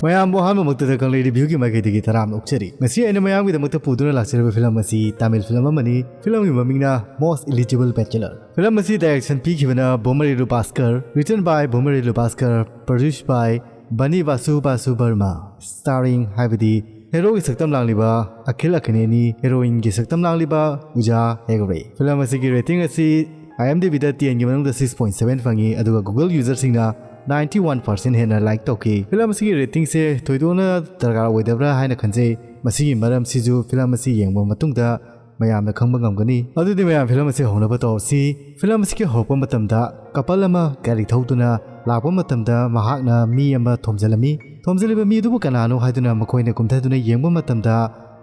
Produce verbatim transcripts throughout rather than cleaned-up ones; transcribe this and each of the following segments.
ꯃꯌꯥꯝꯕꯨ ꯑꯍꯥꯟꯕꯃꯛꯇꯗ ꯀꯪꯂꯩ ꯔꯤꯚ꯭ꯌꯨꯒꯤ ꯃꯥꯏꯀꯩꯗꯒꯤ ꯇꯔꯥꯝꯅ ꯑꯣꯛꯆꯔꯤ꯫ ꯉꯁꯤ ꯑꯩꯅ ꯃꯌꯥꯝꯒꯤꯗꯃꯛꯇ ꯄꯨꯗꯨꯅ ꯂꯥꯛꯆꯔꯤꯕ ꯐꯤꯂꯝ ꯑꯁꯤ ꯇꯥꯃꯤꯜ ꯐꯤꯂꯝ ꯑꯃꯅꯤ꯫ ꯐꯤꯂꯝꯒꯤ ꯃꯃꯤꯡꯅ Most Eligible Bachelor꯫ ꯐꯤꯂꯝ ꯑꯁꯤ ꯗꯥꯏꯔꯦꯛꯁꯟ ꯄꯤꯈꯤꯕꯅ Bommarillu Bhaskar, written by Bommarillu Bhaskar, produce by Bunny Vasu Vasu Varma, starring ꯍꯥꯏꯕꯗꯤ ꯍꯦꯔꯣꯒꯤ ꯁꯛꯇꯝ ꯂꯥꯡꯂꯤꯕ ꯑꯈꯤꯜ ꯑꯈꯤꯅꯦꯅꯤ, ꯍꯦꯔꯣꯏꯟꯒꯤ ꯁꯛꯇꯝ ꯂꯥꯡꯂꯤꯕ ꯎꯖꯥ ꯍꯦꯒꯔꯦ꯫ ꯐꯤꯂꯝ ꯑꯁꯤꯒꯤ ꯔꯦꯇꯤꯡ ꯑꯁꯤ IMDbꯗ tenꯒꯤ ꯃꯅꯨꯡꯗ six point seven ꯐꯪꯉꯤ, ꯑꯗꯨꯒ Google userꯁꯤꯡꯅ ninety one percent ꯍꯦꯟꯅ like ꯇꯧꯈꯤ꯫ ꯐꯤꯂꯝ ꯑꯁꯤꯒꯤ ꯔꯦꯇꯤꯡꯁꯦ ꯊꯣꯏꯗꯣꯛꯅ ꯗꯔꯀꯥꯔ ꯑꯣꯏꯗꯕ꯭ꯔꯥ ꯍꯥꯏꯅ ꯈꯟꯖꯩ꯫ ꯃꯁꯤꯒꯤ ꯃꯔꯝꯁꯤꯁꯨ ꯐꯤꯂꯝ ꯑꯁꯤ ꯌꯦꯡꯕ ꯃꯇꯨꯡꯗ ꯃꯌꯥꯝꯅ ꯈꯪꯕ ꯉꯝꯒꯅꯤ꯫ ꯑꯗꯨꯗꯤ ꯃꯌꯥꯝ, ꯐꯤꯂꯝ ꯑꯁꯤ ꯍꯧꯅꯕ ꯇꯧꯔꯁꯤ꯫ ꯐꯤꯂꯝ ꯑꯁꯤꯒꯤ ꯍꯧꯔꯛꯄ ꯃꯇꯝꯗ couple ꯑꯃ ꯒꯥꯔꯤ ꯊꯧꯗꯨꯅ ꯂꯥꯛꯄ ꯃꯇꯝꯗ ꯃꯍꯥꯛꯅ ꯃꯤ ꯑꯃ ꯊꯣꯝꯖꯤꯜꯂꯝꯃꯤ꯫ ꯊꯣꯝꯖꯤꯜꯂꯤꯕ ꯃꯤ ꯑꯗꯨꯕꯨ ꯀꯅꯥꯅꯣ ꯍꯥꯏꯗꯨꯅ ꯃꯈꯣꯏꯅ ꯀꯨꯝꯊꯗꯨꯅ ꯌꯦꯡꯕ ꯃꯇꯝꯗ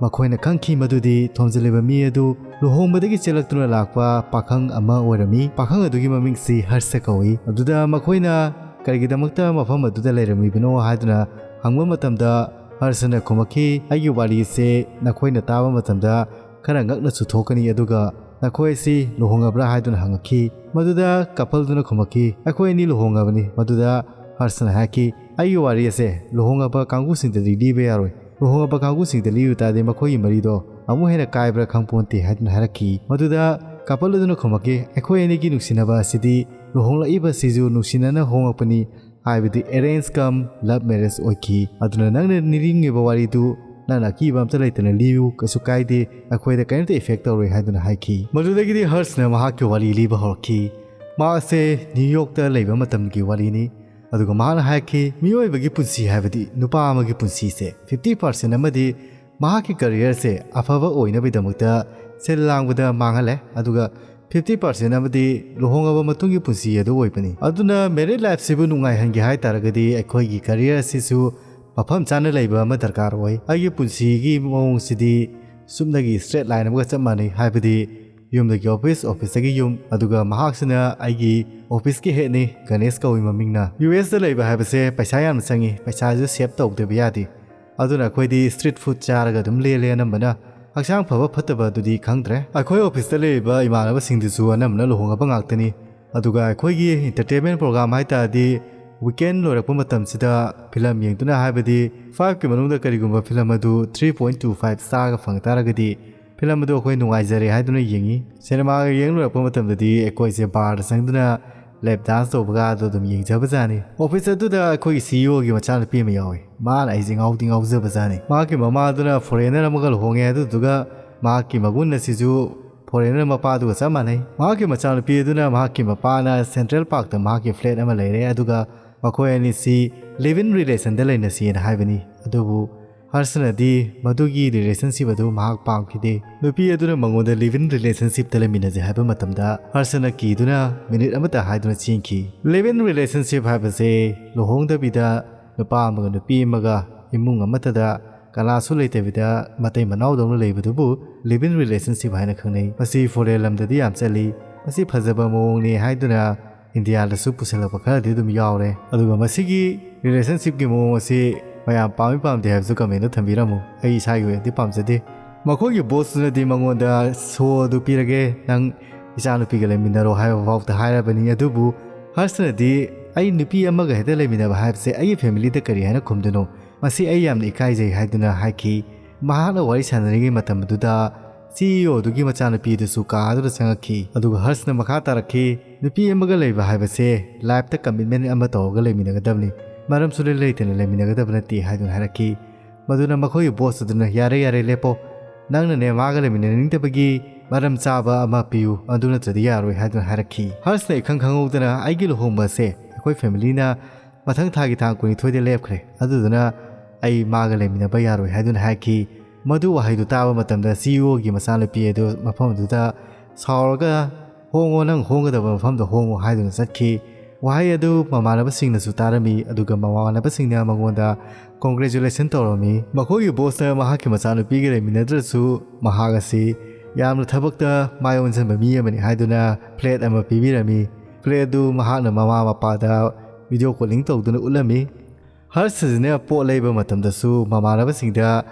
ꯃꯈꯣꯏꯅ ꯈꯪꯈꯤ ꯃꯗꯨꯗꯤ ꯊꯣꯝꯖꯤꯜꯂꯤꯕ ꯃꯤ ꯑꯗꯨ ꯂꯨꯍꯣꯡꯕꯗꯒꯤ ꯆꯦꯜꯂꯛꯇꯨꯅ ꯂꯥꯛꯄ ꯄꯥꯈꯪ ꯑꯃ ꯑꯣꯏꯔꯝꯃꯤ꯫ ꯄꯥꯈꯪ ꯑꯗꯨꯒꯤ ꯃꯃꯤꯡꯁꯤ ꯍꯔꯁ ꯀꯧꯏ꯫ ꯑꯗꯨꯗ ꯃꯈꯣꯏꯅ ꯀꯔꯤꯒꯤꯗꯃꯛꯇ ꯃꯐꯝ ꯑꯗꯨꯗ ꯂꯩꯔꯝꯃꯤꯕꯅꯣ ꯍꯥꯏꯗꯨꯅ ꯍꯪꯕ ꯃꯇꯝꯗ ꯍꯔꯁꯅ ꯈꯨꯝꯃꯛꯈꯤ, "ꯑꯩꯒꯤ ꯋꯥꯔꯤꯁꯦ ꯅꯈꯣꯏꯅ ꯇꯥꯕ ꯃꯇꯝꯗ ꯈꯔ ꯉꯛꯅꯁꯨ ꯊꯣꯛꯀꯅꯤ, ꯑꯗꯨꯒ ꯅꯈꯣꯏ ꯑꯁꯤ ꯂꯨꯍꯣꯡꯉꯕ꯭ꯔꯥ?" ꯍꯥꯏꯗꯨꯅ ꯍꯪꯉꯛꯈꯤ꯫ ꯃꯗꯨꯗ coupleꯗꯨꯅ ꯈꯨꯝꯃꯛꯈꯤ, "ꯑꯩꯈꯣꯏ ꯑꯅꯤ ꯂꯨꯍꯣꯡꯉꯕꯅꯤ꯫" ꯃꯗꯨꯗ ꯍꯔꯁꯅ ꯍꯥꯏꯔꯛꯈꯤ, "ꯑꯩꯒꯤ ꯋꯥꯔꯤ ꯑꯁꯦ ꯂꯨꯍꯣꯡꯉꯕ ꯀꯥꯡꯕꯨꯁꯤꯡꯗꯗꯤ ꯂꯤꯕ ꯌꯥꯔꯣꯏ꯫ ꯂꯨꯍꯣꯡꯉꯕ ꯀꯥꯡꯕꯨꯁꯤꯡꯗ ꯂꯤꯔꯨ ꯇꯥꯔꯗꯤ ꯃꯈꯣꯏꯒꯤ ꯃꯔꯤꯗꯣ ꯑꯃꯨꯛ ꯍꯦꯟꯅ ꯀꯥꯏꯕ꯭ꯔꯥ ꯈꯪꯄꯣꯟꯇꯦ" ꯍꯥꯏꯗꯨꯅ ꯍꯥꯏꯔꯛꯈꯤ꯫ ꯃꯗꯨꯗ couple ꯑꯗꯨꯅ ꯈꯨꯝꯃꯛꯈꯤ, "ꯑꯩꯈꯣꯏ ꯑꯅꯤꯒꯤ ꯅꯨꯡꯁꯤꯅꯕ ꯑꯁꯤꯗꯤ ꯂꯨꯍꯣꯡꯂꯛꯏꯕ ꯑꯁꯤꯁꯨ ꯅꯨꯡꯁꯤꯅꯅ ꯍꯣꯡꯂꯛꯄꯅꯤ, ꯍꯥꯏꯕꯗꯤ arrange cum love marriage ꯑꯣꯏꯈꯤ꯫ ꯑꯗꯨꯅ ꯅꯪꯅ ꯅꯤꯡꯁꯤꯡꯉꯤꯕ ꯋꯥꯔꯤꯗꯨ ꯅꯪꯅ ꯑꯀꯤꯕ ꯑꯝꯇ ꯂꯩꯇꯅ ꯂꯤꯌꯨ, ꯀꯩꯁꯨ ꯀꯥꯏꯗꯦ, ꯑꯩꯈꯣꯏꯗ ꯀꯔꯤꯝꯇ effect ꯇꯧꯔꯣꯏ" ꯍꯥꯏꯗꯨꯅ ꯍꯥꯏꯈꯤ꯫ ꯃꯗꯨꯗꯒꯤꯗꯤ ꯍꯔꯁꯅ ꯃꯍꯥꯛꯀꯤ ꯋꯥꯔꯤ ꯂꯤꯕ ꯍꯧꯔꯛꯈꯤ꯫ ꯃꯍꯥꯛꯁꯦ ꯅ꯭ꯌꯨ ꯌꯣꯔꯛꯇ ꯂꯩꯕ ꯃꯇꯝꯒꯤ ꯋꯥꯔꯤꯅꯤ꯫ ꯑꯗꯨꯒ ꯃꯍꯥꯛꯅ ꯍꯥꯏꯔꯛꯈꯤ, ꯃꯤꯑꯣꯏꯕꯒꯤ ꯄꯨꯟꯁꯤ ꯍꯥꯏꯕꯗꯤ ꯅꯨꯄꯥ ꯑꯃꯒꯤ ꯄꯨꯟꯁꯤꯁꯦ fifty percent ꯑꯃꯗꯤ ꯃꯍꯥꯛꯀꯤ careerꯁꯦ ꯑꯐꯕ ꯑꯣꯏꯅꯕꯒꯤꯗꯃꯛꯇ ꯁꯤꯜ ꯂꯥꯡꯕꯗ ꯃꯥꯡꯍꯜꯂꯦ, ꯑꯗꯨꯒ fifty percent ꯑꯃꯗꯤ ꯂꯨꯍꯣꯡꯉꯕ ꯃꯇꯨꯡꯒꯤ ꯄꯨꯟꯁꯤ ꯑꯗꯨ ꯑꯣꯏꯕꯅꯤ꯫ ꯑꯗꯨꯅ married lifeꯁꯤꯕꯨ ꯅꯨꯡꯉꯥꯏꯍꯟꯒꯦ ꯍꯥꯏ ꯇꯥꯔꯒꯗꯤ ꯑꯩꯈꯣꯏꯒꯤ career ꯑꯁꯤꯁꯨ ꯃꯐꯝ ꯆꯥꯅ ꯂꯩꯕ ꯑꯃ ꯗꯔꯀꯥꯔ ꯑꯣꯏ꯫ ꯑꯩꯒꯤ ꯄꯨꯟꯁꯤꯒꯤ ꯃꯑꯣꯡꯁꯤꯗꯤ ꯁꯨꯞꯅꯒꯤ straight line ꯑꯃꯒ ꯆꯞ ꯃꯥꯟꯅꯩ, ꯍꯥꯏꯕꯗꯤ ꯌꯨꯝꯗꯒꯤ office, officeꯇꯒꯤ ꯌꯨꯝ, ꯑꯗꯨꯒ ꯃꯍꯥꯛꯁꯤꯅ ꯑꯩꯒꯤ officeꯀꯤ headꯅꯤ, ꯒꯅꯦꯁ ꯀꯧꯏ ꯃꯃꯤꯡꯅ꯫ USꯇ ꯂꯩꯕ ꯍꯥꯏꯕꯁꯦ ꯄꯩꯁꯥ ꯌꯥꯝꯅ ꯆꯪꯉꯤ, ꯄꯩꯁꯥꯁꯨ save ꯇꯧꯗꯕ ꯌꯥꯗꯦ꯫ ꯑꯗꯨꯅ ꯑꯩꯈꯣꯏꯗꯤ street food ꯆꯥꯔꯒ ꯑꯗꯨꯝ ꯂꯦꯜꯂꯦ ꯑꯅꯝꯕꯅ꯫ ꯍꯛꯆꯥꯡ ꯐꯕ ꯐꯠꯇꯕ ꯑꯗꯨꯗꯤ ꯈꯪꯗ꯭ꯔꯦ꯫ ꯑꯩꯈꯣꯏ officeꯇ ꯂꯩꯔꯤꯕ ꯏꯃꯥꯟꯅꯕꯁꯤꯡꯗꯨꯁꯨ ꯑꯅꯝꯕꯅ ꯂꯨꯍꯣꯡꯉꯕ ꯉꯥꯛꯇꯅꯤ꯫ ꯑꯗꯨꯒ ꯑꯩꯈꯣꯏꯒꯤ entertainment program ꯍꯥꯏ ꯇꯥꯔꯗꯤ Weekend ꯂꯣꯏꯔꯛꯄ ꯃꯇꯝꯁꯤꯗ ꯐꯤꯂꯝ ꯌꯦꯡꯗꯨꯅ, ꯍꯥꯏꯕꯗꯤ fiveꯀꯤ ꯃꯅꯨꯡꯗ ꯀꯔꯤꯒꯨꯝꯕ ꯐꯤꯂꯝ ꯑꯗꯨ three point two five starꯒ ꯐꯪ ꯇꯥꯔꯒꯗꯤ, ꯐꯤꯂꯝ ꯑꯗꯨ ꯑꯩꯈꯣꯏ ꯅꯨꯡꯉꯥꯏꯖꯔꯦ ꯍꯥꯏꯗꯨꯅ ꯌꯦꯡꯉꯤ꯫ ꯁꯤꯅꯦꯃꯥꯒ ꯌꯦꯡ ꯂꯣꯏꯔꯛꯄ ꯃꯇꯝꯗꯗꯤ ꯑꯩꯈꯣꯏꯁꯦ barꯗ ꯆꯪꯗꯨꯅ lap dance ꯇꯧꯕꯒ ꯑꯗꯨ ꯑꯗꯨꯝ ꯌꯦꯡꯖꯕꯖꯥꯠꯅꯤ꯫ Office ꯑꯗꯨꯗ ꯑꯩꯈꯣꯏꯒꯤ CEOꯒꯤ ꯃꯆꯥꯅꯨꯄꯤ ꯑꯃ ꯌꯥꯎꯏ꯫ ꯃꯥꯅ ꯑꯩꯁꯦ ꯉꯥꯎꯗꯤ ꯉꯥꯎꯖꯕꯖꯥꯠꯅꯤ꯫ ꯃꯍꯥꯛꯀꯤ ꯃꯃꯥꯗꯨꯅ foreigner ꯑꯃꯒ ꯂꯨꯍꯣꯡꯉꯦ, ꯑꯗꯨꯗꯨꯒ ꯃꯍꯥꯛꯀꯤ ꯃꯒꯨꯟ ꯑꯁꯤꯁꯨ foreigner ꯃꯄꯥꯗꯨꯒ ꯆꯞ ꯃꯥꯟꯅꯩ꯫ ꯃꯍꯥꯛꯀꯤ ꯃꯆꯥꯅꯨꯄꯤ ꯑꯗꯨꯅ ꯃꯍꯥꯛꯀꯤ ꯃꯄꯥꯅ Central Parkꯇ ꯃꯍꯥꯛꯀꯤ flat ꯑꯃ ꯂꯩꯔꯦ, ꯑꯗꯨꯒ ꯃꯈꯣꯏ ꯑꯅꯤꯁꯤ live-in relationꯗ ꯂꯩꯅꯁꯤꯅ ꯍꯥꯏꯕꯅꯤ꯫ ꯑꯗꯨꯕꯨ ꯍꯔꯁꯅꯗꯤ ꯃꯗꯨꯒꯤ relationship ꯑꯗꯨ ꯃꯍꯥꯛ ꯄꯥꯝꯈꯤꯗꯦ꯫ ꯅꯨꯄꯤ ꯑꯗꯨꯅ ꯃꯉꯣꯟꯗ live-in relationshipꯇ ꯂꯩꯃꯤꯟꯅꯁꯦ ꯍꯥꯏꯕ ꯃꯇꯝꯗ, ꯍꯔꯁꯅ ꯀꯤꯗꯨꯅ minute ꯑꯃꯠꯇ ꯍꯥꯏꯗꯨꯅ ꯆꯦꯟꯈꯤ꯫ Live-in relationship ꯍꯥꯏꯕꯁꯦ ꯂꯨꯍꯣꯡꯗꯕꯤꯗ ꯅꯨꯄꯥ ꯑꯃꯒ ꯅꯨꯄꯤ ꯑꯃꯒ ꯏꯃꯨꯡ ꯑꯃꯠꯇꯗ ꯀꯅꯥꯁꯨ ꯂꯩꯇꯕꯤꯗ ꯃꯇꯩ ꯃꯅꯥꯎꯗꯧꯅ ꯂꯩꯕꯗꯨꯕꯨ live-in relationship ꯍꯥꯏꯅ ꯈꯪꯅꯩ꯫ ꯃꯁꯤ foreign ꯂꯝꯗꯗꯤ ꯌꯥꯝ ꯆꯠꯂꯤ꯫ ꯃꯁꯤ ꯐꯖꯕ ꯃꯑꯣꯡꯅꯤ ꯍꯥꯏꯗꯨꯅ ꯏꯟꯗꯤꯌꯥꯗꯁꯨ ꯄꯨꯁꯤꯜꯂꯛꯄ ꯈꯔꯗꯤ ꯑꯗꯨꯝ ꯌꯥꯎꯔꯦ꯫ ꯑꯗꯨꯒ ꯃꯁꯤꯒꯤ relationshipꯀꯤ ꯃꯑꯣꯡ ꯑꯁꯤ ꯃꯌꯥꯝ ꯄꯥꯝꯃꯤ ꯄꯥꯝꯗꯦ ꯍꯥꯏꯕꯁꯨ commentꯗ ꯊꯝꯕꯤꯔꯝꯃꯨ꯫ ꯑꯩ ꯏꯁꯥꯒꯤ ꯑꯣꯏꯅꯗꯤ ꯄꯥꯝꯖꯗꯦ꯫ ꯃꯈꯣꯏꯒꯤ bossꯇꯨꯅꯗꯤ ꯃꯉꯣꯟꯗ show ꯑꯗꯨ ꯄꯤꯔꯒꯦ, ꯅꯪ ꯏꯆꯥꯅꯨꯄꯤꯒ ꯂꯩꯃꯤꯟꯅꯔꯣ ꯍꯥꯏꯕ ꯐꯥꯎꯗ ꯍꯥꯏꯔꯕꯅꯤ꯫ ꯑꯗꯨꯕꯨ ꯍꯔꯁꯅꯗꯤ, "ꯑꯩ ꯅꯨꯄꯤ ꯑꯃꯒ ꯍꯦꯛꯇ ꯂꯩꯃꯤꯟꯅꯕ ꯍꯥꯏꯕꯁꯦ ꯑꯩꯒꯤ familyꯗ ꯀꯔꯤ ꯍꯥꯏꯅ ꯈꯨꯝꯗꯣꯏꯅꯣ? ꯃꯁꯤ ꯑꯩ ꯌꯥꯝꯅ ꯏꯀꯥꯏꯖꯩ" ꯍꯥꯏꯗꯨꯅ ꯍꯥꯏꯈꯤ꯫ ꯃꯍꯥꯛꯅ ꯋꯥꯔꯤ ꯁꯥꯟꯅꯔꯤꯉꯩ ꯃꯇꯝ ꯑꯗꯨꯗ CEOꯗꯨꯒꯤ ꯃꯆꯥꯅꯨꯄꯤꯗꯨꯁꯨ ꯀꯥ ꯑꯗꯨꯗ ꯆꯪꯉꯛꯈꯤ꯫ ꯑꯗꯨꯒ ꯍꯔꯁꯅ ꯃꯈꯥ ꯇꯥꯔꯛꯈꯤ, "ꯅꯨꯄꯤ ꯑꯃꯒ ꯂꯩꯕ ꯍꯥꯏꯕꯁꯦ lifeꯇ commitment ꯑꯃ ꯇꯧꯔꯒ ꯂꯩꯃꯤꯟꯅꯒꯗꯕꯅꯤ, ꯃꯔꯝ ꯁꯨꯂꯩ ꯂꯩꯇꯅ ꯂꯩꯃꯤꯟꯅꯒꯗꯕ ꯅꯠꯇꯦ" ꯍꯥꯏꯗꯨꯅ ꯍꯥꯏꯔꯛꯈꯤ꯫ ꯃꯗꯨꯅ ꯃꯈꯣꯏꯒꯤ boss ꯑꯗꯨꯅ, "ꯌꯥꯔꯦ, ꯌꯥꯔꯦ, ꯂꯦꯞꯄꯣ꯫ ꯅꯪꯅꯅꯦ ꯃꯥꯒ ꯂꯩꯃꯤꯟꯅꯅꯤꯡꯗꯕꯒꯤ ꯃꯔꯝ ꯆꯥꯕ ꯑꯃ ꯄꯤꯌꯨ, ꯑꯗꯨ ꯅꯠꯇ꯭ꯔꯗꯤ ꯌꯥꯔꯣꯏ" ꯍꯥꯏꯗꯨꯅ ꯍꯥꯏꯔꯛꯈꯤ꯫ ꯍꯔꯁꯅ ꯏꯈꯪ ꯈꯪꯍꯧꯗꯅ, "ꯑꯩꯒꯤ ꯂꯨꯍꯣꯡꯕ ꯑꯁꯦ ꯑꯩꯈꯣꯏ familyꯅ ꯃꯊꯪ ꯊꯥꯒꯤ ꯇꯥꯡ ꯀꯨꯟꯅꯤꯊꯣꯏꯗ ꯂꯦꯞꯈ꯭ꯔꯦ, ꯑꯗꯨꯗꯨꯅ ꯑꯩ ꯃꯥꯒ ꯂꯩꯃꯤꯟꯅꯕ ꯌꯥꯔꯣꯏ" ꯍꯥꯏꯗꯨꯅ ꯍꯥꯏꯈꯤ꯫ ꯃꯗꯨ ꯋꯥꯍꯩꯗꯨ ꯇꯥꯕ ꯃꯇꯝꯗ CEOꯒꯤ ꯃꯆꯥꯅꯨꯄꯤ ꯑꯗꯨ ꯃꯐꯝ ꯑꯗꯨꯗ ꯁꯥꯎꯔꯒ, "ꯍꯣꯡꯉꯣ, ꯅꯪ ꯍꯣꯡꯒꯗꯕ ꯃꯐꯝꯗ ꯍꯣꯡꯉꯣ" ꯍꯥꯏꯗꯨꯅ ꯆꯠꯈꯤ꯫ ꯋꯥꯍꯩ ꯑꯗꯨ ꯃꯃꯥꯟꯅꯕꯁꯤꯡꯅꯁꯨ ꯇꯥꯔꯝꯃꯤ, ꯑꯗꯨꯒ ꯃꯃꯥꯟꯅꯕꯁꯤꯡꯅ ꯃꯉꯣꯟꯗ congratulation ꯇꯧꯔꯝꯃꯤ꯫ ꯃꯈꯣꯏꯒꯤ bossꯅ ꯃꯍꯥꯛꯀꯤ ꯃꯆꯥꯅꯨꯄꯤꯒ ꯂꯩꯃꯤꯟꯅꯗ꯭ꯔꯁꯨ, ꯃꯍꯥꯛ ꯑꯁꯤ ꯌꯥꯝꯅ ꯊꯕꯛꯇ ꯃꯥꯏ ꯑꯣꯟꯁꯤꯟꯕ ꯃꯤ ꯑꯃꯅꯤ ꯍꯥꯏꯗꯨꯅ flat ꯑꯃ ꯄꯤꯕꯤꯔꯝꯃꯤ꯫ Flat ꯑꯗꯨ ꯃꯍꯥꯛꯅ ꯃꯃꯥ ꯃꯄꯥꯗ video calling ꯇꯧꯗꯨꯅ ꯎꯠꯂꯝꯃꯤ꯫ ꯍꯔꯁꯁꯤꯅ ꯄꯣꯠ ꯂꯩꯕ ꯃꯇꯝꯗꯁꯨ ꯃꯃꯥꯟꯅꯕꯁꯤꯡꯗ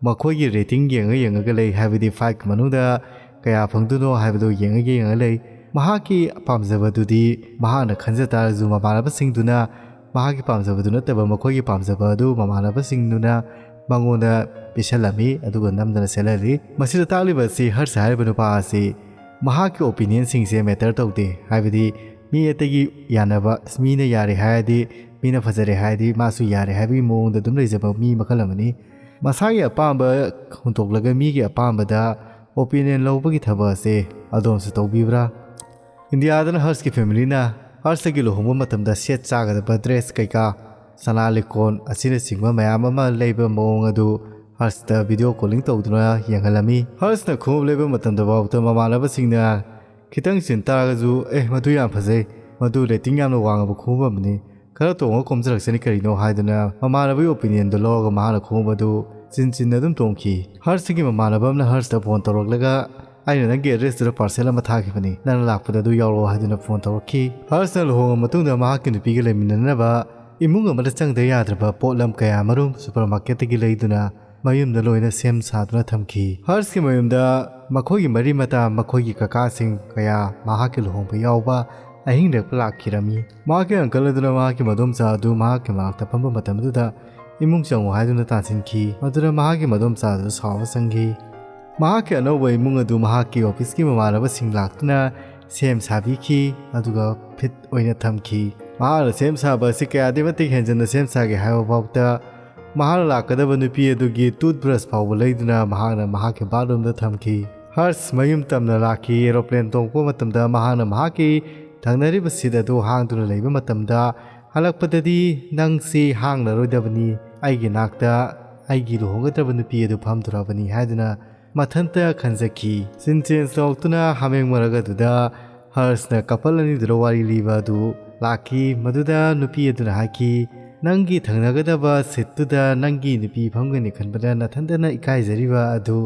ꯃꯈꯣꯏꯒꯤ rating ꯌꯦꯡꯉ ꯌꯦꯡꯉꯒ ꯂꯩ, ꯍꯥꯏꯕꯗꯤ five ꯃꯅꯨꯡꯗ ꯀꯌꯥ ꯐꯪꯗꯣꯏꯅꯣ ꯍꯥꯏꯕꯗꯨ ꯌꯦꯡꯉ ꯌꯦꯡꯉ ꯂꯩ꯫ ꯃꯍꯥꯛꯀꯤ ꯄꯥꯝꯖꯕꯗꯨꯗꯤ ꯃꯍꯥꯛꯅ ꯈꯟꯖ ꯇꯥꯔꯁꯨ ꯃꯃꯥꯟꯅꯕꯁꯤꯡꯗꯨꯅ ꯃꯍꯥꯛꯀꯤ ꯄꯥꯝꯖꯕꯗꯨ ꯅꯠꯇꯕ ꯃꯈꯣꯏꯒꯤ ꯄꯥꯝꯖꯕ ꯑꯗꯨ ꯃꯃꯥꯟꯅꯕꯁꯤꯡꯗꯨꯅ ꯃꯉꯣꯟꯗ ꯄꯤꯁꯜꯂꯝꯃꯤ, ꯑꯗꯨꯒ ꯅꯝꯗꯅ ꯁꯦꯠꯍꯜꯂꯤ꯫ ꯃꯁꯤꯗ ꯇꯥꯛꯂꯤꯕ ꯑꯁꯤ ꯍꯔꯁ ꯍꯥꯏꯔꯤꯕ ꯅꯨꯄꯥ ꯑꯁꯤ ꯃꯍꯥꯛꯀꯤ ꯑꯣꯄꯤꯅꯤꯌꯟꯁꯤꯡꯁꯦ ꯃꯦꯇꯔ ꯇꯧꯗꯦ, ꯍꯥꯏꯕꯗꯤ ꯃꯤ ꯑꯇꯩꯒꯤ ꯌꯥꯅꯕ, ꯃꯤꯅ ꯌꯥꯔꯦ ꯍꯥꯏꯔꯗꯤ, ꯃꯤꯅ ꯐꯖꯔꯦ ꯍꯥꯏꯔꯗꯤ ꯃꯥꯁꯨ ꯌꯥꯔꯦ ꯍꯥꯏꯕꯒꯤ ꯃꯑꯣꯡꯗ ꯑꯗꯨꯝ ꯂꯩꯖꯕ ꯃꯤ ꯃꯈꯜ ꯑꯃꯅꯤ꯫ ꯃꯁꯥꯒꯤ ꯑꯄꯥꯝꯕ ꯍꯨꯟꯗꯣꯛꯂꯒ ꯃꯤꯒꯤ ꯑꯄꯥꯝꯕꯗ ꯑꯣꯄꯤꯅꯤꯌꯟ ꯂꯧꯕꯒꯤ ꯊꯕꯛ ꯑꯁꯦ ꯑꯗꯣꯝꯁꯨ ꯇꯧꯕꯤꯕ꯭ꯔꯥ? ꯏꯟꯗꯤꯌꯥꯗꯅ ꯍꯔꯁꯀꯤ ꯐꯦꯃꯤꯂꯤꯅ ꯍꯔꯁꯒꯤ ꯂꯨꯍꯣꯡꯕ ꯃꯇꯝꯗ ꯁꯦꯠ ꯆꯥꯒꯗꯕ ꯗ꯭ꯔꯦꯁ ꯀꯩꯀꯥ, ꯁꯅꯥ ꯂꯤꯛꯀꯣꯟ ꯑꯁꯤꯅꯆꯤꯡꯕ ꯃꯌꯥꯝ ꯑꯃ ꯂꯩꯕ ꯃꯑꯣꯡ ꯑꯗꯨ ꯍꯔꯁꯇ ꯚꯤꯗꯤꯑꯣ ꯀꯣꯂꯤꯡ ꯇꯧꯗꯨꯅ ꯌꯦꯡꯍꯜꯂꯝꯃꯤ꯫ ꯍꯔꯁꯅ ꯈꯣꯡꯎꯞ ꯂꯩꯕ ꯃꯇꯝꯗ ꯐꯥꯎꯗ ꯃꯃꯥꯟꯅꯕꯁꯤꯡꯅ ꯈꯤꯇꯪ ꯆꯤꯟ ꯇꯥꯔꯒꯁꯨ, "ꯑꯦ, ꯃꯗꯨ ꯌꯥꯝ ꯐꯖꯩ, ꯃꯗꯨ ꯔꯦꯇꯤꯡ ꯌꯥꯝꯅ ꯋꯥꯡꯉꯕ ꯈꯣꯡꯎꯞ ꯑꯃꯅꯤ, ꯈꯔ ꯇꯣꯡꯉ ꯀꯣꯝꯖꯔꯛꯁꯅꯤ ꯀꯔꯤꯅꯣ" ꯍꯥꯏꯗꯨꯅ ꯃꯃꯥꯟꯅꯕꯒꯤ ꯑꯣꯄꯤꯅꯤꯌꯟꯗꯨ ꯂꯧꯔꯒ ꯃꯍꯥꯛꯅ ꯈꯣꯡꯎꯞ ꯑꯗꯨ ꯆꯤꯟ ꯆꯤꯟꯅ ꯑꯗꯨꯝ ꯇꯣꯡꯈꯤ꯫ ꯍꯔꯁꯒꯤ ꯃꯃꯥꯟꯅꯕ ꯑꯃꯅ ꯍꯔꯁꯇ ꯐꯣꯟ ꯇꯧꯔꯛꯂꯒ, "ꯑꯩꯅ ꯅꯪꯒꯤ ꯑꯦꯗ꯭ꯔꯦꯁꯇꯨꯗ ꯄꯥꯔꯁꯦꯜ ꯑꯃ ꯊꯥꯈꯤꯕꯅꯤ, ꯅꯪꯅ ꯂꯥꯛꯄꯗ ꯑꯗꯨ ꯌꯥꯎꯔꯛꯑꯣ" ꯍꯥꯏꯗꯨꯅ ꯐꯣꯟ ꯇꯧꯔꯛꯈꯤ꯫ ꯍꯔꯁꯅ ꯂꯨꯍꯣꯡꯉ ꯃꯇꯨꯡꯗ ꯃꯍꯥꯛꯀꯤ ꯅꯨꯄꯤꯒ ꯂꯩꯃꯤꯟꯅꯅꯕ ꯏꯃꯨꯡ ꯑꯃꯗ ꯆꯪꯗ ꯌꯥꯗ꯭ꯔꯕ ꯄꯣꯠꯂꯝ ꯀꯌꯥ ꯃꯔꯨꯝ ꯁꯨꯄꯔ ꯃꯥꯔꯀꯦꯠꯇꯒꯤ ꯂꯩꯗꯨꯅ ꯃꯌꯨꯝꯗ ꯂꯣꯏꯅ ꯁꯦꯝ ꯁꯥꯗꯨꯅ ꯊꯝꯈꯤ꯫ ꯍꯔꯁꯀꯤ ꯃꯌꯨꯝꯗ ꯃꯈꯣꯏꯒꯤ ꯃꯔꯤ ꯃꯇꯥ, ꯃꯈꯣꯏꯒꯤ ꯀꯀꯥꯁꯤꯡ ꯀꯌꯥ ꯃꯍꯥꯛꯀꯤ ꯂꯨꯍꯣꯡꯕ ꯌꯥꯎꯕ ꯑꯍꯤꯡ ꯂꯦꯛꯄ ꯂꯥꯛꯈꯤꯔꯝꯃꯤ꯫ ꯃꯍꯥꯛꯀꯤ ꯑꯪꯀꯜ ꯑꯗꯨꯅ ꯃꯍꯥꯛꯀꯤ ꯃꯗꯣꯝꯆꯥ ꯑꯗꯨ ꯃꯍꯥꯛꯀꯤ ꯃꯅꯥꯛꯇ ꯐꯝꯕ ꯃꯇꯝ ꯑꯗꯨꯗ ꯏꯃꯨꯡ ꯆꯪꯉꯨ ꯍꯥꯏꯗꯨꯅ ꯇꯥꯟꯁꯤꯟꯈꯤ꯫ ꯃꯗꯨꯗ ꯃꯍꯥꯛꯀꯤ ꯃꯗꯣꯝꯆꯥ ꯑꯗꯨ ꯁꯥꯎꯕ ꯆꯪꯈꯤ꯫ ꯃꯍꯥꯛꯀꯤ ꯑꯅꯧꯕ ꯏꯃꯨꯡ ꯑꯗꯨ ꯃꯍꯥꯛꯀꯤ ꯑꯣꯐꯤꯁꯀꯤ ꯃꯃꯥꯟꯅꯕꯁꯤꯡ ꯂꯥꯛꯇꯨꯅ ꯁꯦꯝ ꯁꯥꯕꯤꯈꯤ, ꯑꯗꯨꯒ ꯐꯤꯠ ꯑꯣꯏꯅ ꯊꯝꯈꯤ꯫ ꯃꯍꯥꯛꯅ ꯁꯦꯝ ꯁꯥꯕ ꯑꯁꯤ ꯀꯌꯥꯗꯤ ꯃꯇꯤꯛ ꯍꯦꯟꯖꯟꯅ ꯁꯦꯝ ꯁꯥꯒꯦ ꯍꯥꯏꯕ ꯐꯥꯎꯗ ꯃꯍꯥꯛꯅ ꯂꯥꯛꯀꯗꯕ ꯅꯨꯄꯤ ꯑꯗꯨꯒꯤ ꯇꯨꯠꯕ꯭ꯔꯁ ꯐꯥꯎꯕ ꯂꯩꯗꯨꯅ ꯃꯍꯥꯛꯅ ꯃꯍꯥꯛꯀꯤ ꯕꯥꯠꯔꯨꯝꯗ ꯊꯝꯈꯤ꯫ ꯍꯔꯁ ꯃꯌꯨꯝ ꯇꯝꯅ ꯂꯥꯛꯈꯤ꯫ ꯑꯦꯔꯣꯄ꯭ꯂꯦꯟ ꯇꯣꯡꯄ ꯃꯇꯝꯗ ꯃꯍꯥꯛꯅ ꯃꯍꯥꯛꯀꯤ ꯊꯪꯅꯔꯤꯕ ꯁꯤꯠ ꯑꯗꯨ ꯍꯥꯡꯗꯨꯅ ꯂꯩꯕ ꯃꯇꯝꯗ, ꯍꯜꯂꯛꯄꯗꯗꯤ ꯅꯪꯁꯤ ꯍꯥꯡꯂꯔꯣꯏꯗꯕꯅꯤ, ꯑꯩꯒꯤ ꯅꯥꯛꯇ ꯑꯩꯒꯤ ꯂꯨꯍꯣꯡꯒꯗ꯭ꯔꯕ ꯅꯨꯄꯤ ꯑꯗꯨ ꯐꯝꯗꯣꯔꯕꯅꯤ ꯍꯥꯏꯗꯨꯅ ꯃꯊꯟꯇ ꯈꯟꯖꯈꯤ꯫ ꯁꯤꯟ ꯆꯦꯟꯖ ꯇꯧꯔꯛꯇꯨꯅ ꯍꯥꯃꯦꯡ ꯃꯔꯛ ꯑꯗꯨꯗ ꯍꯔꯁꯅ ꯀꯄꯜ ꯑꯅꯤꯗꯨꯗ ꯋꯥꯔꯤ ꯂꯤꯕ ꯑꯗꯨ ꯂꯥꯛꯈꯤ꯫ ꯃꯗꯨꯗ ꯅꯨꯄꯤ ꯑꯗꯨꯅ ꯍꯥꯏꯈꯤ, "ꯅꯪꯒꯤ ꯊꯪꯅꯒꯗꯕ ꯁꯤꯠꯇꯨꯗ ꯅꯪꯒꯤ ꯅꯨꯄꯤ ꯐꯝꯒꯅꯤ ꯈꯟꯕꯗ ꯅꯊꯟꯇꯅ ꯏꯀꯥꯏꯖꯔꯤꯕ ꯑꯗꯨ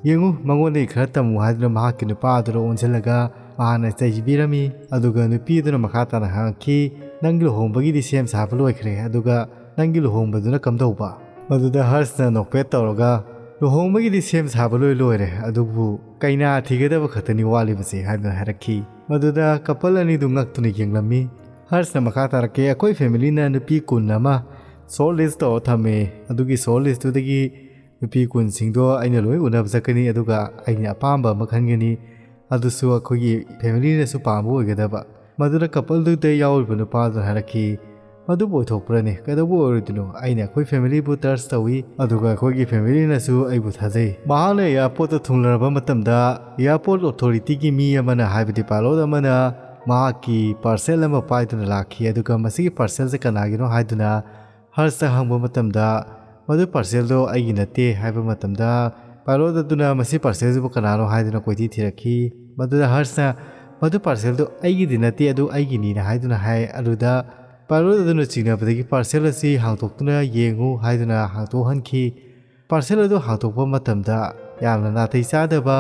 ꯌꯦꯡꯉꯨ, ꯃꯉꯣꯟꯗꯒꯤ ꯈꯔ ꯇꯝꯃꯨ" ꯍꯥꯏꯗꯨꯅ ꯃꯍꯥꯛꯀꯤ ꯅꯨꯄꯥ ꯑꯗꯨꯗ ꯑꯣꯟꯁꯤꯜꯂꯒ ꯃꯍꯥꯛꯅ ꯆꯩꯕꯤꯔꯝꯃꯤ꯫ ꯑꯗꯨꯒ ꯅꯨꯄꯤ ꯑꯗꯨꯅ ꯃꯈꯥ ꯇꯥꯅ ꯍꯪꯉꯛꯈꯤ, "ꯅꯪꯒꯤ ꯂꯨꯍꯣꯡꯕꯒꯤꯗꯤ ꯁꯦꯝ ꯁꯥꯕ ꯂꯣꯏꯈ꯭ꯔꯦ, ꯑꯗꯨꯒ ꯅꯪꯒꯤ ꯂꯨꯍꯣꯡꯕꯗꯨꯅ ꯀꯝꯗꯧꯕ?" ꯃꯗꯨꯗ ꯍꯔꯁꯅ ꯅꯣꯛꯐꯦꯠ ꯇꯧꯔꯒ, "ꯂꯨꯍꯣꯡꯕꯒꯤꯗꯤ ꯁꯦꯝ ꯁꯥꯕ ꯂꯣꯏ ꯂꯣꯏꯔꯦ, ꯑꯗꯨꯕꯨ ꯀꯩꯅꯥ ꯊꯤꯒꯗꯕ ꯈꯛꯇꯅꯤ ꯋꯥꯠꯂꯤꯕꯁꯦ" ꯍꯥꯏꯗꯨꯅ ꯍꯥꯏꯔꯛꯈꯤ꯫ ꯃꯗꯨꯗ ꯀꯄꯜ ꯑꯅꯤꯗꯨ ꯉꯛꯇꯨꯅ ꯌꯦꯡꯂꯝꯃꯤ꯫ ꯍꯔꯁꯅ ꯃꯈꯥ ꯇꯥꯔꯛꯀꯦ, ꯑꯩꯈꯣꯏ ꯐꯦꯃꯤꯂꯤꯅ ꯅꯨꯄꯤ ꯀꯨꯟ ꯑꯃ ꯁꯣꯔꯠ ꯂꯤꯁ ꯇꯧꯔ ꯊꯝꯃꯦ꯫ ꯑꯗꯨꯒꯤ ꯁꯣꯔꯠ ꯂꯤꯁꯇꯨꯗꯒꯤ ꯅꯨꯄꯤ ꯀꯨꯟꯁꯤꯡꯗꯣ ꯑꯩꯅ ꯂꯣꯏ ꯎꯅꯕ ꯆꯠꯀꯅꯤ, ꯑꯗꯨꯒ ꯑꯩꯅ ꯑꯄꯥꯝꯕ ꯑꯃ ꯈꯟꯒꯅꯤ, ꯑꯗꯨꯁꯨ ꯑꯩꯈꯣꯏꯒꯤ ꯐꯦꯃꯤꯂꯤꯅꯁꯨ ꯄꯥꯝꯕ ꯑꯣꯏꯒꯗꯕ꯫ ꯃꯗꯨꯗ ꯀꯄꯜꯗꯨꯗ ꯌꯥꯎꯔꯤꯕ ꯅꯨꯄꯥꯗꯨꯅ ꯍꯥꯏꯔꯛꯈꯤ, "ꯃꯗꯨꯕꯨ ꯑꯣꯏꯊꯣꯛꯄ꯭ꯔꯅꯦ? ꯀꯩꯗꯧꯕ ꯑꯣꯏꯔꯣꯏꯗꯣꯏꯅꯣ? ꯑꯩꯅ ꯑꯩꯈꯣꯏ ꯐꯦꯃꯤꯂꯤꯕꯨ ꯇ꯭ꯔꯁ ꯇꯧꯏ, ꯑꯗꯨꯒ ꯑꯩꯈꯣꯏꯒꯤ ꯐꯦꯃꯤꯂꯤꯅꯁꯨ ꯑꯩꯕꯨ ꯊꯥꯖꯩ꯫" ꯃꯍꯥꯛꯅ ꯑꯦꯌꯥꯔꯄꯣꯔꯠꯇ ꯊꯨꯡꯂꯔꯕ ꯃꯇꯝꯗ, ꯑꯦꯌꯥꯔꯄꯣꯔꯠ ꯑꯣꯊꯣꯔꯤꯇꯤꯒꯤ ꯃꯤ ꯑꯃꯅ, ꯍꯥꯏꯕꯗꯤ ꯄꯥꯏꯂꯣꯠ ꯑꯃꯅ, ꯃꯍꯥꯛꯀꯤ ꯄꯥꯔꯁꯦꯜ ꯑꯃ ꯄꯥꯏꯗꯨꯅ ꯂꯥꯛꯈꯤ꯫ ꯑꯗꯨꯒ ꯃꯁꯤꯒꯤ ꯄꯥꯔꯁꯦꯜꯁꯦ ꯀꯅꯥꯒꯤꯅꯣ ꯍꯥꯏꯗꯨꯅ ꯍꯔꯁꯇ ꯍꯪꯕ ꯃꯇꯝꯗ, "ꯃꯗꯨ ꯄꯥꯔꯁꯦꯜꯗꯣ ꯑꯩꯒꯤ ꯅꯠꯇꯦ" ꯍꯥꯏꯕ ꯃꯇꯝꯗ, ꯄꯥꯏꯂꯣꯠ ꯑꯗꯨꯅ ꯃꯁꯤ ꯄꯥꯔꯁꯦꯜꯁꯤꯕꯨ ꯀꯅꯥꯅꯣ ꯍꯥꯏꯗꯨꯅ ꯀꯣꯏꯊꯤ ꯊꯤꯔꯛꯈꯤ꯫ ꯃꯗꯨꯗ ꯍꯔꯁꯅ, "ꯃꯗꯨ ꯄꯥꯔꯁꯦꯜꯗꯣ ꯑꯩꯒꯤꯗꯤ ꯅꯠꯇꯦ, ꯑꯗꯨ ꯑꯩꯒꯤꯅꯤꯅ" ꯍꯥꯏꯗꯨꯅ ꯍꯥꯏ꯫ ꯑꯗꯨꯗ ꯄꯥꯏꯂꯣꯠ ꯑꯗꯨꯅ ꯆꯤꯡꯅꯕꯗꯒꯤ, "ꯄꯥꯔꯁꯦꯜ ꯑꯁꯤ ꯍꯥꯡꯗꯣꯛꯇꯨꯅ ꯌꯦꯡꯉꯨ" ꯍꯥꯏꯗꯨꯅ ꯍꯥꯡꯗꯣꯛꯍꯟꯈꯤ꯫ ꯄꯥꯔꯁꯦꯜ ꯑꯗꯨ ꯍꯥꯡꯗꯣꯛꯄ ꯃꯇꯝꯗ, ꯌꯥꯝꯅ ꯅꯥꯇꯩ ꯆꯥꯗꯕ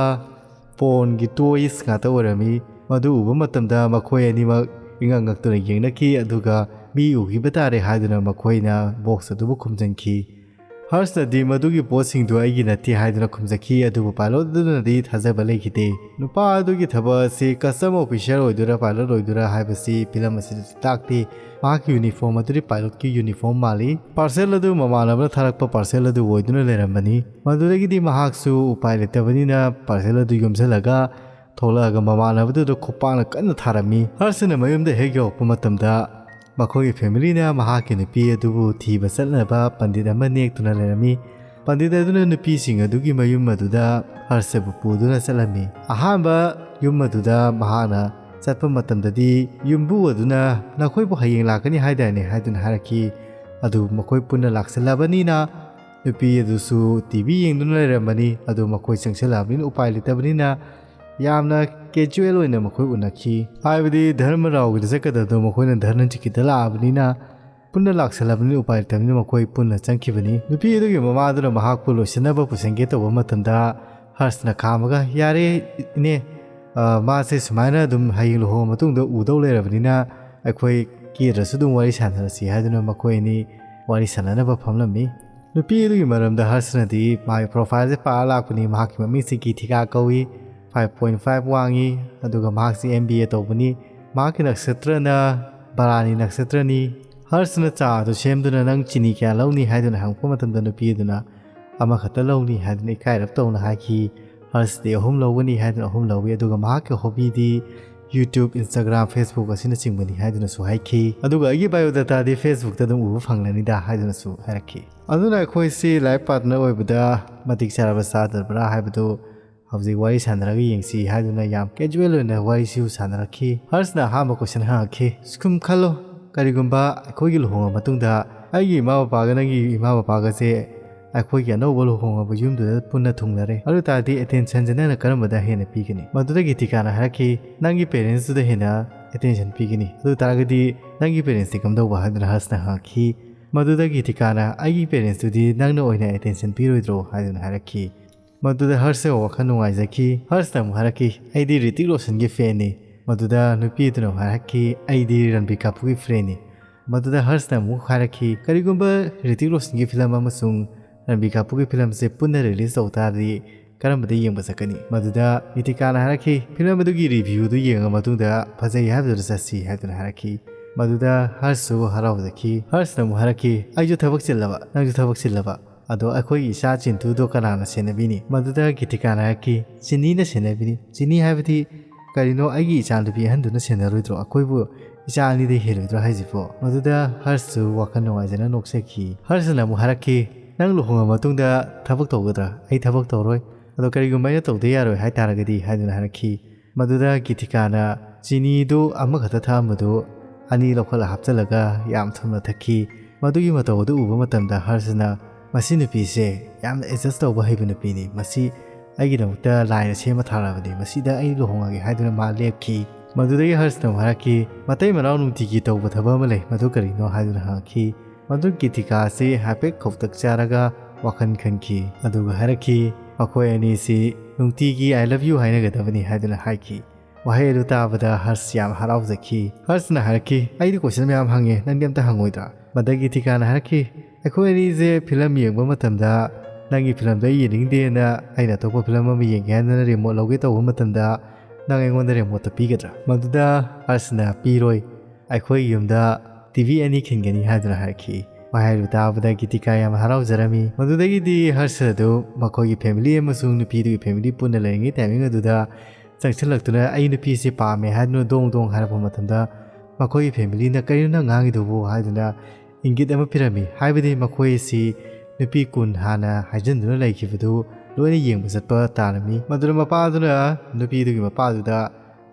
ꯄꯣꯟꯒꯤ ꯇꯣꯏꯁ ꯉꯥꯛꯇ ꯑꯣꯏꯔꯝꯃꯤ꯫ ꯃꯗꯨ ꯎꯕ ꯃꯇꯝꯗ ꯃꯈꯣꯏ ꯑꯅꯤꯃꯛ ꯏꯉꯛ ꯉꯛꯇꯨꯅ ꯌꯦꯡꯅꯈꯤ, ꯑꯗꯨꯒ "ꯃꯤ ꯎꯈꯤꯕ ꯇꯥꯔꯦ" ꯍꯥꯏꯗꯨꯅ ꯃꯈꯣꯏꯅ ꯕꯣꯛꯁ ꯑꯗꯨꯕꯨ ꯈꯨꯝꯖꯤꯟꯈꯤ꯫ ꯍꯔꯁꯅꯗꯤ ꯃꯗꯨꯒꯤ ꯄꯣꯠꯁꯤꯡꯗꯨ ꯑꯩꯒꯤ ꯅꯠꯇꯦ ꯍꯥꯏꯗꯨꯅ ꯈꯨꯝꯖꯈꯤ, ꯑꯗꯨꯕꯨ ꯄꯥꯏꯂꯣꯠ ꯑꯗꯨꯅꯗꯤ ꯊꯥꯖꯕ ꯂꯩꯈꯤꯗꯦ꯫ ꯅꯨꯄꯥ ꯑꯗꯨꯒꯤ ꯊꯕꯛ ꯑꯁꯤ ꯀꯁꯇꯝ ꯑꯣꯐꯤꯁꯥꯔ ꯑꯣꯏꯗꯣꯏꯔꯥ, ꯄꯥꯏꯂꯣꯠ ꯑꯣꯏꯗꯣꯏꯔꯥ ꯍꯥꯏꯕꯁꯤ ꯐꯤꯂꯝ ꯑꯁꯤꯗꯗꯤ ꯇꯥꯛꯇꯦ꯫ ꯃꯍꯥꯛꯀꯤ ꯌꯨꯅꯤꯐꯣꯔꯝ ꯑꯗꯨꯗꯤ ꯄꯥꯏꯂꯣꯠꯀꯤ ꯌꯨꯅꯤꯐꯣꯔꯝ ꯃꯥꯜꯂꯤ꯫ ꯄꯥꯔꯁꯦꯜ ꯑꯗꯨ ꯃꯃꯥꯟꯅꯕꯅ ꯊꯥꯔꯛꯄ ꯄꯥꯔꯁꯦꯜ ꯑꯗꯨ ꯑꯣꯏꯗꯨꯅ ꯂꯩꯔꯝꯕꯅꯤ꯫ ꯃꯗꯨꯗꯒꯤꯗꯤ ꯃꯍꯥꯛꯁꯨ ꯎꯄꯥꯏ ꯂꯩꯇꯕꯅꯤꯅ ꯄꯥꯔꯁꯦꯜ ꯑꯗꯨ ꯌꯣꯝꯁꯤꯜꯂꯒ ꯊꯣꯛꯂꯛꯑꯒ ꯃꯃꯥꯟꯅꯕꯗꯨꯗ ꯈꯨꯄꯥꯛꯅ ꯀꯟꯅ ꯊꯥꯔꯝꯃꯤ꯫ ꯍꯔꯁꯅ ꯃꯌꯨꯝꯗ ꯍꯦꯛ ꯌꯧꯔꯛꯄ ꯃꯇꯝꯗ, ꯃꯈꯣꯏꯒꯤ ꯐꯦꯃꯤꯂꯤꯅ ꯃꯍꯥꯛꯀꯤ ꯅꯨꯄꯤ ꯑꯗꯨꯕꯨ ꯊꯤꯕ ꯆꯠꯅꯕ ꯄꯟꯗꯤꯠ ꯑꯃ ꯅꯦꯛꯇꯨꯅ ꯂꯩꯔꯝꯃꯤ꯫ ꯄꯟꯗꯤꯠ ꯑꯗꯨꯅ ꯅꯨꯄꯤꯁꯤꯡ ꯑꯗꯨꯒꯤ ꯃꯌꯨꯝ ꯑꯗꯨꯗ ꯍꯔꯁꯕꯨ ꯄꯨꯗꯨꯅ ꯆꯠꯂꯝꯃꯤ꯫ ꯑꯍꯥꯟꯕ ꯌꯨꯝ ꯑꯗꯨꯗ ꯃꯍꯥꯛꯅ ꯆꯠꯄ ꯃꯇꯝꯗꯗꯤ, ꯌꯨꯝꯕꯨ ꯑꯗꯨꯅ, "ꯅꯈꯣꯏꯕꯨ ꯍꯌꯦꯡ ꯂꯥꯛꯀꯅꯤ ꯍꯥꯏꯗꯥꯏꯅꯦ?" ꯍꯥꯏꯗꯨꯅ ꯍꯥꯏꯔꯛꯈꯤ꯫ ꯑꯗꯨ ꯃꯈꯣꯏ ꯄꯨꯟꯅ ꯂꯥꯛꯁꯤꯜꯂꯕꯅꯤꯅ, ꯅꯨꯄꯤ ꯑꯗꯨꯁꯨ ꯇꯤ ꯚꯤ ꯌꯦꯡꯗꯨꯅ ꯂꯩꯔꯝꯕꯅꯤ꯫ ꯑꯗꯨ ꯃꯈꯣꯏ ꯆꯪꯁꯤꯜꯂꯛꯑꯕꯅꯤꯅ ꯎꯄꯥꯏ ꯂꯩꯇꯕꯅꯤꯅ, ꯌꯥꯝꯅ ꯀꯦꯖꯨꯋꯦꯜ ꯑꯣꯏꯅ ꯃꯈꯣꯏ ꯎꯅꯈꯤ꯫ ꯍꯥꯏꯕꯗꯤ ꯙꯔꯃ ꯔꯥꯎꯒꯤꯗ ꯆꯠꯀꯗꯕꯗꯣ ꯃꯈꯣꯏꯅ ꯙꯔꯅ ꯆꯤꯀꯤꯗ ꯂꯥꯛꯑꯕꯅꯤꯅ, ꯄꯨꯟꯅ ꯂꯥꯛꯁꯜꯂꯕꯅꯤꯅ ꯎꯄꯥꯏ ꯂꯩꯇꯕꯅꯤꯅ ꯃꯈꯣꯏ ꯄꯨꯟꯅ ꯆꯪꯈꯤꯕꯅꯤ꯫ ꯅꯨꯄꯤ ꯑꯗꯨꯒꯤ ꯃꯃꯥꯗꯨꯅ ꯃꯍꯥꯛꯄꯨ ꯂꯣꯏꯁꯤꯟꯅꯕ ꯄꯨꯁꯤꯟꯒꯦ ꯇꯧꯕ ꯃꯇꯝꯗ, ꯍꯔꯁꯅ ꯈꯥꯝꯃꯒ, "ꯌꯥꯔꯦ ꯏꯅꯦ, ꯑ, ꯃꯥꯁꯦ ꯁꯨꯃꯥꯏꯅ ꯑꯗꯨꯝ ꯍꯌꯦꯡ ꯂꯨꯍꯣꯡꯉ ꯃꯇꯨꯡꯗ ꯎꯗꯧ ꯂꯩꯔꯕꯅꯤꯅ, ꯑꯩꯈꯣꯏ ꯀꯦꯗ꯭ꯔꯁꯨ ꯑꯗꯨꯝ ꯋꯥꯔꯤ ꯁꯥꯟꯅꯔꯁꯤ" ꯍꯥꯏꯗꯨꯅ ꯃꯈꯣꯏ ꯑꯅꯤ ꯋꯥꯔꯤ ꯁꯥꯟꯅꯅꯕ ꯐꯝꯂꯝꯃꯤ꯫ ꯅꯨꯄꯤ ꯑꯗꯨꯒꯤ ꯃꯔꯝꯗ ꯍꯔꯁꯅꯗꯤ ꯃꯥꯒꯤ ꯄ꯭ꯔꯣꯐꯥꯏꯜꯁꯦ ꯄꯥꯔ ꯂꯥꯛꯄꯅꯤ꯫ ꯃꯍꯥꯛꯀꯤ ꯃꯃꯤꯡꯁꯤ ꯒꯤꯊꯤꯀꯥ ꯀꯧꯏ, ꯐꯥꯏꯚ ꯄꯣꯏꯟ ꯐꯥꯏꯚ ꯋꯥꯡꯉꯤ, ꯑꯗꯨꯒ ꯃꯍꯥꯛꯁꯤ ꯑꯦꯝ ꯕꯤ ꯑꯦ ꯇꯧꯕꯅꯤ꯫ ꯃꯍꯥꯛꯀꯤ ꯅꯛꯁꯇ꯭ꯔꯅ ꯄꯔꯥꯅꯤ ꯅꯛꯁꯇ꯭ꯔꯅꯤ꯫ ꯍꯔꯁꯅ ꯆꯥ ꯑꯗꯨ ꯁꯦꯝꯗꯨꯅ "ꯅꯪ ꯆꯤꯅꯤ ꯀꯌꯥ ꯂꯧꯅꯤ?" ꯍꯥꯏꯗꯨꯅ ꯍꯪꯉꯛꯄ ꯃꯇꯝꯗ ꯅꯨꯄꯤ ꯑꯗꯨꯅ "ꯑꯃꯈꯛꯇ ꯂꯧꯅꯤ" ꯍꯥꯏꯗꯨꯅ ꯏꯀꯥꯏꯔꯞ ꯇꯧꯅ ꯍꯥꯏꯈꯤ꯫ ꯍꯔꯁꯗꯤ "ꯑꯍꯨꯝ ꯂꯧꯒꯅꯤ" ꯍꯥꯏꯗꯨꯅ ꯑꯍꯨꯝ ꯂꯧꯏ꯫ ꯑꯗꯨꯒ ꯃꯍꯥꯛꯀꯤ ꯍꯣꯕꯤꯗꯤ YouTube, Instagram, Facebook ꯑꯁꯤꯅꯆꯤꯡꯕꯅꯤ ꯍꯥꯏꯗꯨꯅꯁꯨ ꯍꯥꯏꯈꯤ꯫ ꯑꯗꯨꯒ "ꯑꯩꯒꯤ ꯕꯥꯏꯑꯣꯗꯥꯇꯥꯗꯤ Facebookꯇ ꯑꯗꯨꯝ ꯎꯕ ꯐꯪꯂꯅꯤꯗ" ꯍꯥꯏꯗꯨꯅꯁꯨ ꯍꯥꯏꯔꯛꯈꯤ꯫ ꯑꯗꯨꯅ ꯑꯩꯈꯣꯏꯁꯤ ꯂꯥꯏꯐ ꯄꯥꯔꯠꯅꯔ ꯑꯣꯏꯕꯗ ꯃꯇꯤꯛ ꯆꯥꯔꯕ ꯆꯥꯗ꯭ꯔꯕ꯭ꯔꯥ ꯍꯥꯏꯕꯗꯨ ꯍꯧꯖꯤꯛ ꯋꯥꯔꯤ ꯁꯥꯟꯅꯔꯒ ꯌꯦꯡꯁꯤ ꯍꯥꯏꯗꯨꯅ ꯌꯥꯝ ꯀꯦꯖꯨꯋꯦꯜ ꯑꯣꯏꯅ ꯋꯥꯔꯤꯁꯤꯕꯨ ꯁꯥꯟꯅꯔꯛꯈꯤ꯫ ꯍꯔꯁꯅ ꯑꯍꯥꯟꯕ ꯀꯣꯏꯁꯟ ꯍꯪꯉꯛꯈꯤ, "ꯁꯨꯝ ꯈꯜꯂꯣ, ꯀꯔꯤꯒꯨꯝꯕ ꯑꯩꯈꯣꯏꯒꯤ ꯂꯨꯍꯣꯡꯉ ꯃꯇꯨꯡꯗ ꯑꯩꯒꯤ ꯏꯃꯥ ꯕꯕꯥꯒ ꯅꯪꯒꯤ ꯏꯃꯥ ꯕꯕꯥꯒꯁꯦ ꯑꯩꯈꯣꯏꯒꯤ ꯑꯅꯧꯕ ꯂꯨꯍꯣꯡꯉꯕ ꯌꯨꯝꯗꯨꯗ ꯄꯨꯟꯅ ꯊꯨꯡꯂꯔꯦ꯫ ꯑꯗꯨ ꯇꯥꯔꯗꯤ ꯑꯦꯇꯦꯟꯁꯟꯁꯦ ꯅꯪꯅ ꯀꯔꯝꯕꯗ ꯍꯦꯟꯅ ꯄꯤꯒꯅꯤ?" ꯃꯗꯨꯗ ꯒꯤꯇꯤꯀꯥꯅ ꯍꯥꯏꯔꯛꯈꯤ, "ꯅꯪꯒꯤ ꯄꯦꯔꯦꯟꯁꯇꯨꯗ ꯍꯦꯟꯅ ꯑꯦꯇꯦꯟꯁꯟ ꯄꯤꯒꯅꯤ꯫ ꯑꯗꯨ ꯇꯥꯔꯒꯗꯤ ꯅꯪꯒꯤ ꯄꯦꯔꯦꯟꯁꯇꯤ ꯀꯝꯗꯧꯕ?" ꯍꯥꯏꯗꯨꯅ ꯍꯔꯁꯅ ꯍꯪꯉꯛꯈꯤ꯫ ꯃꯗꯨꯗ ꯒꯤꯇꯤꯀꯥꯅ, "ꯑꯩꯒꯤ ꯄꯦꯔꯦꯟꯁꯇꯨꯗꯤ ꯅꯪꯅ ꯑꯣꯏꯅ ꯑꯦꯇꯦꯟꯁꯟ ꯄꯤꯔꯣꯏꯗ꯭ꯔꯣ?" ꯍꯥꯏꯗꯨꯅ ꯍꯥꯏꯔꯛꯈꯤ꯫ ꯃꯗꯨꯗ ꯍꯔꯁ ꯋꯥꯈꯜ ꯅꯨꯡꯉꯥꯏꯖꯈꯤ꯫ ꯍꯔꯁꯅ ꯑꯃꯨꯛ ꯍꯥꯏꯔꯛꯈꯤ, "ꯑꯩꯗꯤ ꯔꯤꯇꯤꯛ ꯔꯣꯁꯟꯒꯤ ꯐꯦꯟꯅꯤ꯫" ꯃꯗꯨꯗ ꯅꯨꯄꯤ ꯑꯗꯨꯅ ꯑꯃꯨꯛ ꯍꯥꯏꯔꯛꯈꯤ, "ꯑꯩꯗꯤ ꯔꯟꯕꯤꯔ ꯀꯥꯄꯨꯔꯒꯤ ꯐꯦꯟꯅꯤ꯫" ꯃꯗꯨꯗ ꯍꯔꯁꯅ ꯑꯃꯨꯛ ꯍꯥꯏꯔꯛꯈꯤ, "ꯀꯔꯤꯒꯨꯝꯕ ꯔꯤꯇꯤꯛ ꯔꯣꯁꯟꯒꯤ ꯐꯤꯂꯝ ꯑꯃꯁꯨꯡ ꯔꯟꯕꯤꯔ ꯀꯥꯄꯨꯔꯒꯤ ꯐꯤꯂꯝꯁꯦ ꯄꯨꯟꯅ ꯔꯤꯂꯤꯁ ꯇꯧ ꯇꯥꯔꯗꯤ ꯀꯔꯝꯕꯗ ꯌꯦꯡꯕ ꯆꯠꯀꯅꯤ?" ꯃꯗꯨꯗ ꯒꯤꯇꯤꯀꯥꯅ ꯍꯥꯏꯔꯛꯈꯤ, "ꯐꯤꯂꯝ ꯑꯗꯨꯒꯤ ꯔꯤꯚ꯭ꯌꯨꯗꯨ ꯌꯦꯡꯉ ꯃꯇꯨꯡꯗ ꯐꯖꯩ ꯍꯥꯏꯕꯗꯨꯗ ꯆꯠꯁꯤ" ꯍꯥꯏꯗꯨꯅ ꯍꯥꯏꯔꯛꯈꯤ꯫ ꯃꯗꯨꯗ ꯍꯔꯁꯁꯨ ꯍꯔꯥꯎꯖꯈꯤ꯫ ꯍꯔꯁꯅ ꯑꯃꯨꯛ ꯍꯥꯏꯔꯛꯈꯤ, "ꯑꯩꯁꯨ ꯊꯕꯛ ꯆꯤꯜꯂꯕ, ꯅꯪꯁꯨ ꯊꯕꯛ ꯆꯤꯜꯂꯕ, ꯑꯗꯣ ꯑꯩꯈꯣꯏꯒꯤ ꯏꯆꯥ ꯆꯤꯟꯇꯨꯗꯣ ꯀꯅꯥꯅ ꯁꯦꯟꯅꯕꯤꯅꯤ?" ꯃꯗꯨꯗ ꯒꯤꯇꯤꯀꯥꯅ ꯍꯥꯏꯔꯛꯈꯤ, "ꯆꯤꯅꯤꯅ ꯁꯦꯟꯅꯕꯤꯅꯤ꯫" "ꯆꯤꯅꯤ ꯍꯥꯏꯕꯗꯤ ꯀꯔꯤꯅꯣ? ꯑꯩꯒꯤ ꯏꯆꯥꯅꯨꯄꯤ ꯑꯍꯟꯗꯨꯅ ꯁꯦꯟꯅꯔꯣꯏꯗ꯭ꯔꯣ? ꯑꯩꯈꯣꯏꯕꯨ ꯏꯆꯥ ꯑꯅꯤꯗꯩ ꯍꯦꯜꯂꯣꯏꯗ꯭ꯔꯣ ꯍꯥꯏꯁꯤꯕꯣ?" ꯃꯗꯨꯗ ꯍꯔꯁꯁꯨ ꯋꯥꯈꯜ ꯅꯨꯡꯉꯥꯏꯖꯅ ꯅꯣꯛꯆꯈꯤ꯫ ꯍꯔꯁꯅ ꯑꯃꯨꯛ ꯍꯥꯏꯔꯛꯈꯤ, "ꯅꯪ ꯂꯨꯍꯣꯡꯉ ꯃꯇꯨꯡꯗ ꯊꯕꯛ ꯇꯧꯒꯗ꯭ꯔꯥ?" "ꯑꯩ ꯊꯕꯛ ꯇꯧꯔꯣꯏ꯫ ꯑꯗꯣ ꯀꯔꯤꯒꯨꯝꯕ ꯑꯩꯅ ꯇꯧꯗ ꯌꯥꯔꯣꯏ ꯍꯥꯏꯇꯥꯔꯒꯗꯤ?" ꯍꯥꯏꯗꯨꯅ ꯍꯥꯏꯔꯛꯈꯤ꯫ ꯃꯗꯨꯗ ꯒꯤꯇꯤꯀꯥꯅ ꯆꯤꯅꯤꯗꯨ ꯑꯃꯈꯛꯇ ꯊꯛꯑꯝꯕꯗꯨ ꯑꯅꯤ ꯂꯧꯈꯠꯂ ꯍꯥꯞꯆꯤꯜꯂꯒ ꯌꯥꯝ ꯊꯨꯝꯅ ꯊꯛꯈꯤ꯫ ꯃꯗꯨꯒꯤ ꯃꯇꯧ ꯑꯗꯨ ꯎꯕ ꯃꯇꯝꯗ ꯍꯔꯁꯅ, "ꯃꯁꯤ ꯅꯨꯄꯤꯁꯦ ꯌꯥꯝꯅ ꯑꯦꯗꯖꯁ ꯇꯧꯕ ꯍꯩꯕ ꯅꯨꯄꯤꯅꯤ꯫ ꯃꯁꯤ ꯑꯩꯒꯤꯗꯃꯛꯇ ꯂꯥꯏꯅ ꯁꯦꯝꯃ ꯊꯥꯔꯛꯑꯕꯅꯤ꯫ ꯃꯁꯤꯗ ꯑꯩ ꯂꯨꯍꯣꯡꯉꯒꯦ" ꯍꯥꯏꯗꯨꯅ ꯃꯥ ꯂꯦꯞꯈꯤ꯫ ꯃꯗꯨꯗꯒꯤ ꯍꯔꯁꯅ ꯑꯃꯨꯛ ꯍꯥꯏꯔꯛꯈꯤ, "ꯃꯇꯩ ꯃꯅꯥꯎ ꯅꯨꯡꯇꯤꯒꯤ ꯇꯧꯕ ꯊꯕꯛ ꯑꯃ ꯂꯩ, ꯃꯗꯨ ꯀꯔꯤꯅꯣ?" ꯍꯥꯏꯗꯨꯅ ꯍꯪꯉꯛꯈꯤ꯫ ꯃꯗꯨ ꯒꯤꯇꯤꯀꯥ ꯑꯁꯤ ꯍꯥꯏꯐꯦꯠ ꯈꯧꯇꯛ ꯆꯥꯔꯒ ꯋꯥꯈꯜ ꯈꯟꯈꯤ꯫ ꯑꯗꯨꯒ ꯍꯥꯏꯔꯛꯈꯤ, "ꯃꯈꯣꯏ ꯑꯅꯤꯁꯤ ꯅꯨꯡꯇꯤꯒꯤ I love you ꯍꯥꯏꯅꯒꯗꯕꯅꯤ" ꯍꯥꯏꯗꯨꯅ ꯍꯥꯏꯈꯤ꯫ ꯋꯥꯍꯩ ꯑꯗꯨ ꯇꯥꯕꯗ ꯍꯔꯁ ꯌꯥꯝ ꯍꯔꯥꯎꯖꯈꯤ꯫ ꯍꯔꯁꯅ ꯍꯥꯏꯔꯛꯈꯤ, "ꯑꯩꯗꯤ ꯀꯣꯏꯁꯟ ꯃꯌꯥꯝ ꯍꯪꯉꯦ, ꯅꯪꯗꯤ ꯑꯝꯇ ꯍꯪꯉꯣꯏꯗ꯭ꯔꯥ?" ꯃꯗꯨꯗ ꯒꯤꯇꯤꯀꯥꯅ ꯍꯥꯏꯔꯛꯈꯤ, "ꯑꯩꯈꯣꯏ ꯑꯅꯤꯁꯦ ꯐꯤꯂꯝ ꯌꯦꯡꯕ ꯃꯇꯝꯗ ꯅꯪꯒꯤ ꯐꯤꯂꯝꯗꯣ ꯑꯩ ꯌꯦꯡꯅꯤꯡꯗꯦꯅ ꯑꯩꯅ ꯑꯇꯣꯞꯄ ꯐꯤꯂꯝ ꯑꯃ ꯌꯦꯡꯒꯦ ꯍꯥꯏꯗꯅ ꯔꯤꯃꯣꯠ ꯂꯧꯒꯦ ꯇꯧꯕ ꯃꯇꯝꯗ ꯅꯪ ꯑꯩꯉꯣꯟꯗ ꯔꯤꯃꯣꯠꯇꯣ ꯄꯤꯒꯗ꯭ꯔꯥ?" ꯃꯗꯨꯗ ꯍꯔꯁꯅ, "ꯄꯤꯔꯣꯏ꯫ "ꯑꯩꯈꯣꯏ ꯌꯨꯝꯗ ꯇꯤ ꯚꯤ ꯑꯅꯤ ꯈꯤꯟꯒꯅꯤ" ꯍꯥꯏꯗꯨꯅ ꯍꯥꯏꯔꯛꯈꯤ꯫ ꯋꯥꯍꯩꯗꯨ ꯇꯥꯕꯗ ꯒꯤꯇꯤꯀꯥ ꯌꯥꯝ ꯍꯔꯥꯎꯖꯔꯝꯃꯤ꯫ ꯃꯗꯨꯗꯒꯤꯗꯤ ꯍꯔꯁ ꯑꯗꯨ ꯃꯈꯣꯏꯒꯤ ꯐꯦꯃꯤꯂꯤ ꯑꯃꯁꯨꯡ ꯅꯨꯄꯤꯗꯨꯒꯤ ꯐꯦꯃꯤꯂꯤ ꯄꯨꯟꯅ ꯂꯩꯔꯤꯉꯩ ꯇꯥꯏꯃꯤꯡ ꯑꯗꯨꯗ ꯆꯪꯁꯤꯜꯂꯛꯇꯨꯅ "ꯑꯩ ꯅꯨꯄꯤꯁꯤ ꯄꯥꯝꯃꯦ" ꯍꯥꯏꯗꯨꯅ ꯗꯣꯡ ꯗꯣꯡ ꯍꯥꯏꯔꯛꯄ ꯃꯇꯝꯗ, ꯃꯈꯣꯏꯒꯤ ꯐꯦꯃꯤꯂꯤꯅ "ꯀꯔꯤꯅꯣ ꯅꯪ ꯉꯥꯡꯉꯤꯗꯨꯕꯨ?" ꯍꯥꯏꯗꯨꯅ ꯏꯪꯒꯤꯠ ꯑꯃ ꯄꯤꯔꯝꯃꯤ꯫ ꯍꯥꯏꯕꯗꯤ ꯃꯈꯣꯏ ꯑꯁꯤ ꯅꯨꯄꯤ ꯀꯨꯟ ꯍꯥꯟꯅ ꯍꯥꯏꯖꯤꯟꯗꯨꯅ ꯂꯩꯈꯤꯕꯗꯨ ꯂꯣꯏꯅ ꯌꯦꯡꯕ ꯆꯠꯄ ꯇꯥꯔꯝꯃꯤ꯫ ꯃꯗꯨꯅ ꯃꯄꯥꯗꯨꯅ ꯅꯨꯄꯤꯗꯨꯒꯤ ꯃꯄꯥꯗꯨꯗ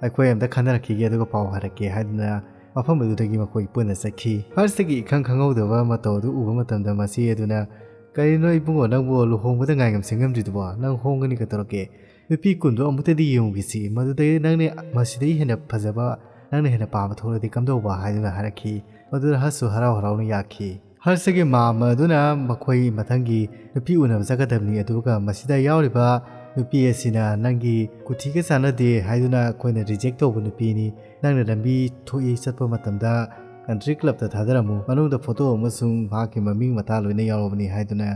"ꯑꯩꯈꯣꯏ ꯑꯝꯇ ꯈꯟꯅꯔꯛꯈꯤꯒꯦ, ꯑꯗꯨꯒ ꯄꯥꯎ ꯍꯥꯏꯔꯛꯀꯦ" ꯍꯥꯏꯗꯨꯅ ꯃꯐꯝ ꯑꯗꯨꯗꯒꯤ ꯃꯈꯣꯏ ꯄꯨꯟꯅ ꯆꯠꯈꯤ꯫ ꯍꯔꯁꯇꯒꯤ ꯏꯈꯪ ꯈꯪꯍꯧꯗꯕ ꯃꯇꯧ ꯑꯗꯨ ꯎꯕ ꯃꯇꯝꯗ ꯃꯆꯦ ꯑꯗꯨꯅ, "ꯀꯔꯤꯅꯣ ꯏꯕꯨꯡꯉꯣ, ꯅꯪꯕꯨ ꯂꯨꯍꯣꯡꯕꯗ ꯉꯥꯏꯉꯝ ꯁꯤꯡꯉꯝꯗ꯭ꯔꯤꯗꯨꯕꯣ? ꯅꯪ ꯍꯣꯡꯒꯅꯤ ꯀꯩꯗꯧꯔꯒꯦ? ꯅꯨꯄꯤ ꯀꯨꯟꯗꯣ ꯑꯃꯨꯛꯇꯗꯤ ꯌꯦꯡꯉꯨꯈꯤꯁꯤ, ꯃꯗꯨꯗꯒꯤ ꯅꯪꯅ ꯃꯁꯤꯗꯩ ꯍꯦꯟꯅ ꯐꯖꯕ, ꯅꯪꯅ ꯍꯦꯟꯅ ꯄꯥꯝꯕ ꯊꯣꯛꯂꯗꯤ ꯀꯝꯗꯧꯕ?" ꯍꯥꯏꯗꯨꯅ ꯍꯥꯏꯔꯛꯈꯤ꯫ ꯃꯗꯨꯗ ꯍꯔꯁꯁꯨ ꯍꯔꯥꯎ ꯍꯔꯥꯎꯅ ꯌꯥꯈꯤ꯫ ꯍꯔꯁꯒꯤ ꯃꯥꯝꯃ ꯑꯗꯨꯅ ꯃꯈꯣꯏ ꯃꯊꯪꯒꯤ ꯅꯨꯄꯤ ꯎꯅꯕ ꯆꯠꯀꯗꯕꯅꯤ, ꯑꯗꯨꯒ ꯃꯁꯤꯗ ꯌꯥꯎꯔꯤꯕ ꯅꯨꯄꯤ ꯑꯁꯤꯅ ꯅꯪꯒꯤ ꯀꯨꯊꯤꯒ ꯆꯥꯟꯅꯗꯦ ꯍꯥꯏꯗꯨꯅ ꯑꯩꯈꯣꯏꯅ ꯔꯤꯖꯦꯛ ꯇꯧꯕ ꯅꯨꯄꯤꯅꯤ꯫ ꯅꯪꯅ ꯂꯝꯕꯤ ꯊꯣꯛꯏ ꯆꯠꯄ ꯃꯇꯝꯗ ꯀꯟꯇ꯭ꯔꯤ ꯀ꯭ꯂꯕꯇ ꯊꯥꯗꯔꯝꯃꯨ, ꯃꯅꯨꯡꯗ ꯐꯣꯇꯣ ꯑꯃꯁꯨꯡ ꯃꯍꯥꯛꯀꯤ ꯃꯃꯤꯡ ꯃꯊꯥ ꯂꯣꯏꯅ ꯌꯥꯎꯔꯕꯅꯤ ꯍꯥꯏꯗꯨꯅ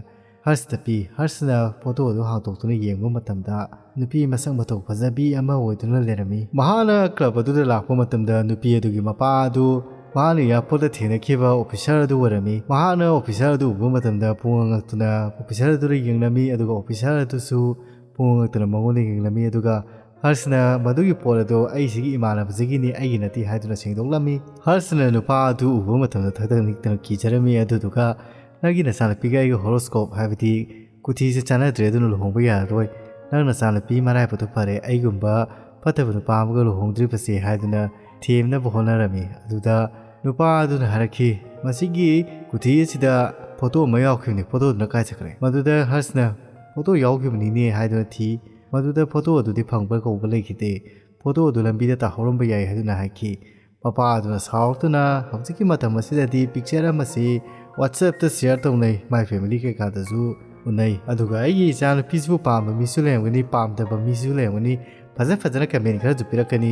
ꯍꯔꯁꯇ ꯄꯤ꯫ ꯍꯔꯁꯅ ꯐꯣꯇꯣ ꯑꯗꯨ ꯍꯥꯡꯗꯣꯛꯇꯨꯅ ꯌꯦꯡꯕ ꯃꯇꯝꯗ ꯅꯨꯄꯤ ꯃꯁꯛ ꯃꯇꯧ ꯐꯖꯕꯤ ꯑꯃ ꯑꯣꯏꯗꯨꯅ ꯂꯩꯔꯝꯃꯤ꯫ ꯃꯍꯥꯛꯅ ꯀ꯭ꯂꯕ ꯑꯗꯨꯗ ꯂꯥꯛꯄ ꯃꯇꯝꯗ ꯅꯨꯄꯤ ꯑꯗꯨꯒꯤ ꯃꯄꯥ ꯑꯗꯨ ꯃꯍꯥꯛꯅ ꯑꯦꯌꯥꯔꯄꯣꯔꯠꯇ ꯊꯦꯡꯅꯈꯤꯕ ꯑꯣꯐꯤꯁꯥꯔ ꯑꯗꯨ ꯑꯣꯏꯔꯝꯃꯤ꯫ ꯃꯍꯥꯛꯅ ꯑꯣꯐꯤꯁꯥꯔ ꯑꯗꯨ ꯎꯕ ꯃꯇꯝꯗ ꯄꯨꯡꯉꯛ ꯉꯛꯇꯨꯅ ꯑꯣꯐꯤꯁꯥꯔ ꯑꯗꯨꯗ ꯌꯦꯡꯂꯝꯃꯤ, ꯑꯗꯨꯒ ꯑꯣꯐꯤꯁꯥꯔ ꯑꯗꯨꯁꯨ ꯄꯨꯡꯉꯛ ꯉꯛꯇꯨꯅ ꯃꯉꯣꯟꯗ ꯌꯦꯡꯂꯝꯃꯤ, ꯑꯗꯨꯒ ꯍꯔꯁꯅ "ꯃꯗꯨꯒꯤ ꯄꯣꯠ ꯑꯗꯨ ꯑꯩ ꯁꯤꯒꯤ ꯏꯃꯥꯟꯅꯕꯁꯤꯒꯤꯅꯤ, ꯑꯩꯒꯤ ꯅꯠꯇꯦ" ꯍꯥꯏꯗꯨꯅ ꯁꯦꯡꯗꯣꯛꯂꯝꯃꯤ꯫ ꯍꯔꯁꯅ ꯅꯨꯄꯥ ꯑꯗꯨ ꯎꯕ ꯃꯇꯝꯗ ꯊꯛꯊꯛ ꯅꯤꯛꯇꯨꯅ ꯀꯤꯖꯔꯝꯃꯤ, ꯑꯗꯨꯗꯨꯒ "ꯅꯪꯒꯤ ꯅꯆꯥꯅꯨꯄꯤꯒ ꯑꯩꯒꯤ ꯍꯣꯔꯣꯁꯀꯣꯞ, ꯍꯥꯏꯕꯗꯤ ꯀꯨꯊꯤꯁꯦ ꯆꯥꯟꯅꯗ꯭ꯔꯦ, ꯑꯗꯨꯅ ꯂꯨꯍꯣꯡꯕ ꯌꯥꯔꯔꯣꯏ꯫ ꯅꯪ ꯅꯆꯥꯅꯨꯄꯤ ꯃꯔꯥꯏꯕꯛꯇꯣ ꯐꯔꯦ, ꯑꯩꯒꯨꯝꯕ ꯐꯠꯇꯕ ꯅꯨꯄꯥ ꯑꯃꯒ ꯂꯨꯍꯣꯡꯗ꯭ꯔꯤꯕꯁꯦ" ꯍꯥꯏꯗꯨꯅ ꯊꯦꯝꯅꯕ ꯍꯣꯠꯅꯔꯝꯃꯤ꯫ ꯑꯗꯨꯗ ꯅꯨꯄꯥ ꯑꯗꯨꯅ ꯍꯥꯏꯔꯛꯈꯤ, "ꯃꯁꯤꯒꯤ ꯀꯨꯊꯤ ꯑꯁꯤꯗ ꯐꯣꯇꯣ ꯑꯃ ꯌꯥꯎꯈꯤꯕꯅꯤ, ꯐꯣꯇꯣꯗꯨꯅ ꯀꯥꯏ ꯆꯠꯈ꯭ꯔꯦ?" ꯃꯗꯨꯗ ꯍꯔꯁꯅ, "ꯐꯣꯇꯣ ꯌꯥꯎꯈꯤꯕꯅꯤꯅꯦ" ꯍꯥꯏꯗꯨꯅ ꯊꯤ꯫ ꯃꯗꯨꯗ ꯐꯣꯇꯣ ꯑꯗꯨꯗꯤ ꯐꯪꯕ ꯀꯧꯕ ꯂꯩꯈꯤꯗꯦ꯫ "ꯐꯣꯇꯣ ꯑꯗꯨ ꯂꯝꯕꯤꯗ ꯇꯥꯍꯧꯔꯝꯕ ꯌꯥꯏ" ꯍꯥꯏꯗꯨꯅ ꯍꯥꯏꯈꯤ꯫ ꯃꯄꯥ ꯑꯗꯨꯅ ꯁꯥꯎꯔꯛꯇꯨꯅ, "ꯍꯧꯖꯤꯛꯀꯤ ꯃꯇꯝ ꯑꯁꯤꯗꯗꯤ ꯄꯤꯛꯆꯔ ꯑꯃꯁꯤ WhatsApp-ꯇ ꯁꯤꯌꯔ ꯇꯧꯅꯩ, ꯃꯥꯏ ꯐꯦꯃꯤꯂꯤ ꯀꯩꯀꯥꯗꯁꯨ ꯎꯅꯩ, ꯑꯗꯨꯒ ꯑꯩꯒꯤ ꯏꯆꯥꯅꯨꯄꯤꯁꯤꯕꯨ ꯄꯥꯝꯕ ꯃꯤꯁꯨ ꯂꯩꯔꯝꯒꯅꯤ, ꯄꯥꯝꯗꯕ ꯃꯤꯁꯨ ꯂꯩꯔꯝꯒꯅꯤ, ꯐꯖ ꯐꯖꯅ ꯀꯃꯦꯟ ꯈꯔꯁꯨ ꯄꯤꯔꯛꯀꯅꯤ,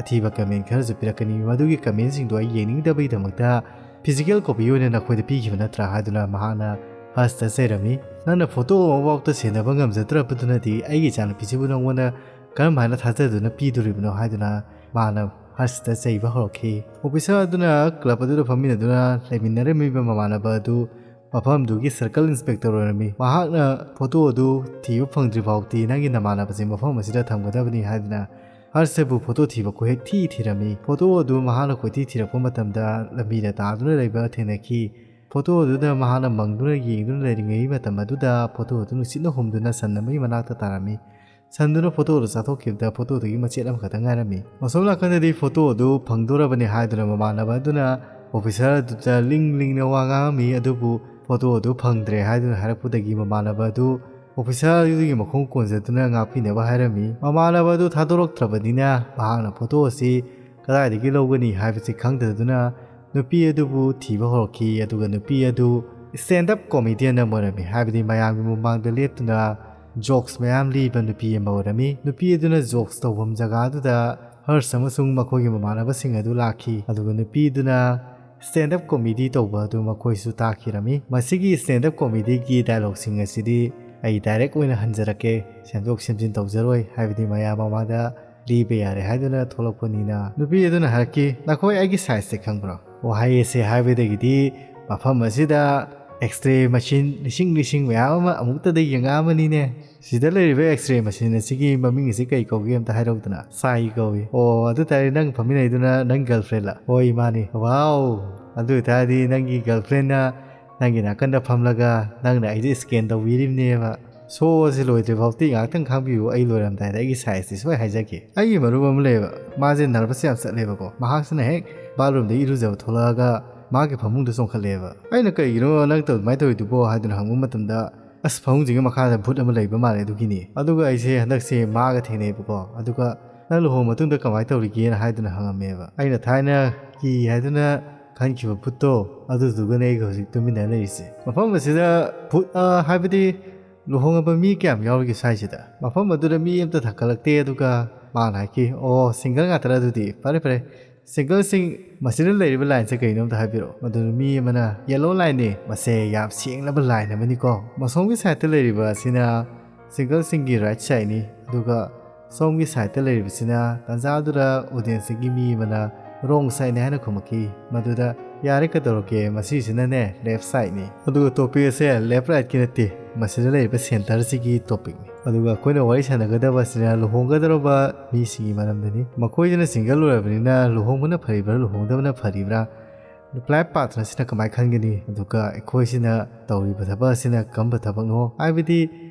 ꯑꯊꯤꯕ ꯀꯃꯦꯟ ꯈꯔꯁꯨ ꯄꯤꯔꯛꯀꯅꯤ, ꯃꯗꯨꯒꯤ ꯀꯃꯦꯟꯁꯤꯡꯗꯣ ꯑꯩ ꯌꯦꯡꯅꯤꯡꯗꯕꯒꯤꯗꯃꯛꯇ ꯐꯤꯖꯤꯀꯦꯜ ꯀꯣꯄꯤ ꯑꯣꯏꯅ ꯅꯈꯣꯏꯗ ꯄꯤꯈꯤꯕ ꯅꯠꯇ꯭ꯔꯥ?" ꯍꯥꯏꯗꯨꯅ ꯃꯍꯥꯛꯅ ꯍꯔꯁꯇ ꯆꯩꯔꯝꯃꯤ꯫ "ꯅꯪꯅ ꯐꯣꯇꯣ ꯑꯃꯐꯥꯎꯗ ꯁꯦꯟꯅꯕ ꯉꯝꯖꯗ꯭ꯔꯕꯗꯨꯅꯗꯤ ꯑꯩꯒꯤ ꯏꯆꯥꯅꯨꯄꯤꯁꯤꯕꯨ ꯅꯪꯉꯣꯟꯗ ꯀꯔꯝ ꯍꯥꯏꯅ ꯊꯥꯖꯗꯨꯅ ꯄꯤꯗꯣꯔꯤꯕꯅꯣ?" ꯍꯥꯏꯗꯨꯅ ꯃꯥꯅ ꯍꯔꯁꯇ ꯆꯩꯕ ꯍꯧꯔꯛꯈꯤ꯫ ꯑꯣꯐꯤꯁꯥꯔ ꯑꯗꯨꯅ ꯀ꯭ꯂꯕ ꯑꯗꯨꯗ ꯐꯝꯃꯤꯟꯅꯗꯨꯅ ꯂꯩꯃꯤꯟꯅꯔꯝꯃꯤꯕ ꯃꯃꯥꯟꯅꯕ ꯑꯗꯨ ꯃꯐꯝꯗꯨꯒꯤ ꯁꯔꯀꯜ ꯏꯟꯁꯄꯦꯛꯇꯔ ꯑꯣꯏꯔꯝꯃꯤ꯫ ꯃꯍꯥꯛꯅ ꯐꯣꯇꯣ ꯑꯗꯨ ꯊꯤꯕ ꯐꯪꯗ꯭ꯔꯤ ꯐꯥꯎꯗꯤ ꯅꯪꯒꯤ ꯅꯃꯥꯟꯅꯕꯁꯦ ꯃꯐꯝ ꯑꯁꯤꯗ ꯊꯝꯒꯗꯕꯅꯤ ꯍꯥꯏꯗꯨꯅ ꯍꯔꯁꯕꯨ ꯐꯣꯇꯣ ꯊꯤꯕ ꯀꯣꯏꯍꯦꯛ ꯊꯤ ꯊꯤꯔꯝꯃꯤ꯫ ꯐꯣꯇꯣ ꯑꯗꯨ ꯃꯍꯥꯛꯅ ꯀꯣꯏꯊꯤ ꯊꯤꯔꯛꯄ ꯃꯇꯝꯗ ꯂꯝꯕꯤꯗ ꯇꯥꯗꯨꯅ ꯂꯩꯕ ꯊꯦꯡꯅꯈꯤ꯫ ꯐꯣꯇꯣ ꯑꯗꯨꯗ ꯃꯍꯥꯛꯅ ꯃꯪꯗꯨꯅ ꯌꯦꯡꯗꯨꯅ ꯂꯩꯔꯤꯉꯩ ꯃꯇꯝ ꯑꯗꯨꯗ ꯐꯣꯇꯣ ꯑꯗꯨ ꯅꯨꯡꯁꯤꯠꯅ ꯍꯨꯝꯗꯨꯅ ꯁꯟ ꯑꯃꯒꯤ ꯃꯅꯥꯛꯇ ꯇꯥꯔꯝꯃꯤ꯫ ꯁꯟꯗꯨꯅ ꯐꯣꯇꯣ ꯑꯗꯨ ꯆꯥꯊꯣꯛꯈꯤꯕꯗ ꯐꯣꯇꯣꯗꯨꯒꯤ ꯃꯆꯦꯠ ꯑꯃꯈꯛꯇ ꯉꯥꯏꯔꯝꯃꯤ꯫ ꯑꯁꯣꯝ ꯅꯥꯀꯟꯗꯗꯤ ꯐꯣꯇꯣ ꯑꯗꯨ ꯐꯪꯗꯣꯔꯕꯅꯤ ꯍꯥꯏꯗꯨꯅ ꯃꯃꯥꯟꯅꯕ ꯑꯗꯨꯅ ꯑꯣꯐꯤꯁꯥꯔ ꯑꯗꯨꯗ ꯂꯤꯡ ꯂꯤꯡꯅ ꯋꯥ ꯉꯥꯡꯉꯝꯃꯤ꯫ ꯑꯗꯨꯕꯨ ꯐꯣꯇꯣ ꯑꯗꯨ ꯐꯪꯗ꯭ꯔꯦ ꯍꯥꯏꯗꯨꯅ ꯍꯥꯏꯔꯛꯄꯗꯒꯤ ꯃꯃꯥꯟꯅꯕ ꯑꯗꯨ ꯑꯣꯐꯤꯁꯥꯔ ꯑꯗꯨꯒꯤ ꯃꯈꯣꯡ ꯀꯣꯟꯖꯗꯨꯅ ꯉꯥꯛꯄꯤꯅꯕ ꯍꯥꯏꯔꯝꯃꯤ꯫ ꯃꯃꯥꯟꯅꯕ ꯑꯗꯨ ꯊꯥꯗꯣꯔꯛꯇ꯭ꯔꯕꯅꯤꯅ ꯃꯍꯥꯛꯅ ꯐꯣꯇꯣ ꯑꯁꯤ ꯀꯗꯥꯏꯗꯒꯤ ꯂꯧꯒꯅꯤ ꯍꯥꯏꯕꯁꯤ ꯈꯪꯗꯗꯨꯅ ꯅꯨꯄꯤ ꯑꯗꯨꯕꯨ ꯊꯤꯕ ꯍꯧꯔꯛꯈꯤ꯫ ꯑꯗꯨꯒ ꯅꯨꯄꯤ ꯑꯗꯨ stand up comedian ꯑꯃ ꯑꯣꯏꯔꯝꯃꯤ, ꯍꯥꯏꯕꯗꯤ ꯃꯌꯥꯝꯒꯤ ꯃꯃꯥꯡꯗ ꯂꯦꯞꯇꯨꯅ ꯖꯣꯛꯁ ꯃꯌꯥꯝ ꯂꯤꯕ ꯅꯨꯄꯤ ꯑꯃ ꯑꯣꯏꯔꯝꯃꯤ꯫ ꯅꯨꯄꯤ ꯑꯗꯨꯅ ꯖꯣꯛꯁ ꯇꯧꯐꯝ ꯖꯒꯥꯗꯨꯗ ꯍꯔꯁ ꯑꯃꯁꯨꯡ ꯃꯈꯣꯏꯒꯤ ꯃꯃꯥꯟꯅꯕꯁꯤꯡ ꯑꯗꯨ ꯂꯥꯛꯈꯤ꯫ ꯑꯗꯨꯒ ꯅꯨꯄꯤ ꯑꯗꯨꯅ stand up comedy ꯇꯧꯕ ꯑꯗꯨ ꯃꯈꯣꯏꯁꯨ ꯇꯥꯈꯤꯔꯝꯃꯤ꯫ ꯃꯁꯤꯒꯤ stand up comedyꯒꯤ dialogueꯁꯤꯡ ꯑꯁꯤꯗꯤ ꯑꯩ direct ꯑꯣꯏꯅ ꯍꯟꯖꯔꯛꯀꯦ, ꯁꯦꯝꯗꯣꯛ ꯁꯦꯝꯖꯤꯟ ꯇꯧꯖꯔꯣꯏ, ꯍꯥꯏꯕꯗꯤ ꯃꯌꯥꯝ ꯃꯃꯥꯡꯗ ꯂꯤꯕ ꯌꯥꯔꯦ ꯍꯥꯏꯗꯨꯅ ꯊꯣꯛꯂꯛꯄꯅꯤꯅ꯫ ꯅꯨꯄꯤ ꯑꯗꯨꯅ ꯍꯥꯏꯔꯛꯈꯤ, "ꯅꯈꯣꯏ ꯑꯩꯒꯤ sizeꯁꯦ ꯈꯪꯕ꯭ꯔꯣ?" ꯋꯥꯍꯩ ꯑꯁꯤ ꯍꯥꯏꯕꯗꯒꯤꯗꯤ ꯃꯐꯝ ꯑꯁꯤꯗ X-ray machine ꯂꯤꯁꯤꯡ ꯂꯤꯁꯤꯡ ꯃꯌꯥꯝ ꯑꯃ ꯑꯃꯨꯛꯇꯗ ꯌꯦꯡꯉꯛꯑꯃꯅꯤꯅꯦ꯫ "ꯁꯤꯗ ꯂꯩꯔꯤꯕ X-ray machine ꯑꯁꯤꯒꯤ ꯃꯃꯤꯡ ꯑꯁꯤ ꯀꯩ ꯀꯧꯒꯦ ꯑꯝꯇ ꯍꯥꯏꯔꯛꯎꯗꯅ?" "Psy ꯀꯧꯏ"꯫ "ꯑꯣ, ꯑꯗꯨ ꯇꯥꯔꯗꯤ ꯅꯪ ꯐꯝꯃꯤꯟꯅꯩꯗꯨꯅ ꯅꯪ girlfriendꯂ?" "ꯍꯣꯏ, ꯃꯥꯅꯤ"꯫ "Wow, ꯑꯗꯨ ꯑꯣꯏꯇꯥꯔꯗꯤ ꯅꯪꯒꯤ girlfriendꯅ ꯅꯪꯒꯤ ꯅꯥꯀꯟꯗ ꯐꯝꯂꯒ ꯅꯪꯅ ꯑꯩꯁꯦ scan ꯇꯧꯕꯤꯔꯤꯕꯅꯦꯕ꯫ Show ꯑꯁꯤ ꯂꯣꯏꯗ꯭ꯔꯤ ꯐꯥꯎꯗꯤ ꯉꯥꯏꯍꯥꯛꯇꯪ ꯈꯥꯡꯕꯤꯌꯨ, ꯑꯩ ꯂꯣꯏꯔꯝꯗꯥꯏꯗ ꯑꯩꯒꯤ sizeꯇꯤ ꯁꯣꯏ ꯍꯥꯏꯖꯒꯦ"꯫ ꯑꯩꯒꯤ ꯃꯔꯨꯞ ꯑꯃ ꯂꯩꯌꯦꯕ, ꯃꯥꯁꯦ nervous ꯌꯥꯝ ꯆꯠꯂꯦꯕꯀꯣ꯫ ꯃꯍꯥꯛꯁꯤꯅ ꯍꯦꯛ bathroomꯗ ꯏꯔꯨꯖꯕ ꯊꯣꯛꯂꯛꯑꯒ ꯃꯥꯒꯤ ꯐꯃꯨꯡꯗ ꯆꯣꯡꯈꯠꯂꯛꯑꯦꯕ꯫ ꯑꯩꯅ "ꯀꯩꯒꯤꯅꯣ ꯅꯪ ꯑꯗꯨꯃꯥꯏꯅ ꯇꯧꯔꯤꯗꯨꯕꯣ?" ꯍꯥꯏꯗꯨꯅ ꯍꯪꯕ ꯃꯇꯝꯗ, "ꯑꯁ, ꯐꯃꯨꯡꯁꯤꯒꯤ ꯃꯈꯥꯗ ꯚꯨꯠ ꯑꯃ ꯂꯩꯕ ꯃꯥꯜꯂꯦ ꯑꯗꯨꯒꯤꯅꯤ"꯫ ꯑꯗꯨꯒ ꯑꯩꯁꯦ ꯍꯟꯗꯛꯁꯦ ꯃꯥꯒ ꯊꯦꯡꯅꯩꯕꯀꯣ꯫ ꯑꯗꯨꯒ "ꯅꯪ ꯂꯨꯍꯣꯡꯕ ꯃꯇꯨꯡꯗ ꯀꯃꯥꯏꯅ ꯇꯧꯔꯤꯒꯦꯅ?" ꯍꯥꯏꯗꯨꯅ ꯍꯪꯉꯝꯃꯦꯕ꯫ ꯑꯩꯅ ꯊꯥꯏꯅ ꯀꯤ ꯍꯥꯏꯗꯨꯅ ꯈꯟꯈꯤꯕ ꯚꯨꯠꯇꯣ, ꯑꯗꯨꯗꯨꯒꯅꯦ ꯑꯩꯒ ꯍꯧꯖꯤꯛ ꯇꯨꯃꯤꯟꯅ ꯂꯩꯔꯤꯁꯦ꯫ ꯃꯐꯝ ꯑꯁꯤꯗ ꯚꯨꯠ, ꯑ, ꯍꯥꯏꯕꯗꯤ ꯂꯨꯍꯣꯡꯉꯕ ꯃꯤ ꯀꯌꯥꯝ ꯌꯥꯎꯔꯤꯒꯦ ꯁ꯭ꯋꯥꯏꯁꯤꯗ? ꯃꯐꯝ ꯑꯗꯨꯗ ꯃꯤ ꯑꯝꯇ ꯊꯥꯡꯒꯠꯂꯛꯇꯦ꯫ ꯑꯗꯨꯒ ꯃꯥꯅ ꯍꯥꯏꯈꯤ, "ꯑꯣ, single ꯉꯥꯛꯇꯔ ꯑꯗꯨꯗꯤ? ꯐꯔꯦ, ꯐꯔꯦ꯫ Singleꯁꯤꯡ ꯃꯁꯤꯗ ꯂꯩꯔꯤꯕ lineꯁꯦ ꯀꯩꯅꯣ ꯑꯝꯇ ꯍꯥꯏꯕꯤꯔꯛꯑꯣ?" ꯃꯗꯨꯗ ꯃꯤ ꯑꯃꯅ, "Yellow lineꯅꯦ꯫ ꯃꯁꯦ ꯌꯥꯝ ꯁꯦꯡꯂꯕ line ꯑꯃꯅꯤꯀꯣ꯫ ꯃꯁꯣꯝꯒꯤ sideꯇ ꯂꯩꯔꯤꯕ ꯑꯁꯤꯅ singleꯁꯤꯡꯒꯤ right sideꯅꯤ꯫ ꯑꯗꯨꯒ ꯁꯣꯝꯒꯤ ꯁꯥꯏꯠꯇ ꯂꯩꯔꯤꯕꯁꯤꯅ ꯇꯥꯟꯖꯥꯗꯨꯗ ꯑꯣꯗꯤꯌꯦꯟꯁꯇꯒꯤ ꯃꯤ ꯑꯃꯅ ꯔꯣꯡ ꯁꯥꯏꯠꯅꯤ ꯍꯥꯏꯅ ꯈꯨꯝꯃꯛꯈꯤ꯫ ꯃꯗꯨꯗ ꯌꯥꯔꯦ ꯀꯩꯗꯧꯔꯒꯦ, ꯃꯁꯤꯁꯤꯅꯅꯦ ꯂꯦꯐ ꯁꯥꯏꯠꯅꯤ꯫ ꯑꯗꯨꯒ ꯇꯣꯄꯤꯛ ꯑꯁꯦ ꯂꯦꯐ ꯔꯥꯏꯠꯀꯤ ꯅꯠꯇꯦ, ꯃꯁꯤꯗ ꯂꯩꯔꯤꯕ ꯁꯦꯟꯇꯔꯁꯤꯒꯤ ꯇꯣꯄꯤꯛꯅꯤ꯫ ꯑꯗꯨꯒ ꯑꯩꯈꯣꯏꯅ ꯋꯥꯔꯤ ꯁꯥꯟꯅꯒꯗꯕꯁꯤꯅ ꯂꯨꯍꯣꯡꯒꯗꯧꯔꯕ ꯃꯤꯁꯤꯡꯒꯤ ꯃꯔꯝꯗꯅꯤ꯫ ꯃꯈꯣꯏꯁꯤꯅ ꯁꯤꯡꯒꯜ ꯑꯣꯏꯔꯕꯅꯤꯅ ꯂꯨꯍꯣꯡꯕꯅ ꯐꯔꯤꯕ꯭ꯔꯥ ꯂꯨꯍꯣꯡꯗꯕꯅ ꯐꯔꯤꯕ꯭ꯔꯥ, ꯂꯥꯏꯐ ꯄꯥꯔꯠꯅꯔꯁꯤꯅ ꯀꯃꯥꯏꯅ ꯈꯟꯒꯅꯤ, ꯑꯗꯨꯒ ꯑꯩꯈꯣꯏꯁꯤꯅ ꯇꯧꯔꯤꯕ ꯊꯕꯛ ꯑꯁꯤꯅ ꯀꯔꯝꯕ ꯊꯕꯛꯅꯣ ꯍꯥꯏꯕꯗꯤ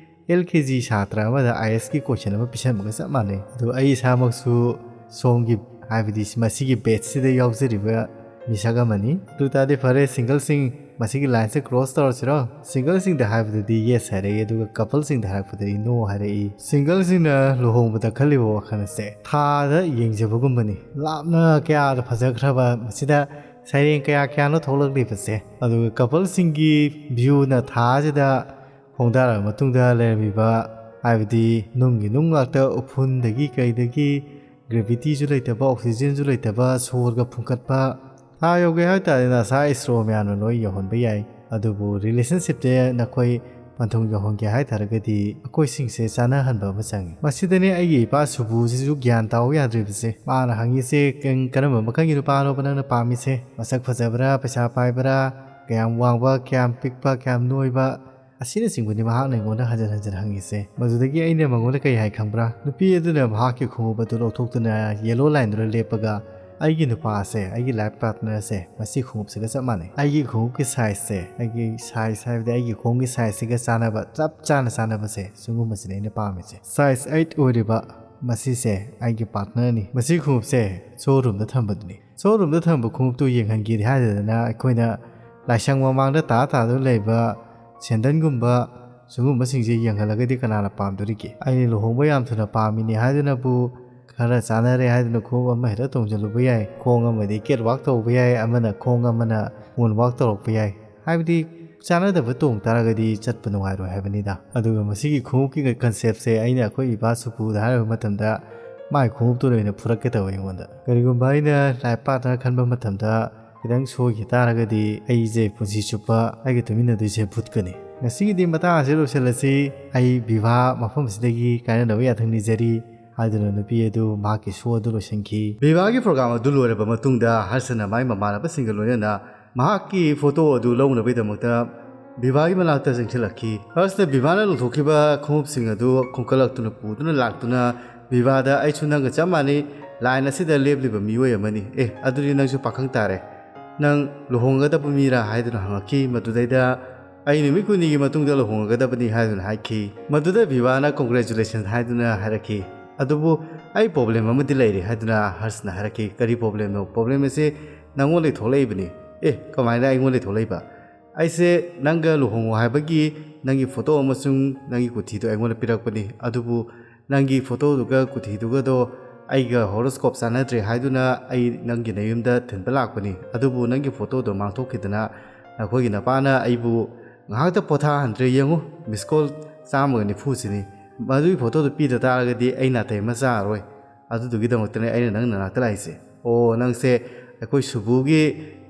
ꯑꯦꯜ ꯀꯦ ꯖꯤ ꯁꯥꯇ꯭ꯔ ꯑꯃꯗ ꯑꯥꯏ ꯑꯦꯁꯀꯤ ꯀꯣꯏꯁꯟ ꯑꯃ ꯄꯤꯁꯟꯕꯒ ꯆꯞ ꯃꯥꯟꯅꯩ꯫ ꯑꯗꯨ ꯑꯩ ꯏꯁꯥꯃꯛꯁꯨ ꯁꯣꯝꯒꯤ ꯍꯥꯏꯕꯗꯤ ꯃꯁꯤꯒꯤ ꯕꯦꯠꯁꯁꯤꯗ ꯌꯥꯎꯖꯔꯤꯕ ꯃꯤꯁꯛ ꯑꯃꯅꯤ꯫ ꯑꯗꯨ ꯇꯥꯔꯗꯤ ꯐꯔꯦ, ꯁꯤꯡꯒꯜꯁꯤꯡ ꯃꯁꯤꯒꯤ ꯂꯥꯏꯟꯁꯦ ꯀ꯭ꯔꯣꯁ ꯇꯧꯔꯁꯤꯔꯣ? ꯁꯤꯡꯒꯜꯁꯤꯡꯗ ꯍꯥꯏꯕꯗꯗꯤ ꯌꯦꯁ ꯍꯥꯏꯔꯛꯏ, ꯑꯗꯨꯒ ꯀꯄꯜꯁꯤꯡꯗ ꯍꯥꯏꯔꯛꯄꯗꯗꯤ ꯅꯣ ꯍꯥꯏꯔꯛꯏ꯫ ꯁꯤꯡꯒꯜꯁꯤꯡꯅ ꯂꯨꯍꯣꯡꯕꯗ ꯈꯜꯂꯤꯕ ꯋꯥꯈꯜ ꯑꯁꯦ ꯊꯥꯗ ꯌꯦꯡꯖꯕꯒꯨꯝꯕꯅꯤ꯫ ꯂꯥꯞꯅ ꯀꯌꯥꯗ ꯐꯖꯈ꯭ꯔꯕ ꯃꯁꯤꯗ ꯁꯩꯔꯦꯡ ꯀꯌꯥ ꯀꯌꯥꯅꯣ ꯊꯣꯛꯂꯛꯂꯤꯕꯁꯦ꯫ ꯑꯗꯨꯒ ꯀꯄꯜꯁꯤꯡꯒꯤ ꯚ꯭ꯌꯨꯅ ꯊꯥꯁꯤꯗ ꯈꯣꯡꯗꯥꯔꯕ ꯃꯇꯨꯡꯗ ꯂꯩꯔꯝꯃꯤꯕ, ꯍꯥꯏꯕꯗꯤ ꯅꯨꯡꯒꯤ ꯅꯨꯡ ꯉꯥꯛꯇ, ꯎꯐꯨꯟꯗꯒꯤ ꯀꯩꯗꯒꯤ ꯒ꯭ꯔꯦꯚꯤꯇꯤꯁꯨ ꯂꯩꯇꯕ, ꯑꯣꯛꯁꯤꯖꯦꯟꯁꯨ ꯂꯩꯇꯕ, ꯁꯣꯔꯒ ꯐꯨꯟꯒꯠꯄ꯫ ꯊꯥ ꯌꯧꯒꯦ ꯍꯥꯏ ꯇꯥꯔꯗꯤ ꯅꯁꯥ ꯏꯁꯔꯣ ꯃꯌꯥꯝꯅ ꯂꯣꯏ ꯌꯧꯍꯟꯕ ꯌꯥꯏ, ꯑꯗꯨꯕꯨ ꯔꯤꯂꯦꯁꯟꯁꯤꯞꯇ ꯅꯈꯣꯏ ꯄꯟꯊꯨꯡ ꯌꯧꯍꯟꯒꯦ ꯍꯥꯏ ꯇꯥꯔꯒꯗꯤ ꯑꯩꯈꯣꯏꯁꯤꯡꯁꯦ ꯆꯥꯟꯅꯍꯟꯕ ꯑꯃ ꯆꯪꯉꯤ꯫ ꯃꯁꯤꯗꯅꯦ ꯑꯩꯒꯤ ꯏꯄꯥ ꯁꯨꯕꯨꯁꯤꯁꯨ ꯒ꯭ꯌꯥꯟ ꯇꯥꯎ ꯌꯥꯗ꯭ꯔꯤꯕꯁꯦ꯫ ꯃꯥꯅ ꯍꯪꯉꯤꯁꯦ, "ꯀꯔꯝ-, ꯀꯔꯝꯕ ꯃꯈꯜꯒꯤ ꯅꯨꯄꯥꯅꯣꯕ ꯅꯪꯅ ꯄꯥꯝꯃꯤꯁꯦ? ꯃꯁꯛ ꯐꯖꯕ꯭ꯔꯥ, ꯄꯩꯁꯥ ꯄꯥꯏꯕ꯭ꯔꯥ, ꯀꯌꯥꯝ ꯋꯥꯡꯕ, ꯀꯌꯥꯝ ꯄꯤꯛꯄ, ꯀꯌꯥꯝ ꯅꯣꯏꯕ?" ꯑꯁꯤꯅꯆꯤꯡꯕꯅꯤ ꯃꯍꯥꯛꯅ ꯑꯩꯉꯣꯟꯗ ꯍꯟꯖꯤꯟ ꯍꯟꯖꯤꯟ ꯍꯪꯉꯤꯁꯦ꯫ ꯃꯗꯨꯗꯒꯤ ꯑꯩꯅ ꯃꯉꯣꯟꯗ ꯀꯔꯤ ꯍꯥꯏ ꯈꯪꯕ꯭ꯔꯥ? ꯅꯨꯄꯤ ꯑꯗꯨꯅ ꯃꯍꯥꯛꯀꯤ ꯈꯣꯡꯎꯞ ꯑꯗꯨ ꯂꯧꯊꯣꯛꯇꯨꯅ ꯌꯦꯂꯣ ꯂꯥꯏꯟꯗꯨꯗ ꯂꯦꯞꯄꯒ, "ꯑꯩꯒꯤ ꯅꯨꯄꯥꯁꯦ, ꯑꯩꯒꯤ ꯂꯥꯏꯐ ꯄꯥꯔꯠꯅꯔꯁꯦ, ꯃꯁꯤ ꯈꯣꯡꯎꯞꯁꯤꯒ ꯆꯞ ꯃꯥꯟꯅꯩ꯫ ꯑꯩꯒꯤ ꯈꯣꯡꯎꯞꯀꯤ ꯁꯥꯏꯖꯁꯦ, ꯑꯩꯒꯤ ꯁꯥꯏꯖ ꯍꯥꯏꯕꯗꯤ ꯑꯩꯒꯤ ꯈꯣꯡꯒꯤ ꯁꯥꯏꯖꯁꯤꯒ ꯆꯥꯟꯅꯕ, ꯆꯞ ꯆꯥꯅ ꯆꯥꯟꯅꯕꯁꯦ, ꯁꯤꯒꯨꯝꯕꯁꯤꯅꯦ ꯑꯩꯅ ꯄꯥꯝꯃꯤꯁꯦ꯫ ꯁꯥꯏꯖ ꯑꯩꯠ ꯑꯣꯏꯔꯤꯕ ꯃꯁꯤꯁꯦ ꯑꯩꯒꯤ ꯄꯥꯔꯠꯅꯔꯅꯤ꯫ ꯃꯁꯤ ꯈꯣꯡꯎꯞꯁꯦ ꯁꯣꯔꯨꯝꯗ ꯊꯝꯕꯗꯨꯅꯤ꯫ ꯁꯣꯔꯨꯝꯗ ꯊꯝꯕ ꯈꯣꯡꯎꯞꯇꯨ ꯌꯦꯡꯍꯟꯒꯦꯗꯤ ꯍꯥꯏꯗꯗꯅ ꯑꯩꯈꯣꯏꯅ ꯂꯥꯏꯁꯪ ꯃꯃꯥꯡꯗ ꯇꯥ ꯇꯥꯗꯨꯅ ꯂꯩꯕ ꯁꯦꯟꯗꯟꯒꯨꯝꯕ ꯁꯤꯒꯨꯝꯕꯁꯤꯡꯁꯦ ꯌꯦꯡꯍꯜꯂꯒꯗꯤ ꯀꯅꯥꯅ ꯄꯥꯝꯗꯣꯔꯤꯒꯦ? ꯑꯩꯅ ꯂꯨꯍꯣꯡꯕ ꯌꯥꯝ ꯊꯨꯅ ꯄꯥꯝꯃꯤꯅꯦ ꯍꯥꯏꯗꯨꯅꯕꯨ ꯈꯔ ꯆꯥꯅꯔꯦ ꯍꯥꯏꯗꯨꯅ ꯈꯣꯡꯎꯞ ꯑꯃ ꯍꯦꯛꯇ ꯇꯣꯡꯁꯤꯜꯂꯨꯕ ꯌꯥꯏ꯫ ꯈꯣꯡ ꯑꯃꯗꯤ ꯀꯦꯠ ꯋꯥꯛ ꯇꯧꯕ ꯌꯥꯏ, ꯑꯃꯅ ꯈꯣꯡ ꯑꯃꯅ ꯃꯨꯟ ꯋꯥꯛ ꯇꯧꯔꯛꯄ ꯌꯥꯏ꯫ ꯍꯥꯏꯕꯗꯤ ꯆꯥꯅꯗꯕ ꯇꯣꯡ ꯇꯥꯔꯒꯗꯤ ꯆꯠꯄ ꯅꯨꯡꯉꯥꯏꯔꯣꯏ ꯍꯥꯏꯕꯅꯤꯗ꯫ ꯑꯗꯨꯒ ꯃꯁꯤꯒꯤ ꯈꯣꯡꯎꯞꯀꯤ ꯀꯟꯁꯦꯞꯁꯦ ꯑꯩꯅ ꯑꯩꯈꯣꯏ ꯏꯄꯥ ꯁꯨꯄꯨꯗ ꯍꯥꯏꯔꯨꯕ ꯃꯇꯝꯗ ꯃꯥꯏ ꯈꯣꯡꯎꯞꯇꯨꯅ ꯑꯣꯏꯅ ꯐꯨꯔꯛꯀꯦ ꯇꯧꯋꯦ ꯑꯩꯉꯣꯟꯗ꯫ ꯀꯔꯤꯒꯨꯝꯕ ꯑꯩꯅ ꯂꯥꯏꯐ ꯄꯥꯔꯠꯅꯔ ꯈꯟꯕ ꯃꯇꯝꯗ ꯈꯤꯇꯪ ꯁꯣꯏꯈꯤ ꯇꯥꯔꯒꯗꯤ ꯑꯩꯁꯦ ꯄꯨꯟꯁꯤ ꯆꯨꯞꯄ ꯑꯩꯒ ꯇꯨꯃꯤꯟꯅꯗꯣꯏꯁꯦ ꯚꯨꯠꯀꯅꯤ꯫ ꯉꯁꯤꯒꯤꯗꯤ ꯃꯇꯥꯡ ꯑꯁꯤ ꯂꯣꯏꯁꯤꯜꯂꯁꯤ꯫ ꯑꯩ ꯕꯤꯚꯥ ꯃꯐꯝ ꯑꯁꯤꯗꯒꯤ ꯀꯥꯏꯅꯅꯕ ꯌꯥꯊꯪ ꯅꯤꯖꯔꯤ꯫ ꯍꯥꯏꯗꯨꯅ ꯅꯨꯄꯤ ꯑꯗꯨ ꯃꯍꯥꯛꯀꯤ ꯁꯣ ꯑꯗꯨ ꯂꯣꯏꯁꯤꯟꯈꯤ꯫ ꯕꯤꯚꯥꯒꯤ ꯄ꯭ꯔꯣꯒ꯭ꯔꯥꯝ ꯑꯗꯨ ꯂꯣꯏꯔꯕ ꯃꯇꯨꯡꯗ ꯍꯔꯁꯅ ꯃꯥꯏ ꯃꯃꯥꯟꯅꯕꯁꯤꯡꯒ ꯂꯣꯏꯅꯅ ꯃꯍꯥꯛꯀꯤ ꯐꯣꯇꯣ ꯑꯗꯨ ꯂꯧꯅꯕꯒꯤꯗꯃꯛꯇ ꯕꯤꯚꯥꯒꯤ ꯃꯅꯥꯛꯇ ꯆꯪꯁꯤꯜꯂꯛꯈꯤ꯫ ꯍꯔꯁꯅ ꯕꯤꯚꯥꯅ ꯂꯧꯊꯣꯛꯈꯤꯕ ꯈꯣꯡꯎꯞꯁꯤꯡ ꯑꯗꯨ ꯈꯣꯝꯀꯠꯂꯛꯇꯨꯅ ꯄꯨꯗꯨꯅ ꯂꯥꯛꯇꯨꯅ ꯕꯤꯚꯥꯗ, "ꯑꯩꯁꯨ ꯅꯪꯒ ꯆꯞ ꯃꯥꯟꯅꯩ, ꯂꯥꯏꯟ ꯑꯁꯤꯗ ꯂꯦꯞꯂꯤꯕ ꯃꯤꯑꯣꯏ ꯑꯃꯅꯤ꯫ ꯑꯦ, ꯑꯗꯨꯗꯤ ꯅꯪꯁꯨ ꯄꯥꯈꯪ ꯇꯥꯔꯦ꯫ ꯅꯪ ꯂꯨꯍꯣꯡꯒꯗꯕ ꯃꯤꯔꯥ?" ꯍꯥꯏꯗꯨꯅ ꯍꯪꯉꯛꯈꯤ꯫ ꯃꯗꯨꯗꯩꯗ, "ꯑꯩ ꯅꯨꯃꯤꯠ ꯀꯨꯟꯅꯤꯒꯤ ꯃꯇꯨꯡꯗ ꯂꯨꯍꯣꯡꯒꯗꯕꯅꯤ" ꯍꯥꯏꯗꯨꯅ ꯍꯥꯏꯈꯤ꯫ ꯃꯗꯨꯗ ꯕꯤꯚꯥꯅ "ꯀꯣꯡꯒ꯭ꯔꯦꯆꯨꯂꯦꯁꯟ" ꯍꯥꯏꯗꯨꯅ ꯍꯥꯏꯔꯛꯈꯤ꯫ "ꯑꯗꯨꯕꯨ ꯑꯩ ꯄ꯭ꯔꯣꯕ꯭ꯂꯦꯝ ꯑꯃꯗꯤ ꯂꯩꯔꯦ" ꯍꯥꯏꯗꯨꯅ ꯍꯔꯁꯅ ꯍꯥꯏꯔꯛꯈꯤ꯫ "ꯀꯔꯤ ꯄ꯭ꯔꯣꯕ꯭ꯂꯦꯝꯅꯣ?" "ꯄ꯭ꯔꯣꯕ꯭ꯂꯦꯝ ꯑꯁꯤ ꯅꯪꯉꯣꯟꯗꯒꯤ ꯊꯣꯛꯂꯛꯏꯕꯅꯤ꯫ ꯑꯦ, ꯀꯃꯥꯏꯅ ꯑꯩꯉꯣꯟꯗꯒꯤ ꯊꯣꯛꯂꯛꯏꯕ? ꯑꯩꯁꯦ ꯅꯪꯒ ꯂꯨꯍꯣꯡꯉꯣ ꯍꯥꯏꯕꯒꯤ ꯅꯪꯒꯤ ꯐꯣꯇꯣ ꯑꯃꯁꯨꯡ ꯅꯪꯒꯤ ꯀꯨꯊꯤꯗꯣ ꯑꯩꯉꯣꯟꯗ ꯄꯤꯔꯛꯄꯅꯤ꯫ ꯑꯗꯨꯕꯨ ꯅꯪꯒꯤ ꯐꯣꯇꯣꯗꯨꯒ ꯀꯨꯊꯤꯗꯨꯒꯗꯣ ꯑꯩꯒ ꯍꯣꯔꯣꯁꯀꯣꯞ ꯆꯥꯟꯅꯗ꯭ꯔꯦ ꯍꯥꯏꯗꯨꯅ ꯑꯩ ꯅꯪꯒꯤ ꯅꯌꯨꯝꯗ ꯊꯤꯟꯕ ꯂꯥꯛꯄꯅꯤ꯫ ꯑꯗꯨꯕꯨ ꯅꯪꯒꯤ ꯐꯣꯇꯣꯗꯣ ꯃꯥꯡꯊꯣꯛꯈꯤꯗꯅ ꯅꯈꯣꯏꯒꯤ ꯅꯄꯥꯅ ꯑꯩꯕꯨ ꯉꯥꯏꯍꯥꯛꯇ ꯄꯣꯊꯥꯍꯟꯗ꯭ꯔꯦ꯫ ꯌꯦꯡꯉꯨ, ꯃꯤꯁ ꯀꯣꯜ ꯆꯥꯝꯃꯒ ꯅꯤꯐꯨꯁꯤꯅꯤ꯫ ꯃꯗꯨꯒꯤ ꯐꯣꯇꯣꯗꯣ ꯄꯤꯗ ꯇꯥꯔꯒꯗꯤ ꯑꯩ ꯅꯥꯇꯩ ꯑꯃ ꯆꯥꯔꯔꯣꯏ꯫ ꯑꯗꯨꯗꯨꯒꯤꯗꯃꯛꯇꯅꯦ ꯑꯩꯅ ꯅꯪ ꯅꯅꯥꯛꯇ ꯂꯥꯛꯏꯁꯦ꯫ ꯑꯣ, ꯅꯪꯁꯦ ꯑꯩꯈꯣꯏ ꯁꯨꯕꯨꯒꯤ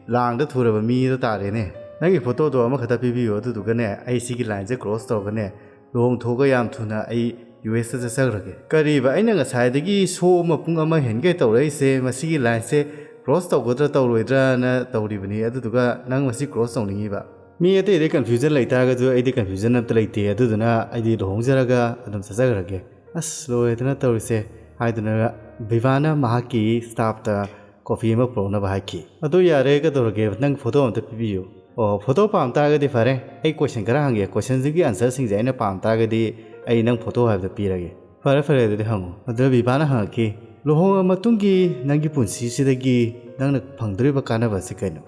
ꯂꯥꯡꯗ ꯊꯨꯔꯕ ꯃꯤꯗꯣ ꯇꯥꯔꯦꯅꯦ꯫ ꯅꯪꯒꯤ ꯐꯣꯇꯣꯗꯣ ꯑꯃꯈꯛꯇ ꯄꯤꯕꯤꯌꯨ, ꯑꯗꯨꯗꯨꯒꯅꯦ ꯑꯩ ꯁꯤꯒꯤ ꯂꯥꯏꯟꯁꯦ ꯀ꯭ꯔꯣꯁ ꯇꯧꯔꯒꯅꯦ ꯂꯨꯍꯣꯡꯊꯣꯛꯑꯒ ꯌꯥꯝ ꯊꯨꯅ ꯑꯩ ꯌꯨ ꯑꯦꯁꯇ ꯆꯠꯆꯈ꯭ꯔꯒꯦ꯫ ꯀꯔꯤꯕ, ꯑꯩꯅ ꯉꯁꯥꯏꯗꯒꯤ ꯁꯣ ꯑꯃ ꯄꯨꯡ ꯑꯃ ꯍꯦꯟꯒꯩ ꯇꯧꯔꯛꯏꯁꯦ, ꯃꯁꯤꯒꯤ ꯂꯥꯏꯟꯁꯦ ꯀ꯭ꯔꯣꯁ ꯇꯧꯒꯗ꯭ꯔꯥ ꯇꯧꯔꯣꯏꯗ꯭ꯔꯥꯅ ꯇꯧꯔꯤꯕꯅꯤ, ꯑꯗꯨꯗꯨꯒ ꯅꯪ ꯃꯁꯤ ꯀ꯭ꯔꯣꯁ ꯇꯧꯅꯤꯡꯉꯤꯕ? ꯃꯤ ꯑꯇꯩꯗꯤ ꯀꯟꯐ꯭ꯌꯨꯖꯟ ꯂꯩꯇꯥꯔꯒꯁꯨ ꯑꯩꯗꯤ ꯀꯟꯐ꯭ꯌꯨꯖꯟ ꯑꯝꯇ ꯂꯩꯇꯦ, ꯑꯗꯨꯗꯨꯅ ꯑꯩꯗꯤ ꯂꯨꯍꯣꯡꯖꯔꯒ ꯑꯗꯨꯝ ꯆꯠꯆꯈ꯭ꯔꯒꯦ꯫ ꯑꯁ, ꯂꯣꯏꯔꯦꯗꯅ ꯇꯧꯔꯤꯁꯦ, ꯍꯥꯏꯗꯨꯅ ꯕꯤꯚꯥꯅ ꯃꯍꯥꯛꯀꯤ ꯁ꯭ꯇꯥꯐꯇ ꯀꯣꯐꯤ ꯑꯃ ꯄꯨꯔꯛꯅꯕ ꯍꯥꯏꯈꯤ꯫ "ꯑꯗꯨ ꯌꯥꯔꯦ, ꯀꯩꯗꯧꯔꯒꯦ, ꯅꯪ ꯐꯣꯇꯣ ꯑꯝꯇ ꯄꯤꯕꯤꯌꯨ"꯫ "ꯑꯣ, ꯐꯣꯇꯣ ꯄꯥꯝ ꯇꯥꯔꯒꯗꯤ ꯐꯔꯦ, ꯑꯩ ꯀꯣꯏꯁꯟ ꯈꯔ ꯍꯪꯒꯦ, ꯀꯣꯏꯁꯟꯁꯤꯒꯤ ꯑꯟꯁꯔꯁꯤꯡꯁꯦ ꯑꯩꯅ ꯄꯥꯝ ꯇꯥꯔꯒꯗꯤ ꯑꯩ ꯅꯪ ꯐꯣꯇꯣ ꯍꯥꯏꯕꯗꯣ ꯄꯤꯔꯒꯦ"꯫ "ꯐꯔꯦ ꯐꯔꯦ, ꯑꯗꯨꯗꯤ ꯍꯪꯉꯨ"꯫ ꯑꯗꯨꯗ ꯕꯤꯚꯥꯅ ꯍꯪꯉꯛꯈꯤ, "ꯂꯨꯍꯣꯡꯉꯕ ꯃꯇꯨꯡꯒꯤ ꯅꯪꯒꯤ ꯄꯨꯟꯁꯤꯁꯤꯗꯒꯤ ꯅꯪꯅ ꯐꯪꯗꯣꯔꯤꯕ ꯀꯥꯟꯅꯕ ꯑꯁꯤ ꯀꯩꯅꯣ?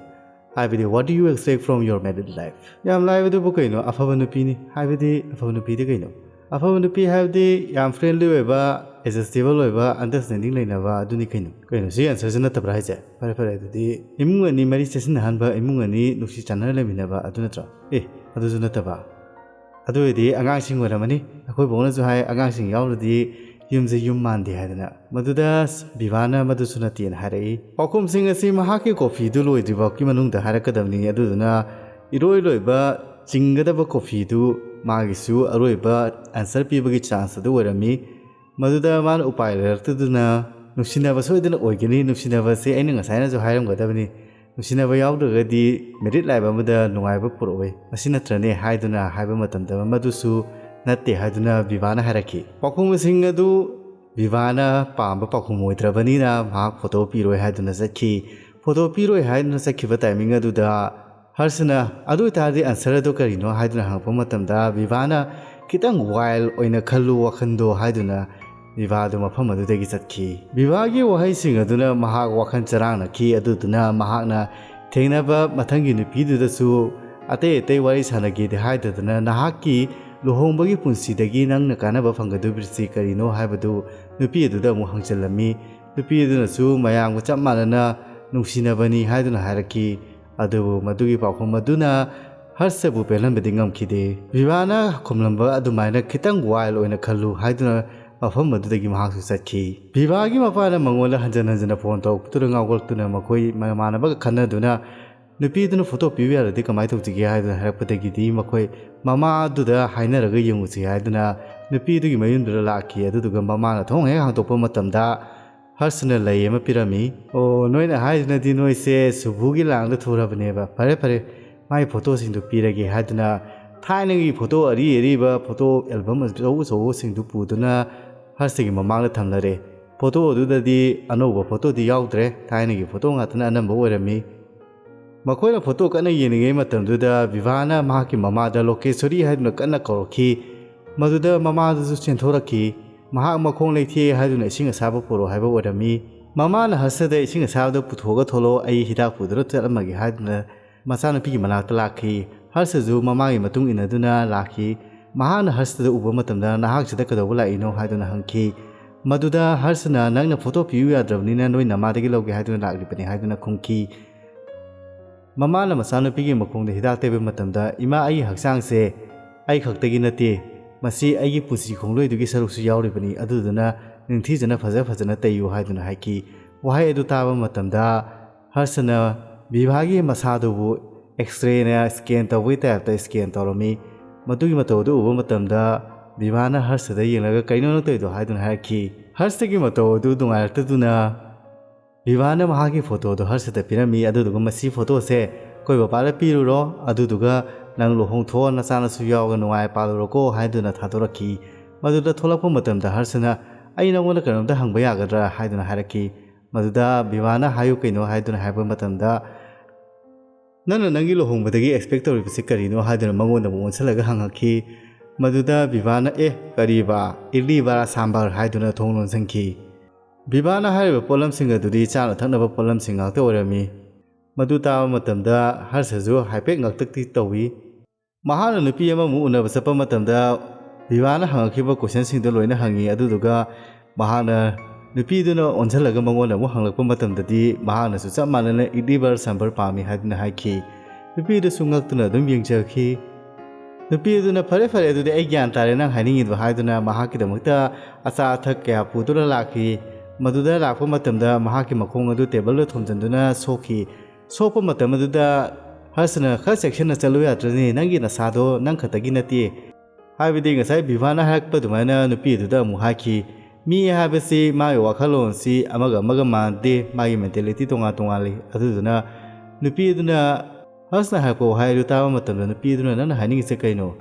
ꯍꯥꯏꯕꯗꯤ, what do you expect from your married life?" "ꯌꯥꯝ ꯂꯥꯏꯕꯗꯨꯕꯨ ꯀꯩꯅꯣ? ꯑꯐꯕ ꯅꯨꯄꯤꯅꯤ"꯫ "ꯍꯥꯏꯕꯗꯤ, ꯑꯐꯕ ꯅꯨꯄꯤꯗꯤ ꯀꯩꯅꯣ?" "ꯑꯐꯕ ꯅꯨꯄꯤ ꯍꯥꯏꯕꯗꯤ ꯌꯥꯝ ꯐ꯭ꯔꯦꯟꯂꯤ ꯑꯣꯏꯕ, ꯑꯦꯗꯖꯁꯇꯦꯕꯜ ꯑꯣꯏꯕ, ꯑꯟꯗꯔꯁ꯭ꯇꯦꯟꯗꯤꯡ ꯂꯩꯅꯕ, ꯑꯗꯨꯅꯤ ꯀꯩꯅꯣ"꯫ "ꯀꯩꯅꯣ, ꯁꯤ ꯑꯟꯁꯔꯁꯤ ꯅꯠꯇꯕ꯭ꯔꯥ ꯍꯥꯏꯁꯦ?" "ꯐꯔꯦ ꯐꯔꯦ, ꯑꯗꯨꯗꯤ ꯏꯃꯨꯡ ꯑꯅꯤ ꯃꯔꯤ ꯆꯦꯠꯁꯤꯟꯅꯍꯟꯕ, ꯏꯃꯨꯡ ꯑꯅꯤ ꯅꯨꯡꯁꯤ ꯆꯥꯟꯅꯅ ꯂꯩꯃꯤꯟꯅꯕ, ꯑꯗꯨ ꯅꯠꯇ꯭ꯔꯣ?" "ꯑꯦ, ꯑꯗꯨꯁꯨ ꯅꯠꯇꯕ? ꯑꯗꯨ ꯑꯣꯏꯔꯗꯤ ꯑꯉꯥꯡꯁꯤꯡ ꯑꯣꯏꯔꯝꯃꯅꯤ꯫ ꯑꯩꯈꯣꯏ ꯕꯣꯛꯅꯁꯨ ꯍꯥꯏ, ꯑꯉꯥꯡꯁꯤꯡ ꯌꯥꯎꯗ꯭ꯔꯗꯤ ꯌꯨꯝꯁꯦ ꯌꯨꯝ ꯃꯥꯟꯗꯦ ꯍꯥꯏꯗꯅ"꯫ ꯃꯗꯨꯗ ꯕꯤꯚꯥꯅ "ꯃꯗꯨꯁꯨ ꯅꯠꯇꯦꯅ" ꯍꯥꯏꯔꯛꯏ꯫ ꯄꯥꯎꯈꯨꯝꯁꯤꯡ ꯑꯁꯤ ꯃꯍꯥꯛꯀꯤ ꯀꯣꯐꯤꯗꯨ ꯂꯣꯏꯗ꯭ꯔꯤꯐꯥꯎꯒꯤ ꯃꯅꯨꯡꯗ ꯍꯥꯏꯔꯛꯀꯗꯕꯅꯤ꯫ ꯑꯗꯨꯗꯨꯅ ꯏꯔꯣꯏ ꯂꯣꯏꯕ ꯆꯤꯡꯒꯗꯕ ꯀꯣꯐꯤꯗꯨ ꯃꯥꯒꯤꯁꯨ ꯑꯔꯣꯏꯕ ꯑꯟꯁꯔ ꯄꯤꯕꯒꯤ ꯆꯥꯟꯁ ꯑꯗꯨ ꯑꯣꯏꯔꯝꯃꯤ꯫ ꯃꯗꯨꯗ ꯃꯥꯅ ꯎꯄꯥꯏ ꯂꯩꯔꯛꯇꯗꯨꯅ, "ꯅꯨꯡꯁꯤꯅꯕ ꯁꯣꯏꯗꯅ ꯑꯣꯏꯒꯅꯤ, ꯅꯨꯡꯁꯤꯅꯕꯁꯦ ꯑꯩꯅ ꯉꯁꯥꯏꯅꯁꯨ ꯍꯥꯏꯔꯝꯒꯗꯕꯅꯤ, ꯅꯨꯡꯁꯤꯅꯕ ꯌꯥꯎꯗ꯭ꯔꯒꯗꯤ ꯃꯦꯔꯤꯠ ꯂꯥꯏꯐ ꯑꯃꯗ ꯅꯨꯡꯉꯥꯏꯕ ꯄꯨꯔꯛꯑꯣꯏ, ꯑꯁꯤ ꯅꯠꯇ꯭ꯔꯅꯦ?" ꯍꯥꯏꯗꯨꯅ ꯍꯥꯏꯕ ꯃꯇꯝꯗ, "ꯃꯗꯨꯁꯨ ꯅꯠꯇꯦ" ꯍꯥꯏꯗꯨꯅ ꯕꯤꯚꯥꯅ ꯍꯥꯏꯔꯛꯈꯤ꯫ ꯄꯥꯎꯈꯨꯝꯁꯤꯡ ꯑꯗꯨ ꯕꯤꯚꯥꯅ ꯄꯥꯝꯕ ꯄꯥꯎꯈꯨꯝ ꯑꯣꯏꯗ꯭ꯔꯕꯅꯤꯅ ꯃꯍꯥꯛ ꯐꯣꯇꯣ ꯄꯤꯔꯣꯏ ꯍꯥꯏꯗꯨꯅ ꯆꯠꯈꯤ꯫ ꯐꯣꯇꯣ ꯄꯤꯔꯣꯏ ꯍꯥꯏꯗꯨꯅ ꯆꯠꯈꯤꯕ ꯇꯥꯏꯃꯤꯡ ꯑꯗꯨꯗ ꯍꯔꯁꯅ, "ꯑꯗꯨ ꯑꯣꯏꯇꯥꯔꯗꯤ ꯑꯟꯁꯔ ꯑꯗꯨ ꯀꯔꯤꯅꯣ?" ꯍꯥꯏꯗꯨꯅ ꯍꯪꯉꯛꯄ ꯃꯇꯝꯗ, ꯕꯤꯚꯥꯅ, "ꯈꯤꯇꯪ ꯋꯥꯏꯜ ꯑꯣꯏꯅ ꯈꯜꯂꯨ ꯋꯥꯈꯜꯗꯣ" ꯍꯥꯏꯗꯨꯅ ꯕꯤꯚꯥꯗꯨ ꯃꯐꯝ ꯑꯗꯨꯗꯒꯤ ꯆꯠꯈꯤ꯫ ꯕꯤꯚꯥꯒꯤ ꯋꯥꯍꯩꯁꯤꯡ ꯑꯗꯨꯅ ꯃꯍꯥꯛ ꯋꯥꯈꯜ ꯆꯔꯥꯡꯅꯈꯤ꯫ ꯑꯗꯨꯗꯨꯅ ꯃꯍꯥꯛꯅ ꯊꯦꯡꯅꯕ ꯃꯊꯪꯒꯤ ꯅꯨꯄꯤꯗꯨꯗꯁꯨ ꯑꯇꯩ ꯑꯇꯩ ꯋꯥꯔꯤ ꯁꯥꯟꯅꯒꯦꯗꯤ ꯍꯥꯏꯗꯗꯅ, "ꯅꯍꯥꯛꯀꯤ ꯂꯨꯍꯣꯡꯕꯒꯤ ꯄꯨꯟꯁꯤꯗꯒꯤ ꯅꯪꯅ ꯀꯥꯟꯅꯕ ꯐꯪꯒꯗꯧꯔꯤꯕꯁꯤ ꯀꯔꯤꯅꯣ?" ꯍꯥꯏꯕꯗꯨ ꯅꯨꯄꯤ ꯑꯗꯨꯗ ꯑꯃꯨꯛ ꯍꯪꯖꯤꯜꯂꯝꯃꯤ꯫ ꯅꯨꯄꯤ ꯑꯗꯨꯅꯁꯨ ꯃꯌꯥꯝꯒ ꯆꯞ ꯃꯥꯟꯅꯅ ꯅꯨꯡꯁꯤꯅꯕꯅꯤ ꯍꯥꯏꯗꯨꯅ ꯍꯥꯏꯔꯛꯈꯤ꯫ ꯑꯗꯨꯕꯨ ꯃꯗꯨꯒꯤ ꯄꯥꯎꯈꯨꯝ ꯑꯗꯨꯅ ꯍꯔꯁꯕꯨ ꯄꯦꯜꯍꯟꯕꯗꯤ ꯉꯝꯈꯤꯗꯦ꯫ ꯕꯤꯚꯥꯅ ꯈꯨꯝꯂꯝꯕ ꯑꯗꯨꯃꯥꯏꯅ "ꯈꯤꯇꯪ ꯋꯥꯏꯜ ꯑꯣꯏꯅ ꯈꯜꯂꯨ" ꯍꯥꯏꯗꯨꯅ ꯃꯐꯝ ꯑꯗꯨꯗꯒꯤ ꯃꯍꯥꯛꯁꯨ ꯆꯠꯈꯤ꯫ ꯕꯤꯚꯥꯒꯤ ꯃꯄꯥꯅ ꯃꯉꯣꯟꯗ ꯍꯟꯖꯤꯟ ꯍꯟꯖꯤꯟꯅ ꯐꯣꯟ ꯇꯧꯔꯛꯄꯗꯨꯗ ꯉꯥꯎꯒꯠꯂꯛꯇꯨꯅ ꯃꯈꯣꯏ ꯃꯃꯥꯟꯅꯕꯒ ꯈꯟꯅꯗꯨꯅ, "ꯅꯨꯄꯤꯗꯨꯅ ꯐꯣꯇꯣ ꯄꯤꯕ ꯌꯥꯔꯗꯤ ꯀꯃꯥꯏꯅ ꯇꯧꯁꯤꯒꯦ?" ꯍꯥꯏꯗꯨꯅ ꯍꯥꯏꯔꯛꯄꯗꯒꯤꯗꯤ ꯃꯈꯣꯏ ꯃꯃꯥꯗꯨꯗ ꯍꯥꯏꯅꯔꯒ ꯌꯦꯡꯉꯨꯁꯤ ꯍꯥꯏꯗꯨꯅ ꯅꯨꯄꯤꯗꯨꯒꯤ ꯃꯌꯨꯝꯗꯨꯗ ꯂꯥꯛꯈꯤ꯫ ꯑꯗꯨꯗꯨꯒ ꯃꯃꯥꯅ ꯊꯣꯡ ꯍꯦꯛ ꯍꯥꯡꯗꯣꯛꯄ ꯃꯇꯝꯗ ꯍꯔꯁꯅ ꯂꯩ ꯑꯃ ꯄꯤꯔꯝꯃꯤ꯫ "ꯑꯣ, ꯅꯣꯏꯅ ꯍꯥꯏꯗꯨꯅꯗꯤ ꯅꯣꯏꯁꯦ ꯁꯨꯕꯨꯒꯤ ꯂꯥꯡꯗ ꯊꯨꯔꯕꯅꯦꯕ꯫ ꯐꯔꯦ, ꯐꯔꯦ, ꯃꯥꯒꯤ ꯐꯣꯇꯣꯁꯤꯡꯗꯨ ꯄꯤꯔꯒꯦ" ꯍꯥꯏꯗꯨꯅ ꯊꯥꯏꯅꯒꯤ ꯐꯣꯇꯣ ꯑꯔꯤ ꯑꯔꯤꯕ ꯐꯣꯇꯣ ꯑꯦꯜꯕꯝ ꯑꯆꯧ ꯑꯆꯧꯕꯁꯤꯡꯗꯨ ꯄꯨꯗꯨꯅ ꯍꯔꯁꯒꯤ ꯃꯃꯥꯡꯗ ꯊꯝꯂꯔꯦ꯫ ꯐꯣꯇꯣ ꯑꯗꯨꯗꯗꯤ ꯑꯅꯧꯕ ꯐꯣꯇꯣꯗꯤ ꯌꯥꯎꯗ꯭ꯔꯦ, ꯊꯥꯏꯅꯒꯤ ꯐꯣꯇꯣ ꯉꯥꯛꯇꯅ ꯑꯅꯝꯕ ꯑꯣꯏꯔꯝꯃꯤ꯫ ꯃꯈꯣꯏꯅ ꯐꯣꯇꯣ ꯀꯟꯅ ꯌꯦꯡꯂꯤꯉꯩ ꯃꯇꯝꯗꯨꯗ ꯕꯤꯚꯥꯅ ꯃꯍꯥꯛꯀꯤ ꯃꯃꯥꯗ "ꯂꯣꯀꯦꯁꯣꯔꯤ" ꯍꯥꯏꯗꯨꯅ ꯀꯟꯅ ꯀꯧꯔꯛꯈꯤ꯫ ꯃꯗꯨꯗ ꯃꯃꯥꯗꯨꯁꯨ ꯆꯦꯟꯊꯣꯔꯛꯈꯤ꯫ ꯃꯍꯥꯛ ꯃꯈꯣꯡ ꯂꯩꯊꯦꯛꯑꯦ ꯍꯥꯏꯗꯨꯅ ꯏꯁꯤꯡ ꯑꯁꯥꯕ ꯄꯨꯔꯛꯑꯣ ꯍꯥꯏꯕ ꯑꯣꯏꯔꯝꯃꯤ꯫ ꯃꯃꯥꯅ ꯍꯔꯁꯗ "ꯏꯁꯤꯡ ꯑꯁꯥꯕꯗ ꯄꯨꯊꯣꯛꯑꯒ ꯊꯣꯛꯂꯛꯑꯣ, ꯑꯩ ꯍꯤꯗꯥꯛ ꯄꯨꯗꯨꯅ ꯆꯠꯂꯝꯃꯒꯦ" ꯍꯥꯏꯗꯨꯅ ꯃꯆꯥꯅꯨꯄꯤꯒꯤ ꯃꯅꯥꯛꯇ ꯂꯥꯛꯈꯤ꯫ ꯍꯔꯁꯁꯨ ꯃꯃꯥꯒꯤ ꯃꯇꯨꯡ ꯏꯟꯅꯗꯨꯅ ꯂꯥꯛꯈꯤ꯫ ꯃꯍꯥꯛꯅ ꯍꯔꯁꯗ ꯎꯕ ꯃꯇꯝꯗ, "ꯅꯍꯥꯛꯁꯤꯗ ꯀꯩꯗꯧꯕ ꯂꯥꯛꯏꯅꯣ?" ꯍꯥꯏꯗꯨꯅ ꯍꯪꯈꯤ꯫ ꯃꯗꯨꯗ ꯍꯔꯁꯅ, "ꯅꯪꯅ ꯐꯣꯇꯣ ꯄꯤꯌꯨ ꯌꯥꯗ꯭ꯔꯕꯅꯤꯅ ꯅꯣꯏ ꯅꯃꯥꯗꯒꯤ ꯂꯧꯒꯦ ꯍꯥꯏꯗꯨꯅ ꯂꯥꯛꯂꯤꯕꯅꯤ" ꯍꯥꯏꯗꯨꯅ ꯈꯨꯝꯈꯤ꯫ ꯃꯃꯥꯅ ꯃꯆꯥꯅꯨꯄꯤꯒꯤ ꯃꯈꯣꯡꯗ ꯍꯤꯗꯥꯛ ꯇꯩꯕ ꯃꯇꯝꯗ, "ꯏꯃꯥ, ꯑꯩꯒꯤ ꯍꯛꯆꯥꯡꯁꯦ ꯑꯩ ꯈꯛꯇꯒꯤ ꯅꯠꯇꯦ, ꯃꯁꯤ ꯑꯩꯒꯤ ꯄꯨꯟꯁꯤ ꯈꯣꯡꯂꯣꯏꯗꯨꯒꯤ ꯁꯔꯨꯛꯁꯨ ꯌꯥꯎꯔꯤꯕꯅꯤ, ꯑꯗꯨꯗꯨꯅ ꯅꯤꯡꯊꯤꯖꯅ ꯐꯖ ꯐꯖꯅ ꯇꯩꯌꯨ" ꯍꯥꯏꯗꯨꯅ ꯍꯥꯏꯈꯤ꯫ ꯋꯥꯍꯩ ꯑꯗꯨ ꯇꯥꯕ ꯃꯇꯝꯗ ꯍꯔꯁꯅ ꯕꯤꯚꯥꯒꯤ ꯃꯁꯥꯗꯨꯕꯨ ꯑꯦꯛꯁꯔꯦꯅ ꯁ꯭ꯀꯦꯟ ꯇꯧꯕꯒꯤ ꯇꯥꯏꯞꯇ ꯁ꯭ꯀꯦꯟ ꯇꯧꯔꯝꯃꯤ꯫ ꯃꯗꯨꯒꯤ ꯃꯇꯧ ꯑꯗꯨ ꯎꯕ ꯃꯇꯝꯗ ꯕꯤꯚꯥꯅ ꯍꯔꯁꯇ ꯌꯦꯡꯂꯒ "ꯀꯩꯅꯣ ꯅꯪ ꯇꯧꯔꯤꯗꯣ?" ꯍꯥꯏꯗꯨꯅ ꯍꯥꯏꯔꯛꯈꯤ꯫ ꯍꯔꯁꯇꯒꯤ ꯃꯇꯧ ꯑꯗꯨ ꯅꯨꯡꯉꯥꯏꯔꯛꯇꯗꯨꯅ ꯕꯤꯚꯥꯅ ꯃꯍꯥꯛꯀꯤ ꯐꯣꯇꯣꯗꯣ ꯍꯔꯁꯇ ꯄꯤꯔꯝꯃꯤ꯫ ꯑꯗꯨꯗꯨꯒ "ꯃꯁꯤ ꯐꯣꯇꯣꯁꯦ ꯑꯩꯈꯣꯏ ꯕꯕꯥꯗ ꯄꯤꯔꯨꯔꯣ, ꯑꯗꯨꯗꯨꯒ ꯅꯪ ꯂꯨꯍꯣꯡꯊꯣꯛꯑꯣ, ꯅꯆꯥꯅꯁꯨ ꯌꯥꯎꯔꯒ ꯅꯨꯡꯉꯥꯏ ꯄꯥꯜꯂꯨꯔꯣꯀꯣ" ꯍꯥꯏꯗꯨꯅ ꯊꯥꯗꯣꯔꯛꯈꯤ꯫ ꯃꯗꯨꯗ ꯊꯣꯛꯂꯛꯄ ꯃꯇꯝꯗ ꯍꯔꯁꯅ "ꯑꯩ ꯅꯉꯣꯟꯗ ꯀꯩꯅꯣꯝꯇ ꯍꯪꯕ ꯌꯥꯒꯗ꯭ꯔꯥ?" ꯍꯥꯏꯗꯨꯅ ꯍꯥꯏꯔꯛꯈꯤ꯫ ꯃꯗꯨꯗ ꯕꯤꯚꯥꯅ "ꯍꯥꯏꯌꯨ ꯀꯩꯅꯣ?" ꯍꯥꯏꯗꯨꯅ ꯍꯥꯏꯕ ꯃꯇꯝꯗ, "ꯅꯪꯅ ꯅꯪꯒꯤ ꯂꯨꯍꯣꯡꯕꯗꯒꯤ expect ꯇꯧꯔꯤꯕꯁꯤ ꯀꯔꯤꯅꯣ?" ꯍꯥꯏꯗꯨꯅ ꯃꯉꯣꯟꯗ ꯑꯃꯨꯛ ꯑꯣꯟꯁꯤꯜꯂꯒ ꯍꯪꯉꯛꯈꯤ꯫ ꯃꯗꯨꯗ ꯕꯤꯚꯥꯅ "ꯑꯦ, ꯀꯔꯤꯕ, ꯏꯗꯂꯤ, ꯕꯔꯥ, ꯁꯥꯝꯕꯔ" ꯍꯥꯏꯗꯨꯅ ꯊꯣꯡ ꯂꯣꯟꯁꯤꯟꯈꯤ꯫ ꯕꯤꯚꯥꯅ ꯍꯥꯏꯔꯤꯕ ꯄꯣꯠꯂꯝꯁꯤꯡ ꯑꯗꯨꯗꯤ ꯆꯥꯅ ꯊꯛꯅꯕ ꯄꯣꯠꯂꯝꯁꯤꯡ ꯉꯥꯛꯇ ꯑꯣꯏꯔꯝꯃꯤ꯫ ꯃꯗꯨ ꯇꯥꯕ ꯃꯇꯝꯗ ꯍꯔꯁꯁꯨ ꯍꯥꯏꯐꯦꯠ ꯉꯛꯇꯛꯇꯤ ꯇꯧꯏ꯫ ꯃꯍꯥꯛꯅ ꯅꯨꯄꯤ ꯑꯃꯃꯨꯛ ꯎꯅꯕ ꯆꯠꯄ ꯃꯇꯝꯗ ꯕꯤꯚꯥꯅ ꯍꯪꯉꯛꯈꯤꯕ questionꯁꯤꯡꯗꯣ ꯂꯣꯏꯅ ꯍꯪꯉꯤ꯫ ꯑꯗꯨꯗꯨꯒ ꯃꯍꯥꯛꯅ ꯅꯨꯄꯤꯗꯨꯅ ꯑꯣꯟꯁꯤꯜꯂꯒ ꯃꯉꯣꯟꯗ ꯑꯃꯨꯛ ꯍꯪꯂꯛꯄ ꯃꯇꯝꯗꯗꯤ ꯃꯍꯥꯛꯅꯁꯨ ꯆꯞ ꯃꯥꯟꯅꯅ "ꯏꯗꯂꯤ, ꯕꯔꯥ, ꯁꯥꯝꯕꯔ ꯄꯥꯝꯃꯤ" ꯍꯥꯏꯗꯨꯅ ꯍꯥꯏꯈꯤ꯫ ꯅꯨꯄꯤ ꯑꯗꯨꯁꯨ ꯉꯛꯇꯨꯅ ꯑꯗꯨꯝ ꯌꯦꯡꯖꯈꯤ꯫ ꯅꯨꯄꯤ ꯑꯗꯨꯅ "ꯐꯔꯦ, ꯐꯔꯦ, ꯑꯗꯨꯗꯤ ꯑꯩ ꯒ꯭ꯌꯥꯟ ꯇꯥꯔꯦ ꯅꯪ ꯍꯥꯏꯅꯤꯡꯉꯤꯗꯣ" ꯍꯥꯏꯗꯨꯅ ꯃꯍꯥꯛꯀꯤꯗꯃꯛꯇ ꯑꯆꯥ ꯑꯊꯛ ꯀꯌꯥ ꯄꯨꯗꯨꯅ ꯂꯥꯛꯈꯤ꯫ ꯃꯗꯨꯗ ꯂꯥꯛꯄ ꯃꯇꯝꯗ ꯃꯍꯥꯛꯀꯤ ꯃꯈꯣꯡ ꯑꯗꯨ ꯇꯦꯕꯜꯗ ꯊꯣꯝꯖꯤꯟꯗꯨꯅ ꯁꯣꯛꯈꯤ꯫ ꯁꯣꯛꯄ ꯃꯇꯝ ꯑꯗꯨꯗ ꯍꯔꯁꯅ "ꯈꯔ ꯆꯦꯛꯁꯤꯟꯅ ꯆꯠꯂꯨ ꯌꯥꯗ꯭ꯔꯅꯦ, ꯅꯪꯒꯤ ꯅꯁꯥꯗꯣ ꯅꯪ ꯈꯛꯇꯒꯤ ꯅꯠꯇꯦ" ꯍꯥꯏꯕꯗꯤ ꯉꯁꯥꯏ ꯕꯤꯚꯥꯅ ꯍꯥꯏꯔꯛꯄ ꯑꯗꯨꯃꯥꯏꯅ ꯅꯨꯄꯤ ꯑꯗꯨꯗ ꯑꯃꯨꯛ ꯍꯥꯏꯈꯤ꯫ ꯃꯤ ꯍꯥꯏꯕꯁꯤ ꯃꯥꯒꯤ ꯋꯥꯈꯜꯂꯣꯟꯁꯤ ꯑꯃꯒ ꯑꯃꯒ ꯃꯥꯟꯅꯗꯦ, ꯃꯥꯒꯤ mentality ꯇꯣꯉꯥꯟ ꯇꯣꯉꯥꯟ ꯂꯩ꯫ ꯑꯗꯨꯗꯨꯅ ꯅꯨꯄꯤ ꯑꯗꯨꯅ ꯍꯔꯁꯅ ꯍꯥꯏꯔꯛꯄ ꯋꯥꯍꯩ ꯑꯗꯨ ꯇꯥꯕ ꯃꯇꯝꯗ ꯅꯨꯄꯤ ꯑꯗꯨꯅ "ꯅꯪꯅ ꯍꯥꯏꯅꯤꯡꯉꯤꯁꯦ ꯀꯩꯅꯣ?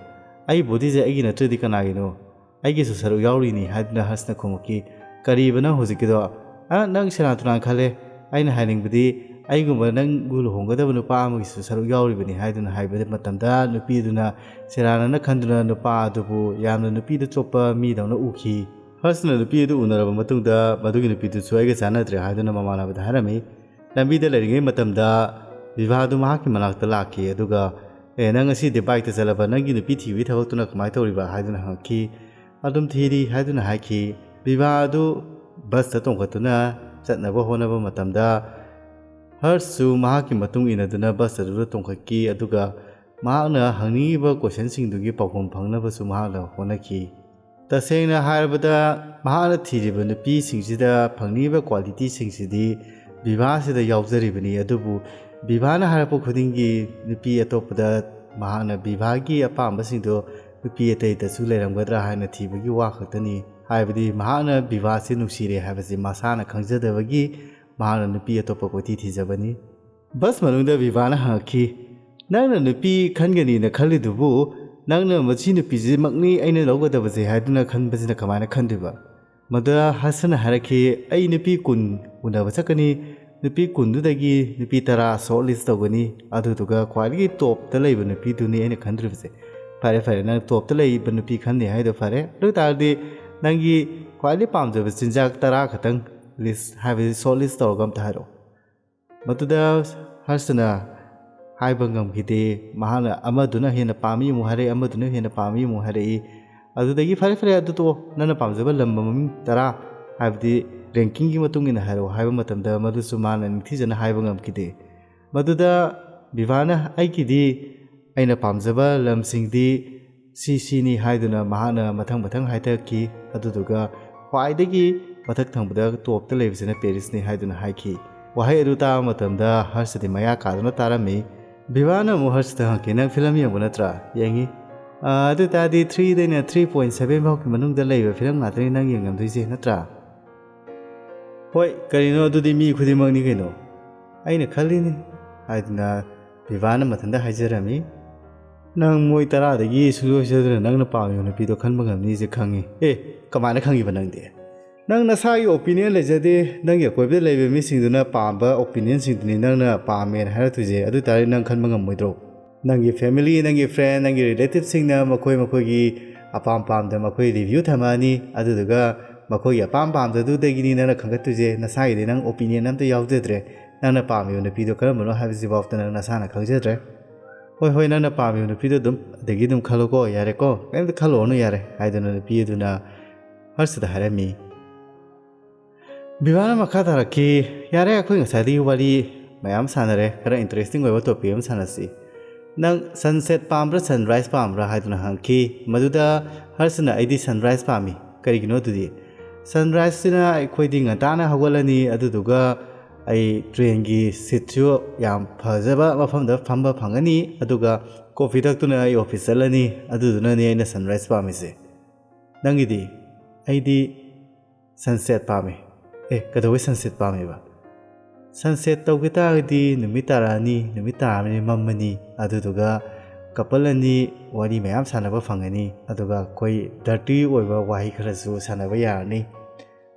ꯑꯩ bodyꯁꯦ ꯑꯩꯒꯤ ꯅꯠꯇ꯭ꯔꯗꯤ ꯀꯅꯥꯒꯤꯅꯣ? ꯑꯩꯒꯤꯁꯨ ꯁꯔꯨꯛ ꯌꯥꯎꯔꯤꯅꯤ" ꯍꯥꯏꯗꯨꯅ ꯍꯔꯁꯅ ꯈꯨꯝꯃꯛꯈꯤ꯫ "ꯀꯔꯤꯕ ꯅꯪ ꯍꯧꯖꯤꯛꯀꯤꯗꯣ? ꯑ, ꯅꯪ ꯁꯦꯔꯥꯟ ꯇꯨꯔꯥꯟ ꯈꯜꯂꯦ꯫ ꯑꯩꯅ ꯍꯥꯏꯅꯤꯡꯕꯗꯤ ꯑꯩꯒꯨꯝꯕ ꯅꯪꯕꯨ ꯂꯨꯍꯣꯡꯒꯗꯕ ꯅꯨꯄꯥ ꯑꯃꯒꯤꯁꯨ ꯁꯔꯨꯛ ꯌꯥꯎꯔꯤꯕꯅꯤ" ꯍꯥꯏꯗꯨꯅ ꯍꯥꯏꯕ ꯃꯇꯝꯗ ꯅꯨꯄꯤꯗꯨꯅ ꯁꯦꯔꯥꯟꯅꯅ ꯈꯟꯗꯨꯅ ꯅꯨꯄꯥ ꯑꯗꯨꯕꯨ ꯌꯥꯝꯅ ꯅꯨꯄꯤꯗ ꯆꯣꯞꯄ ꯃꯤꯗꯧꯅ ꯎꯈꯤ꯫ ꯍꯔꯁꯅ ꯅꯨꯄꯤ ꯑꯗꯨ ꯎꯅꯔꯕ ꯃꯇꯨꯡꯗ "ꯃꯗꯨꯒꯤ ꯅꯨꯄꯤꯗꯨꯁꯨ ꯑꯩꯒ ꯆꯥꯟꯅꯗ꯭ꯔꯦ" ꯍꯥꯏꯗꯨꯅ ꯃꯃꯥꯟꯅꯕꯗ ꯍꯥꯏꯔꯝꯃꯤ꯫ ꯂꯝꯕꯤꯗ ꯂꯩꯔꯤꯉꯩ ꯃꯇꯝꯗ ꯕꯤꯚꯥꯗꯨ ꯃꯍꯥꯛꯀꯤ ꯃꯅꯥꯛꯇ ꯂꯥꯛꯈꯤ꯫ ꯑꯗꯨꯒ "ꯑꯦ, ꯅꯪ ꯉꯁꯤꯗꯤ bikeꯇ ꯆꯠꯂꯕ? ꯅꯪꯒꯤ ꯅꯨꯄꯤ ꯊꯤꯕꯒꯤ ꯊꯕꯛꯇꯨꯅ ꯀꯃꯥꯏꯅ ꯇꯧꯔꯤꯕ?" ꯍꯥꯏꯗꯨꯅ ꯍꯪꯉꯛꯈꯤ꯫ "ꯑꯗꯨꯝ ꯊꯤꯔꯤ" ꯍꯥꯏꯗꯨꯅ ꯍꯥꯏꯈꯤ꯫ ꯕꯤꯚꯥ ꯑꯗꯨ busꯇ ꯇꯣꯡꯈꯠꯇꯨꯅ ꯆꯠꯅꯕ ꯍꯣꯠꯅꯕ ꯃꯇꯝꯗ ꯍꯔꯁꯁꯨ ꯃꯍꯥꯛꯀꯤ ꯃꯇꯨꯡ ꯏꯟꯅꯗꯨꯅ bus ꯑꯗꯨꯗ ꯇꯣꯡꯈꯠꯈꯤ꯫ ꯑꯗꯨꯒ ꯃꯍꯥꯛꯅ ꯍꯪꯅꯤꯡꯉꯤꯕ questionꯁꯤꯡꯗꯨꯒꯤ ꯄꯥꯎꯈꯨꯝ ꯐꯪꯅꯕꯁꯨ ꯃꯍꯥꯛꯅ ꯍꯣꯠꯅꯈꯤ꯫ ꯇꯁꯦꯡꯅ ꯍꯥꯏꯔꯕꯗ ꯃꯍꯥꯛꯅ ꯊꯤꯔꯤꯕ ꯅꯨꯄꯤꯁꯤꯡꯁꯤꯗ ꯐꯪꯅꯤꯡꯉꯤꯕ qualityꯁꯤꯡꯁꯤꯗꯤ ꯕꯤꯚꯥꯁꯤꯗ ꯌꯥꯎꯖꯔꯤꯕꯅꯤ꯫ ꯑꯗꯨꯕꯨ ꯕꯤꯚꯥꯅ ꯍꯥꯏꯔꯛꯄ ꯈꯨꯗꯤꯡꯒꯤ ꯅꯨꯄꯤ ꯑꯇꯣꯞꯄꯗ ꯃꯍꯥꯛꯅ ꯕꯤꯚꯥꯒꯤ ꯑꯄꯥꯝꯕꯁꯤꯡꯗꯣ ꯅꯨꯄꯤ ꯑꯇꯩꯗꯁꯨ ꯂꯩꯔꯝꯒꯗ꯭ꯔꯥ ꯍꯥꯏꯅ ꯊꯤꯕꯒꯤ ꯋꯥ ꯈꯛꯇꯅꯤ꯫ ꯍꯥꯏꯕꯗꯤ ꯃꯍꯥꯛꯅ ꯕꯤꯚꯥꯁꯤ ꯅꯨꯡꯁꯤꯔꯦ ꯍꯥꯏꯕꯁꯤ ꯃꯁꯥꯅ ꯈꯪꯖꯗꯕꯒꯤ ꯃꯍꯥꯛꯅ ꯅꯨꯄꯤ ꯑꯇꯣꯞꯄ ꯀꯣꯏꯊꯤ ꯊꯤꯖꯕꯅꯤ꯫ ꯕꯁ ꯃꯅꯨꯡꯗ ꯕꯤꯚꯥꯅ ꯍꯪꯉꯛꯈꯤ, "ꯅꯪꯅ ꯅꯨꯄꯤ ꯈꯟꯒꯅꯤꯅ ꯈꯜꯂꯤꯗꯨꯕꯨ ꯅꯪꯅ ꯃꯁꯤ ꯅꯨꯄꯤꯁꯤꯃꯛꯅꯤ ꯑꯩꯅ ꯂꯧꯒꯗꯕꯁꯦ ꯍꯥꯏꯗꯨꯅ ꯈꯟꯕꯁꯤꯅ ꯀꯃꯥꯏꯅ ꯈꯟꯗꯣꯏꯕ?" ꯃꯗꯨꯗ ꯍꯔꯁꯅ ꯍꯥꯏꯔꯛꯈꯤ, "ꯑꯩ ꯅꯨꯄꯤ ꯀꯨꯟ ꯎꯅꯕ ꯆꯠꯀꯅꯤ꯫ ꯅꯨꯄꯤ ꯀꯨꯟꯗꯨꯗꯒꯤ ꯅꯨꯄꯤ ꯇꯔꯥ ꯁꯣꯔꯠ ꯂꯤꯁ ꯇꯧꯒꯅꯤ꯫ ꯑꯗꯨꯗꯨꯒ ꯈ꯭ꯋꯥꯏꯗꯒꯤ ꯇꯣꯞꯇ ꯂꯩꯕ ꯅꯨꯄꯤꯗꯨꯅꯤ ꯑꯩꯅ ꯈꯟꯗꯣꯔꯤꯕꯁꯦ꯫" "ꯐꯔꯦ, ꯐꯔꯦ, ꯅꯪ ꯇꯣꯞꯇ ꯂꯩꯕ ꯅꯨꯄꯤ ꯈꯟꯅꯤ ꯍꯥꯏꯗꯣ ꯐꯔꯦ꯫ ꯑꯗꯨ ꯑꯣꯏ ꯇꯥꯔꯗꯤ ꯅꯪꯒꯤ ꯈ꯭ꯋꯥꯏꯗꯒꯤ ꯄꯥꯝꯖꯕ ꯆꯤꯟꯖꯥꯛ ꯇꯔꯥ ꯈꯛꯇꯪ ꯂꯤꯁ, ꯍꯥꯏꯕꯗꯤ ꯁꯣꯔꯠ ꯂꯤꯁ ꯇꯧꯔꯒ ꯑꯝꯇ ꯍꯥꯏꯔꯛꯑꯣ꯫" ꯃꯗꯨꯗ ꯍꯔꯁꯅ ꯍꯥꯏꯕ ꯉꯝꯈꯤꯗꯦ꯫ ꯃꯍꯥꯛꯅ ꯑꯃꯗꯨꯅ ꯍꯦꯟꯅ ꯄꯥꯝꯃꯤ ꯑꯃꯨꯛ ꯍꯥꯏꯔꯛꯏ, ꯑꯃꯗꯨꯅ ꯍꯦꯟꯅ ꯄꯥꯝꯃꯤ ꯑꯃꯨꯛ ꯍꯥꯏꯔꯛꯏ꯫ ꯑꯗꯨꯗꯒꯤ "ꯐꯔꯦ, ꯐꯔꯦ, ꯑꯗꯨ ꯇꯣꯛꯑꯣ, ꯅꯪꯅ ꯄꯥꯝꯖꯕ ꯂꯝ ꯃꯃꯤꯡ ꯇꯔꯥ, ꯍꯥꯏꯕꯗꯤ ꯔꯦꯡꯀꯤꯡꯒꯤ ꯃꯇꯨꯡ ꯏꯟꯅ ꯍꯥꯏꯔꯛꯑꯣ" ꯍꯥꯏꯕ ꯃꯇꯝꯗ ꯃꯗꯨꯁꯨ ꯃꯥꯅ ꯅꯤꯡꯊꯤꯖꯅ ꯍꯥꯏꯕ ꯉꯝꯈꯤꯗꯦ꯫ ꯃꯗꯨꯗ ꯕꯤꯚꯥꯅ "ꯑꯩꯒꯤꯗꯤ ꯑꯩꯅ ꯄꯥꯝꯖꯕ ꯂꯝꯁꯤꯡꯗꯤ ꯁꯤ ꯁꯤꯅꯤ" ꯍꯥꯏꯗꯨꯅ ꯃꯍꯥꯛꯅ ꯃꯊꯪ ꯃꯊꯪ ꯍꯥꯏꯊꯔꯛꯈꯤ꯫ ꯑꯗꯨꯗꯨꯒ ꯈ꯭ꯋꯥꯏꯗꯒꯤ ꯃꯊꯛ ꯊꯪꯕꯗ ꯇꯣꯞꯇ ꯂꯩꯕꯁꯤꯅ ꯄꯦꯔꯤꯁꯅꯤ ꯍꯥꯏꯗꯨꯅ ꯍꯥꯏꯈꯤ꯫ ꯋꯥꯍꯩ ꯑꯗꯨ ꯇꯥꯕ ꯃꯇꯝꯗ ꯍꯔꯁꯗꯤ ꯃꯌꯥ ꯀꯥꯗꯨꯅ ꯇꯥꯔꯝꯃꯤ꯫ ꯕꯤꯚꯥꯅ ꯑꯃꯨꯛ ꯍꯔꯁꯗ ꯍꯪꯉꯛꯈꯤ, "ꯅꯪ ꯐꯤꯂꯝ ꯌꯦꯡꯕ ꯅꯠꯇ꯭ꯔꯥ?" "ꯌꯦꯡꯉꯤ꯫" "ꯑꯥ, ꯑꯗꯨ ꯑꯣꯏ ꯇꯥꯔꯗꯤ three ꯗꯩꯅ three point seven ꯐꯥꯎꯒꯤ ꯃꯅꯨꯡꯗ ꯂꯩꯕ ꯐꯤꯂꯝ ꯉꯥꯛꯇꯅꯤ ꯅꯪ ꯌꯦꯡꯉꯝꯗꯣꯏꯁꯦ, ꯅꯠꯇ꯭ꯔꯥ?" "ꯍꯣꯏ, ꯀꯔꯤꯅꯣ, ꯑꯗꯨꯗꯤ ꯃꯤ ꯈꯨꯗꯤꯡꯃꯛꯅꯤ ꯀꯩꯅꯣ꯫ ꯑꯩꯅ ꯈꯜꯂꯤꯅꯤ," ꯍꯥꯏꯗꯨꯅ ꯕꯤꯚꯥꯅ ꯃꯊꯟꯇ ꯍꯥꯏꯖꯔꯝꯃꯤ꯫ "ꯅꯪ ꯃꯣꯏ ꯇꯔꯥꯗꯒꯤ ꯁꯨꯡꯁꯣꯏ ꯁꯣꯏꯗꯅ ꯅꯪꯅ ꯄꯥꯝꯃꯤꯕ ꯅꯨꯄꯤꯗꯣ ꯈꯟꯕ ꯉꯝꯅꯤꯁꯦ ꯈꯪꯉꯤ꯫" "ꯑꯦ, ꯀꯃꯥꯏꯅ ꯈꯪꯉꯤꯕ ꯅꯪꯗꯤ?" "ꯅꯪ ꯅꯁꯥꯒꯤ opinion ꯂꯩꯖꯗꯦ, ꯅꯪꯒꯤ ꯑꯀꯣꯏꯕꯗ ꯂꯩꯕ ꯃꯤꯁꯤꯡꯗꯨꯅ ꯄꯥꯝꯕ opinionꯁꯤꯡꯗꯨꯅꯤ ꯅꯪꯅ ꯄꯥꯝꯃꯦꯅ ꯍꯥꯏꯔꯛꯇꯣꯏꯁꯦ꯫ ꯑꯗꯨ ꯑꯣꯏ ꯇꯥꯔꯗꯤ ꯅꯪ ꯈꯟꯕ ꯉꯝꯃꯣꯏꯗ꯭ꯔꯣ?" ꯅꯪꯒꯤ family, ꯅꯪꯒꯤ friend, ꯅꯪꯒꯤ relativeꯁꯤꯡꯅ ꯃꯈꯣꯏ ꯃꯈꯣꯏꯒꯤ ꯑꯄꯥꯝ ꯄꯥꯝꯗ ꯃꯈꯣꯏ review ꯊꯝꯃꯛꯑꯅꯤ꯫ ꯑꯗꯨꯗꯨꯒ ꯃꯈꯣꯏꯒꯤ ꯑꯄꯥꯝ ꯄꯥꯝꯗꯗꯨꯗꯒꯤꯅꯤ ꯅꯪꯅ ꯈꯟꯒꯠꯇꯣꯏꯁꯦ꯫ ꯅꯁꯥꯒꯤꯗꯤ ꯅꯪ opinion ꯑꯝꯇ ꯌꯥꯎꯖꯗ꯭ꯔꯦ꯫ ꯅꯪꯅ ꯄꯥꯝꯃꯤꯕ ꯅꯨꯄꯤꯗꯣ ꯀꯔꯝꯕꯅꯣ ꯍꯥꯏꯕꯁꯤꯐꯥꯎꯗ ꯅꯪ ꯅꯁꯥꯅ ꯈꯪꯖꯗ꯭ꯔꯦ꯫ "ꯍꯣꯏ, ꯍꯣꯏ, ꯅꯪꯅ ꯄꯥꯝꯃꯤꯕ ꯅꯨꯄꯤꯗꯣ ꯑꯗꯨꯝ ꯑꯗꯒꯤ ꯑꯗꯨꯝ ꯈꯜꯂꯣꯀꯣ, ꯌꯥꯔꯦꯀꯣ, ꯀꯔꯤꯝꯇ ꯈꯜꯂꯨꯔꯅꯨ, ꯌꯥꯔꯦ," ꯍꯥꯏꯗꯨꯅ ꯅꯨꯄꯤ ꯑꯗꯨꯅ ꯍꯔꯁꯗ ꯍꯥꯏꯔꯝꯃꯤ꯫ ꯕꯤꯚꯥꯅ ꯃꯈꯥ ꯇꯥꯔꯛꯈꯤ, "ꯌꯥꯔꯦ, ꯑꯩꯈꯣꯏ ꯉꯁꯥꯏꯗꯒꯤ ꯋꯥꯔꯤ ꯃꯌꯥꯝ ꯁꯥꯟꯅꯔꯦ, ꯈꯔ interesting ꯑꯣꯏꯕ topic ꯑꯃ ꯁꯥꯟꯅꯁꯤ꯫ ꯅꯪ sunset ꯄꯥꯝꯕ꯭ꯔꯥ, sunrise ꯄꯥꯝꯕ꯭ꯔꯥ?" ꯍꯥꯏꯗꯨꯅ ꯍꯪꯉꯛꯈꯤ꯫ ꯃꯗꯨꯗ ꯍꯔꯁꯅ, "ꯑꯩꯗꯤ sunrise ꯄꯥꯝꯃꯤ꯫" "ꯀꯔꯤꯒꯤꯅꯣ ꯑꯗꯨꯗꯤ?" "Sunriseꯁꯤꯅ ꯑꯩꯈꯣꯏꯗꯤ ꯉꯟꯇꯥꯅ ꯍꯧꯒꯠꯂꯅꯤ, ꯑꯗꯨꯗꯨꯒ ꯑꯩ ꯇ꯭ꯔꯦꯟꯒꯤ ꯁꯤꯠꯁꯨ ꯌꯥꯝ ꯐꯖꯕ ꯃꯐꯝꯗ ꯐꯝꯕ ꯐꯪꯒꯅꯤ, ꯑꯗꯨꯒ ꯀꯣꯐꯤ ꯊꯛꯇꯨꯅ ꯑꯩ ꯑꯣꯐꯤꯁ ꯆꯠꯂꯅꯤ꯫ ꯑꯗꯨꯗꯨꯅꯅꯦ ꯑꯩꯅ ꯁꯟꯔꯥꯏꯁ ꯄꯥꯝꯃꯤꯁꯦ꯫ ꯅꯪꯒꯤꯗꯤ? ꯑꯩꯗꯤ ꯁꯟꯁꯦꯠ ꯄꯥꯝꯃꯤ꯫ ꯑꯦ, ꯀꯩꯗꯧꯕꯩ ꯁꯟꯁꯦꯠ ꯄꯥꯝꯃꯤꯕ? ꯁꯟꯁꯦꯠ ꯇꯧꯒꯦ ꯇꯥꯔꯒꯗꯤ ꯅꯨꯃꯤꯠ ꯇꯥꯔꯛꯑꯅꯤ, ꯅꯨꯃꯤꯠ ꯇꯥꯔꯕꯅꯤꯅ ꯃꯝꯃꯅꯤ, ꯑꯗꯨꯗꯨꯒ ꯀꯄꯜ ꯑꯅꯤ ꯋꯥꯔꯤ ꯃꯌꯥꯝ ꯁꯥꯟꯅꯕ ꯐꯪꯒꯅꯤ, ꯑꯗꯨꯒ ꯑꯩꯈꯣꯏ ꯗꯔꯇꯤ ꯑꯣꯏꯕ ꯋꯥꯍꯩ ꯈꯔꯁꯨ ꯁꯥꯟꯅꯕ ꯌꯥꯔꯅꯤ꯫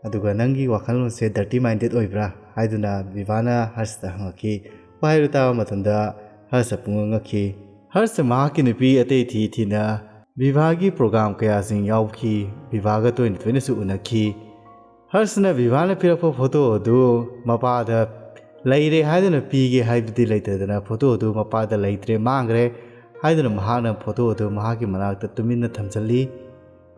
ꯑꯗꯨꯒ ꯅꯪꯒꯤ ꯋꯥꯈꯜꯂꯣꯟꯁꯦ ꯗꯔꯇꯤ ꯃꯥꯏꯟꯗꯦꯠ ꯑꯣꯏꯕ꯭ꯔꯥ ꯍꯥꯏꯗꯨꯅ ꯕꯤꯚꯥꯅ ꯍꯔꯁꯇ ꯍꯪꯉꯛꯈꯤ꯫ ꯋꯥꯍꯩꯗꯨ ꯇꯥꯕ ꯃꯇꯝꯗ ꯍꯔꯁ ꯄꯨꯡꯉꯛ ꯉꯛꯈꯤ꯫ ꯍꯔꯁ ꯃꯍꯥꯛꯀꯤ ꯅꯨꯄꯤ ꯑꯇꯩ ꯊꯤ ꯊꯤꯅ ꯕꯤꯚꯥꯒꯤ ꯄ꯭ꯔꯣꯒ꯭ꯔꯥꯝ ꯀꯌꯥꯁꯤꯡ ꯌꯥꯎꯈꯤ꯫ ꯕꯤꯚꯥꯒ ꯇꯣꯏꯅ ꯇꯣꯏꯅꯁꯨ ꯎꯅꯈꯤ꯫ ꯍꯔꯁꯅ ꯕꯤꯚꯥꯅ ꯄꯤꯔꯛꯄ ꯐꯣꯇꯣ ꯑꯗꯨ ꯃꯄꯥꯗ ꯂꯩꯔꯦ ꯍꯥꯏꯗꯨꯅ ꯄꯤꯒꯦ ꯍꯥꯏꯗꯨꯗꯤ ꯂꯩꯇꯗꯅ ꯐꯣꯇꯣ ꯑꯗꯨ ꯃꯄꯥꯗ ꯂꯩꯇ꯭ꯔꯦ, ꯃꯥꯡꯈ꯭ꯔꯦ ꯍꯥꯏꯗꯨꯅ ꯃꯍꯥꯛꯅ ꯐꯣꯇꯣ ꯑꯗꯨ ꯃꯍꯥꯛꯀꯤ ꯃꯅꯥꯛꯇ ꯇꯨꯃꯤꯟꯅ ꯊꯝꯖꯤꯜꯂꯤ꯫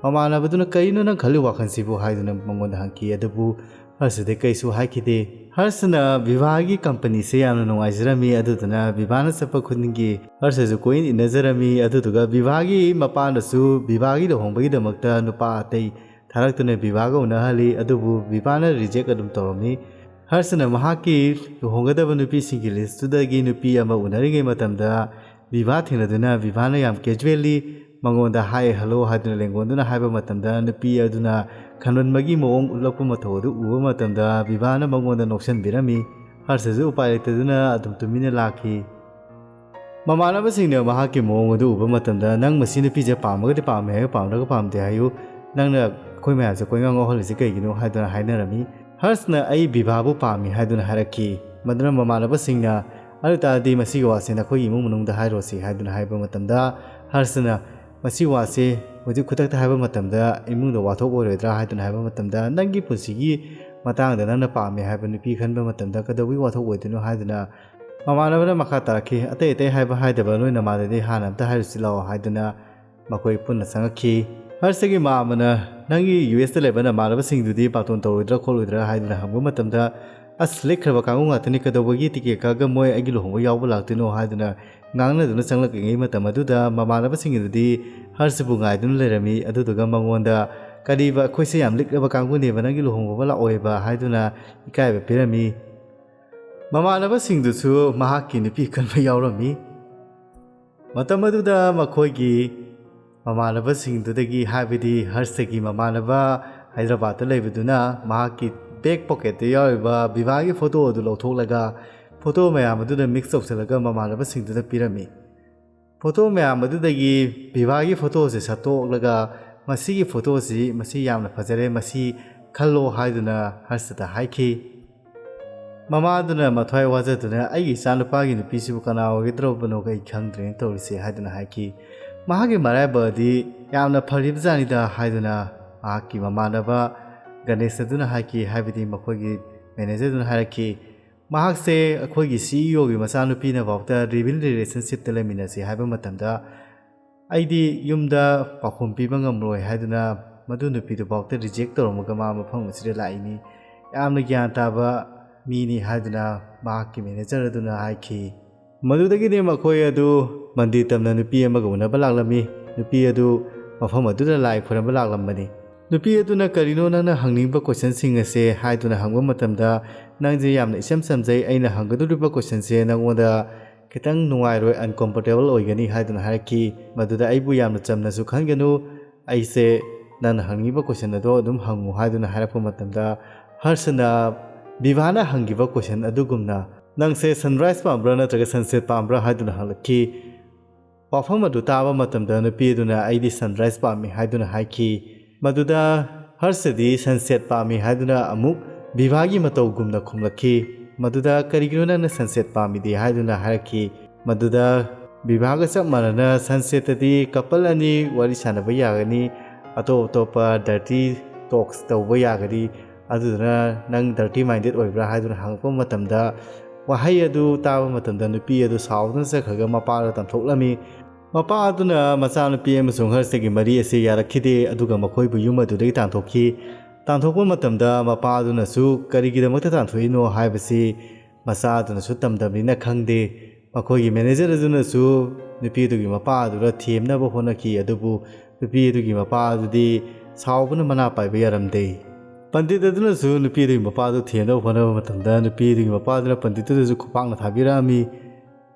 ꯃꯃꯥꯟꯅꯕꯗꯨꯅ "ꯀꯔꯤꯅꯣ ꯅꯪ ꯈꯜꯂꯤ ꯋꯥꯈꯜꯁꯤꯕꯨ?" ꯍꯥꯏꯗꯨꯅ ꯃꯉꯣꯟꯗ ꯍꯪꯈꯤ꯫ ꯑꯗꯨꯕꯨ ꯍꯔꯁꯗꯤ ꯀꯩꯁꯨ ꯍꯥꯏꯈꯤꯗꯦ꯫ ꯍꯔꯁꯅ ꯕꯤꯚꯥꯒꯤ ꯀꯝꯄꯅꯤꯁꯦ ꯌꯥꯝꯅ ꯅꯨꯡꯉꯥꯏꯖꯔꯝꯃꯤ꯫ ꯑꯗꯨꯗꯨꯅ ꯕꯤꯚꯥꯅ ꯆꯠꯄ ꯈꯨꯗꯤꯡꯒꯤ ꯍꯔꯁꯁꯨ ꯀꯣꯏꯏꯟ ꯏꯟꯅꯖꯔꯝꯃꯤ꯫ ꯑꯗꯨꯗꯨꯒ ꯕꯤꯚꯥꯒꯤ ꯃꯄꯥꯅꯁꯨ ꯕꯤꯚꯥꯒꯤ ꯂꯨꯍꯣꯡꯕꯒꯤꯗꯃꯛꯇ ꯅꯨꯄꯥ ꯑꯇꯩ ꯊꯥꯔꯛꯇꯨꯅ ꯕꯤꯚꯥꯒ ꯎꯅꯍꯜꯂꯤ꯫ ꯑꯗꯨꯕꯨ ꯕꯤꯚꯥꯅ ꯔꯤꯖꯦꯛ ꯑꯗꯨꯝ ꯇꯧꯔꯝꯃꯤ꯫ ꯍꯔꯁꯅ ꯃꯍꯥꯛꯀꯤ ꯂꯨꯍꯣꯡꯒꯗꯕ ꯅꯨꯄꯤꯁꯤꯡꯒꯤ ꯂꯤꯁꯇꯨꯗꯒꯤ ꯅꯨꯄꯤ ꯑꯃ ꯎꯅꯔꯤꯉꯩ ꯃꯇꯝꯗ ꯕꯤꯚꯥ ꯊꯦꯡꯅꯗꯨꯅ ꯕꯤꯚꯥꯅ ꯌꯥꯝ ꯀꯦꯖꯨꯋꯦꯜꯂꯤ ꯃꯉꯣꯟꯗ "ꯍꯥꯏ ꯍꯜꯂꯣ" ꯍꯥꯏꯗꯨꯅ ꯂꯦꯡꯒꯣꯟꯗꯨꯅ ꯍꯥꯏꯕ ꯃꯇꯝꯗ ꯅꯨꯄꯤ ꯑꯗꯨꯅ ꯈꯟꯃꯟꯕꯒꯤ ꯃꯑꯣꯡ ꯎꯠꯂꯛꯄ ꯃꯇꯧ ꯑꯗꯨ ꯎꯕ ꯃꯇꯝꯗ ꯕꯤꯚꯥꯅ ꯃꯉꯣꯟꯗ ꯅꯣꯛꯁꯟꯕꯤꯔꯝꯃꯤ꯫ ꯍꯔꯁꯁꯨ ꯎꯄꯥꯏ ꯂꯩꯇꯗꯨꯅ ꯑꯗꯨꯝ ꯇꯨꯃꯤꯟꯅ ꯂꯥꯛꯈꯤ꯫ ꯃꯃꯥꯟꯅꯕꯁꯤꯡꯅ ꯃꯍꯥꯛꯀꯤ ꯃꯑꯣꯡ ꯑꯗꯨ ꯎꯕ ꯃꯇꯝꯗ "ꯅꯪ ꯃꯁꯤ ꯅꯨꯄꯤꯁꯦ ꯄꯥꯝꯃꯒꯗꯤ ꯄꯥꯝꯃꯦ ꯍꯥꯏꯌꯨ, ꯄꯥꯝꯗ꯭ꯔꯒ ꯄꯥꯝꯗꯦ ꯍꯥꯏꯌꯨ꯫ ꯅꯪꯅ ꯑꯩꯈꯣꯏ ꯃꯌꯥꯝꯁꯦ ꯀꯣꯏꯉꯥꯎ ꯉꯥꯎꯍꯜꯂꯤꯁꯦ ꯀꯩꯒꯤꯅꯣ?" ꯍꯥꯏꯗꯨꯅ ꯍꯥꯏꯅꯔꯝꯃꯤ꯫ ꯍꯔꯁꯅ "ꯑꯩ ꯕꯤꯚꯥꯕꯨ ꯄꯥꯝꯃꯤ" ꯍꯥꯏꯗꯨꯅ ꯍꯥꯏꯔꯛꯈꯤ꯫ ꯃꯗꯨꯅ ꯃꯃꯥꯟꯅꯕꯁꯤꯡꯅ "ꯑꯗꯨ ꯇꯥꯔꯗꯤ ꯃꯁꯤꯒꯤ ꯋꯥꯁꯦ ꯅꯈꯣꯏꯒꯤ ꯏꯃꯨꯡ ꯃꯅꯨꯡꯗ ꯍꯥꯏꯔꯣꯁꯤ" ꯍꯥꯏꯗꯨꯅ ꯍꯥꯏꯕ ꯃꯇꯝꯗ ꯍꯔꯁꯅ "ꯃꯁꯤ ꯋꯥꯁꯦ ꯍꯧꯖꯤꯛ ꯈꯨꯗꯛꯇ ꯍꯥꯏꯕ ꯃꯇꯝꯗ ꯏꯃꯨꯡꯗ ꯋꯥꯊꯣꯛ ꯑꯣꯏꯔꯣꯏꯗ꯭ꯔꯥ?" ꯍꯥꯏꯗꯨꯅ ꯍꯥꯏꯕ ꯃꯇꯝꯗ "ꯅꯪꯒꯤ ꯄꯨꯟꯁꯤꯒꯤ ꯃꯇꯥꯡꯗ ꯅꯪꯅ ꯄꯥꯝꯃꯦ ꯍꯥꯏꯕ ꯅꯨꯄꯤ ꯈꯟꯕ ꯃꯇꯝꯗ ꯀꯩꯗꯧꯕꯒꯤ ꯋꯥꯊꯣꯛ ꯑꯣꯏꯗꯣꯏꯅꯣ?" ꯍꯥꯏꯗꯨꯅ ꯃꯃꯥꯟꯅꯕꯅ ꯃꯈꯥ ꯇꯥꯔꯛꯈꯤ꯫ "ꯑꯇꯩ ꯑꯇꯩ ꯍꯥꯏꯕ ꯍꯥꯏꯗꯕ ꯅꯣꯏ ꯅꯃꯥꯗꯗꯤ ꯍꯥꯟꯅ ꯑꯝꯇ ꯍꯥꯏꯔꯨꯁꯤ ꯂꯥꯛꯑꯣ" ꯍꯥꯏꯗꯨꯅ ꯃꯈꯣꯏ ꯄꯨꯟꯅ ꯆꯪꯉꯛꯈꯤ꯫ ꯍꯔꯁꯒꯤ ꯃꯥꯃꯅ "ꯅꯪꯒꯤ ꯌꯨ ꯑꯦꯁꯇ ꯂꯩꯕ ꯅꯃꯥꯟꯅꯕꯁꯤꯡꯗꯨꯗꯤ ꯕꯥꯇꯣꯟ ꯇꯧꯔꯣꯏꯗ꯭ꯔꯥ ꯈꯣꯠꯂꯣꯏꯗ꯭ꯔꯥ?" ꯍꯥꯏꯗꯨꯅ ꯍꯪꯕ ꯃꯇꯝꯗ "ꯑꯁ, ꯂꯤꯛꯈ꯭ꯔꯕ ꯀꯥꯡꯕꯨ ꯉꯥꯛꯇꯅꯤ, ꯀꯩꯗꯧꯕꯒꯤ ꯇꯤꯀꯦꯠ ꯀꯛꯑꯒ ꯃꯣꯏ ꯑꯩꯒꯤ ꯂꯨꯍꯣꯡꯕ ꯌꯥꯎꯕ ꯂꯥꯛꯇꯣꯏꯅꯣ?" ꯍꯥꯏꯗꯨꯅ ꯉꯥꯡꯅꯗꯨꯅ ꯆꯪꯂꯛꯂꯤꯉꯩ ꯃꯇꯝ ꯑꯗꯨꯗ ꯃꯃꯥꯟꯅꯕꯁꯤꯡ ꯑꯗꯨꯗꯤ ꯍꯔꯁꯕꯨ ꯉꯥꯏꯗꯨꯅ ꯂꯩꯔꯝꯃꯤ꯫ ꯑꯗꯨꯗꯨꯒ ꯃꯉꯣꯟꯗ "ꯀꯔꯤꯕ, ꯑꯩꯈꯣꯏꯁꯦ ꯌꯥꯝ ꯂꯤꯛꯂꯕ ꯀꯥꯡꯕꯨꯅꯦꯕ, ꯅꯪꯒꯤ ꯂꯨꯍꯣꯡꯕ ꯂꯥꯛꯑꯣꯏꯕ?" ꯍꯥꯏꯗꯨꯅ ꯏꯀꯥꯏꯕ ꯄꯤꯔꯝꯃꯤ꯫ ꯃꯃꯥꯟꯅꯕꯁꯤꯡꯗꯨꯁꯨ ꯃꯍꯥꯛꯀꯤ ꯅꯨꯄꯤ ꯈꯟꯕ ꯌꯥꯎꯔꯝꯃꯤ꯫ ꯃꯇꯝ ꯑꯗꯨꯗ ꯃꯈꯣꯏꯒꯤ ꯃꯃꯥꯟꯅꯕꯁꯤꯡꯗꯨꯗꯒꯤ, ꯍꯥꯏꯕꯗꯤ ꯍꯔꯁꯒꯤ ꯃꯃꯥꯟꯅꯕ ꯍꯥꯏꯗ꯭ꯔꯕꯥꯗꯇ ꯂꯩꯕꯗꯨꯅ, ꯃꯍꯥꯛꯀꯤ ꯕꯦꯛ ꯄꯣꯀꯦꯠꯇ ꯌꯥꯎꯔꯤꯕ ꯕꯤꯚꯥꯒꯤ ꯐꯣꯇꯣ ꯑꯗꯨ ꯂꯧꯊꯣꯛꯂꯒ ꯐꯣꯇꯣ ꯃꯌꯥꯝ ꯑꯗꯨꯗ ꯃꯤꯛꯁ ꯇꯧꯁꯤꯜꯂꯒ ꯃꯃꯥꯟꯅꯕꯁꯤꯡꯗꯨꯗ ꯄꯤꯔꯝꯃꯤ꯫ ꯐꯣꯇꯣ ꯃꯌꯥꯝ ꯑꯗꯨꯗꯒꯤ ꯕꯤꯚꯥꯒꯤ ꯐꯣꯇꯣꯁꯦ ꯁꯠꯇꯣꯛꯂꯒ, "ꯃꯁꯤꯒꯤ ꯐꯣꯇꯣꯁꯤ, ꯃꯁꯤ ꯌꯥꯝꯅ ꯐꯖꯔꯦ, ꯃꯁꯤ ꯈꯜꯂꯣ" ꯍꯥꯏꯗꯨꯅ ꯍꯔꯁꯗ ꯍꯥꯏꯈꯤ꯫ ꯃꯃꯥꯗꯨꯅ ꯃꯊ꯭ꯋꯥꯏ ꯋꯥꯖꯗꯨꯅ, "ꯑꯩꯒꯤ ꯏꯆꯥꯅꯨꯄꯥꯒꯤ ꯅꯨꯄꯤꯁꯤꯕꯨ ꯀꯅꯥ ꯑꯣꯏꯒꯗꯧꯔꯕꯅꯣ ꯑꯩ ꯈꯪꯗ꯭ꯔꯦꯅ ꯇꯧꯔꯤꯁꯦ" ꯍꯥꯏꯗꯨꯅ ꯍꯥꯏꯈꯤ꯫ "ꯃꯍꯥꯛꯀꯤ ꯃꯔꯥꯏꯕꯛ ꯑꯗꯤ ꯌꯥꯝꯅ ꯐꯔꯤꯕꯖꯥꯠꯅꯤꯗ" ꯍꯥꯏꯗꯨꯅ ꯃꯍꯥꯛꯀꯤ ꯃꯃꯥꯟꯅꯕ ꯒꯅꯦꯁ ꯑꯗꯨꯅ ꯍꯥꯏꯈꯤ, ꯍꯥꯏꯕꯗꯤ ꯃꯈꯣꯏꯒꯤ ꯃꯦꯅꯦꯖꯔꯗꯨꯅ ꯍꯥꯏꯔꯛꯈꯤ꯫ "ꯃꯍꯥꯛꯁꯦ ꯑꯩꯈꯣꯏꯒꯤ ꯁꯤ ꯏ ꯑꯣꯒꯤ ꯃꯆꯥꯅꯨꯄꯤꯅ ꯐꯥꯎꯗ ꯂꯤꯚ ꯏꯟ ꯔꯤꯂꯦꯁꯟꯁꯤꯞꯇ ꯂꯩꯃꯤꯟꯅꯁꯤ ꯍꯥꯏꯕ ꯃꯇꯝꯗ ꯑꯩꯗꯤ ꯌꯨꯝꯗ ꯄꯥꯎꯈꯨꯝ ꯄꯤꯕ ꯉꯝꯂꯣꯏ" ꯍꯥꯏꯗꯨꯅ ꯃꯗꯨ ꯅꯨꯄꯤꯗꯨ ꯐꯥꯎꯗ ꯔꯤꯖꯦꯛ ꯇꯧꯔꯝꯃꯒ ꯃꯥ ꯃꯐꯝ ꯑꯁꯤꯗ ꯂꯥꯛꯏꯅꯤ꯫ "ꯌꯥꯝꯅ ꯒ꯭ꯌꯥꯟ ꯇꯥꯕ ꯃꯤꯅꯤ" ꯍꯥꯏꯗꯨꯅ ꯃꯍꯥꯛꯀꯤ ꯃꯦꯅꯦꯖꯔ ꯑꯗꯨꯅ ꯍꯥꯏꯈꯤ꯫ ꯃꯗꯨꯗꯒꯤꯗꯤ ꯃꯈꯣꯏ ꯑꯗꯨ ꯃꯟꯗꯤꯔ ꯇꯝꯅ ꯅꯨꯄꯤ ꯑꯃꯒ ꯎꯅꯕ ꯂꯥꯛꯂꯝꯃꯤ꯫ ꯅꯨꯄꯤ ꯑꯗꯨ ꯃꯐꯝ ꯑꯗꯨꯗ ꯂꯥꯏ ꯈꯨꯔꯝꯕ ꯂꯥꯛꯂꯝꯕꯅꯤ꯫ ꯅꯨꯄꯤ ꯑꯗꯨꯅ, "ꯀꯔꯤꯅꯣ ꯅꯪꯅ ꯍꯪꯅꯤꯡꯕ ꯀꯣꯏꯁꯟꯁꯤꯡ ꯑꯁꯦ?" ꯍꯥꯏꯗꯨꯅ ꯍꯪꯕ ꯃꯇꯝꯗ, "ꯅꯪꯁꯦ ꯌꯥꯝꯅ ꯏꯆꯝ ꯆꯝꯖꯩ, ꯑꯩꯅ ꯍꯪꯒꯗꯧꯔꯤꯕ ꯀꯣꯏꯁꯟꯁꯦ ꯅꯪꯉꯣꯟꯗ ꯈꯤꯇꯪ ꯅꯨꯡꯉꯥꯏꯔꯣꯏ, ꯑꯟꯀꯝꯐꯣꯔꯇꯦꯕꯜ ꯑꯣꯏꯒꯅꯤ" ꯍꯥꯏꯗꯨꯅ ꯍꯥꯏꯔꯛꯈꯤ꯫ ꯃꯗꯨꯗ, "ꯑꯩꯕꯨ ꯌꯥꯝꯅ ꯆꯝꯅꯁꯨ ꯈꯟꯒꯅꯨ, ꯑꯩꯁꯦ ꯅꯪꯅ ꯍꯪꯅꯤꯡꯉꯤꯕ ꯀꯣꯏꯁꯟ ꯑꯗꯣ ꯑꯗꯨꯝ ꯍꯪꯉꯨ" ꯍꯥꯏꯗꯨꯅ ꯍꯥꯏꯔꯛꯄ ꯃꯇꯝꯗ, ꯍꯔꯁꯅ ꯕꯤꯚꯥꯅ ꯍꯪꯈꯤꯕ ꯀꯣꯏꯁꯟ ꯑꯗꯨꯒꯨꯝꯅ, "ꯅꯪꯁꯦ ꯁꯟꯔꯥꯏꯁ ꯄꯥꯝꯕ꯭ꯔꯥ ꯅꯠꯇ꯭ꯔꯒ ꯁꯟꯁꯦꯠ ꯄꯥꯝꯕ꯭ꯔꯥ?" ꯍꯥꯏꯗꯨꯅ ꯍꯪꯂꯛꯈꯤ꯫ ꯋꯥꯐꯝ ꯑꯗꯨ ꯇꯥꯕ ꯃꯇꯝꯗ ꯅꯨꯄꯤ ꯑꯗꯨꯅ, "ꯑꯩꯗꯤ ꯁꯟꯔꯥꯏꯁ ꯄꯥꯝꯃꯤ" ꯍꯥꯏꯗꯨꯅ ꯍꯥꯏꯈꯤ꯫ ꯃꯗꯨꯗ ꯍꯔꯁꯗꯤ ꯁꯟꯁꯦꯠ ꯄꯥꯝꯃꯤ ꯍꯥꯏꯗꯨꯅ ꯑꯃꯨꯛ ꯕꯤꯚꯥꯒꯤ ꯃꯇꯧꯒꯨꯝꯅ ꯈꯨꯝꯂꯛꯈꯤ꯫ ꯃꯗꯨꯗ, "ꯀꯔꯤꯒꯤꯅꯣ ꯅꯪꯅ ꯁꯟꯁꯦꯠ ꯄꯥꯝꯃꯤꯗꯤ?" ꯍꯥꯏꯗꯨꯅ ꯍꯥꯏꯔꯛꯈꯤ꯫ ꯃꯗꯨꯗ ꯕꯤꯚꯥꯒ ꯆꯞ ꯃꯥꯟꯅꯅ ꯁꯟꯁꯦꯠꯇꯗꯤ ꯀꯄꯜ ꯑꯅꯤ ꯋꯥꯔꯤ ꯁꯥꯟꯅꯕ ꯌꯥꯒꯅꯤ, ꯑꯇꯣꯞ ꯑꯇꯣꯞꯄ ꯗꯔꯇꯤ ꯇꯣꯛꯁ ꯇꯧꯕ ꯌꯥꯒꯅꯤ, ꯑꯗꯨꯗꯨꯅ "ꯅꯪ ꯗꯔꯇꯤ ꯃꯥꯏꯟꯗꯦꯠ ꯑꯣꯏꯕ꯭ꯔꯥ?" ꯍꯥꯏꯗꯨꯅ ꯍꯪꯉꯛꯄ ꯃꯇꯝꯗ, ꯋꯥꯍꯩ ꯑꯗꯨ ꯇꯥꯕ ꯃꯇꯝꯗ ꯅꯨꯄꯤ ꯑꯗꯨ ꯁꯥꯎꯗꯨꯅ ꯆꯠꯈ꯭ꯔꯒ ꯃꯄꯥꯗ ꯇꯝꯊꯣꯛꯂꯝꯃꯤ꯫ ꯃꯄꯥ ꯑꯗꯨꯅ ꯃꯆꯥꯅꯨꯄꯤ ꯑꯃꯁꯨꯡ ꯍꯔꯁꯒꯤ ꯃꯔꯤ ꯑꯁꯤ ꯌꯥꯔꯛꯈꯤꯗꯦ, ꯑꯗꯨꯒ ꯃꯈꯣꯏꯕꯨ ꯌꯨꯝ ꯑꯗꯨꯗꯒꯤ ꯇꯥꯟꯊꯣꯛꯈꯤ꯫ ꯇꯥꯟꯊꯣꯛꯄ ꯃꯇꯝꯗ ꯃꯄꯥ ꯑꯗꯨꯅꯁꯨ ꯀꯔꯤꯒꯤꯗꯃꯛꯇ ꯇꯥꯟꯊꯣꯛꯏꯅꯣ ꯍꯥꯏꯕꯁꯤ ꯃꯆꯥ ꯑꯗꯨꯅꯁꯨ ꯇꯝꯗꯕꯅꯤꯅ ꯈꯪꯗꯦ꯫ ꯃꯈꯣꯏꯒꯤ ꯃꯦꯅꯦꯖꯔ ꯑꯗꯨꯅꯁꯨ ꯅꯨꯄꯤ ꯑꯗꯨꯒꯤ ꯃꯄꯥ ꯑꯗꯨꯗ ꯊꯦꯝꯅꯕ ꯍꯣꯠꯅꯈꯤ, ꯑꯗꯨꯕꯨ ꯅꯨꯄꯤ ꯑꯗꯨꯒꯤ ꯃꯄꯥ ꯑꯗꯨꯗꯤ ꯁꯥꯎꯕꯅ ꯃꯅꯥ ꯄꯥꯏꯕ ꯌꯥꯔꯝꯗꯦ꯫ ꯄꯟꯗꯤꯠ ꯑꯗꯨꯅꯁꯨ ꯅꯨꯄꯤꯗꯨꯒꯤ ꯃꯄꯥꯗꯨ ꯊꯦꯝꯅꯕ ꯍꯣꯠꯅꯕ ꯃꯇꯝꯗ ꯅꯨꯄꯤꯗꯨꯒꯤ ꯃꯄꯥꯗꯨꯅ ꯄꯟꯗꯤꯠꯇꯨꯗꯁꯨ ꯈꯨꯄꯥꯛꯅ ꯊꯥꯕꯤꯔꯛꯑꯝꯃꯤ꯫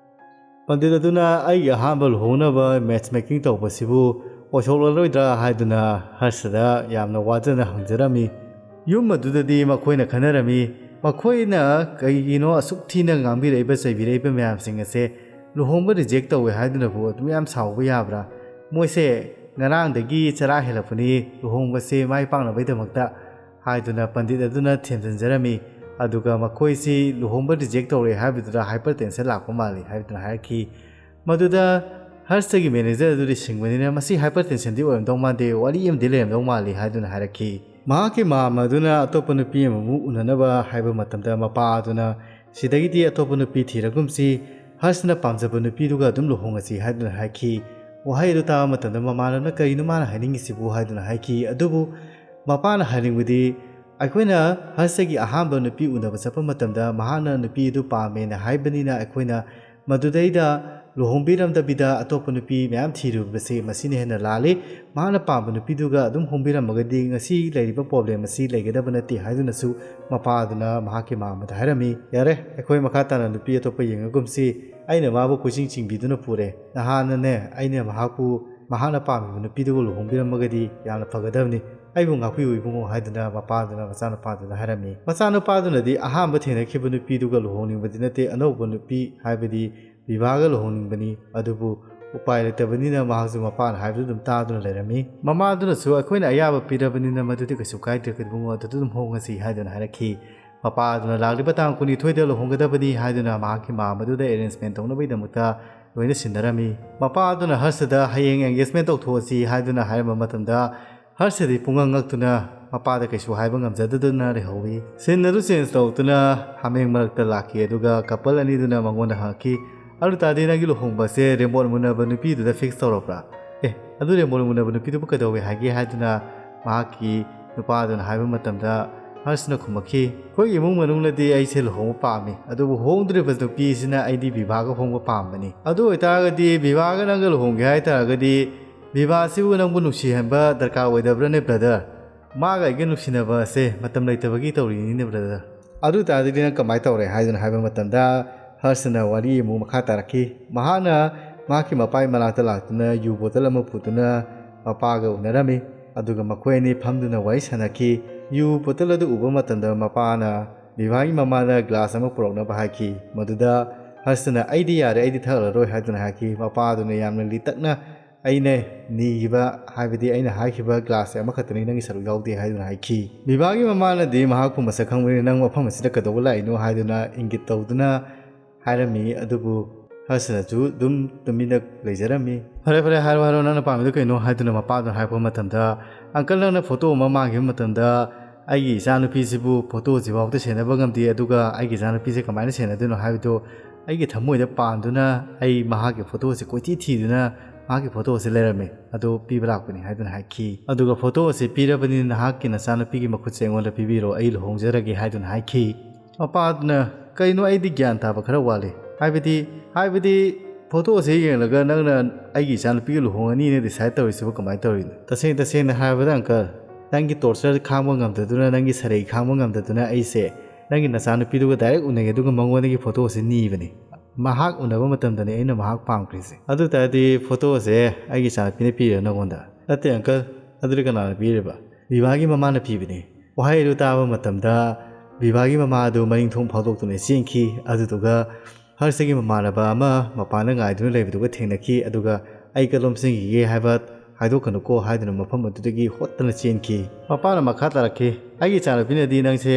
ꯄꯟꯗꯤꯠ ꯑꯗꯨꯅ ꯑꯩꯒꯤ ꯑꯍꯥꯟꯕ ꯂꯨꯍꯣꯡꯅꯕ ꯃꯦꯠꯆ ꯃꯦꯀꯤꯡ ꯇꯧꯕꯁꯤꯕꯨ ꯑꯣꯏꯊꯣꯛꯂꯔꯣꯏꯗ꯭ꯔꯥ ꯍꯥꯏꯗꯨꯅ ꯍꯔꯁꯗ ꯌꯥꯝꯅ ꯋꯥꯖꯅ ꯍꯪꯖꯔꯝꯃꯤ꯫ ꯌꯨꯝ ꯑꯗꯨꯗꯗꯤ ꯃꯈꯣꯏꯅ ꯈꯟꯅꯔꯝꯃꯤ, ꯃꯈꯣꯏꯅ ꯀꯩꯒꯤꯅꯣ ꯑꯁꯨꯛ ꯊꯤꯅ ꯉꯥꯡꯕꯤꯔꯛꯏꯕ ꯆꯩꯕꯤꯔꯛꯏꯕ ꯃꯌꯥꯝꯁꯤꯡ ꯑꯁꯦ ꯂꯨꯍꯣꯡꯕ ꯔꯤꯖꯦꯛ ꯇꯧꯋꯦ ꯍꯥꯏꯗꯨꯅꯕꯨ ꯑꯗꯨꯝ ꯌꯥꯝ ꯁꯥꯎꯕ ꯌꯥꯕ꯭ꯔꯥ? ꯃꯣꯏꯁꯦ ꯉꯔꯥꯡꯗꯒꯤ ꯆꯔꯥ ꯍꯦꯜꯂꯛꯄꯅꯤ ꯂꯨꯍꯣꯡꯕꯁꯦ ꯃꯥꯏ ꯄꯥꯛꯅꯕꯒꯤꯗꯃꯛꯇ ꯍꯥꯏꯗꯨꯅ ꯄꯟꯗꯤꯠ ꯑꯗꯨꯅ ꯊꯦꯝꯖꯤꯟꯖꯔꯝꯃꯤ꯫ ꯑꯗꯨꯒ ꯃꯈꯣꯏꯁꯤ ꯂꯨꯍꯣꯡꯕ ꯔꯤꯖꯦꯛ ꯇꯧꯔꯦ ꯍꯥꯏꯕꯗꯨꯗ ꯍꯥꯏꯄꯔ ꯇꯦꯟꯁꯟ ꯂꯥꯛꯄ ꯃꯥꯜꯂꯤ ꯍꯥꯏꯗꯨꯅ ꯍꯥꯏꯔꯛꯈꯤ꯫ ꯃꯗꯨꯗ ꯍꯔꯁꯒꯤ ꯃꯦꯅꯦꯖꯔ ꯑꯗꯨꯗꯤ ꯁꯤꯡꯕꯅꯤꯅ ꯃꯁꯤ ꯍꯥꯏꯄꯔ ꯇꯦꯟꯁꯟꯗꯤ ꯑꯣꯏꯔꯝꯗꯧ ꯃꯥꯟꯗꯦ, ꯋꯥꯔꯤ ꯑꯃꯗꯤ ꯂꯩꯔꯝꯗꯧ ꯃꯥꯜꯂꯤ ꯍꯥꯏꯗꯨꯅ ꯍꯥꯏꯔꯛꯈꯤ꯫ ꯃꯍꯥꯛꯀꯤ ꯃꯥꯝꯃ ꯑꯗꯨꯅ ꯑꯇꯣꯞꯄ ꯅꯨꯄꯤ ꯑꯃꯕꯨ ꯎꯅꯅꯕ ꯍꯥꯏꯕ ꯃꯇꯝꯗ ꯃꯄꯥ ꯑꯗꯨꯅ ꯁꯤꯗꯒꯤꯗꯤ ꯑꯇꯣꯞꯄ ꯅꯨꯄꯤ ꯊꯤꯔꯒꯨꯝꯁꯤ, ꯍꯔꯁꯅ ꯄꯥꯝꯖꯕ ꯅꯨꯄꯤꯗꯨꯒ ꯑꯗꯨꯝ ꯂꯨꯍꯣꯡꯉꯁꯤ ꯍꯥꯏꯗꯨꯅ ꯍꯥꯏꯈꯤ꯫ ꯋꯥꯍꯩ ꯑꯗꯨ ꯇꯥꯕ ꯃꯇꯝꯗ ꯃꯃꯥꯟꯅꯕꯅ ꯀꯔꯤꯅꯣ ꯃꯥꯅ ꯍꯥꯏꯅꯤꯡꯉꯤꯁꯤꯕꯨ ꯍꯥꯏꯗꯨꯅ ꯍꯥꯏꯈꯤ꯫ ꯑꯗꯨꯕꯨ ꯃꯄꯥꯅ ꯍꯥꯏꯅꯤꯡꯕꯗꯤ ꯑꯩꯈꯣꯏꯅ ꯍꯔꯁꯒꯤ ꯑꯍꯥꯟꯕ ꯅꯨꯄꯤ ꯎꯅꯕ ꯆꯠꯄ ꯃꯇꯝꯗ ꯃꯍꯥꯛꯅ ꯅꯨꯄꯤ ꯑꯗꯨ ꯄꯥꯝꯃꯦꯅ ꯍꯥꯏꯕꯅꯤꯅ ꯑꯩꯈꯣꯏꯅ ꯃꯗꯨꯗꯩꯗ ꯂꯨꯍꯣꯡꯕꯤꯔꯝꯗꯕꯤꯗ ꯑꯇꯣꯞꯄ ꯅꯨꯄꯤ ꯃꯌꯥꯝ ꯊꯤꯔꯨꯕꯁꯦ ꯃꯁꯤꯅ ꯍꯦꯟꯅ ꯂꯥꯜꯂꯤ꯫ ꯃꯍꯥꯛꯅ ꯄꯥꯝꯕ ꯅꯨꯄꯤꯗꯨꯒ ꯑꯗꯨꯝ ꯍꯣꯡꯕꯤꯔꯝꯃꯒꯗꯤ ꯉꯁꯤ ꯂꯩꯔꯤꯕ ꯄ꯭ꯔꯣꯕ꯭ꯂꯦꯝ ꯑꯁꯤ ꯂꯩꯒꯗꯕ ꯅꯠꯇꯦ ꯍꯥꯏꯗꯨꯅꯁꯨ ꯃꯄꯥ ꯑꯗꯨꯅ ꯃꯍꯥꯛꯀꯤ ꯃꯥꯝꯃꯗ ꯍꯥꯏꯔꯝꯃꯤ꯫ ꯌꯥꯔꯦ, ꯑꯩꯈꯣꯏ ꯃꯈꯥ ꯇꯥꯅ ꯅꯨꯄꯤ ꯑꯇꯣꯞꯄ ꯌꯦꯡꯉꯒꯨꯝꯁꯤ꯫ ꯑꯩꯅ ꯃꯥꯕꯨ ꯀꯣꯏꯆꯤꯡ ꯆꯤꯡꯕꯤꯗꯨꯅ ꯄꯨꯔꯦ꯫ ꯅꯍꯥꯟꯅꯅꯦ ꯑꯩꯅ ꯃꯍꯥꯛꯄꯨ ꯃꯍꯥꯛꯅ ꯄꯥꯝꯃꯤꯕ ꯅꯨꯄꯤꯗꯨꯒ ꯂꯨꯍꯣꯡꯕꯤꯔꯝꯃꯒꯗꯤ ꯌꯥꯝꯅ ꯐꯒꯗꯕꯅꯤ꯫ ꯑꯩꯕꯨ ꯉꯥꯛꯄꯤꯌꯨ ꯏꯕꯨꯡꯉꯣ ꯍꯥꯏꯗꯨꯅ ꯃꯄꯥꯗꯨꯅ ꯃꯆꯥꯅꯨꯄꯥꯗꯨꯗ ꯍꯥꯏꯔꯝꯃꯤ꯫ ꯃꯆꯥꯅꯨꯄꯥꯗꯨꯅꯗꯤ ꯑꯍꯥꯟꯕ ꯊꯦꯡꯅꯈꯤꯕ ꯅꯨꯄꯤꯗꯨꯒ ꯂꯨꯍꯣꯡꯅꯤꯡꯕꯗꯤ ꯅꯠꯇꯦ, ꯑꯅꯧꯕ ꯅꯨꯄꯤ ꯍꯥꯏꯕꯗꯤ ꯕꯤꯚꯥꯒ ꯂꯨꯍꯣꯡꯅꯤꯡꯕꯅꯤ꯫ ꯑꯗꯨꯕꯨ ꯎꯄꯥꯏ ꯂꯩꯇꯕꯅꯤꯅ ꯃꯍꯥꯛꯁꯨ ꯃꯄꯥꯅ ꯍꯥꯏꯕꯗꯨ ꯑꯗꯨꯝ ꯇꯥꯗꯨꯅ ꯂꯩꯔꯝꯃꯤ꯫ ꯃꯃꯥꯗꯨꯅꯁꯨ ꯑꯩꯈꯣꯏꯅ ꯑꯌꯥꯕ ꯄꯤꯔꯕꯅꯤꯅ ꯃꯗꯨꯗꯤ ꯀꯩꯁꯨ ꯀꯥꯏꯗ꯭ꯔꯦ ꯏꯕꯨꯡꯉꯣ, ꯑꯗꯨꯗ ꯑꯗꯨꯝ ꯍꯣꯡꯉꯁꯤ ꯍꯥꯏꯗꯨꯅ ꯍꯥꯏꯔꯛꯈꯤ꯫ ꯃꯄꯥꯗꯨꯅ ꯂꯥꯛꯂꯤꯕ ꯇꯥꯡ ꯀꯨꯟꯅꯤꯊꯣꯏꯗ ꯂꯨꯍꯣꯡꯒꯗꯕꯅꯤ ꯍꯥꯏꯗꯨꯅ ꯃꯍꯥꯛꯀꯤ ꯃꯥꯝꯃꯗꯨꯗ ꯑꯦꯔꯦꯟꯖꯃꯦꯟ ꯇꯧꯅꯕꯒꯤꯗꯃꯛꯇ ꯂꯣꯏꯅ ꯁꯤꯟꯅꯔꯝꯃꯤ꯫ ꯃꯄꯥꯗꯨꯅ ꯍꯔꯁꯗ ꯍꯌꯦꯡ ꯑꯦꯡꯒꯦꯖꯃꯦꯟ ꯇꯧꯊꯣꯛꯑꯁꯤ ꯍꯥꯏꯗꯨꯅ ꯍꯥꯏꯔꯝꯕ ꯃꯇꯝꯗ ꯍꯔꯁꯗꯤ ꯄꯨꯡꯉꯛ ꯉꯛꯇꯨꯅ ꯃꯄꯥꯗ ꯀꯩꯁꯨ ꯍꯥꯏꯕ ꯉꯝꯖꯗꯗꯨꯅ ꯂꯩꯍꯧꯏ꯫ ꯁꯤꯟ ꯑꯗꯨ ꯆꯦꯟꯖ ꯇꯧꯗꯨꯅ ꯍꯥꯃꯦꯡ ꯃꯔꯛꯇ ꯂꯥꯛꯈꯤ, ꯑꯗꯨꯒ ꯀꯄꯜ ꯑꯅꯤꯗꯨꯅ ꯃꯉꯣꯟꯗ ꯍꯪꯉꯛꯈꯤ, "ꯑꯗꯨ ꯇꯥꯔꯗꯤ ꯅꯪꯒꯤ ꯂꯨꯍꯣꯡꯕꯁꯦ ꯔꯦꯃꯣꯠ ꯃꯨꯟꯅꯕ ꯅꯨꯄꯤꯗꯨꯗ ꯐꯤꯛꯁ ꯇꯧꯔꯕ꯭ꯔꯥ? ꯑꯦ, ꯑꯗꯨ ꯔꯦꯃꯣꯠ ꯃꯨꯟꯅꯕ ꯅꯨꯄꯤꯗꯨꯕꯨ ꯀꯩꯗꯧꯋꯦ ꯍꯥꯏꯒꯦ?" ꯍꯥꯏꯗꯨꯅ ꯃꯍꯥꯛꯀꯤ ꯅꯨꯄꯥꯗꯨꯅ ꯍꯥꯏꯕ ꯃꯇꯝꯗ ꯍꯔꯁꯅ ꯈꯨꯝꯃꯛꯈꯤ, "ꯑꯩꯈꯣꯏꯒꯤ ꯏꯃꯨꯡ ꯃꯅꯨꯡꯅꯗꯤ ꯑꯩꯁꯦ ꯂꯨꯍꯣꯡꯕ ꯄꯥꯝꯃꯤ, ꯑꯗꯨꯕꯨ ꯍꯣꯡꯗ꯭ꯔꯤꯕ ꯅꯨꯄꯤꯁꯤꯅ ꯑꯩꯗꯤ ꯕꯤꯚꯥꯒ ꯍꯣꯡꯕ ꯄꯥꯝꯕꯅꯤ꯫ ꯑꯗꯨ ꯑꯣꯏꯇꯥꯔꯒꯗꯤ ꯕꯤꯚꯥꯒ ꯅꯪꯒ ꯂꯨꯍꯣꯡꯒꯦ ꯍꯥꯏꯇꯥꯔꯒꯗꯤ ꯕꯤꯚꯥꯁꯤꯕꯨ ꯅꯪꯕꯨ ꯅꯨꯡꯁꯤꯍꯟꯕ ꯗꯔꯀꯥꯔ ꯑꯣꯏꯗꯕ꯭ꯔꯥꯅꯦ ꯕ꯭ꯔꯗꯔ?" ꯃꯥꯒ ꯑꯩꯒ ꯅꯨꯡꯁꯤꯅꯕ ꯑꯁꯦ ꯃꯇꯝ ꯂꯩꯇꯕꯒꯤ ꯇꯧꯔꯤꯅꯤꯅꯦ, ꯕ꯭ꯔꯗꯔ꯫ ꯑꯗꯨ ꯇꯥꯔꯗꯤ ꯅꯪ ꯀꯃꯥꯏꯅ ꯇꯧꯔꯦ ꯍꯥꯏꯗꯨꯅ ꯍꯥꯏꯕ ꯃꯇꯝꯗ, ꯍꯔꯁꯅ ꯋꯥꯔꯤ ꯑꯃꯨꯛ ꯃꯈꯥ ꯇꯥꯔꯛꯈꯤ꯫ ꯃꯍꯥꯛꯅ ꯃꯍꯥꯛꯀꯤ ꯃꯄꯥꯒꯤ ꯃꯅꯥꯛꯇ ꯂꯥꯛꯇꯨꯅ ꯌꯨ ꯕꯣꯇꯜ ꯑꯃ ꯄꯨꯗꯨꯅ ꯃꯄꯥꯒ ꯎꯅꯔꯝꯃꯤ꯫ ꯑꯗꯨꯒ ꯃꯈꯣꯏ ꯑꯅꯤ ꯐꯝꯗꯨꯅ ꯋꯥꯔꯤ ꯁꯥꯟꯅꯈꯤ꯫ ꯌꯨ ꯕꯣꯇꯜ ꯑꯗꯨ ꯎꯕ ꯃꯇꯝꯗ ꯃꯄꯥꯅ ꯕꯤꯚꯥꯒꯤ ꯃꯃꯥꯅ ꯒ꯭ꯂꯥꯁ ꯑꯃ ꯄꯨꯔꯛꯅꯕ ꯍꯥꯏꯈꯤ꯫ ꯃꯗꯨꯗ ꯍꯔꯁꯅ "ꯑꯩꯗꯤ ꯌꯥꯔꯦ, ꯑꯩꯗꯤ ꯊꯛꯂꯔꯣꯏ" ꯍꯥꯏꯗꯨꯅ ꯍꯥꯏꯈꯤ꯫ ꯃꯄꯥꯗꯨꯅ ꯌꯥꯝꯅ ꯂꯤꯇꯛꯅ "ꯑꯩꯅ ꯅꯤꯈꯤꯕ, ꯍꯥꯏꯕꯗꯤ ꯑꯩꯅ ꯍꯥꯏꯈꯤꯕ ꯒ꯭ꯂꯥꯁꯁꯦ ꯑꯃꯈꯛꯇꯅꯤ, ꯅꯪꯒꯤ ꯁꯔꯨꯛ ꯌꯥꯎꯗꯦ" ꯍꯥꯏꯗꯨꯅ ꯍꯥꯏꯈꯤ꯫ ꯕꯤꯚꯥꯒꯤ ꯃꯃꯥꯅꯗꯤ ꯃꯍꯥꯛꯄꯨ ꯃꯁꯛ ꯈꯪꯕꯅꯤꯅ "ꯅꯪ ꯃꯐꯝ ꯑꯁꯤꯗ ꯀꯩꯗꯧꯕ ꯂꯥꯛꯏꯅꯣ?" ꯍꯥꯏꯗꯨꯅ ꯏꯪꯒꯤꯠ ꯇꯧꯗꯨꯅ ꯍꯥꯏꯔꯝꯃꯤ꯫ ꯑꯗꯨꯕꯨ ꯍꯔꯁꯅꯁꯨ ꯑꯗꯨꯝ ꯇꯨꯃꯤꯟꯅ ꯂꯩꯖꯔꯝꯃꯤ꯫ "ꯐꯔꯦ, ꯐꯔꯦ, ꯍꯥꯏꯔꯣ, ꯍꯥꯏꯔꯣ, ꯅꯪꯅ ꯄꯥꯝꯃꯤꯗꯣ ꯀꯩꯅꯣ?" ꯍꯥꯏꯗꯨꯅ ꯃꯄꯥꯗꯨꯅ ꯍꯥꯏꯔꯛꯄ ꯃꯇꯝꯗ, "ꯑꯪꯀꯜ, ꯅꯪꯅ ꯐꯣꯇꯣ ꯑꯃ ꯃꯥꯡꯈꯤꯕ ꯃꯇꯝꯗ ꯑꯩꯒꯤ ꯏꯆꯥꯅꯨꯄꯤꯁꯤꯕꯨ ꯐꯣꯇꯣꯁꯤꯐꯥꯎꯗ ꯁꯦꯟꯅꯕ ꯉꯝꯗꯦ, ꯑꯗꯨꯒ ꯑꯩꯒꯤ ꯏꯆꯥꯅꯨꯄꯤꯁꯦ ꯀꯃꯥꯏꯅ ꯁꯦꯟꯅꯗꯣꯏꯅꯣ ꯍꯥꯏꯕꯗꯣ ꯑꯩꯒꯤ ꯊꯃꯣꯏꯗ ꯄꯥꯟꯗꯨꯅ ꯑꯩ ꯃꯍꯥꯛꯀꯤ ꯐꯣꯇꯣꯁꯦ ꯀꯣꯏꯊꯤ ꯊꯤꯗꯨꯅ ꯃꯍꯥꯛꯀꯤ ꯐꯣꯇꯣꯁꯦ ꯂꯩꯔꯝꯃꯦ, ꯑꯗꯨ ꯄꯤꯕ ꯂꯥꯛꯄꯅꯤ" ꯍꯥꯏꯗꯨꯅ ꯍꯥꯏꯈꯤ꯫ "ꯑꯗꯨꯒ ꯐꯣꯇꯣ ꯑꯁꯤ ꯄꯤꯔꯕꯅꯤꯅ ꯅꯍꯥꯛꯀꯤ ꯅꯆꯥꯅꯨꯄꯤꯒꯤ ꯃꯈꯨꯠꯁꯦ ꯑꯩꯉꯣꯟꯗ ꯄꯤꯕꯤꯔꯣ, ꯑꯩ ꯂꯨꯍꯣꯡꯖꯔꯒꯦ" ꯍꯥꯏꯗꯨꯅ ꯍꯥꯏꯈꯤ꯫ ꯃꯄꯥꯗꯨꯅ, "ꯀꯩꯅꯣ, ꯑꯩꯗꯤ ꯒ꯭ꯌꯥꯟ ꯇꯥꯕ ꯈꯔ ꯋꯥꯠꯂꯤ꯫ ꯍꯥꯏꯕꯗꯤ, ꯍꯥꯏꯕꯗꯤ ꯐꯣꯇꯣꯁꯦ ꯌꯦꯡꯂꯒ ꯅꯪꯅ ꯑꯩꯒꯤ ꯏꯆꯥꯅꯨꯄꯤꯒ ꯂꯨꯍꯣꯡꯉꯅꯤꯅ ꯗꯤꯁꯥꯏꯠ ꯇꯧꯔꯤꯁꯤꯕꯨ ꯀꯃꯥꯏꯅ ꯇꯧꯔꯤꯅꯣ? ꯇꯁꯦꯡ ꯇꯁꯦꯡꯅ ꯍꯥꯏꯔꯕꯗ, ꯑꯪꯀꯜ, ꯅꯪꯒꯤ ꯇꯣꯔꯆꯔ ꯈꯥꯡꯕ ꯉꯝꯗꯗꯨꯅ, ꯅꯪꯒꯤ ꯁꯔꯩ ꯈꯥꯡꯕ ꯉꯝꯗꯗꯨꯅ ꯑꯩꯁꯦ ꯅꯪꯒꯤ ꯅꯆꯥꯅꯨꯄꯤꯗꯨꯒ ꯗꯥꯏꯔꯦꯛ ꯎꯅꯩ, ꯑꯗꯨꯒ ꯃꯉꯣꯟꯗꯒꯤ ꯐꯣꯇꯣꯁꯦ ꯅꯤꯕꯅꯤ꯫ ꯃꯍꯥꯛ ꯎꯅꯕ ꯃꯇꯝꯗꯅꯦ ꯑꯩꯅ ꯃꯍꯥꯛ ꯄꯥꯝꯈ꯭ꯔꯤꯁꯦ꯫ ꯑꯗꯨ ꯇꯥꯔꯗꯤ ꯐꯣꯇꯣꯁꯦ ꯑꯩꯒꯤ ꯏꯆꯥꯅꯨꯄꯤꯅ ꯄꯤꯔꯤꯔꯥ ꯅꯪꯉꯣꯟꯗ?" "ꯅꯠꯇꯦ, ꯑꯪꯀꯜ꯫ ꯑꯗꯨꯗꯤ ꯀꯅꯥꯅ ꯄꯤꯔꯤꯕ?" "ꯕꯤꯚꯥꯒꯤ ꯃꯃꯥꯅ ꯄꯤꯕꯅꯤ"꯫ ꯋꯥꯍꯩ ꯑꯗꯨ ꯇꯥꯕ ꯃꯇꯝꯗ ꯕꯤꯚꯥꯒꯤ ꯃꯃꯥ ꯑꯗꯨ ꯃꯅꯤꯡ ꯊꯣꯡ ꯐꯥꯎꯗꯣꯛꯇꯨꯅ ꯆꯦꯟꯈꯤ꯫ ꯑꯗꯨꯗꯨꯒ ꯍꯔꯁꯒꯤ ꯃꯃꯥꯟꯅꯕ ꯑꯃ ꯃꯄꯥꯟꯗ ꯉꯥꯏꯗꯨꯅ ꯂꯩꯕꯗꯨꯒ ꯊꯦꯡꯅꯈꯤ꯫ ꯑꯗꯨꯒ "ꯑꯩ ꯀꯗꯣꯝ ꯆꯦꯟꯈꯤꯒꯦ ꯍꯥꯏꯕ ꯍꯥꯏꯗꯣꯛꯀꯅꯨꯀꯣ" ꯍꯥꯏꯗꯨꯅ ꯃꯐꯝ ꯑꯗꯨꯗꯒꯤ ꯍꯣꯠꯇꯅ ꯆꯦꯟꯈꯤ꯫ ꯃꯄꯥꯅ ꯃꯈꯥ ꯇꯥꯔꯛꯈꯤ, "ꯑꯩꯒꯤ ꯏꯆꯥꯅꯨꯄꯤꯅꯗꯤ ꯅꯪꯁꯦ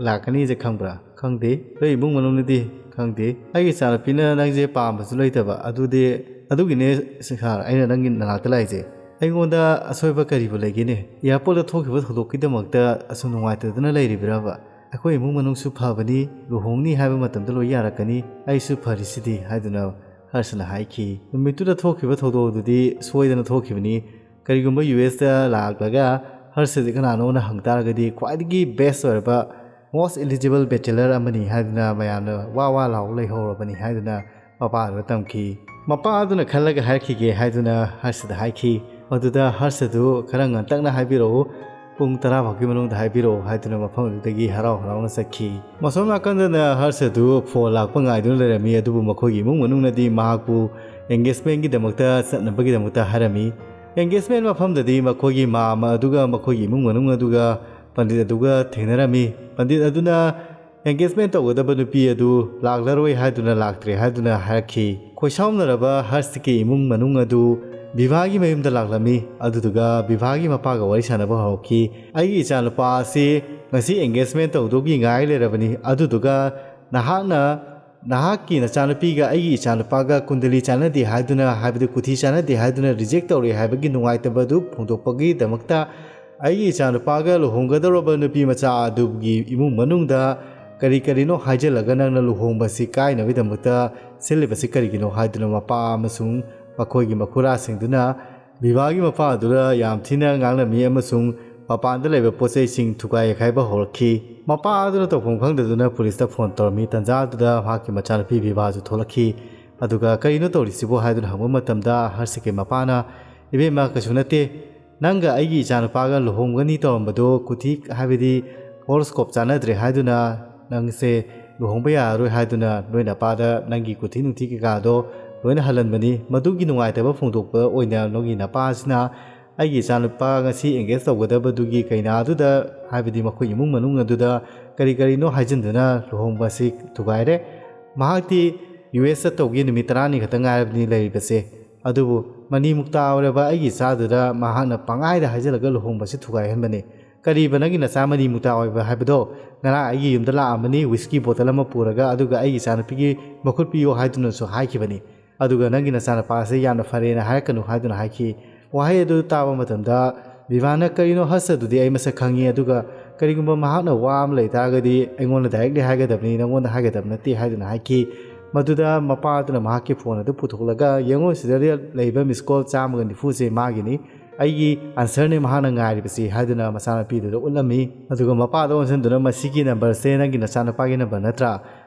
ꯂꯥꯛꯀꯅꯤꯁꯦ ꯈꯪꯕ꯭ꯔꯥ?" "ꯈꯪꯗꯦ꯫ ꯅꯣꯏ ꯏꯃꯨꯡ ꯃꯅꯨꯡꯅꯗꯤ?" "ꯈꯪꯗꯦ꯫ ꯑꯩꯒꯤ ꯏꯆꯥꯅꯨꯄꯤꯅ ꯅꯪꯁꯦ ꯄꯥꯝꯕꯁꯨ ꯂꯩꯇꯕ꯫ ꯑꯗꯨꯗꯤ, ꯑꯗꯨꯒꯤꯅꯦ ꯁꯥꯔ, ꯑꯩꯅ ꯅꯪꯒꯤ ꯅꯅꯥꯛꯇ ꯂꯥꯛꯏꯁꯦ꯫ ꯑꯩꯉꯣꯟꯗ ꯑꯁꯣꯏꯕ ꯀꯔꯤꯕꯨ ꯂꯩꯒꯦꯅꯦ? ꯑꯦꯌꯥꯔꯄꯣꯔꯠꯇ ꯊꯣꯛꯈꯤꯕ ꯊꯧꯗꯣꯛꯀꯤꯗꯃꯛꯇ ꯑꯁꯨꯝ ꯅꯨꯡꯉꯥꯏꯇꯗꯅ ꯂꯩꯔꯤꯕ꯭ꯔꯕ? ꯑꯩꯈꯣꯏ ꯏꯃꯨꯡ ꯃꯅꯨꯡꯁꯨ ꯐꯕꯅꯤ, ꯂꯨꯍꯣꯡꯅꯤ ꯍꯥꯏꯕ ꯃꯇꯝꯗ ꯂꯣꯏ ꯌꯥꯔꯛꯀꯅꯤ, ꯑꯩꯁꯨ ꯐꯔꯤꯁꯤꯗꯤ" ꯍꯥꯏꯗꯨꯅ ꯍꯔꯁꯅ ꯍꯥꯏꯈꯤ꯫ ꯅꯨꯃꯤꯠꯇꯨꯗ ꯊꯣꯛꯈꯤꯕ ꯊꯧꯗꯣꯛ ꯑꯗꯨꯗꯤ ꯁꯣꯏꯗꯅ ꯊꯣꯛꯈꯤꯕꯅꯤ꯫ ꯀꯔꯤꯒꯨꯝꯕ ꯌꯨ ꯑꯦꯁꯇ ꯂꯥꯛꯂꯒ ꯍꯔꯁꯁꯤ ꯀꯅꯥꯅꯣꯅ ꯍꯪ ꯇꯥꯔꯒꯗꯤ ꯈ꯭ꯋꯥꯏꯗꯒꯤ ꯕꯦꯁ ꯑꯣꯏꯔꯕ most eligible bachelor ꯑꯃꯅꯤ ꯍꯥꯏꯗꯨꯅ ꯃꯌꯥꯝꯅ ꯋꯥ ꯋꯥ ꯂꯥꯎ ꯂꯩꯍꯧꯔꯕꯅꯤ ꯍꯥꯏꯗꯨꯅ ꯃꯄꯥꯗꯨꯗ ꯇꯝꯈꯤ꯫ ꯃꯄꯥ ꯑꯗꯨꯅ ꯈꯜꯂꯒ ꯍꯥꯏꯔꯛꯈꯤꯒꯦ ꯍꯥꯏꯗꯨꯅ ꯍꯔꯁꯗ ꯍꯥꯏꯈꯤ꯫ ꯃꯗꯨꯗ ꯍꯔꯁꯗꯨ ꯈꯔ ꯉꯟꯇꯛꯅ ꯍꯥꯏꯕꯤꯔꯛꯎ, ꯄꯨꯡ ꯇꯔꯥ ꯐꯥꯎꯒꯤ ꯃꯅꯨꯡꯗ ꯍꯥꯏꯕꯤꯔꯛꯑꯣ" ꯍꯥꯏꯗꯨꯅ ꯃꯐꯝ ꯑꯗꯨꯗꯒꯤ ꯍꯔꯥꯎ ꯍꯔꯥꯎꯅ ꯆꯠꯈꯤ꯫ ꯃꯁꯣꯝ ꯅꯥꯀꯟꯗꯅ ꯍꯔꯁ ꯑꯗꯨ ꯐꯣꯟ ꯂꯥꯛꯄ ꯉꯥꯏꯗꯨꯅ ꯂꯩꯔꯝꯃꯤ, ꯑꯗꯨꯕꯨ ꯃꯈꯣꯏꯒꯤ ꯏꯃꯨꯡ ꯃꯅꯨꯡꯅꯗꯤ ꯃꯍꯥꯛꯄꯨ ꯑꯦꯡꯒꯦꯖꯃꯦꯟꯒꯤꯗꯃꯛꯇ ꯆꯠꯅꯕꯒꯤꯗꯃꯛꯇ ꯍꯥꯏꯔꯝꯃꯤ꯫ ꯑꯦꯡꯒꯦꯖꯃꯦꯟ ꯃꯐꯝꯗꯗꯤ ꯃꯈꯣꯏꯒꯤ ꯃꯥꯝꯃ ꯑꯗꯨꯒ ꯃꯈꯣꯏꯒꯤ ꯏꯃꯨꯡ ꯃꯅꯨꯡ ꯑꯗꯨꯒ ꯄꯟꯗꯤꯠ ꯑꯗꯨꯒ ꯊꯦꯡꯅꯔꯝꯃꯤ꯫ ꯄꯟꯗꯤꯠ ꯑꯗꯨꯅ ꯑꯦꯡꯒꯦꯖꯃꯦꯟ ꯇꯧꯒꯗꯕ ꯅꯨꯄꯤ ꯑꯗꯨ ꯂꯥꯛꯂꯔꯣꯏ ꯍꯥꯏꯗꯨꯅ ꯂꯥꯛꯇ꯭ꯔꯦ ꯍꯥꯏꯗꯨꯅ ꯍꯥꯏꯔꯛꯈꯤ꯫ ꯈꯣꯏꯁꯥꯎꯅꯔꯕ ꯍꯔꯁꯀꯤ ꯏꯃꯨꯡ ꯃꯅꯨꯡ ꯑꯗꯨ ꯕꯤꯚꯥꯒꯤ ꯃꯌꯨꯝꯗ ꯂꯥꯛꯂꯝꯃꯤ꯫ ꯑꯗꯨꯗꯨꯒ ꯕꯤꯚꯥꯒꯤ ꯃꯄꯥꯒ ꯋꯥꯔꯤ ꯁꯥꯟꯅꯕ ꯍꯧꯔꯛꯈꯤ꯫ "ꯑꯩꯒꯤ ꯏꯆꯥꯅꯨꯄꯥ ꯑꯁꯤ ꯉꯁꯤ ꯑꯦꯡꯒꯦꯖꯃꯦꯟ ꯇꯧꯗꯧꯒꯤ ꯉꯥꯏ ꯂꯩꯔꯕꯅꯤ꯫ ꯑꯗꯨꯗꯨꯒ ꯅꯍꯥꯛꯅ ꯅꯍꯥꯛꯀꯤ ꯅꯆꯥꯅꯨꯄꯤꯒ ꯑꯩꯒꯤ ꯏꯆꯥꯅꯨꯄꯥꯒ ꯀꯨꯟꯗꯂꯤ ꯆꯥꯟꯅꯗꯦ ꯍꯥꯏꯗꯨꯅ, ꯍꯥꯏꯕꯗꯤ ꯀꯨꯊꯤ ꯆꯥꯟꯅꯗꯦ ꯍꯥꯏꯗꯨꯅ ꯔꯤꯖꯦꯛ ꯇꯧꯔꯦ ꯍꯥꯏꯕꯒꯤ ꯅꯨꯡꯉꯥꯏꯇꯕ ꯑꯗꯨ ꯐꯣꯡꯗꯣꯛꯄꯒꯤꯗꯃꯛꯇ ꯑꯩꯒꯤ ꯏꯆꯥꯅꯨꯄꯥꯒ ꯂꯨꯍꯣꯡꯒꯗꯧꯔꯕ ꯅꯨꯄꯤ ꯃꯆꯥ ꯑꯗꯨꯒꯤ ꯏꯃꯨꯡ ꯃꯅꯨꯡꯗ ꯀꯔꯤ ꯀꯔꯤꯅꯣ ꯍꯥꯏꯖꯤꯜꯂꯒ ꯅꯪꯅ ꯂꯨꯍꯣꯡꯕꯁꯤ ꯀꯥꯏꯅꯕꯒꯤꯗꯃꯛꯇ ꯁꯤꯜꯂꯤꯕꯁꯤ ꯀꯔꯤꯒꯤꯅꯣ?" ꯍꯥꯏꯗꯨꯅ ꯃꯄꯥ ꯑꯃꯁꯨꯡ ꯃꯈꯣꯏꯒꯤ ꯃꯈꯨꯔꯥꯁꯤꯡꯗꯨꯅ ꯕꯤꯚꯥꯒꯤ ꯃꯄꯥ ꯑꯗꯨꯗ ꯌꯥꯝ ꯊꯤꯅ ꯉꯥꯡꯂꯝꯃꯤ ꯑꯃꯁꯨꯡ ꯃꯄꯥꯟꯗ ꯂꯩꯕ ꯄꯣꯠ ꯆꯩꯁꯤꯡ ꯊꯨꯒꯥꯏ ꯌꯩꯈꯥꯏꯕ ꯍꯧꯔꯛꯈꯤ꯫ ꯃꯄꯥ ꯑꯗꯨꯅ ꯇꯧꯐꯝ ꯈꯪꯗꯗꯨꯅ ꯄꯨꯂꯤꯁꯇ ꯐꯣꯟ ꯇꯧꯔꯝꯃꯤ꯫ ꯇꯟꯖꯥ ꯑꯗꯨꯗ ꯃꯍꯥꯛꯀꯤ ꯃꯆꯥꯅꯨꯄꯤ ꯕꯤꯚꯥꯁꯨ ꯊꯣꯛꯂꯛꯈꯤ꯫ ꯑꯗꯨꯒ "ꯀꯔꯤꯅꯣ ꯇꯧꯔꯤꯁꯤꯕꯣ?" ꯍꯥꯏꯗꯨꯅ ꯍꯪꯕ ꯃꯇꯝꯗ ꯍꯔꯁꯤꯀꯤ ꯃꯄꯥꯅ, "ꯏꯕꯦꯝꯃ, ꯀꯩꯁꯨ ꯅꯠꯇꯦ, ꯅꯪꯒ ꯑꯩꯒꯤ ꯏꯆꯥꯅꯨꯄꯥꯒ ꯂꯨꯍꯣꯡꯒꯅꯤ ꯇꯧꯔꯝꯕꯗꯣ ꯀꯨꯊꯤ, ꯍꯥꯏꯕꯗꯤ ꯍꯣꯔꯣꯁꯀꯣꯞ ꯆꯥꯟꯅꯗ꯭ꯔꯦ ꯍꯥꯏꯗꯨꯅ ꯅꯪꯁꯦ ꯂꯨꯍꯣꯡꯕ ꯌꯥꯔꯔꯣꯏ ꯍꯥꯏꯗꯨꯅ ꯅꯣꯏ ꯅꯄꯥꯗ ꯅꯪꯒꯤ ꯀꯨꯊꯤ ꯅꯨꯡꯊꯤ ꯀꯩꯀꯥꯗꯣ ꯂꯣꯏꯅ ꯍꯜꯍꯟꯕꯅꯤ꯫ ꯃꯗꯨꯒꯤ ꯅꯨꯡꯉꯥꯏꯇꯕ ꯐꯣꯡꯗꯣꯛꯄ ꯑꯣꯏꯅ ꯅꯣꯏꯒꯤ ꯅꯄꯥꯁꯤꯅ ꯑꯩꯒꯤ ꯏꯆꯥꯅꯨꯄꯥ ꯉꯁꯤ ꯑꯦꯡꯒꯦꯖ ꯇꯧꯒꯗꯕꯗꯨꯒꯤ ꯀꯩꯅꯥꯗꯨꯗ, ꯍꯥꯏꯕꯗꯤ ꯃꯈꯣꯏ ꯏꯃꯨꯡ ꯃꯅꯨꯡ ꯑꯗꯨꯗ ꯀꯔꯤ ꯀꯔꯤꯅꯣ ꯍꯥꯏꯖꯤꯟꯗꯨꯅ ꯂꯨꯍꯣꯡꯕ ꯑꯁꯤ ꯊꯨꯒꯥꯏꯔꯦ꯫ ꯃꯍꯥꯛꯇꯤ ꯌꯨ ꯑꯦꯁ ꯆꯠꯇꯧꯒꯤ ꯅꯨꯃꯤꯠ ꯇꯔꯥꯅꯤ ꯈꯛꯇ ꯉꯥꯏꯔꯕꯅꯤ ꯂꯩꯔꯤꯕꯁꯦ꯫ ꯑꯗꯨꯕꯨ ꯃꯅꯤ ꯃꯨꯛꯇꯥ ꯑꯣꯏꯔꯕ ꯑꯩꯒꯤ ꯏꯆꯥꯗꯨꯗ ꯃꯍꯥꯛꯅ ꯄꯪꯍꯥꯏꯗ ꯍꯥꯏꯖꯤꯜꯂꯒ ꯂꯨꯍꯣꯡꯕꯁꯤ ꯊꯨꯒꯥꯏꯍꯟꯕꯅꯤ꯫ ꯀꯔꯤꯕ ꯅꯪꯒꯤ ꯅꯆꯥ ꯃꯅꯤ ꯃꯨꯛꯇꯥ ꯑꯣꯏꯕ ꯍꯥꯏꯕꯗꯣ? ꯉꯔꯥꯡ ꯑꯩꯒꯤ ꯌꯨꯝꯗ ꯂꯥꯛꯑꯝꯕꯅꯤ, ꯋꯤꯁꯀꯤ ꯕꯣꯇꯜ ꯑꯃ ꯄꯨꯔꯒ, ꯑꯗꯨꯒ ꯑꯩꯒꯤ ꯏꯆꯥꯅꯨꯄꯤꯒꯤ ꯃꯈꯨꯠ ꯄꯤꯌꯨ ꯍꯥꯏꯗꯨꯅꯁꯨ ꯍꯥꯏꯈꯤꯕꯅꯤ꯫ ꯑꯗꯨꯒ ꯅꯪꯒꯤ ꯅꯆꯥꯅꯨꯄꯥꯁꯦ ꯌꯥꯝꯅ ꯐꯔꯦꯅ ꯍꯥꯏꯔꯛꯀꯅꯨ" ꯍꯥꯏꯗꯨꯅ ꯍꯥꯏꯈꯤ꯫ ꯋꯥꯍꯩ ꯑꯗꯨ ꯇꯥꯕ ꯃꯇꯝꯗ ꯕꯤꯚꯥꯅ, "ꯀꯔꯤꯅꯣ ꯍꯔꯁ ꯑꯗꯨꯗꯤ ꯑꯩ ꯃꯁꯛ ꯈꯪꯉꯤ, ꯑꯗꯨꯒ ꯀꯔꯤꯒꯨꯝꯕ ꯃꯍꯥꯛꯅ ꯋꯥ ꯑꯃ ꯂꯩ ꯇꯥꯔꯒꯗꯤ ꯑꯩꯉꯣꯟꯗ ꯗꯥꯏꯔꯦꯛꯂꯤ ꯍꯥꯏꯒꯗꯕꯅꯤ, ꯅꯪꯉꯣꯟꯗ ꯍꯥꯏꯒꯗꯕ ꯅꯠꯇꯦ" ꯍꯥꯏꯗꯨꯅ ꯍꯥꯏꯈꯤ꯫ ꯃꯗꯨꯗ ꯃꯄꯥ ꯑꯗꯨꯅ ꯃꯍꯥꯛꯀꯤ ꯐꯣꯟ ꯑꯗꯨ ꯄꯨꯊꯣꯛꯂꯒ, "ꯌꯦꯡꯉꯨ, ꯁꯤꯗ ꯂꯩꯕ ꯃꯤꯁ ꯀꯣꯜ ꯆꯥꯝꯃꯒ ꯅꯤꯐꯨꯁꯦ ꯃꯥꯒꯤꯅꯤ, ꯑꯩꯒꯤ ꯑꯟꯁꯔꯅꯦ ꯃꯍꯥꯛꯅ ꯉꯥꯏꯔꯤꯕꯁꯤ" ꯍꯥꯏꯗꯨꯅ ꯃꯆꯥꯅꯨꯄꯤꯗꯨꯗ ꯎꯠꯂꯝꯃꯤ꯫ ꯑꯗꯨꯒ ꯃꯄꯥꯗ ꯑꯣꯟꯁꯤꯟꯗꯨꯅ, "ꯃꯁꯤꯒꯤ ꯅꯝꯕꯔꯁꯦ ꯅꯪꯒꯤ ꯅꯆꯥꯅꯨꯄꯥꯒꯤ ꯅꯝꯕꯔ ꯅꯠꯇ꯭ꯔꯥ?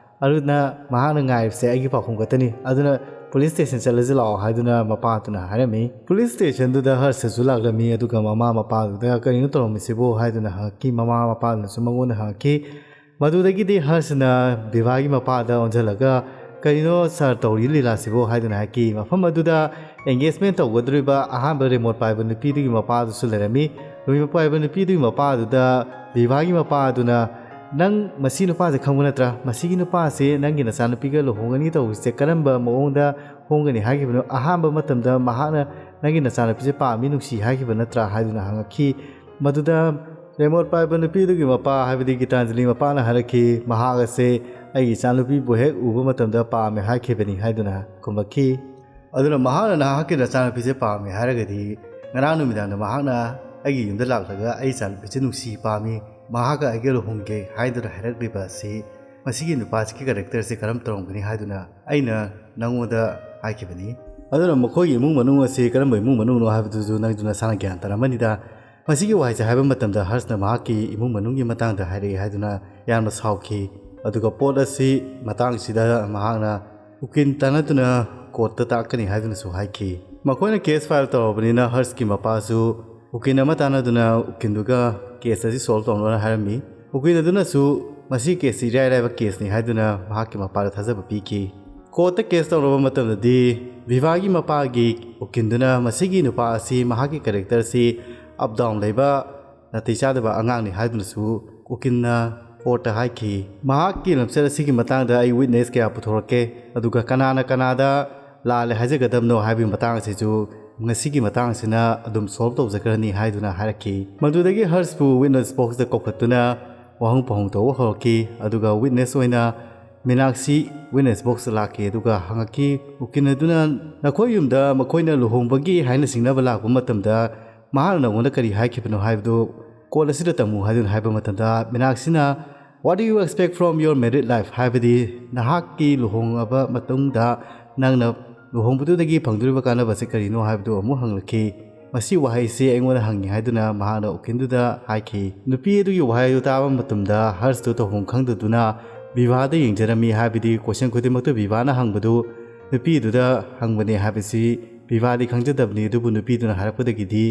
ꯑꯗꯨꯅ ꯃꯍꯥꯛꯅ ꯉꯥꯏꯔꯤꯕꯁꯦ ꯑꯩꯒꯤ ꯄꯥꯎꯈꯨꯝ ꯈꯛꯇꯅꯤ꯫ ꯑꯗꯨꯅ ꯄꯨꯂꯤꯁ ꯁ꯭ꯇꯦꯁꯟ ꯆꯠꯂꯁꯤ ꯂꯥꯛꯑꯣ ꯍꯥꯏꯗꯨꯅ ꯃꯄꯥꯗꯨꯅ ꯍꯥꯏꯔꯝꯃꯤ꯫ ꯄꯨꯂꯤꯁ ꯁ꯭ꯇꯦꯁꯟꯗꯨꯗ ꯍꯔꯁꯁꯨ ꯂꯥꯛꯂꯝꯃꯤ꯫ ꯑꯗꯨꯒ ꯃꯃꯥ ꯃꯄꯥꯗꯨꯗ "ꯀꯔꯤꯅꯣ ꯇꯧꯔꯝꯃꯤꯁꯤꯕꯣ?" ꯍꯥꯏꯗꯨꯅ ꯍꯪꯉꯛꯈꯤ꯫ ꯃꯃꯥ ꯃꯄꯥꯗꯨꯅꯁꯨ ꯃꯉꯣꯟꯗ ꯍꯪꯉꯛꯈꯤ꯫ ꯃꯗꯨꯗꯒꯤꯗꯤ ꯍꯔꯁꯅ ꯕꯤꯚꯥꯒꯤ ꯃꯄꯥꯗ ꯑꯣꯟꯁꯤꯜꯂꯒ, "ꯀꯔꯤꯅꯣ ꯁꯥꯔ ꯇꯧꯔꯤ ꯂꯤꯂꯥꯁꯤꯕꯣ?" ꯍꯥꯏꯗꯨꯅ ꯍꯥꯏꯈꯤ꯫ ꯃꯐꯝ ꯑꯗꯨꯗ ꯑꯦꯡꯒꯦꯖꯃꯦꯟ ꯇꯧꯒꯗꯧꯔꯤꯕ ꯑꯍꯥꯟꯕ ꯔꯦꯃꯣꯠ ꯄꯥꯏꯕ ꯅꯨꯄꯤꯗꯨꯒꯤ ꯃꯄꯥꯗꯨꯁꯨ ꯂꯩꯔꯝꯃꯤ꯫ ꯔꯦꯃꯣꯠ ꯄꯥꯏꯕ ꯅꯨꯄꯤꯗꯨꯒꯤ ꯃꯄꯥꯗꯨꯗ ꯕꯤꯚꯥꯒꯤ ꯃꯄꯥꯗꯨꯅ, "ꯅꯪ ꯃꯁꯤ ꯅꯨꯄꯥꯁꯦ ꯈꯪꯕ ꯅꯠꯇ꯭ꯔꯥ? ꯃꯁꯤꯒꯤ ꯅꯨꯄꯥꯁꯦ ꯅꯪꯒꯤ ꯅꯆꯥꯅꯨꯄꯤꯒ ꯂꯨꯍꯣꯡꯒꯅꯤ ꯇꯧꯕꯁꯦ ꯀꯔꯝꯕ ꯃꯑꯣꯡꯗ ꯍꯣꯡꯒꯅꯤ ꯍꯥꯏꯈꯤꯕꯅꯣ? ꯑꯍꯥꯟꯕ ꯃꯇꯝꯗ ꯃꯍꯥꯛꯅ ꯅꯪꯒꯤ ꯅꯆꯥꯅꯨꯄꯤꯁꯦ ꯄꯥꯝꯃꯤ, ꯅꯨꯡꯁꯤ ꯍꯥꯏꯈꯤꯕ ꯅꯠꯇ꯭ꯔꯥ?" ꯍꯥꯏꯗꯨꯅ ꯍꯪꯉꯛꯈꯤ꯫ ꯃꯗꯨꯗ ꯔꯦꯃꯣꯠ ꯄꯥꯏꯕ ꯅꯨꯄꯤꯗꯨꯒꯤ ꯃꯄꯥ, ꯍꯥꯏꯕꯗꯤ ꯒꯤꯇꯥꯟꯖꯂꯤ ꯃꯄꯥꯅ ꯍꯥꯏꯔꯛꯈꯤ, "ꯃꯍꯥꯛ ꯑꯁꯦ ꯑꯩꯒꯤ ꯏꯆꯥꯅꯨꯄꯤꯕꯨ ꯍꯦꯛ ꯎꯕ ꯃꯇꯝꯗ ꯄꯥꯝꯃꯦ ꯍꯥꯏꯈꯤꯕꯅꯤ" ꯍꯥꯏꯗꯨꯅ ꯈꯨꯝꯂꯛꯈꯤ꯫ ꯑꯗꯨꯅ ꯃꯍꯥꯛꯅ ꯅꯍꯥꯛꯀꯤ ꯅꯆꯥꯅꯨꯄꯤꯁꯦ ꯄꯥꯝꯃꯦ ꯍꯥꯏꯔꯒꯗꯤ, ꯉꯔꯥꯡ ꯅꯨꯃꯤꯗꯥꯡꯗ ꯃꯍꯥꯛꯅ ꯑꯩꯒꯤ ꯌꯨꯝꯗ ꯂꯥꯛꯂꯒ "ꯑꯩ ꯏꯆꯥꯅꯨꯄꯤꯁꯦ ꯅꯨꯡꯁꯤ, ꯄꯥꯝꯃꯤ, ꯃꯍꯥꯛꯀ ꯑꯩꯒ ꯂꯨꯍꯣꯡꯒꯦ" ꯍꯥꯏꯗꯨꯅ ꯍꯥꯏꯔꯛꯂꯤꯕ ꯑꯁꯤ ꯃꯁꯤꯒꯤ ꯅꯨꯄꯥꯁꯤꯒꯤ ꯀꯦꯔꯦꯛꯇꯔꯁꯦ ꯀꯔꯝ ꯇꯧꯔꯝꯒꯅꯤ ꯍꯥꯏꯗꯨꯅ ꯑꯩꯅ ꯅꯪꯉꯣꯟꯗ ꯍꯥꯏꯈꯤꯕꯅꯤ꯫ ꯑꯗꯨꯅ ꯃꯈꯣꯏꯒꯤ ꯏꯃꯨꯡ ꯃꯅꯨꯡ ꯑꯁꯤ ꯀꯔꯝꯕ ꯏꯃꯨꯡ ꯃꯅꯨꯡꯅꯣ ꯍꯥꯏꯕꯗꯨꯁꯨ ꯅꯪꯁꯨ ꯅꯁꯥꯅ ꯒ꯭ꯌꯥꯟ ꯇꯥꯔꯝꯃꯅꯤꯗ꯫ ꯃꯁꯤꯒꯤ ꯋꯥꯍꯩꯁꯦ ꯍꯥꯏꯕ ꯃꯇꯝꯗ ꯍꯔꯁꯅ ꯃꯍꯥꯛꯀꯤ ꯏꯃꯨꯡ ꯃꯅꯨꯡꯒꯤ ꯃꯇꯥꯡꯗ ꯍꯥꯏꯔꯛꯏ ꯍꯥꯏꯗꯨꯅ ꯌꯥꯝꯅ ꯁꯥꯎꯈꯤ꯫ ꯑꯗꯨꯒ ꯄꯣꯠ ꯑꯁꯤ ꯃꯇꯥꯡꯁꯤꯗ ꯃꯍꯥꯛꯅ ꯎꯀꯤꯜ ꯇꯥꯟꯅꯗꯨꯅ ꯀꯣꯔꯠꯇ ꯇꯥꯛꯀꯅꯤ ꯍꯥꯏꯗꯨꯅꯁꯨ ꯍꯥꯏꯈꯤ꯫ ꯃꯈꯣꯏꯅ ꯀꯦꯁ ꯐꯥꯏꯜ ꯇꯧꯔꯕꯅꯤꯅ ꯍꯔꯁꯀꯤ ꯃꯄꯥꯁꯨ ꯎꯀꯤꯜ ꯑꯃ ꯇꯥꯟꯅꯗꯨꯅ ꯎꯀꯤꯜꯗꯨꯒ ꯀꯦꯁ ꯑꯁꯤ ꯁꯣꯜꯕ ꯇꯧꯅꯕ ꯍꯥꯏꯔꯝꯃꯤ꯫ ꯎꯀꯤꯜ ꯑꯗꯨꯅꯁꯨ ꯃꯁꯤ ꯀꯦꯁꯁꯤ ꯏꯔꯥꯏ ꯂꯥꯏꯕ ꯀꯦꯁꯅꯤ ꯍꯥꯏꯗꯨꯅ ꯃꯍꯥꯛꯀꯤ ꯃꯄꯥꯗ ꯊꯥꯖꯕ ꯄꯤꯈꯤ꯫ ꯀꯣꯔꯠꯇ ꯀꯦꯁ ꯇꯧꯔꯕ ꯃꯇꯝꯗꯗꯤ ꯕꯤꯚꯥꯒꯤ ꯃꯄꯥꯒꯤ ꯎꯀꯤꯜꯗꯨꯅ ꯃꯁꯤꯒꯤ ꯅꯨꯄꯥ ꯑꯁꯤ ꯃꯍꯥꯛꯀꯤ ꯀꯦꯔꯦꯛꯇꯔꯁꯤ ꯑꯞ ꯗꯥꯎꯟ ꯂꯩꯕ, ꯅꯥꯇꯩ ꯆꯥꯗꯕ ꯑꯉꯥꯡꯅꯤ ꯍꯥꯏꯗꯨꯅꯁꯨ ꯎꯀꯤꯜꯅ ꯀꯣꯔꯠꯇ ꯍꯥꯏꯈꯤ꯫ ꯃꯍꯥꯛꯀꯤ ꯂꯝꯆꯠ ꯑꯁꯤꯒꯤ ꯃꯇꯥꯡꯗ ꯑꯩ ꯋꯤꯠꯅꯦꯁ ꯀꯌꯥ ꯄꯨꯊꯣꯔꯛꯀꯦ, ꯑꯗꯨꯒ ꯀꯅꯥꯅ ꯀꯅꯥꯗ ꯂꯥꯜꯂꯦ ꯍꯥꯏꯖꯒꯗꯕꯅꯣ ꯍꯥꯏꯕꯒꯤ ꯃꯇꯥꯡ ꯑꯁꯤꯁꯨ ꯉꯁꯤꯒꯤ ꯃꯇꯥꯡ ꯑꯁꯤꯅ ꯑꯗꯨꯝ ꯁꯣꯜꯕ ꯇꯧꯖꯈ꯭ꯔꯅꯤ ꯍꯥꯏꯗꯨꯅ ꯍꯥꯏꯔꯛꯈꯤ꯫ ꯃꯗꯨꯗꯒꯤ ꯍꯔꯁꯄꯨ ꯋꯤꯠꯅꯦꯁ ꯕꯣꯛꯁꯇ ꯀꯧꯈꯠꯇꯨꯅ ꯋꯥꯍꯪ ꯄꯥꯎꯍꯪ ꯇꯧꯕ ꯍꯧꯔꯛꯈꯤ꯫ ꯑꯗꯨꯒ ꯋꯤꯠꯅꯦꯁ ꯑꯣꯏꯅ ꯃꯤꯅꯥꯛꯁꯤ ꯋꯤꯠꯅꯦꯁ ꯕꯣꯛꯁꯇ ꯂꯥꯛꯈꯤ꯫ ꯑꯗꯨꯒ ꯍꯪꯉꯛꯈꯤ, ꯎꯀꯤꯜ ꯑꯗꯨꯅ ꯅꯈꯣꯏ ꯌꯨꯝꯗ ꯃꯈꯣꯏꯅ ꯂꯨꯍꯣꯡꯕꯒꯤ ꯍꯥꯏꯅ ꯁꯤꯡꯅꯕ ꯂꯥꯛꯄ ꯃꯇꯝꯗ ꯃꯍꯥꯛꯅ ꯅꯉꯣꯟꯗ ꯀꯔꯤ ꯍꯥꯏꯈꯤꯕꯅꯣ ꯍꯥꯏꯕꯗꯨ ꯀꯣꯔꯠ ꯑꯁꯤꯗ ꯇꯝꯃꯨ ꯍꯥꯏꯗꯨꯅ ꯍꯥꯏꯕ ꯃꯇꯝꯗ ꯃꯤꯅꯥꯛꯁꯤꯅ "What do you expect from your married life?" ꯍꯥꯏꯕꯗꯤ ꯅꯍꯥꯛꯀꯤ ꯂꯨꯍꯣꯡꯂꯕ ꯃꯇꯨꯡꯗ ꯅꯪꯅ ꯂꯨꯍꯣꯡꯕꯗꯨꯗꯒꯤ ꯐꯪꯗꯣꯔꯤꯕ ꯀꯥꯟꯅꯕꯁꯤ ꯀꯔꯤꯅꯣ ꯍꯥꯏꯕꯗꯨ ꯑꯃꯨꯛ ꯍꯪꯂꯛꯈꯤ꯫ ꯃꯁꯤ ꯋꯥꯍꯩꯁꯤ ꯑꯩꯉꯣꯟꯗ ꯍꯪꯉꯤ ꯍꯥꯏꯗꯨꯅ ꯃꯍꯥꯛꯅ ꯎꯀꯤꯜꯗꯨꯗ ꯍꯥꯏꯈꯤ꯫ ꯅꯨꯄꯤ ꯑꯗꯨꯒꯤ ꯋꯥꯍꯩ ꯑꯗꯨ ꯇꯥꯕ ꯃꯇꯝꯗ ꯍꯔꯁꯇꯨ ꯇꯧꯐꯝ ꯈꯪꯗꯗꯨꯅ ꯕꯤꯚꯥꯗ ꯌꯦꯡꯖꯔꯝꯃꯤ꯫ ꯍꯥꯏꯕꯗꯤ ꯀꯣꯏꯁꯟ ꯈꯨꯗꯤꯡꯃꯛꯇꯨ ꯕꯤꯚꯥꯅ ꯍꯪꯕꯗꯨ ꯅꯨꯄꯤꯗꯨꯗ ꯍꯪꯕꯅꯦ ꯍꯥꯏꯕꯁꯤ ꯕꯤꯚꯥꯗꯤ ꯈꯪꯖꯗꯕꯅꯤ꯫ ꯑꯗꯨꯕꯨ ꯅꯨꯄꯤꯗꯨꯅ ꯍꯥꯏꯔꯛꯄꯗꯒꯤꯗꯤ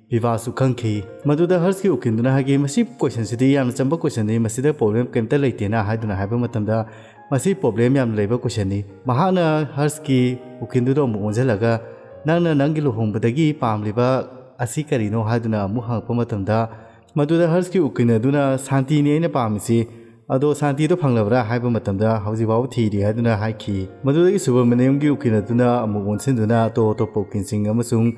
ꯕꯤꯚꯥꯁꯨ ꯈꯪꯈꯤ꯫ ꯃꯗꯨꯗ ꯍꯔꯁꯀꯤ ꯎꯀꯤꯜꯗꯨꯅ ꯍꯥꯏꯈꯤ, "ꯃꯁꯤ ꯀꯣꯏꯁꯟꯁꯤꯗꯤ ꯌꯥꯝꯅ ꯆꯝꯕ ꯀꯣꯏꯁꯟꯅꯤ, ꯃꯁꯤꯗ ꯄ꯭ꯔꯣꯕ꯭ꯂꯦꯝ ꯀꯩꯝꯇ ꯂꯩꯇꯦꯅ" ꯍꯥꯏꯗꯨꯅ ꯍꯥꯏꯕ ꯃꯇꯝꯗ, "ꯃꯁꯤ ꯄ꯭ꯔꯣꯕ꯭ꯂꯦꯝ ꯌꯥꯝꯅ ꯂꯩꯕ ꯀꯣꯏꯁꯟꯅꯤ"꯫ ꯃꯍꯥꯛꯅ ꯍꯔꯁꯀꯤ ꯎꯀꯤꯜꯗꯨꯗ ꯑꯃꯨꯛ ꯑꯣꯟꯁꯤꯜꯂꯒ, "ꯅꯪꯅ ꯅꯪꯒꯤ ꯂꯨꯍꯣꯡꯕꯗꯒꯤ ꯄꯥꯝꯂꯤꯕ ꯑꯁꯤ ꯀꯔꯤꯅꯣ?" ꯍꯥꯏꯗꯨꯅ ꯑꯃꯨꯛ ꯍꯪꯉꯛꯄ ꯃꯇꯝꯗ, ꯃꯗꯨꯗ ꯍꯔꯁꯀꯤ ꯎꯀꯤꯜ ꯑꯗꯨꯅ, "ꯁꯥꯟꯇꯤꯅꯤ ꯑꯩꯅ ꯄꯥꯝꯃꯤꯁꯤ, ꯑꯗꯣ ꯁꯥꯟꯇꯤꯗꯣ ꯐꯪꯂꯕ꯭ꯔꯥ?" ꯍꯥꯏꯕ ꯃꯇꯝꯗ, "ꯍꯧꯖꯤꯛ ꯐꯥꯎꯕ ꯊꯤꯔꯤ" ꯍꯥꯏꯗꯨꯅ ꯍꯥꯏꯈꯤ꯫ ꯃꯗꯨꯗꯒꯤ ꯁꯨꯕ꯭ꯔꯃꯅꯤꯌꯝꯒꯤ ꯎꯀꯤꯜ ꯑꯗꯨꯅ ꯑꯃꯨꯛ ꯑꯣꯟꯁꯤꯟꯗꯨꯅ ꯑꯇꯣꯞ ꯑꯇꯣꯞꯄ ꯎꯀꯤꯜꯁꯤꯡ ꯑꯃꯁꯨꯡ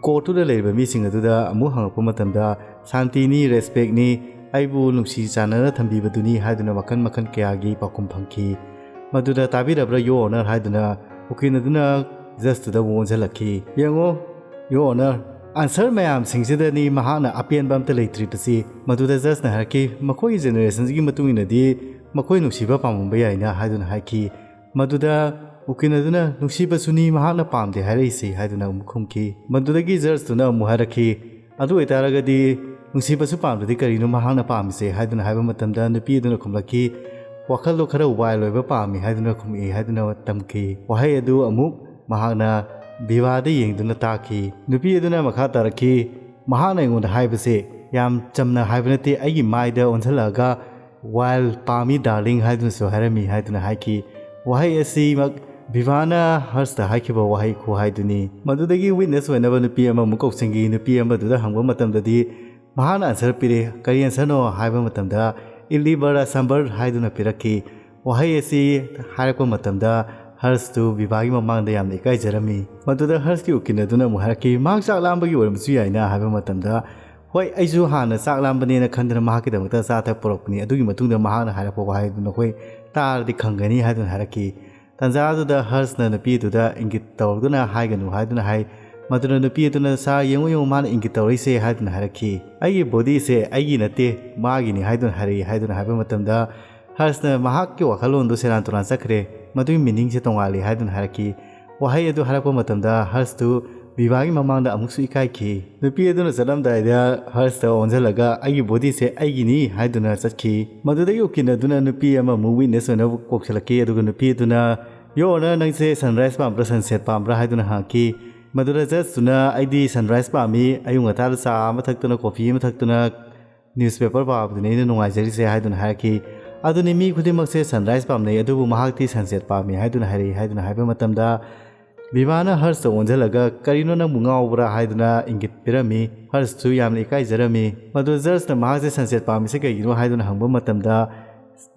ꯀꯣꯔꯠꯇꯨꯗ ꯂꯩꯔꯤꯕ ꯃꯤꯁꯤꯡ ꯑꯗꯨꯗ ꯑꯃꯨꯛ ꯍꯪꯉꯛꯄ ꯃꯇꯝꯗ, "ꯁꯥꯟꯇꯤꯅꯤ, ꯔꯦꯁꯄꯦꯛꯅꯤ, ꯑꯩꯕꯨ ꯅꯨꯡꯁꯤ ꯆꯥꯟꯅꯅ ꯊꯝꯕꯤꯕꯗꯨꯅꯤ" ꯍꯥꯏꯗꯨꯅ ꯃꯈꯜ ꯃꯈꯜ ꯀꯌꯥꯒꯤ ꯄꯥꯎꯈꯨꯝ ꯐꯪꯈꯤ꯫ ꯃꯗꯨꯗ, "ꯇꯥꯕꯤꯔꯕ꯭ꯔꯥ, ꯌꯣꯔ ꯑꯣꯅꯔ?" ꯍꯥꯏꯗꯨꯅ ꯎꯀꯤꯜ ꯑꯗꯨꯅ ꯖꯁꯇꯨꯗ ꯑꯃꯨꯛ ꯑꯣꯟꯁꯤꯜꯂꯛꯈꯤ꯫ "ꯌꯦꯡꯉꯣ, ꯌꯣꯔ ꯑꯣꯅꯔ, ꯑꯟꯁꯔ ꯃꯌꯥꯝꯁꯤꯡꯁꯤꯗꯅꯤ ꯃꯍꯥꯛꯅ ꯑꯄꯦꯟꯕ ꯑꯝꯇ ꯂꯩꯇ꯭ꯔꯤꯕꯁꯤ"꯫ ꯃꯗꯨꯗ ꯖꯁꯅ ꯍꯥꯏꯔꯛꯈꯤ, "ꯃꯈꯣꯏꯒꯤ ꯖꯦꯅꯦꯔꯦꯁꯟꯁꯤꯒꯤ ꯃꯇꯨꯡ ꯏꯟꯅꯗꯤ ꯃꯈꯣꯏ ꯅꯨꯡꯁꯤꯕ ꯄꯥꯝꯃꯝꯕ ꯌꯥꯏꯅ" ꯍꯥꯏꯗꯨꯅ ꯍꯥꯏꯈꯤ꯫ ꯃꯗꯨꯗ ꯎꯀꯤꯜ ꯑꯗꯨꯅ, "ꯅꯨꯡꯁꯤꯕꯁꯨꯅꯤ ꯃꯍꯥꯛꯅ ꯄꯥꯝꯗꯦ ꯍꯥꯏꯔꯛꯏꯁꯤ" ꯍꯥꯏꯗꯨꯅ ꯑꯃꯨꯛ ꯈꯨꯝꯈꯤ꯫ ꯃꯗꯨꯗꯒꯤ ꯖꯁꯇꯨꯅ ꯑꯃꯨꯛ ꯍꯥꯏꯔꯛꯈꯤ, "ꯑꯗꯨ ꯑꯣꯏꯇꯥꯔꯒꯗꯤ ꯅꯨꯡꯁꯤꯕꯁꯨ ꯄꯥꯝꯗ꯭ꯔꯗꯤ ꯀꯔꯤꯅꯣ ꯃꯍꯥꯛꯅ ꯄꯥꯝꯃꯤꯁꯦ?" ꯍꯥꯏꯗꯨꯅ ꯍꯥꯏꯕ ꯃꯇꯝꯗ, ꯅꯨꯄꯤ ꯑꯗꯨꯅ ꯈꯨꯝꯂꯛꯈꯤ, "ꯋꯥꯈꯜꯗꯣ ꯈꯔ ꯋꯥꯏꯜ ꯑꯣꯏꯕ ꯄꯥꯝꯃꯤ" ꯍꯥꯏꯗꯨꯅ ꯈꯨꯝꯂꯛꯏ ꯍꯥꯏꯗꯨꯅ ꯇꯝꯈꯤ꯫ ꯋꯥꯍꯩ ꯑꯗꯨ ꯑꯃꯨꯛ ꯃꯍꯥꯛꯅ ꯕꯤꯚꯥꯗ ꯌꯦꯡꯗꯨꯅ ꯇꯥꯈꯤ꯫ ꯅꯨꯄꯤ ꯑꯗꯨꯅ ꯃꯈꯥ ꯇꯥꯔꯛꯈꯤ, "ꯃꯍꯥꯛꯅ ꯑꯩꯉꯣꯟꯗ ꯍꯥꯏꯕꯁꯦ ꯌꯥꯝ ꯆꯝꯅ ꯍꯥꯏꯕ ꯅꯠꯇꯦ, ꯑꯩꯒꯤ ꯃꯥꯏꯗ ꯑꯣꯟꯁꯤꯜꯂꯛꯑꯒ, 'ꯋꯥꯏꯜ ꯄꯥꯝꯃꯤ ꯗꯥꯔꯂꯤꯡ' ꯍꯥꯏꯗꯨꯅꯁꯨ ꯍꯥꯏꯔꯝꯃꯤ" ꯍꯥꯏꯗꯨꯅ ꯍꯥꯏꯈꯤ꯫ ꯋꯥꯍꯩ ꯑꯁꯤꯃꯛ ꯕꯤꯚꯥꯅ ꯍꯔꯁꯇ ꯍꯥꯏꯈꯤꯕ ꯋꯥꯍꯩ ꯈꯨꯍꯥꯏꯗꯨꯅꯤ꯫ ꯃꯗꯨꯗꯒꯤ ꯋꯤꯠꯅꯦꯁ ꯑꯣꯏꯅꯕ ꯅꯨꯄꯤ ꯑꯃꯃꯨꯛ ꯀꯧꯁꯤꯟꯈꯤ꯫ ꯅꯨꯄꯤ ꯑꯃꯗꯨꯗ ꯍꯪꯕ ꯃꯇꯝꯗꯗꯤ, ꯃꯍꯥꯛꯅ ꯑꯟꯁꯔ ꯄꯤꯔꯛꯏ꯫ ꯀꯔꯤ ꯑꯟꯁꯔꯅꯣ ꯍꯥꯏꯕ ꯃꯇꯝꯗ, "ꯏꯂꯤꯕꯔ ꯑꯁꯝꯕꯔ" ꯍꯥꯏꯗꯨꯅ ꯄꯤꯔꯛꯈꯤ꯫ ꯋꯥꯍꯩ ꯑꯁꯤ ꯍꯥꯏꯔꯛꯄ ꯃꯇꯝꯗ ꯍꯔꯁꯇꯨ ꯕꯤꯚꯥꯒꯤ ꯃꯃꯥꯡꯗ ꯌꯥꯝꯅ ꯏꯀꯥꯏꯖꯔꯝꯃꯤ꯫ ꯃꯗꯨꯗ ꯍꯔꯁꯀꯤ ꯎꯀꯤꯜ ꯑꯗꯨꯅ ꯑꯃꯨꯛ ꯍꯥꯏꯔꯛꯈꯤ, "ꯃꯍꯥꯛ ꯆꯥꯛ ꯂꯥꯝꯕꯒꯤ ꯑꯣꯏꯔꯝꯕꯁꯨ ꯌꯥꯏꯅ" ꯍꯥꯏꯕ ꯃꯇꯝꯗ, "ꯍꯣꯏ, ꯑꯩꯁꯨ ꯍꯥꯟꯅ ꯆꯥꯛ ꯂꯥꯝꯕꯅꯦꯅ ꯈꯟꯗꯅ ꯃꯍꯥꯛꯀꯤꯗꯃꯛꯇ ꯑꯆꯥ ꯑꯊꯛ ꯄꯨꯔꯛꯄꯅꯤ"꯫ ꯑꯗꯨꯒꯤ ꯃꯇꯨꯡꯗ ꯃꯍꯥꯛꯅ ꯍꯥꯏꯔꯛꯄ ꯋꯥꯍꯩ ꯑꯗꯨ ꯅꯈꯣꯏ ꯇꯥꯔꯗꯤ ꯈꯪꯒꯅꯤ ꯍꯥꯏꯗꯨꯅ ꯍꯥꯏꯔꯛꯈꯤ꯫ ꯇꯥꯟꯖꯥ ꯑꯗꯨꯗ ꯍꯔꯁꯅ ꯅꯨꯄꯤ ꯑꯗꯨꯗ ꯏꯪꯒꯤꯠ ꯇꯧꯗꯨꯅ ꯍꯥꯏꯒꯅꯨ ꯍꯥꯏꯗꯨꯅ ꯍꯥꯏ꯫ ꯃꯗꯨꯅ ꯅꯨꯄꯤ ꯑꯗꯨꯅ, "ꯁꯥꯔ, ꯌꯦꯡꯉꯨ, ꯌꯦꯡꯉꯨ, ꯃꯥꯅ ꯏꯪꯒꯤꯠ ꯇꯧꯔꯛꯏꯁꯦ" ꯍꯥꯏꯗꯨꯅ ꯍꯥꯏꯔꯛꯈꯤ꯫ "ꯑꯩꯒꯤ ꯕꯣꯗꯤꯁꯦ ꯑꯩꯒꯤ ꯅꯠꯇꯦ, ꯃꯥꯒꯤꯅꯤ" ꯍꯥꯏꯗꯨꯅ ꯍꯥꯏꯔꯛꯏ ꯍꯥꯏꯗꯨꯅ ꯍꯥꯏꯕ ꯃꯇꯝꯗ, ꯍꯔꯁꯅ ꯃꯍꯥꯛꯀꯤ ꯋꯥꯈꯜꯂꯣꯟꯗꯨ ꯁꯦꯔꯥꯟ ꯇꯨꯔꯥꯟ ꯆꯠꯈ꯭ꯔꯦ, ꯃꯗꯨꯒꯤ ꯃꯤꯅꯤꯡꯁꯦ ꯇꯣꯉꯥꯜꯂꯤ ꯍꯥꯏꯗꯨꯅ ꯍꯥꯏꯔꯛꯈꯤ꯫ ꯋꯥꯍꯩ ꯑꯗꯨ ꯍꯥꯏꯔꯛꯄ ꯃꯇꯝꯗ ꯍꯔꯁꯇꯨ ꯕꯤꯚꯥꯒꯤ ꯃꯃꯥꯡꯗ ꯑꯃꯨꯛꯁꯨ ꯏꯀꯥꯏꯈꯤ꯫ ꯅꯨꯄꯤ ꯑꯗꯨꯅ ꯆꯠꯂꯝꯗꯥꯏꯗ ꯍꯔꯁꯇ ꯑꯣꯟꯁꯤꯜꯂꯒ "ꯑꯩꯒꯤ ꯕꯣꯗꯤꯁꯦ ꯑꯩꯒꯤꯅꯤ" ꯍꯥꯏꯗꯨꯅ ꯆꯠꯈꯤ꯫ ꯃꯗꯨꯗꯒꯤ ꯎꯀꯤꯜ ꯑꯗꯨꯅ ꯅꯨꯄꯤ ꯑꯃꯃꯨꯛ ꯋꯤꯠꯅꯦꯁ ꯑꯣꯏꯅ ꯀꯧꯁꯤꯜꯂꯛꯈꯤ꯫ ꯑꯗꯨꯒ ꯅꯨꯄꯤ ꯑꯗꯨꯅ "Your Honor, ꯅꯪꯁꯦ ꯁꯟꯔꯥꯏꯁ ꯄꯥꯝꯕ꯭ꯔꯥ ꯁꯟꯁꯦꯠ ꯄꯥꯝꯕ꯭ꯔꯥ?" ꯍꯥꯏꯗꯨꯅ ꯍꯪꯉꯛꯈꯤ꯫ ꯃꯗꯨꯗ ꯖꯁꯇꯨꯅ "ꯑꯩꯗꯤ ꯁꯟꯔꯥꯏꯁ ꯄꯥꯝꯃꯤ, ꯑꯌꯨꯛ ꯉꯟꯇꯥꯗ ꯆꯥ ꯑꯃ ꯊꯛꯇꯨꯅ, ꯀꯣꯐꯤ ꯑꯃ ꯊꯛꯇꯨꯅ, ꯅ꯭ꯌꯨꯁꯄꯦꯄꯔ ꯄꯥꯕꯗꯨꯅꯤ ꯑꯩꯅ ꯅꯨꯡꯉꯥꯏꯖꯔꯤꯁꯦ" ꯍꯥꯏꯗꯨꯅ ꯍꯥꯏꯔꯛꯈꯤ꯫ "ꯑꯗꯨꯅꯤ, ꯃꯤ ꯈꯨꯗꯤꯡꯃꯛꯁꯦ ꯁꯟꯔꯥꯏꯁ ꯄꯥꯝꯅꯩ, ꯑꯗꯨꯕꯨ ꯃꯍꯥꯛꯇꯤ ꯁꯟꯁꯦꯠ ꯄꯥꯝꯃꯤ" ꯍꯥꯏꯗꯨꯅ ꯍꯥꯏꯔꯛꯏ꯫ ꯍꯥꯏꯗꯨꯅ ꯍꯥꯏꯕ ꯃꯇꯝꯗ ꯕꯤꯚꯥꯅ ꯍꯔꯁꯇ ꯑꯣꯟꯁꯤꯜꯂꯒ "ꯀꯔꯤꯅꯣ, ꯅꯪꯕꯨ ꯉꯥꯎꯕ꯭ꯔꯥ?" ꯍꯥꯏꯗꯨꯅ ꯏꯪꯒꯤꯠ ꯄꯤꯔꯝꯃꯤ꯫ ꯍꯔꯁꯁꯨ ꯌꯥꯝꯅ ꯏꯀꯥꯏꯖꯔꯝꯃꯤ꯫ ꯃꯗꯨ ꯖꯁꯅ ꯃꯍꯥꯛꯁꯦ ꯁꯟꯁꯦꯠ ꯄꯥꯝꯃꯤꯁꯦ ꯀꯩꯒꯤꯅꯣ ꯍꯥꯏꯗꯨꯅ ꯍꯪꯕ ꯃꯇꯝꯗ,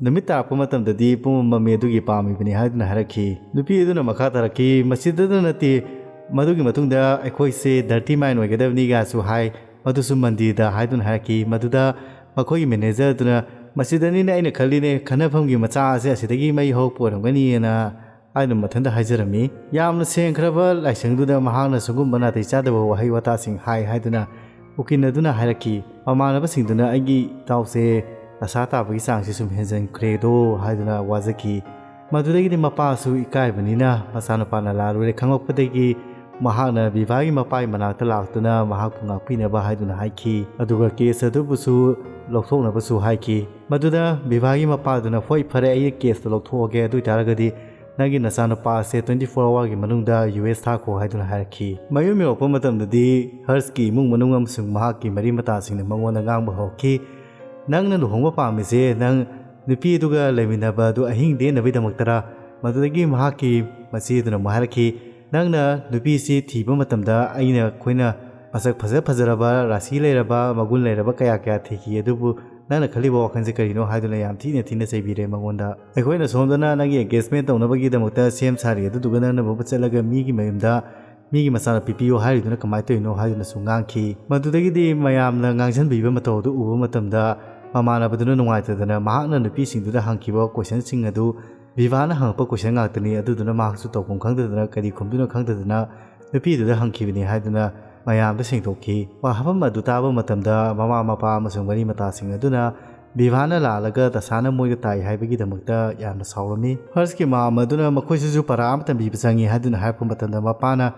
"ꯅꯨꯃꯤꯠ ꯇꯥꯔꯛꯄ ꯃꯇꯝꯗꯗꯤ ꯄꯨꯝꯃꯝ ꯃꯝꯃꯤ, ꯑꯗꯨꯒꯤ ꯄꯥꯝꯃꯤꯕꯅꯤ" ꯍꯥꯏꯗꯨꯅ ꯍꯥꯏꯔꯛꯈꯤ꯫ ꯅꯨꯄꯤ ꯑꯗꯨꯅ ꯃꯈꯥ ꯇꯥꯔꯛꯈꯤ, "ꯃꯁꯤꯗꯇ ꯅꯠꯇꯦ, ꯃꯗꯨꯒꯤ ꯃꯇꯨꯡꯗ ꯑꯩꯈꯣꯏꯁꯦ ꯗꯔꯇꯤ ꯃꯥꯏꯟ ꯑꯣꯏꯒꯗꯕꯅꯤꯒꯁꯨ ꯍꯥꯏ, ꯃꯗꯨꯁꯨ ꯃꯟꯗꯤꯔꯗ" ꯍꯥꯏꯗꯨꯅ ꯍꯥꯏꯔꯛꯈꯤ꯫ ꯃꯗꯨꯗ ꯃꯈꯣꯏꯒꯤ ꯃꯦꯅꯦꯖꯔ ꯑꯗꯨꯅ, "ꯃꯁꯤꯗꯅꯤꯅꯦ ꯑꯩꯅ ꯈꯜꯂꯤꯅꯦ, ꯈꯠꯅꯐꯝꯒꯤ ꯃꯆꯥ ꯑꯁꯦ ꯑꯁꯤꯗꯒꯤ ꯃꯩ ꯍꯧꯔꯛꯄ ꯑꯣꯏꯔꯝꯒꯅꯤꯅ" ꯍꯥꯏꯗꯨꯅ ꯃꯊꯟꯇ ꯍꯥꯏꯖꯔꯝꯃꯤ꯫ ꯌꯥꯝꯅ ꯁꯦꯡꯈ꯭ꯔꯕ ꯂꯥꯏꯁꯪꯗꯨꯗ ꯃꯍꯥꯛꯅ ꯁꯨꯒꯨꯝꯕ ꯅꯥꯇꯩ ꯆꯥꯗꯕ ꯋꯥꯍꯩ ꯋꯥꯇꯥꯁꯤꯡ ꯍꯥꯏ ꯍꯥꯏꯗꯨꯅ ꯎꯀꯤꯜ ꯑꯗꯨꯅ ꯍꯥꯏꯔꯛꯈꯤ꯫ ꯃꯃꯥꯟꯅꯕꯁꯤꯡꯗꯨꯅ "ꯑꯩꯒꯤ ꯏꯇꯥꯎꯁꯦ ꯅꯁꯥ ꯇꯥꯕꯒꯤ ꯆꯥꯡꯁꯤ ꯁꯨꯝ ꯍꯦꯟꯖꯟꯈ꯭ꯔꯦꯗꯣ" ꯍꯥꯏꯗꯨꯅ ꯋꯥꯖꯈꯤ꯫ ꯃꯗꯨꯗꯒꯤꯗꯤ ꯃꯄꯥꯁꯨ ꯏꯀꯥꯏꯕꯅꯤꯅ ꯃꯆꯥꯅꯨꯄꯥꯅ ꯂꯥꯜꯂꯨꯔꯦ ꯈꯪꯂꯛꯄꯗꯒꯤ ꯃꯍꯥꯛꯅ ꯕꯤꯚꯥꯒꯤ ꯃꯄꯥꯒꯤ ꯃꯅꯥꯛꯇ ꯂꯥꯛꯇꯨꯅ ꯃꯍꯥꯛꯄꯨ ꯉꯥꯛꯄꯤꯅꯕ ꯍꯥꯏꯗꯨꯅ ꯍꯥꯏꯈꯤ꯫ ꯑꯗꯨꯒ ꯀꯦꯁ ꯑꯗꯨꯕꯨꯁꯨ ꯂꯧꯊꯣꯛꯅꯕꯁꯨ ꯍꯥꯏꯈꯤ꯫ ꯃꯗꯨꯗ ꯕꯤꯚꯥꯒꯤ ꯃꯄꯥꯗꯨꯅ, "ꯍꯣꯏ, ꯐꯔꯦ, ꯑꯩ ꯀꯦꯁꯇꯣ ꯂꯧꯊꯣꯛꯑꯒꯦ, ꯑꯗꯨ ꯑꯣꯏꯇꯥꯔꯒꯗꯤ ꯅꯪꯒꯤ ꯅꯆꯥꯅꯨꯄꯥ ꯑꯁꯦ twenty four hourꯒꯤ ꯃꯅꯨꯡꯗ ꯌꯨ ꯑꯦꯁ ꯊꯥꯈꯣ" ꯍꯥꯏꯗꯨꯅ ꯍꯥꯏꯔꯛꯈꯤ꯫ ꯃꯌꯨꯝ ꯌꯧꯔꯛꯄ ꯃꯇꯝꯗꯗꯤ ꯍꯔꯁꯀꯤ ꯏꯃꯨꯡ ꯃꯅꯨꯡ ꯑꯃꯁꯨꯡ ꯃꯍꯥꯛꯀꯤ ꯃꯔꯤ ꯃꯇꯥꯁꯤꯡꯅ ꯃꯉꯣꯟꯗ ꯉꯥꯡꯕ ꯍꯧꯔꯛꯈꯤ, "ꯅꯪꯅ ꯂꯨꯍꯣꯡꯕ ꯄꯥꯝꯃꯤꯁꯦ ꯅꯪ ꯅꯨꯄꯤ ꯑꯗꯨꯒ ꯂꯩꯃꯤꯟꯅꯕ ꯑꯗꯨ ꯑꯍꯤꯡ ꯂꯦꯟꯅꯕꯒꯤꯗꯃꯛꯇꯔꯥ?" ꯃꯗꯨꯗꯒꯤ ꯃꯍꯥꯛꯀꯤ ꯃꯆꯦ ꯑꯗꯨꯅ ꯑꯃꯨꯛ ꯍꯥꯏꯔꯛꯈꯤ, "ꯅꯪꯅ ꯅꯨꯄꯤꯁꯤ ꯊꯤꯕ ꯃꯇꯝꯗ ꯑꯩꯅ, ꯑꯩꯈꯣꯏꯅ ꯃꯁꯛ ꯐꯖ ꯐꯖꯔꯕ, ꯔꯥꯁꯤ ꯂꯩꯔꯕ, ꯃꯒꯨꯟ ꯂꯩꯔꯕ ꯀꯌꯥ ꯀꯌꯥ ꯊꯤꯈꯤ, ꯑꯗꯨꯕꯨ ꯅꯪꯅ ꯈꯜꯂꯤꯕ ꯋꯥꯈꯜꯁꯦ ꯀꯔꯤꯅꯣ?" ꯍꯥꯏꯗꯨꯅ ꯌꯥꯝ ꯊꯤꯅ ꯊꯤꯅ ꯆꯩꯕꯤꯔꯦ ꯃꯉꯣꯟꯗ꯫ "ꯑꯩꯈꯣꯏꯅ ꯁꯣꯝꯗꯅ ꯅꯪꯒꯤ ꯑꯦꯡꯒꯦꯖꯃꯦꯟ ꯇꯧꯅꯕꯒꯤꯗꯃꯛꯇ ꯁꯦꯝ ꯁꯥꯔꯤ, ꯑꯗꯨꯗꯨꯒ ꯅꯪꯅ ꯑꯃꯨꯛ ꯆꯠꯂꯒ ꯃꯤꯒꯤ ꯃꯌꯨꯝꯗ ꯃꯤꯒꯤ ꯃꯆꯥꯅꯨꯄꯤ ꯄꯤꯌꯨ ꯍꯥꯏꯔꯤꯗꯨꯅ ꯀꯃꯥꯏꯅ ꯇꯧꯔꯤꯅꯣ?" ꯍꯥꯏꯗꯨꯅꯁꯨ ꯉꯥꯡꯈꯤ꯫ ꯃꯗꯨꯗꯒꯤꯗꯤ ꯃꯌꯥꯝꯅ ꯉꯥꯡꯁꯤꯟꯕꯤꯕ ꯃꯇꯧ ꯑꯗꯨ ꯎꯕ ꯃꯇꯝꯗ ꯃꯃꯥꯟꯅꯕꯗꯨꯅ ꯅꯨꯡꯉꯥꯏꯇꯗꯅ ꯃꯍꯥꯛꯅ ꯅꯨꯄꯤꯁꯤꯡꯗꯨꯗ ꯍꯪꯈꯤꯕ ꯀꯣꯏꯁꯟꯁꯤꯡ ꯑꯗꯨ ꯕꯤꯚꯥꯅ ꯍꯪꯉꯛꯄ ꯀꯣꯏꯁꯟ ꯉꯥꯛꯇꯅꯤ, ꯑꯗꯨꯗꯨꯅ ꯃꯍꯥꯛꯁꯨ ꯇꯧꯐꯝ ꯈꯪꯗꯗꯅ ꯀꯔꯤ ꯈꯨꯝꯗꯣꯏꯅꯣ ꯈꯪꯗꯗꯅ ꯅꯨꯄꯤꯗꯨꯗ ꯍꯪꯈꯤꯕꯅꯤ ꯍꯥꯏꯗꯨꯅ ꯃꯌꯥꯝꯗ ꯁꯦꯡꯗꯣꯛꯈꯤ꯫ ꯋꯥꯐꯝ ꯑꯗꯨ ꯇꯥꯕ ꯃꯇꯝꯗ ꯃꯃꯥ ꯃꯄꯥ ꯑꯃꯁꯨꯡ ꯃꯔꯤ ꯃꯇꯥꯁꯤꯡ ꯑꯗꯨꯅ ꯕꯤꯚꯥꯅ ꯂꯥꯜꯂꯒ ꯇꯁꯥꯅ ꯃꯣꯏꯗ ꯇꯥꯏ ꯍꯥꯏꯕꯒꯤꯗꯃꯛꯇ ꯌꯥꯝꯅ ꯁꯥꯎꯔꯝꯃꯤ꯫ ꯍꯔꯁꯀꯤ ꯃꯥꯝ ꯑꯗꯨꯅ ꯃꯈꯣꯏꯁꯤꯁꯨ ꯄꯔꯥ ꯑꯃ ꯇꯝꯕꯤꯕ ꯆꯪꯉꯤ ꯍꯥꯏꯗꯨꯅ ꯍꯥꯏꯔꯛꯄ ꯃꯇꯝꯗ ꯃꯄꯥꯅ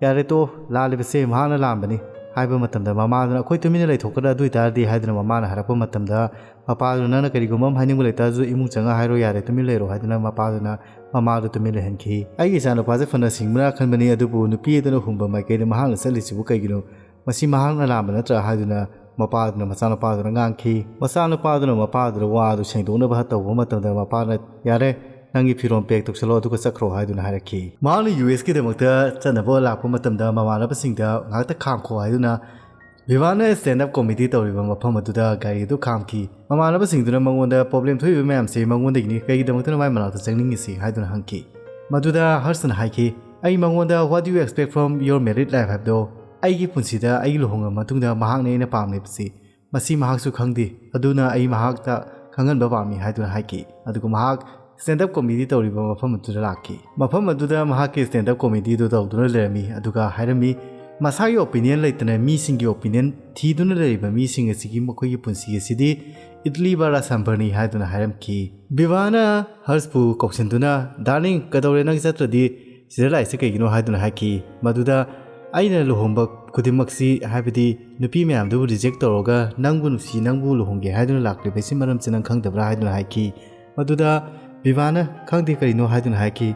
"ꯌꯥꯔꯦ, ꯇꯣ, ꯂꯥꯜꯂꯤꯕꯁꯦ ꯃꯍꯥꯛꯅ ꯂꯥꯟꯕꯅꯤ" ꯍꯥꯏꯕ ꯃꯇꯝꯗ ꯃꯃꯥꯗꯨꯅ, "ꯑꯩꯈꯣꯏ ꯇꯨꯃꯤꯟꯅ ꯂꯩꯊꯣꯛꯀꯗ꯭ꯔꯥ ꯑꯗꯨ ꯑꯣꯏꯇꯥꯔꯗꯤ?" ꯍꯥꯏꯗꯨꯅ ꯃꯃꯥꯅ ꯍꯥꯏꯔꯛꯄ ꯃꯇꯝꯗ, ꯃꯄꯥꯗꯨꯅ, "ꯅꯪꯅ ꯀꯔꯤꯒꯨꯝꯕ ꯑꯃ ꯍꯥꯏꯅꯤꯡꯕ ꯂꯩꯇꯥꯔꯁꯨ ꯏꯃꯨꯡ ꯆꯪꯉ ꯍꯥꯏꯔꯣ, ꯌꯥꯔꯦ, ꯇꯨꯃꯤꯟ ꯂꯩꯔꯣ" ꯍꯥꯏꯗꯨꯅ ꯃꯄꯥꯗꯨꯅ ꯃꯃꯥꯗꯨ ꯇꯨꯃꯤꯟ ꯂꯩꯍꯟꯈꯤ꯫ "ꯑꯩꯒꯤ ꯏꯆꯥꯅꯨꯄꯥꯁꯦ ꯐꯅ ꯁꯤꯡꯕ꯭ꯔꯥ ꯈꯟꯕꯅꯤ, ꯑꯗꯨꯕꯨ ꯅꯨꯄꯤ ꯑꯗꯨꯅ ꯍꯨꯝꯕ ꯃꯥꯏꯀꯩꯗ ꯃꯍꯥꯛꯅ ꯆꯠꯂꯤꯁꯤꯕꯨ ꯀꯩꯒꯤꯅꯣ? ꯃꯁꯤ ꯃꯍꯥꯛꯅ ꯂꯥꯟꯕ ꯅꯠꯇ꯭ꯔꯥ?" ꯍꯥꯏꯗꯨꯅ ꯃꯄꯥꯗꯨꯅ ꯃꯆꯥꯅꯨꯄꯥꯗꯨꯅ ꯉꯥꯡꯈꯤ꯫ ꯃꯆꯥꯅꯨꯄꯥꯗꯨꯅ ꯃꯄꯥꯗꯨꯗ ꯋꯥꯗꯨ ꯁꯦꯡꯗꯣꯛꯅꯕ ꯇꯧꯕ ꯃꯇꯝꯗ ꯃꯄꯥꯅ, "ꯌꯥꯔꯦ, ꯅꯪꯒꯤ ꯐꯤꯔꯣꯜ ꯄꯦꯛ ꯇꯧꯁꯜꯂꯣ ꯑꯗꯨꯒ ꯆꯠꯈ꯭ꯔꯣ" ꯍꯥꯏꯗꯨꯅ ꯍꯥꯏꯔꯛꯈꯤ꯫ ꯃꯍꯥꯛꯅ ꯌꯨ ꯑꯦꯁꯀꯤꯗꯃꯛꯇ ꯆꯠꯅꯕ ꯂꯥꯛꯄ ꯃꯇꯝꯗ ꯃꯃꯥꯟꯅꯕꯁꯤꯡꯗ ꯉꯥꯏꯍꯥꯛꯇ ꯈꯥꯝꯈꯣ ꯍꯥꯏꯗꯨꯅ ꯚꯤꯚꯥꯅ stand up comedy ꯇꯧꯔꯤꯕ ꯃꯐꯝ ꯑꯗꯨꯗ ꯒꯥꯔꯤ ꯑꯗꯨ ꯈꯥꯝꯈꯤ꯫ ꯃꯃꯥꯟꯅꯕꯁꯤꯡꯗꯨꯅ ꯃꯉꯣꯟꯗ, "ꯄ꯭ꯔꯣꯕ꯭ꯂꯦꯝ ꯊꯣꯛꯏꯕ ꯃꯌꯥꯝꯁꯦ ꯃꯉꯣꯟꯗꯒꯤꯅꯤ, ꯀꯩꯒꯤꯗꯃꯛꯇꯅ ꯃꯥꯏ ꯃꯅꯥꯛꯇ ꯆꯪꯅꯤꯡꯉꯤꯁꯤ?" ꯍꯥꯏꯗꯨꯅ ꯍꯪꯈꯤ꯫ ꯃꯗꯨꯗ ꯍꯔꯁꯅ ꯍꯥꯏꯈꯤ, "ꯑꯩ ꯃꯉꯣꯟꯗ, 'What do you expect from your married life?' ꯍꯥꯏꯕꯗꯣ, ꯑꯩꯒꯤ ꯄꯨꯟꯁꯤꯗ ꯑꯩꯒꯤ ꯂꯨꯍꯣꯡꯉꯕ ꯃꯇꯨꯡꯗ ꯃꯍꯥꯛꯅ ꯑꯩꯅ ꯄꯥꯝꯂꯤꯕꯁꯤ, ꯃꯁꯤ ꯃꯍꯥꯛꯁꯨ ꯈꯪꯗꯦ, ꯑꯗꯨꯅ ꯑꯩ ꯃꯍꯥꯛꯇ ꯈꯪꯍꯟꯕ ꯄꯥꯝꯃꯤ" ꯍꯥꯏꯗꯨꯅ ꯍꯥꯏꯈꯤ꯫ ꯑꯗꯨꯒ ꯃꯍꯥꯛ stand up comedy ꯇꯧꯔꯤꯕ ꯃꯐꯝ ꯑꯗꯨꯗ ꯂꯥꯛꯈꯤ꯫ ꯃꯐꯝ ꯑꯗꯨꯗ ꯃꯍꯥꯛꯀꯤ stand up comedyꯗꯨ ꯇꯧꯗꯨꯅ ꯂꯩꯔꯝꯃꯤ, ꯑꯗꯨꯒ ꯍꯥꯏꯔꯝꯃꯤ, ꯃꯁꯥꯒꯤ opinion ꯂꯩꯇꯅ ꯃꯤꯁꯤꯡꯒꯤ opinion ꯊꯤꯗꯨꯅ ꯂꯩꯔꯤꯕ ꯃꯤꯁꯤꯡ ꯑꯁꯤꯒꯤ ꯃꯈꯣꯏꯒꯤ ꯄꯨꯟꯁꯤ ꯑꯁꯤꯗꯤ ꯏꯗꯂꯤ ꯕꯔꯥ ꯁꯥꯝꯕꯔꯅꯤ ꯍꯥꯏꯗꯨꯅ ꯍꯥꯏꯔꯝꯈꯤ꯫ ꯚꯤꯚꯥꯅ ꯍꯔꯁꯄꯨ ꯀꯧꯁꯤꯟꯗꯨꯅ, "Darling, ꯀꯩꯗꯧꯔꯦ, ꯅꯪ ꯆꯠꯇ꯭ꯔꯗꯤ ꯁꯤꯗ ꯂꯥꯛꯏꯁꯦ ꯀꯩꯒꯤꯅꯣ?" ꯍꯥꯏꯗꯨꯅ ꯍꯥꯏꯈꯤ꯫ ꯃꯗꯨꯗ ꯑꯩꯅ ꯂꯨꯍꯣꯡꯕ ꯈꯨꯗꯤꯡꯃꯛꯁꯤ, ꯍꯥꯏꯕꯗꯤ ꯅꯨꯄꯤ ꯃꯌꯥꯝꯗꯨꯕꯨ reject ꯇꯧꯔꯒ ꯅꯪꯕꯨ ꯅꯨꯡꯁꯤ, ꯅꯪꯕꯨ ꯂꯨꯍꯣꯡꯒꯦ ꯍꯥꯏꯗꯨꯅ ꯂꯥꯛꯂꯤꯕꯁꯤ ꯃꯔꯝꯁꯤ ꯅꯪ ꯈꯪꯗꯕ꯭ꯔꯥ ꯍꯥꯏꯗꯨꯅ ꯍꯥꯏꯈꯤ꯫ ꯃꯗꯨꯗ ꯚꯤꯚꯥꯅ, "ꯈꯪꯗꯦ, ꯀꯔꯤꯅꯣ?" ꯍꯥꯏꯗꯨꯅ ꯍꯥꯏꯈꯤ꯫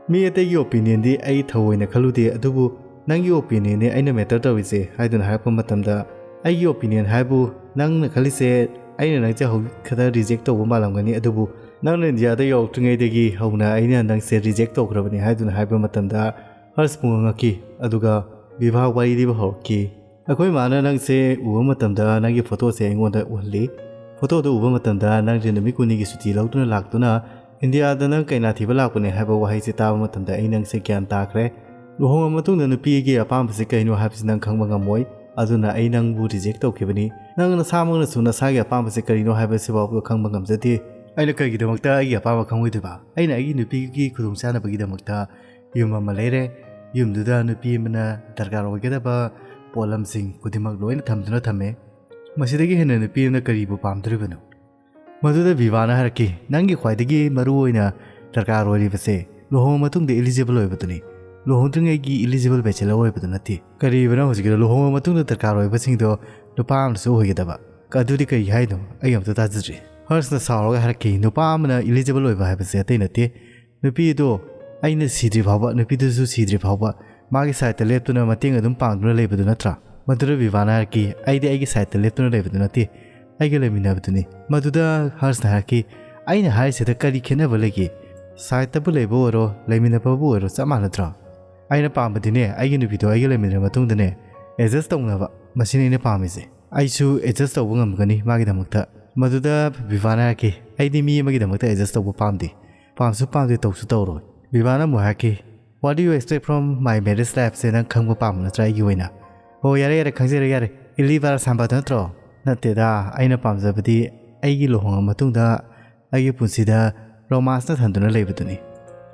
"ꯃꯤ ꯑꯇꯩꯒꯤ opinionꯗꯤ ꯑꯩ ꯊꯑꯣꯏꯅ ꯈꯜꯂꯨꯗꯦ, ꯑꯗꯨꯕꯨ ꯅꯪꯒꯤ opinionꯅꯤ ꯑꯩꯅ matter ꯇꯧꯔꯤꯁꯦ" ꯍꯥꯏꯗꯨꯅ ꯍꯥꯏꯔꯛꯄ ꯃꯇꯝꯗ, "ꯑꯩꯒꯤ opinion ꯍꯥꯏꯕꯨ ꯅꯪꯅ ꯈꯜꯂꯤꯁꯦ ꯑꯩꯅ ꯅꯪꯁꯦ ꯍꯧꯖꯤꯛ ꯈꯛꯇ reject ꯇꯧꯕ ꯃꯥꯜꯂꯝꯒꯅꯤ, ꯑꯗꯨꯕꯨ ꯅꯪꯅ ꯏꯟꯗꯤꯌꯥꯗ ꯌꯧꯔꯛꯇ꯭ꯔꯤꯉꯩꯗꯒꯤ ꯍꯧꯅ ꯑꯩꯅ ꯅꯪꯁꯦ reject ꯇꯧꯈ꯭ꯔꯕꯅꯤ" ꯍꯥꯏꯗꯨꯅ ꯍꯥꯏꯕ ꯃꯇꯝꯗ, ꯍꯔꯁ ꯄꯨꯡꯉꯛ ꯉꯛꯈꯤ, ꯑꯗꯨꯒ ꯚꯤꯚꯥ ꯋꯥꯔꯤ ꯂꯤꯕ ꯍꯧꯔꯛꯈꯤ꯫ "ꯑꯩꯈꯣꯏ ꯃꯥꯅ ꯅꯪꯁꯦ ꯎꯕ ꯃꯇꯝꯗ ꯅꯪꯒꯤ ꯐꯣꯇꯣꯁꯦ ꯑꯩꯉꯣꯟꯗ ꯎꯍꯜꯂꯤ꯫ ꯐꯣꯇꯣꯗꯨ ꯎꯕ ꯃꯇꯝꯗ ꯅꯪꯁꯦ ꯅꯨꯃꯤꯠ ꯀꯨꯟꯅꯤꯒꯤ ꯁꯨꯇꯤ ꯂꯧꯗꯨꯅ ꯂꯥꯛꯇꯨꯅ ꯏꯟꯗꯤꯌꯥꯗ ꯅꯪ ꯀꯩꯅꯥ ꯊꯤꯕ ꯂꯥꯛꯄꯅꯦ ꯍꯥꯏꯕ ꯋꯥꯍꯩꯁꯦ ꯇꯥꯕ ꯃꯇꯝꯗ ꯑꯩ ꯅꯪꯁꯦ ꯒ꯭ꯌꯥꯟ ꯇꯥꯈ꯭ꯔꯦ꯫ ꯂꯨꯍꯣꯡꯉꯕ ꯃꯇꯨꯡꯗ ꯅꯨꯄꯤꯒꯤ ꯑꯄꯥꯝꯕꯁꯦ ꯀꯩꯅꯣ ꯍꯥꯏꯕꯁꯤ ꯅꯪ ꯈꯪꯕ ꯉꯝꯃꯣꯏ꯫ ꯑꯗꯨꯅ ꯑꯩ ꯅꯪꯕꯨ reject ꯇꯧꯈꯤꯕꯅꯤ꯫ ꯅꯪ ꯅꯁꯥꯃꯛꯅꯁꯨ ꯅꯁꯥꯒꯤ ꯑꯄꯥꯝꯕꯁꯦ ꯀꯔꯤꯅꯣ ꯍꯥꯏꯕꯁꯤꯐꯥꯎꯕ ꯈꯪꯕ ꯉꯝꯖꯗꯦ꯫ ꯑꯩꯅ ꯀꯔꯤꯒꯤꯗꯃꯛꯇ ꯑꯩꯒꯤ ꯑꯄꯥꯝꯕ ꯈꯪꯉꯣꯏꯗꯣꯏꯕ? ꯑꯩꯅ ꯑꯩꯒꯤ ꯅꯨꯄꯤꯒꯤ ꯈꯨꯗꯣꯡꯆꯥꯅꯕꯒꯤꯗꯃꯛꯇ ꯌꯨꯝ ꯑꯃ ꯂꯩꯔꯦ꯫ ꯌꯨꯝꯗꯨꯗ ꯅꯨꯄꯤ ꯑꯃꯅ ꯗꯔꯀꯥꯔ ꯑꯣꯏꯒꯗꯕ ꯄꯣꯠꯂꯝꯁꯤꯡ ꯈꯨꯗꯤꯡꯃꯛ ꯂꯣꯏꯅ ꯊꯝꯗꯨꯅ ꯊꯝꯃꯦ꯫ ꯃꯁꯤꯗꯒꯤ ꯍꯦꯟꯅ ꯅꯨꯄꯤ ꯑꯃꯅ ꯀꯔꯤꯕꯨ ꯄꯥꯝꯗꯣꯔꯤꯕꯅꯣ?" ꯃꯗꯨꯗ ꯚꯤꯚꯥꯅ ꯍꯥꯏꯔꯛꯈꯤ, "ꯅꯪꯒꯤ ꯈ꯭ꯋꯥꯏꯗꯒꯤ ꯃꯔꯨ ꯑꯣꯏꯅ ꯗꯔꯀꯥꯔ ꯑꯣꯏꯔꯤꯕꯁꯦ ꯂꯨꯍꯣꯡꯉ ꯃꯇꯨꯡꯗ eligible ꯑꯣꯏꯕꯗꯨꯅꯤ꯫ ꯂꯨꯍꯣꯡꯗ꯭ꯔꯤꯉꯩꯒꯤ eligible bachelor ꯑꯣꯏꯕꯗꯨ ꯅꯠꯇꯦ꯫ ꯀꯔꯤꯕꯅꯣ ꯍꯧꯖꯤꯛꯀꯤꯗꯣ? ꯂꯨꯍꯣꯡꯉ ꯃꯇꯨꯡꯗ ꯗꯔꯀꯥꯔ ꯑꯣꯏꯕꯁꯤꯡꯗꯣ ꯅꯨꯄꯥ ꯑꯃꯅꯁꯨ ꯑꯣꯏꯒꯗꯕ? ꯑꯗꯨꯗꯤ ꯀꯔꯤ ꯍꯥꯏꯅꯣ? ꯑꯩ ꯑꯝꯇ ꯇꯥꯖꯗ꯭ꯔꯤ꯫ ꯍꯔꯁꯅ ꯁꯥꯎꯔꯒ ꯍꯥꯏꯔꯛꯈꯤ, "ꯅꯨꯄꯥ ꯑꯃꯅ eligible ꯑꯣꯏꯕ ꯍꯥꯏꯕꯁꯦ ꯑꯇꯩ ꯅꯠꯇꯦ꯫ ꯅꯨꯄꯤꯗꯣ ꯑꯩꯅ ꯁꯤꯗ꯭ꯔꯤ ꯐꯥꯎꯕ, ꯅꯨꯄꯤꯗꯨꯁꯨ ꯁꯤꯗ꯭ꯔꯤ ꯐꯥꯎꯕ ꯃꯥꯒꯤ sideꯇ ꯂꯦꯞꯇꯨꯅ ꯃꯇꯦꯡ ꯑꯗꯨꯝ ꯄꯥꯡꯗꯨꯅ ꯂꯩꯕꯗꯨ ꯅꯠꯇ꯭ꯔꯥ?" ꯃꯗꯨꯗ ꯕꯤꯚꯥꯅ ꯍꯥꯏꯔꯛꯈꯤ, "ꯑꯩꯗꯤ ꯑꯩꯒꯤ sideꯇ ꯂꯦꯞꯇꯨꯅ ꯂꯩꯕꯗꯨ ꯅꯠꯇꯦ, ꯑꯩꯒ ꯂꯩꯃꯤꯟꯅꯕꯗꯨꯅꯤ꯫" ꯃꯗꯨꯗ ꯍꯔꯁꯅ ꯍꯥꯏꯔꯛꯈꯤ, "ꯑꯩꯅ ꯍꯥꯏꯔꯤꯁꯤꯗ ꯀꯔꯤ ꯈꯦꯠꯅꯕ ꯂꯩꯒꯦ? Sideꯇꯕꯨ ꯂꯩꯕ ꯑꯣꯏꯔꯣ, ꯂꯩꯃꯤꯟꯅꯕꯕꯨ ꯑꯣꯏꯔꯣ, ꯆꯞ ꯃꯥꯟꯅꯗ꯭ꯔꯣ? ꯑꯩꯅ ꯄꯥꯝꯕꯗꯤꯅꯦ, ꯑꯩꯒꯤ ꯅꯨꯄꯤꯗꯣ ꯑꯩꯒ ꯂꯩꯃꯤꯟꯅꯔ ꯃꯇꯨꯡꯗꯅꯦ adjust ꯇꯧꯅꯕ, ꯃꯁꯤꯅꯤ ꯑꯩꯅ ꯄꯥꯝꯃꯤꯁꯦ꯫ ꯑꯩꯁꯨ adjust ꯇꯧꯕ ꯉꯝꯒꯅꯤ ꯃꯥꯒꯤꯗꯃꯛꯇ꯫" ꯃꯗꯨꯗ ꯕꯤꯚꯥꯅ ꯍꯥꯏꯔꯛꯈꯤ, "ꯑꯩꯗꯤ ꯃꯤ ꯑꯃꯒꯤꯗꯃꯛꯇ adjust ꯇꯧꯕ ꯄꯥꯝꯗꯦ, ꯄꯥꯝꯁꯨ ꯄꯥꯝꯗꯦ, ꯇꯧꯁꯨ ꯇꯧꯔꯣꯏ꯫" ꯕꯤꯚꯥꯅ ꯑꯃꯨꯛ ꯍꯥꯏꯔꯛꯈꯤ, "What do you expect from my marriage lifeꯁꯦ ꯅꯪ ꯈꯪꯕ ꯄꯥꯝꯕ ꯅꯠꯇ꯭ꯔꯥ ꯑꯩꯒꯤ ꯑꯣꯏꯅ?" "ꯑꯣ, ꯌꯥꯔꯦ, ꯌꯥꯔꯦ, ꯈꯪꯖꯔꯦ, ꯌꯥꯔꯦ꯫ ꯏꯂꯤꯕꯥꯔ ꯁꯥꯝꯕꯗ ꯅꯠꯇ꯭ꯔꯣ?" "ꯅꯠꯇꯦꯗ, ꯑꯩꯅ ꯄꯥꯝꯖꯕꯗꯤ ꯑꯩꯒꯤ ꯂꯨꯍꯣꯡꯉ ꯃꯇꯨꯡꯗ ꯑꯩꯒꯤ ꯄꯨꯟꯁꯤꯗ romanceꯅ ꯊꯟꯗꯨꯅ ꯂꯩꯕꯗꯨꯅꯤ꯫"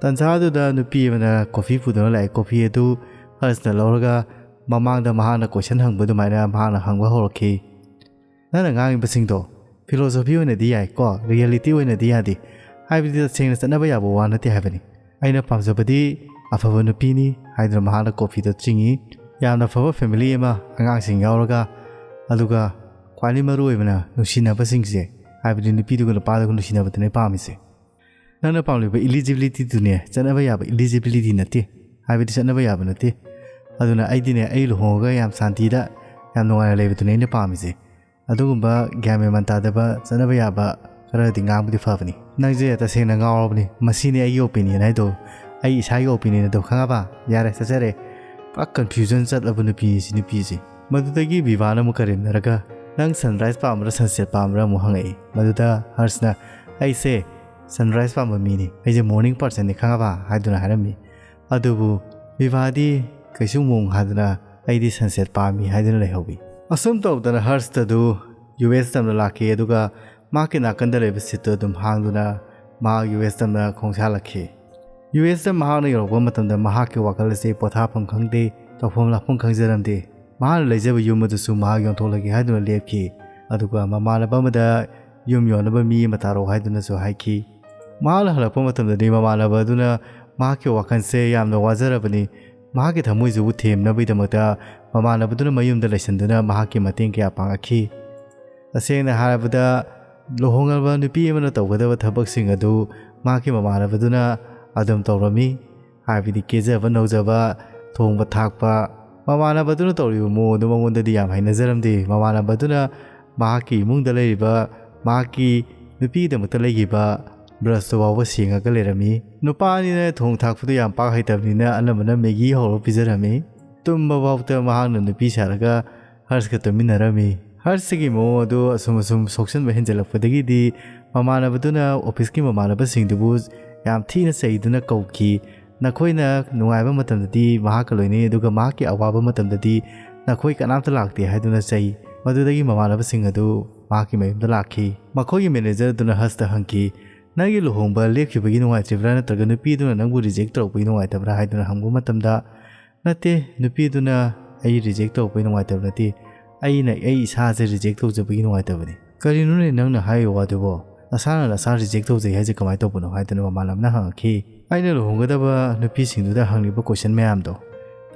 ꯇꯟꯖꯥꯗꯨꯗ ꯅꯨꯄꯤ ꯑꯃꯅ coffee ꯄꯨꯗꯨꯅ ꯂꯥꯛꯑꯦ꯫ Coffee ꯑꯗꯨ ꯍꯔꯁꯅ ꯂꯧꯔꯒ ꯃꯃꯥꯡꯗ ꯃꯍꯥꯛꯅ question ꯍꯪꯕ ꯑꯗꯨꯃꯥꯏꯅ ꯃꯍꯥꯛꯅ ꯍꯪꯕ ꯍꯧꯔꯛꯈꯤ꯫ "ꯅꯪꯅ ꯉꯥꯡꯉꯤꯕꯁꯤꯡꯗꯣ philosophy ꯑꯣꯏꯅꯗꯤ ꯌꯥꯏꯀꯣ, reality ꯑꯣꯏꯅꯗꯤ ꯌꯥꯗꯦ꯫ ꯍꯥꯏꯕꯗꯤ ꯇꯁꯦꯡꯅ ꯆꯠꯅꯕ ꯌꯥꯕ ꯋꯥ ꯅꯠꯇꯦ ꯍꯥꯏꯕꯅꯤ꯫ ꯑꯩꯅ ꯄꯥꯝꯖꯕꯗꯤ ꯑꯐꯕ ꯅꯨꯄꯤꯅꯤ", ꯍꯥꯏꯗꯨꯅ ꯃꯍꯥꯛꯅ coffeeꯗ ꯆꯤꯡꯏ꯫ "ꯌꯥꯝꯅ ꯐꯕ family ꯑꯃ, ꯑꯉꯥꯡꯁꯤꯡ ꯌꯥꯎꯔꯒ, ꯑꯗꯨꯒ ꯈ꯭ꯋꯥꯏꯗꯒꯤ ꯃꯔꯨ ꯑꯣꯏꯕꯅ ꯅꯨꯡꯁꯤꯅꯕꯁꯤꯡꯁꯦ, ꯍꯥꯏꯕꯗꯤ ꯅꯨꯄꯤꯗꯨꯒ ꯅꯨꯄꯥꯗꯨꯒ ꯅꯨꯡꯁꯤꯅꯕꯗꯨꯅꯦ ꯄꯥꯝꯃꯤꯁꯦ꯫ ꯅꯪꯅ ꯄꯥꯝꯂꯤꯕ eligibilityꯗꯨꯅꯦ, ꯆꯠꯅꯕ ꯌꯥꯕ eligibility ꯅꯠꯇꯦ, ꯍꯥꯏꯕꯗꯤ ꯆꯠꯅꯕ ꯌꯥꯕ ꯅꯠꯇꯦ꯫ ꯑꯗꯨꯅ ꯑꯩꯗꯤꯅꯦ, ꯑꯩ ꯂꯨꯍꯣꯡꯉꯒ ꯌꯥꯝ ꯁꯥꯟꯇꯤꯗ, ꯌꯥꯝ ꯅꯨꯡꯉꯥꯏꯅ ꯂꯩꯕꯗꯨꯅꯦ ꯑꯩꯅ ꯄꯥꯝꯃꯤꯁꯦ꯫ ꯑꯗꯨꯒꯨꯝꯕ ꯒ꯭ꯌꯥꯟ ꯃꯦꯟ ꯃꯥꯟ ꯇꯥꯗꯕ ꯆꯠꯅꯕ ꯌꯥꯕ ꯈꯔꯗꯤ ꯉꯥꯡꯕꯗꯤ ꯐꯕꯅꯤ꯫ ꯅꯪꯁꯦ ꯇꯁꯦꯡꯅ ꯉꯥꯎꯔꯕꯅꯤ꯫ ꯃꯁꯤꯅꯤ ꯑꯩꯒꯤ opinion ꯍꯥꯏꯗꯣ, ꯑꯩ ꯏꯁꯥꯒꯤ opinion ꯑꯗꯣ, ꯈꯪꯉꯕ? ꯌꯥꯔꯦ, ꯆꯠꯆꯔꯦ꯫ ꯄꯨꯔꯥ confusion ꯆꯠꯂꯕ ꯅꯨꯄꯤꯅꯤ ꯁꯤ ꯅꯨꯄꯤꯁꯤ꯫" ꯃꯗꯨꯗꯒꯤ ꯕꯤꯚꯥꯅ ꯑꯃꯨꯛ ꯀꯔꯦꯝꯅꯔꯒ, "ꯅꯪ sunrise ꯄꯥꯝꯕ꯭ꯔꯥ, sunset ꯄꯥꯝꯕ꯭ꯔꯥ?" ꯑꯃꯨꯛ ꯍꯪꯉꯛꯏ꯫ ꯃꯗꯨꯗ ꯍꯔꯁꯅ, "ꯑꯩꯁꯦ sunrise ꯄꯥꯝꯕ ꯃꯤꯅꯤ, ꯑꯩꯁꯦ morning personꯅꯤ, ꯈꯪꯉꯕ?" ꯍꯥꯏꯗꯨꯅ ꯍꯥꯏꯔꯝꯃꯤ꯫ ꯑꯗꯨꯕꯨ ꯕꯤꯚꯥꯗꯤ ꯀꯩꯁꯨ ꯃꯑꯣꯡ ꯍꯥꯗꯅ, "ꯑꯩꯗꯤ sunset ꯄꯥꯝꯃꯤ" ꯍꯥꯏꯗꯨꯅ ꯂꯩꯍꯧꯏ꯫ ꯑꯁꯨꯝ ꯇꯧꯗꯅ ꯍꯔꯁꯇ ꯑꯗꯨ ꯌꯨ ꯑꯦꯁ ꯇꯝꯅ ꯂꯥꯛꯈꯤ, ꯑꯗꯨꯒ ꯃꯍꯥꯛꯀꯤ ꯅꯥꯀꯟꯗ ꯂꯩꯕ seatꯇꯨ ꯑꯗꯨꯝ ꯍꯥꯡꯗꯨꯅ ꯃꯍꯥꯛ ꯌꯨ ꯑꯦꯁ ꯇꯝꯅ ꯈꯣꯡꯁꯥꯜꯂꯛꯈꯤ꯫ ꯌꯨ ꯑꯦꯁꯇ ꯃꯍꯥꯛꯅ ꯌꯧꯔꯛꯄ ꯃꯇꯝꯗ ꯃꯍꯥꯛꯀꯤ ꯋꯥꯈꯜ ꯑꯁꯤ ꯄꯣꯊꯥꯐꯝ ꯈꯪꯗꯦ, ꯇꯧꯐꯝ ꯂꯥꯛꯐꯝ ꯈꯪꯖꯔꯝꯗꯦ꯫ ꯃꯍꯥꯛꯅ ꯂꯩꯖꯕ ꯌꯨꯝ ꯑꯗꯨꯁꯨ ꯃꯍꯥꯛ ꯌꯣꯟꯊꯣꯛꯂꯒꯦ ꯍꯥꯏꯗꯨꯅ ꯂꯦꯞꯈꯤ꯫ ꯑꯗꯨꯒ ꯃꯃꯥꯟꯅꯕ ꯑꯃꯗ ꯌꯨꯝ ꯌꯣꯟꯅꯕ ꯃꯤ ꯑꯃ ꯇꯥꯔꯛꯎ ꯍꯥꯏꯗꯨꯅꯁꯨ ꯍꯥꯏꯈꯤ꯫ ꯃꯍꯥꯛꯅ ꯍꯜꯂꯛꯄ ꯃꯇꯝꯗꯗꯤ ꯃꯃꯥꯟꯅꯕ ꯑꯗꯨꯅ ꯃꯍꯥꯛꯀꯤ ꯋꯥꯈꯜꯁꯦ ꯌꯥꯝꯅ ꯋꯥꯖꯔꯕꯅꯤ꯫ ꯃꯍꯥꯛꯀꯤ ꯊꯃꯣꯏꯁꯤꯕꯨ ꯊꯦꯝꯅꯕꯒꯤꯗꯃꯛꯇ ꯃꯃꯥꯟꯅꯕꯗꯨꯅ ꯃꯌꯨꯝꯗ ꯂꯩꯁꯤꯟꯗꯨꯅ ꯃꯍꯥꯛꯀꯤ ꯃꯇꯦꯡ ꯀꯌꯥ ꯄꯥꯡꯉꯛꯈꯤ꯫ ꯇꯁꯦꯡꯅ ꯍꯥꯏꯔꯕꯗ, ꯂꯨꯍꯣꯡꯂꯕ ꯅꯨꯄꯤ ꯑꯃꯅ ꯇꯧꯒꯗꯕ ꯊꯕꯛꯁꯤꯡ ꯑꯗꯨ ꯃꯍꯥꯛꯀꯤ ꯃꯃꯥꯟꯅꯕꯗꯨꯅ ꯑꯗꯨꯝ ꯇꯧꯔꯝꯃꯤ꯫ ꯍꯥꯏꯕꯗꯤ ꯀꯦꯖꯕ ꯅꯧꯖꯕ, ꯊꯣꯡꯕ ꯊꯥꯛꯄ, ꯃꯃꯥꯟꯅꯕꯗꯨꯅ ꯇꯧꯔꯤꯕ ꯃꯑꯣꯡ ꯑꯗꯨ ꯃꯉꯣꯟꯗꯗꯤ ꯌꯥꯝ ꯍꯩꯅꯖꯔꯝꯗꯦ꯫ ꯃꯃꯥꯟꯅꯕꯗꯨꯅ ꯃꯍꯥꯛꯀꯤ ꯏꯃꯨꯡꯗ ꯂꯩꯔꯤꯕ ꯃꯍꯥꯛꯀꯤ ꯅꯨꯄꯤꯒꯤꯗꯃꯛꯇ ꯂꯩꯈꯤꯕ ꯕ꯭ꯔꯁꯇꯨ ꯐꯥꯎꯕ ꯁꯦꯡꯉꯒ ꯂꯩꯔꯝꯃꯤ꯫ ꯅꯨꯄꯥ ꯑꯅꯤꯅ ꯊꯣꯡ ꯊꯥꯛꯄꯗꯨ ꯌꯥꯝ ꯄꯥꯛ ꯍꯩꯇꯕꯅꯤꯅ ꯑꯅꯝꯕꯅ ꯃꯦꯒꯤ ꯍꯧꯔꯒ ꯄꯤꯖꯔꯝꯃꯤ꯫ ꯇꯨꯝꯕ ꯐꯥꯎꯗ ꯃꯍꯥꯛꯅ ꯅꯨꯄꯤ ꯁꯥꯔꯒ ꯍꯔꯁꯀ ꯇꯨꯝꯃꯤꯟꯅꯔꯝꯃꯤ꯫ ꯍꯔꯁꯀꯤ ꯃꯑꯣꯡ ꯑꯗꯨ ꯑꯁꯨꯝ ꯑꯁꯨꯝ ꯁꯣꯛꯆꯟꯕ ꯍꯦꯟꯖꯜꯂꯛꯄꯗꯒꯤꯗꯤ ꯃꯃꯥꯟꯅꯕꯗꯨꯅ ꯑꯣꯐꯤꯁꯀꯤ ꯃꯃꯥꯟꯅꯕꯁꯤꯡꯗꯨꯕꯨ ꯌꯥꯝ ꯊꯤꯅ ꯆꯩꯗꯨꯅ ꯀꯧꯈꯤ꯫ "ꯅꯈꯣꯏꯅ ꯅꯨꯡꯉꯥꯏꯕ ꯃꯇꯝꯗꯗꯤ ꯃꯍꯥꯛꯀ ꯂꯣꯏꯅꯩ, ꯑꯗꯨꯒ ꯃꯍꯥꯛꯀꯤ ꯑꯋꯥꯕ ꯃꯇꯝꯗꯗꯤ ꯅꯈꯣꯏ ꯀꯅꯥꯝꯇ ꯂꯥꯛꯇꯦ" ꯍꯥꯏꯗꯨꯅ ꯆꯩ꯫ ꯃꯗꯨꯗꯒꯤ ꯃꯃꯥꯟꯅꯕꯁꯤꯡ ꯑꯗꯨ ꯃꯍꯥꯛꯀꯤ ꯃꯌꯨꯝꯗ ꯂꯥꯛꯈꯤ꯫ ꯃꯈꯣꯏꯒꯤ ꯃꯦꯅꯦꯖꯔ ꯑꯗꯨꯅ ꯍꯔꯁꯇ ꯍꯪꯈꯤ, "ꯅꯪꯒꯤ ꯂꯨꯍꯣꯡꯕ ꯂꯦꯞꯈꯤꯕꯒꯤ ꯅꯨꯡꯉꯥꯏꯇ꯭ꯔꯤꯕ꯭ꯔꯥ, ꯅꯠꯇ꯭ꯔꯒ ꯅꯨꯄꯤ ꯑꯗꯨꯅ ꯅꯪꯕꯨ ꯔꯤꯖꯦꯛ ꯇꯧꯔꯛꯄꯒꯤ ꯅꯨꯡꯉꯥꯏꯇꯕ꯭ꯔꯥ?" ꯍꯥꯏꯗꯨꯅ ꯍꯪꯕ ꯃꯇꯝꯗ, "ꯅꯠꯇꯦ, ꯅꯨꯄꯤ ꯑꯗꯨꯅ ꯑꯩ ꯔꯤꯖꯦꯛ ꯇꯧꯔꯛꯄꯒꯤ ꯅꯨꯡꯉꯥꯏꯇꯕ ꯅꯠꯇꯦ, ꯑꯩꯅ ꯑꯩ ꯏꯁꯥꯁꯦ ꯔꯤꯖꯦꯛ ꯇꯧꯖꯕꯒꯤ ꯅꯨꯡꯉꯥꯏꯇꯕꯅꯤ"꯫ "ꯀꯔꯤꯅꯣꯅꯦ ꯅꯪꯅ ꯍꯥꯏꯔꯤꯕ ꯋꯥꯗꯨꯕꯣ? ꯅꯁꯥꯅ ꯅꯁꯥ ꯔꯤꯖꯦꯛ ꯇꯧꯖꯩ ꯍꯥꯏꯁꯦ ꯀꯃꯥꯏꯅ ꯇꯧꯕꯅꯣ?" ꯍꯥꯏꯗꯨꯅ ꯃꯃꯥꯟꯅꯕꯅ ꯍꯪꯉꯛꯈꯤ꯫ "ꯑꯩꯅ ꯂꯨꯍꯣꯡꯒꯗꯕ ꯅꯨꯄꯤꯁꯤꯡꯗꯨꯗ ꯍꯪꯂꯤꯕ ꯀꯣꯏꯁꯟ ꯃꯌꯥꯝꯗꯣ,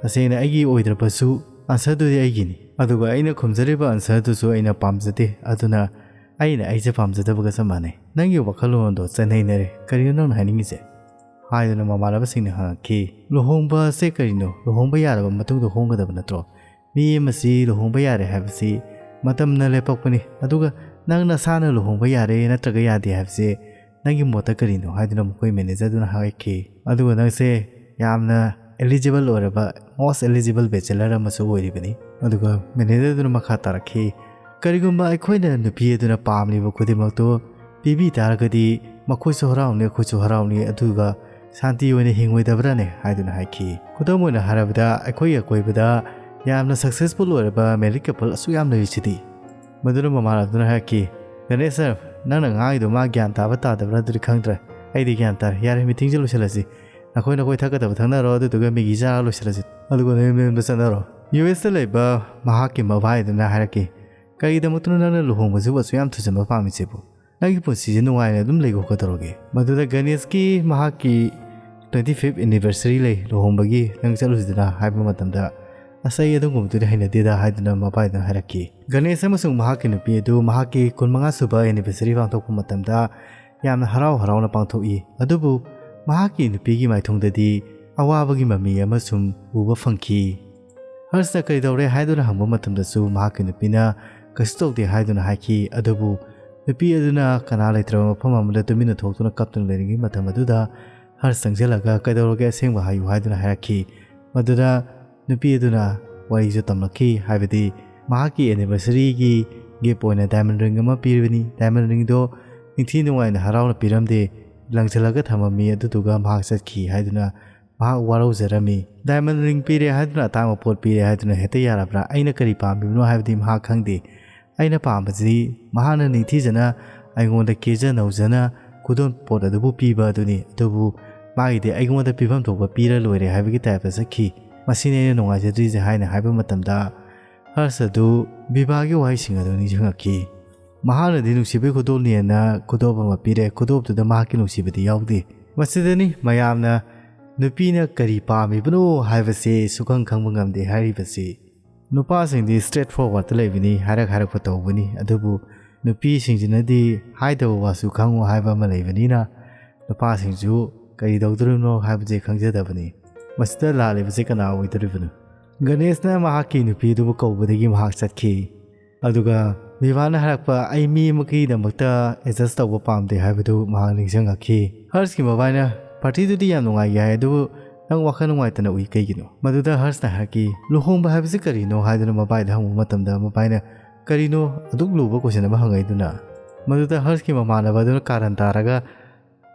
ꯇꯁꯦꯡꯅ ꯑꯩꯒꯤ ꯑꯣꯏꯗ꯭ꯔꯕꯁꯨ ꯑꯟꯁꯔꯗꯨꯗꯤ ꯑꯩꯒꯤꯅꯤ꯫ ꯑꯗꯨꯒ ꯑꯩꯅ ꯈꯨꯝꯖꯔꯤꯕ ꯑꯟꯁꯔꯗꯨꯁꯨ ꯑꯩꯅ ꯄꯥꯝꯖꯗꯦ꯫ ꯑꯗꯨꯅ ꯑꯩꯅ ꯑꯩꯁꯦ ꯄꯥꯝꯖꯗꯕꯒ ꯆꯞ ꯃꯥꯟꯅꯩ꯫ ꯅꯪꯒꯤ ꯋꯥꯈꯜꯂꯣꯟꯗꯣ ꯆꯠꯅꯩꯅꯔꯦ꯫ ꯀꯔꯤꯅꯣ ꯅꯪꯅ ꯍꯥꯏꯅꯤꯡꯉꯤꯁꯦ?" ꯍꯥꯏꯗꯨꯅ ꯃꯃꯥꯟꯅꯕꯁꯤꯡꯅ ꯍꯪꯉꯛꯈꯤ꯫ "ꯂꯨꯍꯣꯡꯕꯁꯦ ꯀꯔꯤꯅꯣ? ꯂꯨꯍꯣꯡꯕ ꯌꯥꯔꯕ ꯃꯇꯨꯡꯗ ꯍꯣꯡꯒꯗꯕ ꯅꯠꯇ꯭ꯔꯣ? ꯃꯤ ꯑꯃꯁꯤ ꯂꯨꯍꯣꯡꯕ ꯌꯥꯔꯦ ꯍꯥꯏꯕꯁꯤ ꯃꯇꯝꯅ ꯂꯦꯞꯄꯛꯄꯅꯤ꯫ ꯑꯗꯨꯒ ꯅꯪ ꯅꯁꯥꯅ ꯂꯨꯍꯣꯡꯕ ꯌꯥꯔꯦ ꯅꯠꯇ꯭ꯔꯒ ꯌꯥꯗꯦ ꯍꯥꯏꯕꯁꯦ ꯅꯪꯒꯤ ꯃꯣꯠꯇ ꯀꯔꯤꯅꯣ?" ꯍꯥꯏꯗꯨꯅ ꯃꯈꯣꯏ ꯃꯦꯅꯦꯖꯔꯗꯨꯅ ꯍꯥꯏꯔꯛꯈꯤ꯫ "ꯑꯗꯨꯒ ꯅꯪꯁꯦ ꯌꯥꯝꯅ eligible ꯑꯣꯏꯔꯕ, most eligible bachelor ꯑꯃꯁꯨ ꯑꯣꯏꯔꯤꯕꯅꯤ"꯫ ꯑꯗꯨꯒ ꯃꯦꯅꯦꯖꯔꯗꯨꯅ ꯃꯈꯥ ꯇꯥꯔꯛꯈꯤ, "ꯀꯔꯤꯒꯨꯝꯕ ꯑꯩꯈꯣꯏꯅ ꯅꯨꯄꯤ ꯑꯗꯨꯅ ꯄꯥꯝꯂꯤꯕ ꯈꯨꯗꯤꯡꯃꯛꯇꯨ ꯄꯤꯕꯤ ꯇꯥꯔꯒꯗꯤ ꯃꯈꯣꯏꯁꯨ ꯍꯔꯥꯎꯅꯤ, ꯑꯩꯈꯣꯏꯁꯨ ꯍꯔꯥꯎꯅꯤ, ꯑꯗꯨꯒ ꯁꯥꯟꯇꯤ ꯑꯣꯏꯅ ꯍꯤꯡꯉꯣꯏꯗꯕ꯭ꯔꯥꯅꯦ?" ꯍꯥꯏꯗꯨꯅ ꯍꯥꯏꯈꯤ꯫ ꯈꯨꯗꯝ ꯑꯣꯏꯅ ꯍꯥꯏꯔꯕꯗ, ꯑꯩꯈꯣꯏꯒꯤ ꯑꯀꯣꯏꯕꯗ ꯌꯥꯝꯅ successful ꯑꯣꯏꯔꯕ married couple ꯑꯁꯨꯛ ꯌꯥꯝ ꯂꯩꯔꯤꯁꯤꯗꯤ꯫ ꯃꯗꯨꯅ ꯃꯃꯥꯟꯅꯕꯗꯨꯅ ꯍꯥꯏꯔꯛꯈꯤ, "ꯒꯅꯦꯁ ꯁꯔ, ꯅꯪꯅ ꯉꯥꯡꯉꯤꯗꯣ ꯃꯥ ꯒ꯭ꯌꯥꯟ ꯇꯥꯕ ꯇꯥꯗꯕ꯭ꯔꯥ ꯑꯗꯨꯗꯤ ꯈꯪꯗ꯭ꯔꯦ꯫ ꯑꯩꯗꯤ ꯒ꯭ꯌꯥꯟ ꯇꯥꯔꯦ꯫ ꯌꯥꯔꯦ, meetingꯁꯦ ꯂꯣꯏꯁꯤꯜꯂꯁꯤ꯫ ꯅꯈꯣꯏ ꯅꯈꯣꯏ ꯊꯛꯀꯗꯕ ꯊꯛꯅꯔꯣ, ꯑꯗꯨꯗꯨꯒ ꯃꯦꯒꯤ ꯆꯥꯔ ꯂꯣꯏꯁꯤꯜꯂꯁꯤ꯫ ꯑꯗꯨꯒ ꯅꯌꯨꯝ ꯅꯌꯨꯝꯗ ꯆꯠꯅꯔꯣ"꯫ USꯇ ꯂꯩꯕ ꯃꯍꯥꯛꯀꯤ ꯃꯕꯥꯏꯗꯨꯅ ꯍꯥꯏꯔꯛꯈꯤ, "ꯀꯔꯤꯒꯤꯗꯃꯛꯇꯅꯣ ꯅꯪꯅ ꯂꯨꯍꯣꯡꯕꯁꯤꯕꯨ ꯑꯁꯨꯛ ꯌꯥꯝ ꯊꯨꯖꯟꯕ ꯄꯥꯝꯃꯤꯁꯤꯕꯨ? ꯅꯪꯒꯤ ꯄꯨꯟꯁꯤꯁꯦ ꯅꯨꯡꯉꯥꯏꯅ ꯑꯗꯨꯝ ꯂꯩꯒꯣ ꯀꯩꯗꯧꯔꯒꯦ?" ꯃꯗꯨꯗ ꯒꯅꯦꯁꯀꯤ ꯃꯍꯥꯛꯀꯤ "Twenty fifth anniversary ꯂꯩ ꯂꯨꯍꯣꯡꯕꯒꯤ, ꯅꯪ ꯆꯠꯂꯨꯁꯤꯗꯅ" ꯍꯥꯏꯕ ꯃꯇꯝꯗ, "ꯑꯁ, ꯑꯩ ꯑꯗꯨꯒꯨꯝꯕꯗꯨꯗꯤ ꯍꯩꯅꯗꯦꯗ" ꯍꯥꯏꯗꯨꯅ ꯃꯕꯥꯏꯗꯨꯅ ꯍꯥꯏꯔꯛꯈꯤ꯫ ꯒꯅꯦꯁ ꯑꯃꯁꯨꯡ ꯃꯍꯥꯛꯀꯤ ꯅꯨꯄꯤ ꯑꯗꯨ ꯃꯍꯥꯛꯀꯤ ꯀꯨꯟꯃꯉꯥ ꯁꯨꯕ anniversary ꯄꯥꯡꯊꯣꯛꯄ ꯃꯇꯝꯗ ꯌꯥꯝꯅ ꯍꯔꯥꯎ ꯍꯔꯥꯎꯅ ꯄꯥꯡꯊꯣꯛꯏ꯫ ꯑꯗꯨꯕꯨ ꯃꯍꯥꯛꯀꯤ ꯅꯨꯄꯤꯒꯤ ꯃꯥꯏꯊꯣꯡꯗꯗꯤ ꯑꯋꯥꯕꯒꯤ ꯃꯃꯤ ꯑꯃꯁꯨ ꯎꯕ ꯐꯪꯈꯤ꯫ ꯍꯔꯁꯅ "ꯀꯔꯤ ꯇꯧꯔꯦ?" ꯍꯥꯏꯗꯨꯅ ꯍꯪꯕ ꯃꯇꯝꯗꯁꯨ ꯃꯍꯥꯛꯀꯤ ꯅꯨꯄꯤꯅ "ꯀꯩꯁꯨ ꯇꯧꯗꯦ" ꯍꯥꯏꯗꯨꯅ ꯍꯥꯏꯈꯤ꯫ ꯑꯗꯨꯕꯨ ꯅꯨꯄꯤ ꯑꯗꯨꯅ ꯀꯅꯥ ꯂꯩꯇ꯭ꯔꯕ ꯃꯐꯝ ꯑꯃꯗ ꯇꯨꯃꯤꯟꯅ ꯊꯣꯛꯇꯨꯅ ꯀꯞꯇꯨꯅ ꯂꯩꯔꯤꯉꯩ ꯃꯇꯝ ꯑꯗꯨꯗ ꯍꯔꯁ ꯆꯪꯁꯤꯜꯂꯒ "ꯀꯩꯗꯧꯔꯒꯦ? ꯑꯁꯦꯡꯕ ꯍꯥꯏꯌꯨ" ꯍꯥꯏꯗꯨꯅ ꯍꯥꯏꯔꯛꯈꯤ꯫ ꯃꯗꯨꯗ ꯅꯨꯄꯤ ꯑꯗꯨꯅ ꯋꯥꯔꯤꯁꯨ ꯇꯝꯂꯛꯈꯤ, ꯍꯥꯏꯕꯗꯤ ꯃꯍꯥꯛꯀꯤ anniversaryꯒꯤ gift ꯑꯣꯏꯅ diamond ring ꯑꯃ ꯄꯤꯔꯤꯕꯅꯤ꯫ Diamond ringꯗꯣ ꯅꯤꯡꯊꯤ ꯅꯨꯡꯉꯥꯏꯅ ꯍꯔꯥꯎꯅ ꯄꯤꯔꯝꯗꯦ, ꯂꯪꯁꯤꯜꯂꯒ ꯊꯝꯃꯝꯃꯤ, ꯑꯗꯨꯗꯨꯒ ꯃꯍꯥꯛ ꯆꯠꯈꯤ ꯍꯥꯏꯗꯨꯅ ꯃꯍꯥꯛ ꯋꯥꯔꯧꯖꯔꯝꯃꯤ꯫ Diamond ring ꯄꯤꯔꯦ ꯍꯥꯏꯗꯨꯅ, ꯑꯇꯥꯡꯕ ꯄꯣꯠ ꯄꯤꯔꯦ ꯍꯥꯏꯗꯨꯅ ꯍꯦꯛꯇ ꯌꯥꯔꯕ꯭ꯔꯥ? ꯑꯩꯅ ꯀꯔꯤ ꯄꯥꯝꯃꯤꯕꯅꯣ ꯍꯥꯏꯕꯗꯤ ꯃꯍꯥꯛ ꯈꯪꯗꯦ꯫ ꯑꯩꯅ ꯄꯥꯝꯕꯁꯤꯗꯤ ꯃꯍꯥꯛꯅ ꯅꯤꯡꯊꯤꯖꯅ ꯑꯩꯉꯣꯟꯗ ꯀꯦꯖ ꯅꯧꯖꯅ ꯈꯨꯗꯣꯜ ꯄꯣꯠ ꯑꯗꯨꯕꯨ ꯄꯤꯕ ꯑꯗꯨꯅꯤ꯫ ꯑꯗꯨꯕꯨ ꯃꯥꯒꯤꯗꯤ ꯑꯩꯉꯣꯟꯗ ꯄꯤꯐꯝ ꯊꯣꯛꯄ ꯄꯤꯔ ꯂꯣꯏꯔꯦ ꯍꯥꯏꯕꯒꯤ typeꯇ ꯆꯠꯈꯤ꯫ "ꯃꯁꯤꯅꯤ ꯑꯩꯅ ꯅꯨꯡꯉꯥꯏꯖꯗ꯭ꯔꯤꯁꯦ" ꯍꯥꯏꯅ ꯍꯥꯏꯕ ꯃꯇꯝꯗ, ꯍꯔꯁ ꯑꯗꯨ ꯕꯤꯚꯥꯒꯤ ꯋꯥꯍꯩꯁꯤꯡ ꯑꯗꯨ ꯅꯤꯡꯁꯤꯡꯂꯛꯈꯤ꯫ ꯃꯍꯥꯛꯅꯗꯤ ꯅꯨꯡꯁꯤꯕꯒꯤ ꯈꯨꯗꯣꯜꯅꯦꯅ ꯈꯨꯗꯣꯞ ꯑꯃ ꯄꯤꯔꯦ, ꯈꯨꯗꯣꯞꯇꯨꯗ ꯃꯍꯥꯛꯀꯤ ꯅꯨꯡꯁꯤꯕꯗꯤ ꯌꯥꯎꯗꯦ꯫ ꯃꯁꯤꯗꯅꯤ ꯃꯌꯥꯝꯅ ꯅꯨꯄꯤꯅ ꯀꯔꯤ ꯄꯥꯝꯃꯤꯕꯅꯣ ꯍꯥꯏꯕꯁꯤ ꯁꯨꯈꯪ ꯈꯪꯕ ꯉꯝꯗꯦ ꯍꯥꯏꯔꯤꯕꯁꯤ꯫ ꯅꯨꯄꯥꯁꯤꯡꯗꯤ straight forwardꯇ ꯂꯩꯕꯅꯤ, ꯍꯥꯏꯔꯛ ꯍꯥꯏꯔꯛꯄ ꯇꯧꯕꯅꯤ꯫ ꯑꯗꯨꯕꯨ ꯅꯨꯄꯤꯁꯤꯡꯁꯤꯅꯗꯤ ꯍꯥꯏꯗꯕ ꯋꯥꯁꯨ ꯈꯪꯉꯨ ꯍꯥꯏꯕ ꯑꯃ ꯂꯩꯕꯅꯤꯅ, ꯅꯨꯄꯥꯁꯤꯡꯁꯨ ꯀꯔꯤ ꯇꯧꯗꯣꯔꯤꯕꯅꯣ ꯍꯥꯏꯕꯁꯦ ꯈꯪꯖꯗꯕꯅꯤ꯫ ꯃꯁꯤꯗ ꯂꯥꯜꯂꯤꯕꯁꯤ ꯀꯅꯥ ꯑꯣꯏꯗꯣꯔꯤꯕꯅꯣ? ꯒꯅꯦꯁꯅ ꯃꯍꯥꯛꯀꯤ ꯅꯨꯄꯤ ꯑꯗꯨꯕꯨ ꯀꯧꯕꯗꯒꯤ ꯃꯍꯥꯛ ꯆꯠꯈꯤ꯫ ꯑꯗꯨꯒ ꯕꯤꯚꯥꯅ ꯍꯥꯏꯔꯛꯄ, "ꯑꯩ ꯃꯤ ꯑꯃꯒꯤꯗꯃꯛꯇ adjust ꯇꯧꯕ ꯄꯥꯝꯗꯦ" ꯍꯥꯏꯕꯗꯨ ꯃꯍꯥꯛ ꯅꯤꯡꯁꯤꯡꯉꯛꯈꯤ꯫ ꯍꯔꯁꯀꯤ ꯃꯕꯥꯏꯅ, "Partyꯗꯨꯗꯤ ꯌꯥꯝ ꯅꯨꯡꯉꯥꯏꯈꯤ ꯍꯥꯏ, ꯑꯗꯨꯕꯨ ꯅꯪ ꯋꯥꯈꯜ ꯅꯨꯡꯉꯥꯏꯇꯅ ꯎꯏ ꯀꯩꯒꯤꯅꯣ?" ꯃꯗꯨꯗ ꯍꯔꯁꯅ ꯍꯥꯏꯔꯛꯈꯤ, "ꯂꯨꯍꯣꯡꯕ ꯍꯥꯏꯕꯁꯤ ꯀꯔꯤꯅꯣ?" ꯍꯥꯏꯗꯨꯅ ꯃꯕꯥꯏꯗ ꯍꯪꯕ ꯃꯇꯝꯗ, ꯃꯕꯥꯏꯅ, "ꯀꯔꯤꯅꯣ ꯑꯗꯨꯛ ꯂꯨꯕ question ꯑꯃ ꯍꯪꯉꯛꯏꯗꯨꯅ?" ꯃꯗꯨꯗ ꯍꯔꯁꯀꯤ ꯃꯃꯥꯟꯅꯕ ꯑꯗꯨꯅ ꯀꯥꯔꯟ ꯇꯥꯔꯒ,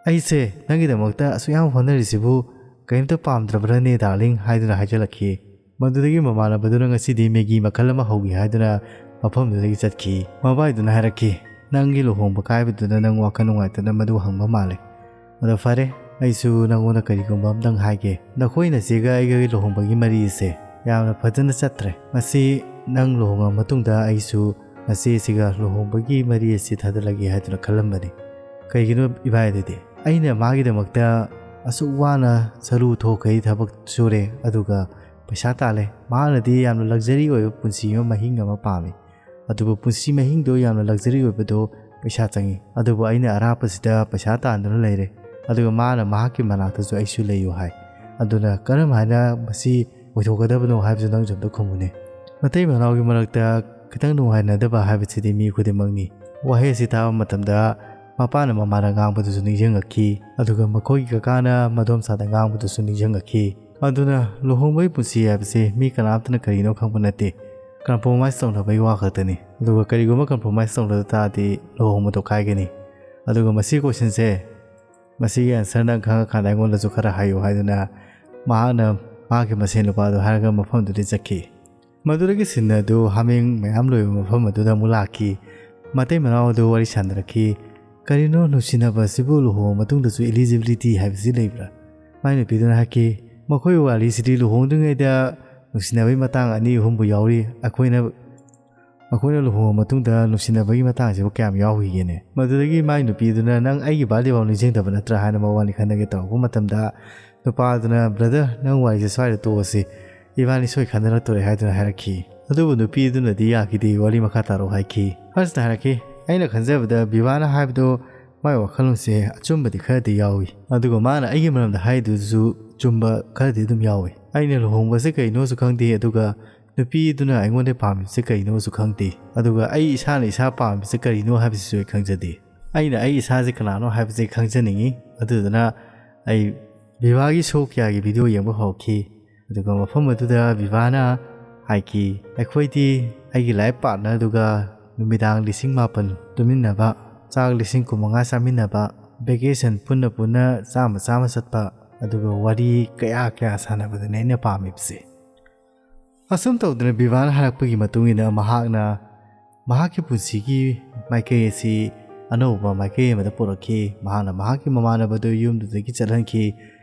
"ꯑꯩꯁꯦ ꯅꯪꯒꯤꯗꯃꯛꯇ ꯑꯁꯨꯛ ꯌꯥꯝ ꯍꯣꯠꯅꯔꯤꯁꯤꯕꯨ ꯀꯔꯤꯝꯇ ꯄꯥꯝꯗ꯭ꯔꯕ꯭ꯔꯅꯦ, darling?" ꯍꯥꯏꯗꯨꯅ ꯍꯥꯏꯖꯤꯜꯂꯛꯈꯤ꯫ ꯃꯗꯨꯗꯒꯤ ꯃꯃꯥꯟꯅꯕꯗꯨꯅ ꯉꯁꯤꯗꯤ ꯃꯦꯒꯤ ꯃꯈꯜ ꯑꯃ ꯍꯧꯒꯦ ꯍꯥꯏꯗꯨꯅ ꯃꯐꯝꯗꯨꯗꯒꯤ ꯆꯠꯈꯤ꯫ ꯃꯕꯥꯏꯗꯨꯅ ꯍꯥꯏꯔꯛꯈꯤ, "ꯅꯪꯒꯤ ꯂꯨꯍꯣꯡꯕ ꯀꯥꯏꯕꯗꯨꯗ ꯅꯪ ꯋꯥꯈꯜ ꯅꯨꯡꯉꯥꯏꯇꯅ ꯃꯗꯨ ꯍꯪꯕ ꯃꯥꯜꯂꯦ꯫ ꯑꯗꯣ ꯐꯔꯦ, ꯑꯩꯁꯨ ꯅꯪꯉꯣꯟꯗ ꯀꯔꯤꯒꯨꯝꯕ ꯑꯝꯇꯪ ꯍꯥꯏꯒꯦ꯫ ꯅꯈꯣꯏ ꯅꯆꯦꯒ ꯑꯩꯒꯒꯤ ꯂꯨꯍꯣꯡꯕꯒꯤ ꯃꯔꯤ ꯑꯁꯦ ꯌꯥꯝꯅ ꯐꯖꯅ ꯆꯠꯇ꯭ꯔꯦ꯫ ꯃꯁꯤ ꯅꯪ ꯂꯨꯍꯣꯡꯉ ꯃꯇꯨꯡꯗ ꯑꯩꯁꯨ ꯅꯆꯦꯁꯤꯒ ꯂꯨꯍꯣꯡꯕꯒꯤ ꯃꯔꯤ ꯑꯁꯤ ꯊꯥꯗꯠꯂꯒꯦ ꯍꯥꯏꯗꯨꯅ ꯈꯜꯂꯝꯕꯅꯤ꯫ ꯀꯩꯒꯤꯅꯣ ꯏꯕꯥꯏ ꯑꯗꯨꯗꯤ? ꯑꯩꯅ ꯃꯥꯒꯤꯗꯃꯛꯇ ꯑꯁꯨꯛ ꯋꯥꯅ ꯁꯔꯨ ꯊꯣꯛꯈꯩ ꯊꯕꯛ ꯁꯨꯔꯦ, ꯑꯗꯨꯒ ꯄꯩꯁꯥ ꯇꯥꯜꯂꯦ꯫ ꯃꯍꯥꯛꯅꯗꯤ ꯌꯥꯝꯅ luxury ꯑꯣꯏꯕ ꯄꯨꯟꯁꯤ ꯑꯃ, ꯃꯍꯤꯡ ꯑꯃ ꯄꯥꯝꯃꯤ꯫ ꯑꯗꯨꯕꯨ ꯄꯨꯟꯁꯤ ꯃꯍꯤꯡꯗꯣ ꯌꯥꯝꯅ luxury ꯑꯣꯏꯕꯗꯣ ꯄꯩꯁꯥ ꯆꯪꯉꯤ꯫ ꯑꯗꯨꯕꯨ ꯑꯩꯅ ꯑꯔꯥꯞꯄꯁꯤꯗ ꯄꯩꯁꯥ ꯇꯥꯟꯗꯨꯅ ꯂꯩꯔꯦ꯫ ꯑꯗꯨꯒ ꯃꯥꯅ ꯃꯍꯥꯛꯀꯤ ꯃꯅꯥꯛꯇꯁꯨ ꯑꯩꯁꯨ ꯂꯩꯌꯨ ꯍꯥꯏ꯫ ꯑꯗꯨꯅ ꯀꯔꯝ ꯍꯥꯏꯅ ꯃꯁꯤ ꯑꯣꯏꯊꯣꯛꯀꯗꯕꯅꯣ ꯍꯥꯏꯕꯁꯨ ꯅꯪꯁꯨ ꯑꯝꯇ ꯈꯨꯝꯃꯨꯅꯦ꯫ ꯃꯇꯩ ꯃꯅꯥꯎꯒꯤ ꯃꯔꯛꯇ ꯈꯤꯇꯪ ꯅꯨꯡꯉꯥꯏꯅꯗꯕ ꯍꯥꯏꯕꯁꯤꯗꯤ ꯃꯤ ꯈꯨꯗꯤꯡꯃꯛꯅꯤ꯫ ꯋꯥꯍꯩ ꯑꯁꯤ ꯇꯥꯕ ꯃꯇꯝꯗ ꯃꯄꯥꯅ ꯃꯃꯥꯗ ꯉꯥꯡꯕꯗꯨꯁꯨ ꯅꯤꯡꯁꯤꯡꯉꯛꯈꯤ, ꯑꯗꯨꯒ ꯃꯈꯣꯏꯒꯤ ꯀꯀꯥꯅ ꯃꯗꯣꯝꯆꯥꯗ ꯉꯥꯡꯕꯗꯨꯁꯨ ꯅꯤꯡꯁꯤꯡꯉꯛꯈꯤ꯫ ꯑꯗꯨꯅ ꯂꯨꯍꯣꯡꯕꯒꯤ ꯄꯨꯟꯁꯤ ꯍꯥꯏꯕꯁꯤ ꯃꯤ ꯀꯅꯥꯝꯇꯅ ꯀꯔꯤꯅꯣ ꯈꯪꯕ ꯅꯠꯇꯦ, compromise ꯇꯧꯅꯕꯒꯤ ꯋꯥ ꯈꯛꯇꯅꯤ꯫ ꯑꯗꯨꯒ ꯀꯔꯤꯒꯨꯝꯕ compromise ꯇꯧꯅꯗ ꯇꯥꯔꯗꯤ ꯂꯨꯍꯣꯡꯕꯗꯣ ꯀꯥꯏꯒꯅꯤ꯫ ꯑꯗꯨꯒ ꯃꯁꯤꯒꯤ questionꯁꯦ, ꯃꯁꯤꯒꯤ answer ꯅꯪ ꯈꯪꯉꯀꯥꯟꯗ ꯑꯩꯉꯣꯟꯗꯁꯨ ꯈꯔ ꯍꯥꯏꯌꯨ ꯍꯥꯏꯗꯨꯅ ꯃꯍꯥꯛꯅ ꯃꯍꯥꯛꯀꯤ ꯃꯁꯦꯟ ꯅꯨꯄꯥꯗꯨ ꯍꯥꯏꯔꯒ ꯃꯐꯝꯗꯨꯗꯒꯤ ꯆꯠꯈꯤ꯫ ꯃꯗꯨꯗꯒꯤ scene ꯑꯗꯨ ꯍꯥꯃꯦꯡ ꯃꯌꯥꯝ ꯂꯣꯏꯕ ꯃꯐꯝ ꯑꯗꯨꯗ ꯑꯃꯨꯛ ꯂꯥꯛꯈꯤ꯫ ꯃꯇꯩ ꯃꯅꯥꯎ ꯑꯗꯨ ꯋꯥꯔꯤ ꯁꯥꯟꯅꯔꯛꯈꯤ꯫ "ꯀꯔꯤꯅꯣ, ꯅꯨꯡꯁꯤꯅꯕ ꯑꯁꯤꯕꯨ ꯂꯨꯍꯣꯡꯕ ꯃꯇꯨꯡꯗꯁꯨ eligibility ꯍꯥꯏꯕꯁꯤ ꯂꯩꯕ꯭ꯔꯥ?" ꯃꯥꯏ ꯅꯨꯄꯤꯗꯨꯅ ꯍꯥꯏꯈꯤ, "ꯃꯈꯣꯏ ꯋꯥꯔꯤꯁꯤꯗꯤ ꯂꯨꯍꯣꯡꯗ꯭ꯔꯤꯉꯩꯗ ꯅꯨꯡꯁꯤꯅꯕꯒꯤ ꯃꯇꯥꯡ ꯑꯅꯤ ꯑꯍꯨꯝꯕꯨ ꯌꯥꯎꯔꯤ꯫ ꯑꯩꯈꯣꯏꯅ, ꯃꯈꯣꯏꯅ ꯂꯨꯍꯣꯡꯕ ꯃꯇꯨꯡꯗ ꯅꯨꯡꯁꯤꯅꯕꯒꯤ ꯃꯇꯥꯡꯁꯤꯕꯨ ꯀꯌꯥꯝ ꯌꯥꯎꯈꯤꯒꯦꯅꯦ?" ꯃꯗꯨꯗꯒꯤ ꯃꯥꯏ ꯅꯨꯄꯤꯗꯨꯅ, "ꯅꯪ ꯑꯩꯒꯤ birthday ꯐꯥꯎ ꯅꯤꯡꯁꯤꯡꯗꯕ ꯅꯠꯇ꯭ꯔꯥ?" ꯍꯥꯏꯅ ꯃꯕꯥꯅꯤ ꯈꯟꯅꯒꯦ ꯇꯧꯔꯛꯄ ꯃꯇꯝꯗ, ꯅꯨꯄꯥꯗꯨꯅ, "Brother, ꯅꯪ ꯋꯥꯔꯤꯁꯦ ꯁ꯭ꯋꯥꯏꯗ ꯇꯣꯛꯑꯁꯤ, ꯏꯕꯥꯅꯤ ꯁꯣꯏ ꯈꯟꯅꯔꯛꯇꯣꯔꯦ" ꯍꯥꯏꯗꯨꯅ ꯍꯥꯏꯔꯛꯈꯤ꯫ ꯑꯗꯨꯕꯨ ꯅꯨꯄꯤꯗꯨꯅꯗꯤ ꯌꯥꯈꯤꯗꯦ, "ꯋꯥꯔꯤ ꯃꯈꯥ ꯇꯥꯔꯛꯑꯣ" ꯍꯥꯏꯈꯤ꯫ ꯐꯥꯔꯁꯅ ꯍꯥꯏꯔꯛꯈꯤ, "ꯑꯩꯅ ꯈꯟꯖꯕꯗ ꯕꯤꯕꯥꯅ ꯍꯥꯏꯕꯗꯣ ꯃꯥꯏ ꯋꯥꯈꯜꯂꯣꯟꯁꯦ ꯑꯆꯨꯝꯕꯗꯤ ꯈꯔꯗꯤ ꯌꯥꯎꯏ, ꯑꯗꯨꯒ ꯃꯥꯅ ꯑꯩꯒꯤ ꯃꯔꯝꯗ ꯍꯥꯏꯗꯨꯁꯨ ꯆꯨꯝꯕ ꯈꯔꯗꯤ ꯑꯗꯨꯝ ꯌꯥꯎꯏ꯫ ꯑꯩꯅ ꯂꯨꯍꯣꯡꯕꯁꯦ ꯀꯩꯅꯣꯁꯨ ꯈꯪꯗꯦ, ꯑꯗꯨꯒ ꯅꯨꯄꯤꯗꯨꯅ ꯑꯩꯉꯣꯟꯗ ꯄꯥꯝꯃꯤꯕꯁꯦ ꯀꯔꯤꯅꯣꯁꯨ ꯈꯪꯗꯦ, ꯑꯗꯨꯒ ꯑꯩ ꯏꯁꯥꯅ ꯏꯁꯥ ꯄꯥꯝꯃꯤꯕꯁꯦ ꯀꯔꯤꯅꯣ ꯍꯥꯏꯕꯁꯤꯁꯨ ꯑꯩ ꯈꯪꯖꯗꯦ꯫ ꯑꯩꯅ ꯑꯩ ꯏꯁꯥꯁꯦ ꯀꯅꯥꯅꯣ ꯍꯥꯏꯕꯁꯦ ꯈꯪꯖꯅꯤꯡꯉꯤ꯫ ꯑꯗꯨꯗꯨꯅ ꯑꯩ ꯕꯤꯕꯥꯒꯤ show ꯀꯌꯥꯒꯤ video ꯌꯦꯡꯕ ꯍꯧꯔꯛꯈꯤ꯫ ꯑꯗꯨꯒ ꯃꯐꯝ ꯑꯗꯨꯗ ꯕꯤꯕꯥꯅ ꯍꯥꯏꯈꯤ, "ꯑꯩꯈꯣꯏꯗꯤ ꯑꯩꯒꯤ life partner ꯗꯨꯒ ꯅꯨꯃꯤꯗꯥꯡ ꯂꯤꯁꯤꯡ ꯃꯥꯄꯟ ꯇꯨꯝꯃꯤꯟꯅꯕ, ꯆꯥꯛ ꯂꯤꯁꯤꯡ ꯀꯨꯟꯃꯉꯥ ꯆꯥꯃꯤꯟꯅꯕ, vacation ꯄꯨꯟꯅ ꯄꯨꯟꯅ ꯆꯥꯝꯃ ꯆꯥꯝꯃ ꯆꯠꯄ, ꯑꯗꯨꯒ ꯋꯥꯔꯤ ꯀꯌꯥ ꯀꯌꯥ ꯁꯥꯟꯅꯕꯗꯨꯅꯦ ꯑꯩꯅ ꯄꯥꯝꯃꯤꯕꯁꯦ"꯫ ꯑꯁꯨꯝ ꯇꯧꯗꯅ ꯕꯤꯕꯥꯅ ꯍꯥꯏꯔꯛꯄꯒꯤ ꯃꯇꯨꯡ ꯏꯟꯅ ꯃꯍꯥꯛꯅ ꯃꯍꯥꯛꯀꯤ ꯄꯨꯟꯁꯤꯒꯤ ꯃꯥꯏꯀꯩ ꯑꯁꯤ ꯑꯅꯧꯕ ꯃꯥꯏꯀꯩ ꯑꯃꯗ ꯄꯨꯔꯛꯈꯤ꯫ ꯃꯍꯥꯛꯅ ꯃꯍꯥꯛꯀꯤ ꯃꯃꯥꯟꯅꯕꯗꯨ ꯌꯨꯝꯗꯨꯗꯒꯤ ꯆꯠꯍꯟꯈꯤ꯫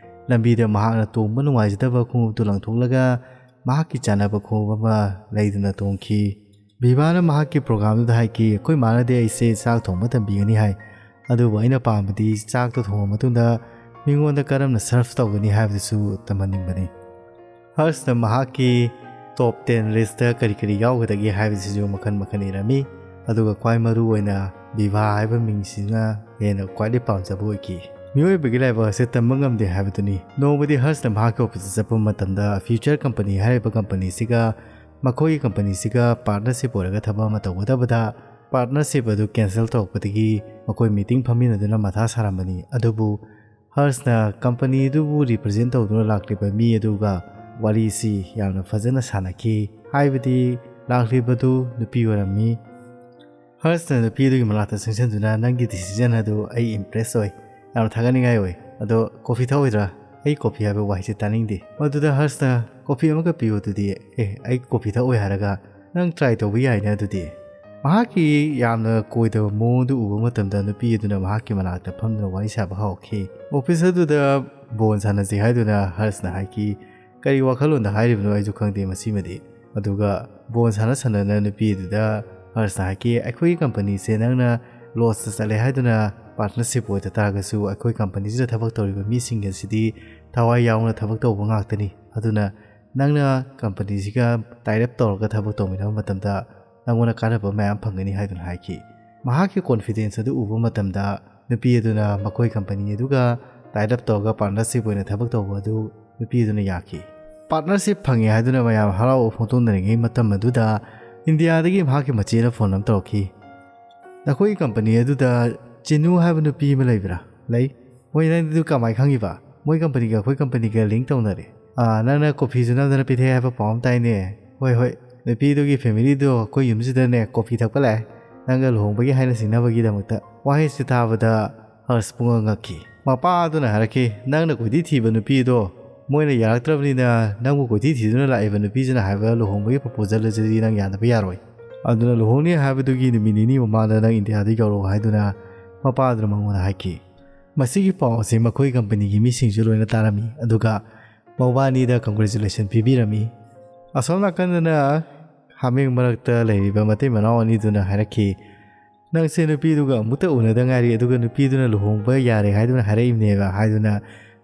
ꯂꯝꯕꯤꯗ ꯃꯍꯥꯛꯅ ꯇꯣꯡꯕ ꯅꯨꯡꯉꯥꯏꯖꯗꯕ ꯈꯣꯡꯎꯞꯇꯨ ꯂꯪꯊꯣꯛꯂꯒ ꯃꯍꯥꯛꯀꯤ ꯆꯥꯅꯕ ꯈꯣꯡꯎꯞ ꯑꯃ ꯂꯩꯗꯨꯅ ꯇꯣꯡꯈꯤ꯫ ꯕꯤꯕꯥꯅ ꯃꯍꯥꯛꯀꯤ program ꯗꯨꯗ ꯍꯥꯏꯈꯤ, "ꯑꯩꯈꯣꯏ ꯃꯥꯅꯗꯤ ꯑꯩꯁꯦ ꯆꯥꯛ ꯊꯣꯡꯕ ꯇꯝꯕꯤꯒꯅꯤ ꯍꯥꯏ, ꯑꯗꯨꯕꯨ ꯑꯩꯅ ꯄꯥꯝꯕꯗꯤ ꯆꯥꯛꯇꯨ ꯊꯣꯡꯉ ꯃꯇꯨꯡꯗ ꯃꯤꯉꯣꯟꯗ ꯀꯔꯝꯅ ꯁꯔꯐ ꯇꯧꯒꯅꯤ ꯍꯥꯏꯕꯗꯨꯁꯨ ꯇꯝꯍꯟꯅꯤꯡꯕꯅꯤ꯫ ꯍꯔꯁꯅ ꯃꯍꯥꯛꯀꯤ ꯇꯣꯞ ꯇꯦꯟ ꯂꯤꯁꯇ ꯀꯔꯤ ꯀꯔꯤ ꯌꯥꯎꯒꯗꯒꯦ ꯍꯥꯏꯕꯁꯤꯁꯨ ꯃꯈꯜ ꯃꯈꯜ ꯏꯔꯝꯃꯤ꯫ ꯑꯗꯨꯒ ꯈ꯭ꯋꯥꯏ ꯃꯔꯨ ꯑꯣꯏꯅ ꯚꯤꯚꯥ ꯍꯥꯏꯕ ꯃꯤꯡꯁꯤꯅ ꯍꯦꯟꯅ ꯈ꯭ꯋꯥꯏꯗꯒꯤ ꯄꯥꯝꯖꯕ ꯑꯣꯏꯈꯤ꯫ ꯃꯤꯑꯣꯏꯕꯒꯤ ꯂꯥꯏꯕꯛ ꯑꯁꯤ ꯇꯝꯕ ꯉꯝꯗꯦ ꯍꯥꯏꯕꯗꯨꯅꯤ꯫ ꯅꯣꯡꯃꯗꯤ ꯍꯔꯁꯅ ꯃꯍꯥꯛꯀꯤ ꯑꯣꯐꯤꯁꯇ ꯆꯠꯄ ꯃꯇꯝꯗ ꯐ꯭ꯌꯨꯆꯔ ꯀꯝꯄꯅꯤ ꯍꯥꯏꯔꯤꯕ ꯀꯝꯄꯅꯤꯁꯤꯒ ꯃꯈꯣꯏꯒꯤ ꯀꯝꯄꯅꯤꯁꯤꯒ ꯄꯥꯔꯠꯅꯔꯁꯤꯞ ꯑꯣꯏꯔꯒ ꯊꯕꯛ ꯑꯃ ꯇꯧꯒꯗꯕꯗ ꯄꯥꯔꯠꯅꯔꯁꯤꯞ ꯑꯗꯨ ꯀꯦꯟꯁꯦꯜ ꯇꯧꯔꯛꯄꯗꯒꯤ ꯃꯈꯣꯏ ꯃꯤꯇꯤꯡ ꯐꯝꯃꯤꯟꯅꯗꯨꯅ ꯃꯊꯥ ꯁꯥꯔꯝꯕꯅꯤ꯫ ꯑꯗꯨꯕꯨ ꯍꯔꯁꯅ ꯀꯝꯄꯅꯤ ꯑꯗꯨꯕꯨ ꯔꯤꯄ꯭ꯔꯖꯦꯟ ꯇꯧꯗꯨꯅ ꯂꯥꯛꯂꯤꯕ ꯃꯤ ꯑꯗꯨꯒ ꯋꯥꯔꯤꯁꯤ ꯌꯥꯝꯅ ꯐꯖꯅ ꯁꯥꯟꯅꯈꯤ꯫ ꯍꯥꯏꯕꯗꯤ ꯂꯥꯛꯂꯤꯕꯗꯨ ꯅꯨꯄꯤ ꯑꯣꯏꯔꯝꯃꯤ꯫ ꯍꯔꯁꯅ ꯅꯨꯄꯤ ꯑꯗꯨꯒꯤ ꯃꯅꯥꯛꯇ ꯆꯪꯁꯤꯟꯗꯨꯅ, "ꯅꯪꯒꯤ ꯗꯤꯁꯤꯖꯟ ꯑꯗꯨ ꯑꯩ ꯏꯝꯄ꯭ꯔꯦꯁ ꯑꯣꯏ, ꯌꯥꯝꯅ ꯊꯥꯒꯠꯅꯤꯡꯉꯥꯏ ꯑꯣꯏ꯫ ꯑꯗꯣ ꯀꯣꯐꯤ ꯊꯛꯑꯣꯏꯗ꯭ꯔꯥ? ꯑꯩ ꯀꯣꯐꯤ ꯍꯥꯏꯕ ꯋꯥꯍꯩꯁꯦ ꯇꯥꯅꯤꯡꯗꯦ꯫" ꯃꯗꯨꯗ ꯍꯔꯁꯅ, "ꯀꯣꯐꯤ ꯑꯃꯒ ꯄꯤꯌꯨ ꯑꯗꯨꯗꯤ꯫" "ꯑꯦ, ꯑꯩ ꯀꯣꯐꯤ ꯊꯛꯑꯣꯏ ꯍꯥꯏꯔꯒ ꯅꯪ ꯇ꯭ꯔꯥꯏ ꯇꯧꯕ ꯌꯥꯏꯅꯦ ꯑꯗꯨꯗꯤ꯫" ꯃꯍꯥꯛꯀꯤ ꯌꯥꯝꯅ ꯀꯣꯏꯗꯕ ꯃꯑꯣꯡꯗꯨ ꯎꯕ ꯃꯇꯝꯗ ꯅꯨꯄꯤ ꯑꯗꯨꯅ ꯃꯍꯥꯛꯀꯤ ꯃꯅꯥꯛꯇ ꯐꯝꯗꯨꯅ ꯋꯥꯔꯤ ꯁꯥꯕ ꯍꯧꯔꯛꯈꯤ꯫ ꯑꯣꯐꯤꯁ ꯑꯗꯨꯗ ꯕꯣꯟ ꯁꯥꯟꯅꯁꯤ ꯍꯥꯏꯗꯨꯅ ꯍꯔꯁꯅ ꯍꯥꯏꯈꯤ꯫ ꯀꯔꯤ ꯋꯥꯈꯜꯂꯣꯟꯗ ꯍꯥꯏꯔꯤꯕꯅꯣ ꯑꯩꯁꯨ ꯈꯪꯗꯦ ꯃꯁꯤꯃꯗꯤ꯫ ꯑꯗꯨꯒ ꯕꯣꯟ ꯁꯥꯟꯅ ꯁꯥꯟꯅꯅ ꯅꯨꯄꯤ ꯑꯗꯨꯗ ꯍꯔꯁꯅ ꯍꯥꯏꯈꯤ, "ꯑꯩꯈꯣꯏꯒꯤ ꯀꯝꯄꯅꯤꯁꯦ ꯅꯪꯅ ꯂꯣꯁꯇ ꯆꯠꯂꯦ ꯍꯥꯏꯗꯨꯅ ꯄꯥꯔꯠꯅꯔꯁꯤꯞ ꯑꯣꯏꯗ ꯇꯥꯔꯒꯁꯨ ꯑꯩꯈꯣꯏ ꯀꯝꯄꯅꯤꯁꯤꯗ ꯊꯕꯛ ꯇꯧꯔꯤꯕ ꯃꯤꯁꯤꯡ ꯑꯁꯤꯗꯤ ꯊꯋꯥꯏ ꯌꯥꯎꯅ ꯊꯕꯛ ꯇꯧꯕ ꯉꯥꯛꯇꯅꯤ꯫ ꯑꯗꯨꯅ ꯅꯪꯅ ꯀꯝꯄꯅꯤꯁꯤꯒ ꯇꯥꯏ ꯑꯞ ꯇꯧꯔꯒ ꯊꯕꯛ ꯇꯧꯃꯤꯟꯅꯕ ꯃꯇꯝꯗ ꯅꯪꯉꯣꯟꯗ ꯀꯥꯟꯅꯕ ꯃꯌꯥꯝ ꯐꯪꯒꯅꯤ" ꯍꯥꯏꯗꯨꯅ ꯍꯥꯏꯈꯤ꯫ ꯃꯍꯥꯛꯀꯤ ꯀꯣꯟꯐꯤꯗꯦꯟꯁ ꯑꯗꯨ ꯎꯕ ꯃꯇꯝꯗ ꯅꯨꯄꯤ ꯑꯗꯨꯅ ꯃꯈꯣꯏ ꯀꯝꯄꯅꯤ ꯑꯗꯨꯒ ꯇꯥꯏ ꯑꯞ ꯇꯧꯔꯒ ꯄꯥꯔꯠꯅꯔꯁꯤꯞ ꯑꯣꯏꯅ ꯊꯕꯛ ꯇꯧꯕ ꯑꯗꯨ ꯅꯨꯄꯤ ꯑꯗꯨꯅ ꯌꯥꯈꯤ꯫ ꯄꯥꯔꯠꯅꯔꯁꯤꯞ ꯐꯪꯉꯦ ꯍꯥꯏꯗꯨꯅ ꯃꯌꯥꯝ ꯍꯔꯥꯎꯕ ꯐꯣꯡꯗꯣꯛꯅꯔꯤꯉꯩ ꯃꯇꯝ ꯑꯗꯨꯗ ꯏꯟꯗꯤꯌꯥꯗꯒꯤ ꯃꯍꯥꯛꯀꯤ ꯃꯆꯦꯅ ꯐꯣꯟ ꯑꯃ ꯇꯧꯔꯛꯈꯤ꯫ "ꯅꯈꯣꯏꯒꯤ ꯀꯝꯄꯅꯤ ꯑꯗꯨꯗ ꯆꯤꯅꯨ ꯍꯥꯏꯕ ꯅꯨꯄꯤ ꯑꯃ ꯂꯩꯕ꯭ꯔꯥ?" "ꯂꯩ꯫" "ꯃꯣꯏ ꯅꯪꯗꯨ ꯀꯃꯥꯏꯅ ꯈꯪꯉꯤꯕ?" "ꯃꯣꯏ ꯀꯝꯄꯅꯤꯒ ꯑꯩꯈꯣꯏ ꯀꯝꯄꯅꯤꯒ ꯂꯤꯡ ꯇꯧꯅꯔꯦ꯫ ꯑꯥ, ꯅꯪꯅ ꯀꯣꯐꯤꯁꯨ ꯅꯝꯗꯅ ꯄꯤꯊꯛꯑꯦ ꯍꯥꯏꯕ ꯄꯥꯎ ꯑꯃ ꯇꯥꯏꯅꯦ꯫" "ꯍꯣꯏ, ꯍꯣꯏ, ꯅꯨꯄꯤꯗꯨꯒꯤ ꯐꯦꯃꯤꯂꯤꯗꯣ ꯑꯩꯈꯣꯏ ꯌꯨꯝꯁꯤꯗꯅꯦ ꯀꯣꯐꯤ ꯊꯛꯄ ꯂꯥꯛꯑꯦ, ꯅꯪꯒ ꯂꯨꯍꯣꯡꯕꯒꯤ ꯍꯥꯏꯅ ꯁꯤꯡꯅꯕꯒꯤꯗꯃꯛꯇ꯫" ꯋꯥꯍꯩꯁꯤ ꯇꯥꯕꯗ ꯍꯔꯁ ꯄꯨꯡꯉꯛ ꯉꯛꯈꯤ꯫ ꯃꯄꯥ ꯑꯗꯨꯅ ꯍꯥꯏꯔꯛꯈꯤ, "ꯅꯪꯅ ꯀꯣꯏꯊꯤ ꯊꯤꯕ ꯅꯨꯄꯤ ꯑꯗꯣ ꯃꯣꯏꯅ ꯌꯥꯔꯛꯇ꯭ꯔꯕꯅꯤꯅ ꯅꯪꯕꯨ ꯀꯣꯏꯊꯤ ꯊꯤꯗꯨꯅ ꯂꯥꯛꯏꯕ ꯅꯨꯄꯤꯁꯤꯅ ꯍꯥꯏꯕ ꯂꯨꯍꯣꯡꯕꯒꯤ ꯄ꯭ꯔꯣꯄꯣꯖꯜ ꯑꯁꯤꯗꯤ ꯅꯪ ꯌꯥꯗꯕ ꯌꯥꯔꯣꯏ꯫ ꯑꯗꯨꯅ ꯂꯨꯍꯣꯡꯅꯤ ꯍꯥꯏꯕꯗꯨꯒꯤ ꯅꯨꯃꯤꯠ ꯅꯤꯅꯤ ꯃꯃꯥꯡꯗ ꯅꯪ ꯏꯟꯗꯤꯌꯥꯗ ꯌꯧꯔꯛꯑꯣ" ꯍꯥꯏꯗꯨꯅ ꯃꯄꯥ ꯑꯗꯨꯅ ꯃꯉꯣꯟꯗ ꯍꯥꯏꯈꯤ꯫ ꯃꯁꯤꯒꯤ ꯄꯥꯎ ꯑꯁꯤ ꯃꯈꯣꯏ ꯀꯝꯄꯅꯤꯒꯤ ꯃꯤꯁꯤꯡꯁꯨ ꯂꯣꯏꯅ ꯇꯥꯔꯝꯃꯤ, ꯑꯗꯨꯒ ꯃꯧꯕꯥꯅꯤꯗ ꯀꯪꯒ꯭ꯔꯦꯆꯨꯂꯦꯁꯟ ꯄꯤꯕꯤꯔꯝꯃꯤ꯫ ꯑꯁꯣꯝ ꯅꯥꯀꯟꯗꯅ ꯍꯥꯃꯦꯡ ꯃꯔꯛꯇ ꯂꯩꯔꯤꯕ ꯃꯇꯩ ꯃꯅꯥꯎ ꯑꯅꯤꯗꯨꯅ ꯍꯥꯏꯔꯛꯈꯤ, "ꯅꯪꯁꯦ ꯅꯨꯄꯤꯗꯨꯒ ꯑꯃꯨꯛꯇ ꯎꯅꯗ ꯉꯥꯏꯔꯤ, ꯑꯗꯨꯒ ꯅꯨꯄꯤꯗꯨꯅ ꯂꯨꯍꯣꯡꯕ ꯌꯥꯔꯦ ꯍꯥꯏꯗꯨꯅ ꯍꯥꯏꯔꯛꯏꯕꯅꯦꯕ" ꯍꯥꯏꯗꯨꯅ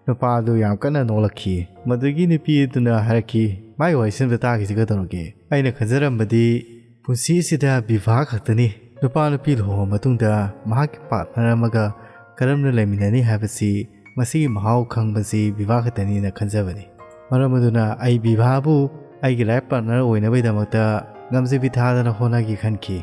ꯅꯨꯄꯥꯗꯨ ꯌꯥꯝ ꯀꯟꯅ ꯅꯣꯛꯂꯛꯈꯤ꯫ ꯃꯗꯨꯒꯤ ꯅꯨꯄꯤꯗꯨꯅ ꯍꯥꯏꯔꯛꯈꯤ, "ꯃꯥꯏ ꯋꯥꯔꯤꯁꯦ ꯑꯝꯇ ꯇꯥꯈꯤꯁꯤ ꯀꯩꯗꯧꯔꯒꯦ? ꯑꯩꯅ ꯈꯟꯖꯔꯝꯕꯗꯤ ꯄꯨꯟꯁꯤꯁꯤꯗ ꯕꯤꯚꯥ ꯈꯛꯇꯅꯤ꯫ ꯅꯨꯄꯥ ꯅꯨꯄꯤ ꯂꯨꯍꯣꯡꯉ ꯃꯇꯨꯡꯗ ꯃꯍꯥꯛꯀꯤ ꯄꯥꯔꯠꯅꯔ ꯑꯃꯒ ꯀꯔꯝꯅ ꯂꯩꯃꯤꯟꯅꯅꯤ ꯍꯥꯏꯕꯁꯤ, ꯃꯁꯤꯒꯤ ꯃꯍꯥꯎ ꯈꯪꯕꯁꯤ ꯕꯤꯚꯥ ꯈꯛꯇꯅꯤꯅ ꯈꯟꯖꯕꯅꯤ꯫ ꯃꯔꯝ ꯑꯗꯨꯅ ꯑꯩ ꯕꯤꯚꯥꯕꯨ ꯑꯩꯒꯤ ꯂꯥꯏꯐ ꯄꯥꯔꯠꯅꯔ ꯑꯣꯏꯅꯕꯒꯤꯗꯃꯛꯇ ꯉꯝꯖꯕꯤ ꯊꯥꯗꯅ ꯍꯣꯠꯅꯒꯦ ꯈꯟꯈꯤ꯫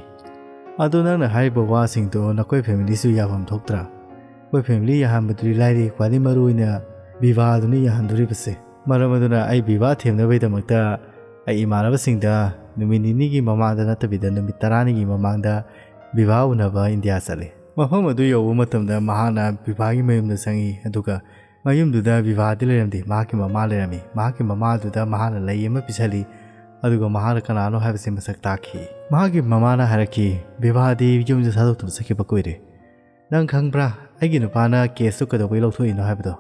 ꯑꯗꯣ ꯅꯪꯅ ꯍꯥꯏꯔꯤꯕ ꯋꯥꯁꯤꯡꯗꯣ ꯅꯈꯣꯏ ꯐꯦꯃꯤꯂꯤꯁꯨ ꯌꯥꯐꯝ ꯊꯣꯛꯇ꯭ꯔꯥ? ꯑꯩꯈꯣꯏ ꯐꯦꯃꯤꯂꯤ ꯌꯥꯍꯟꯕꯗꯨꯗꯤ ꯂꯥꯏꯔꯤ, ꯈ꯭ꯋꯥꯏꯗꯒꯤ ꯃꯔꯨ ꯑꯣꯏꯅ ꯕꯤꯚꯥꯗꯨꯅꯤ ꯌꯥꯍꯟꯗꯣꯔꯤꯕꯁꯦ꯫ ꯃꯔꯝ ꯑꯗꯨꯅ ꯑꯩ ꯕꯤꯚꯥ ꯊꯦꯝꯅꯕꯒꯤꯗꯃꯛꯇ ꯑꯩ ꯏꯃꯥꯟꯅꯕꯁꯤꯡꯗ ꯅꯨꯃꯤꯠ ꯅꯤꯅꯤꯒꯤ ꯃꯃꯥꯡꯗ ꯅꯠꯇꯕꯤꯗ ꯅꯨꯃꯤꯠ ꯇꯔꯥꯅꯤꯒꯤ ꯃꯃꯥꯡꯗ ꯕꯤꯚꯥ ꯎꯅꯕ ꯏꯟꯗꯤꯌꯥ ꯆꯠꯂꯤ꯫ ꯃꯐꯝ ꯑꯗꯨ ꯌꯧꯕ ꯃꯇꯝꯗ ꯃꯍꯥꯛꯅ ꯕꯤꯚꯥꯒꯤ ꯃꯌꯨꯝꯗ ꯆꯪꯉꯤ, ꯑꯗꯨꯒ ꯃꯌꯨꯝꯗꯨꯗ ꯕꯤꯚꯥꯗꯤ ꯂꯩꯔꯝꯗꯦ, ꯃꯍꯥꯛꯀꯤ ꯃꯃꯥ ꯂꯩꯔꯝꯃꯤ꯫ ꯃꯍꯥꯛꯀꯤ ꯃꯃꯥꯗꯨꯗ ꯃꯍꯥꯛꯅ ꯂꯩ ꯑꯃ ꯄꯤꯁꯜꯂꯤ, ꯑꯗꯨꯒ ꯃꯍꯥꯛꯅ ꯀꯅꯥꯅꯣ ꯍꯥꯏꯕꯁꯤ ꯃꯁꯛ ꯇꯥꯛꯈꯤ꯫ ꯃꯍꯥꯛꯀꯤ ꯃꯃꯥꯅ ꯍꯥꯏꯔꯛꯈꯤ, "ꯕꯤꯚꯥꯗꯤ ꯌꯨꯝꯁꯦ ꯊꯥꯗꯣꯛꯇꯨꯅ ꯆꯠꯈꯤꯕ ꯀꯨꯏꯔꯦ꯫ ꯅꯪ ꯈꯪꯕ꯭ꯔꯥ, ꯑꯩꯒꯤ ꯅꯨꯄꯥꯅ ꯀꯦꯁꯇꯨ ꯀꯩꯗꯧꯕꯩ ꯂꯧꯊꯣꯛꯏꯅꯣ ꯍꯥꯏꯕꯗꯣ?"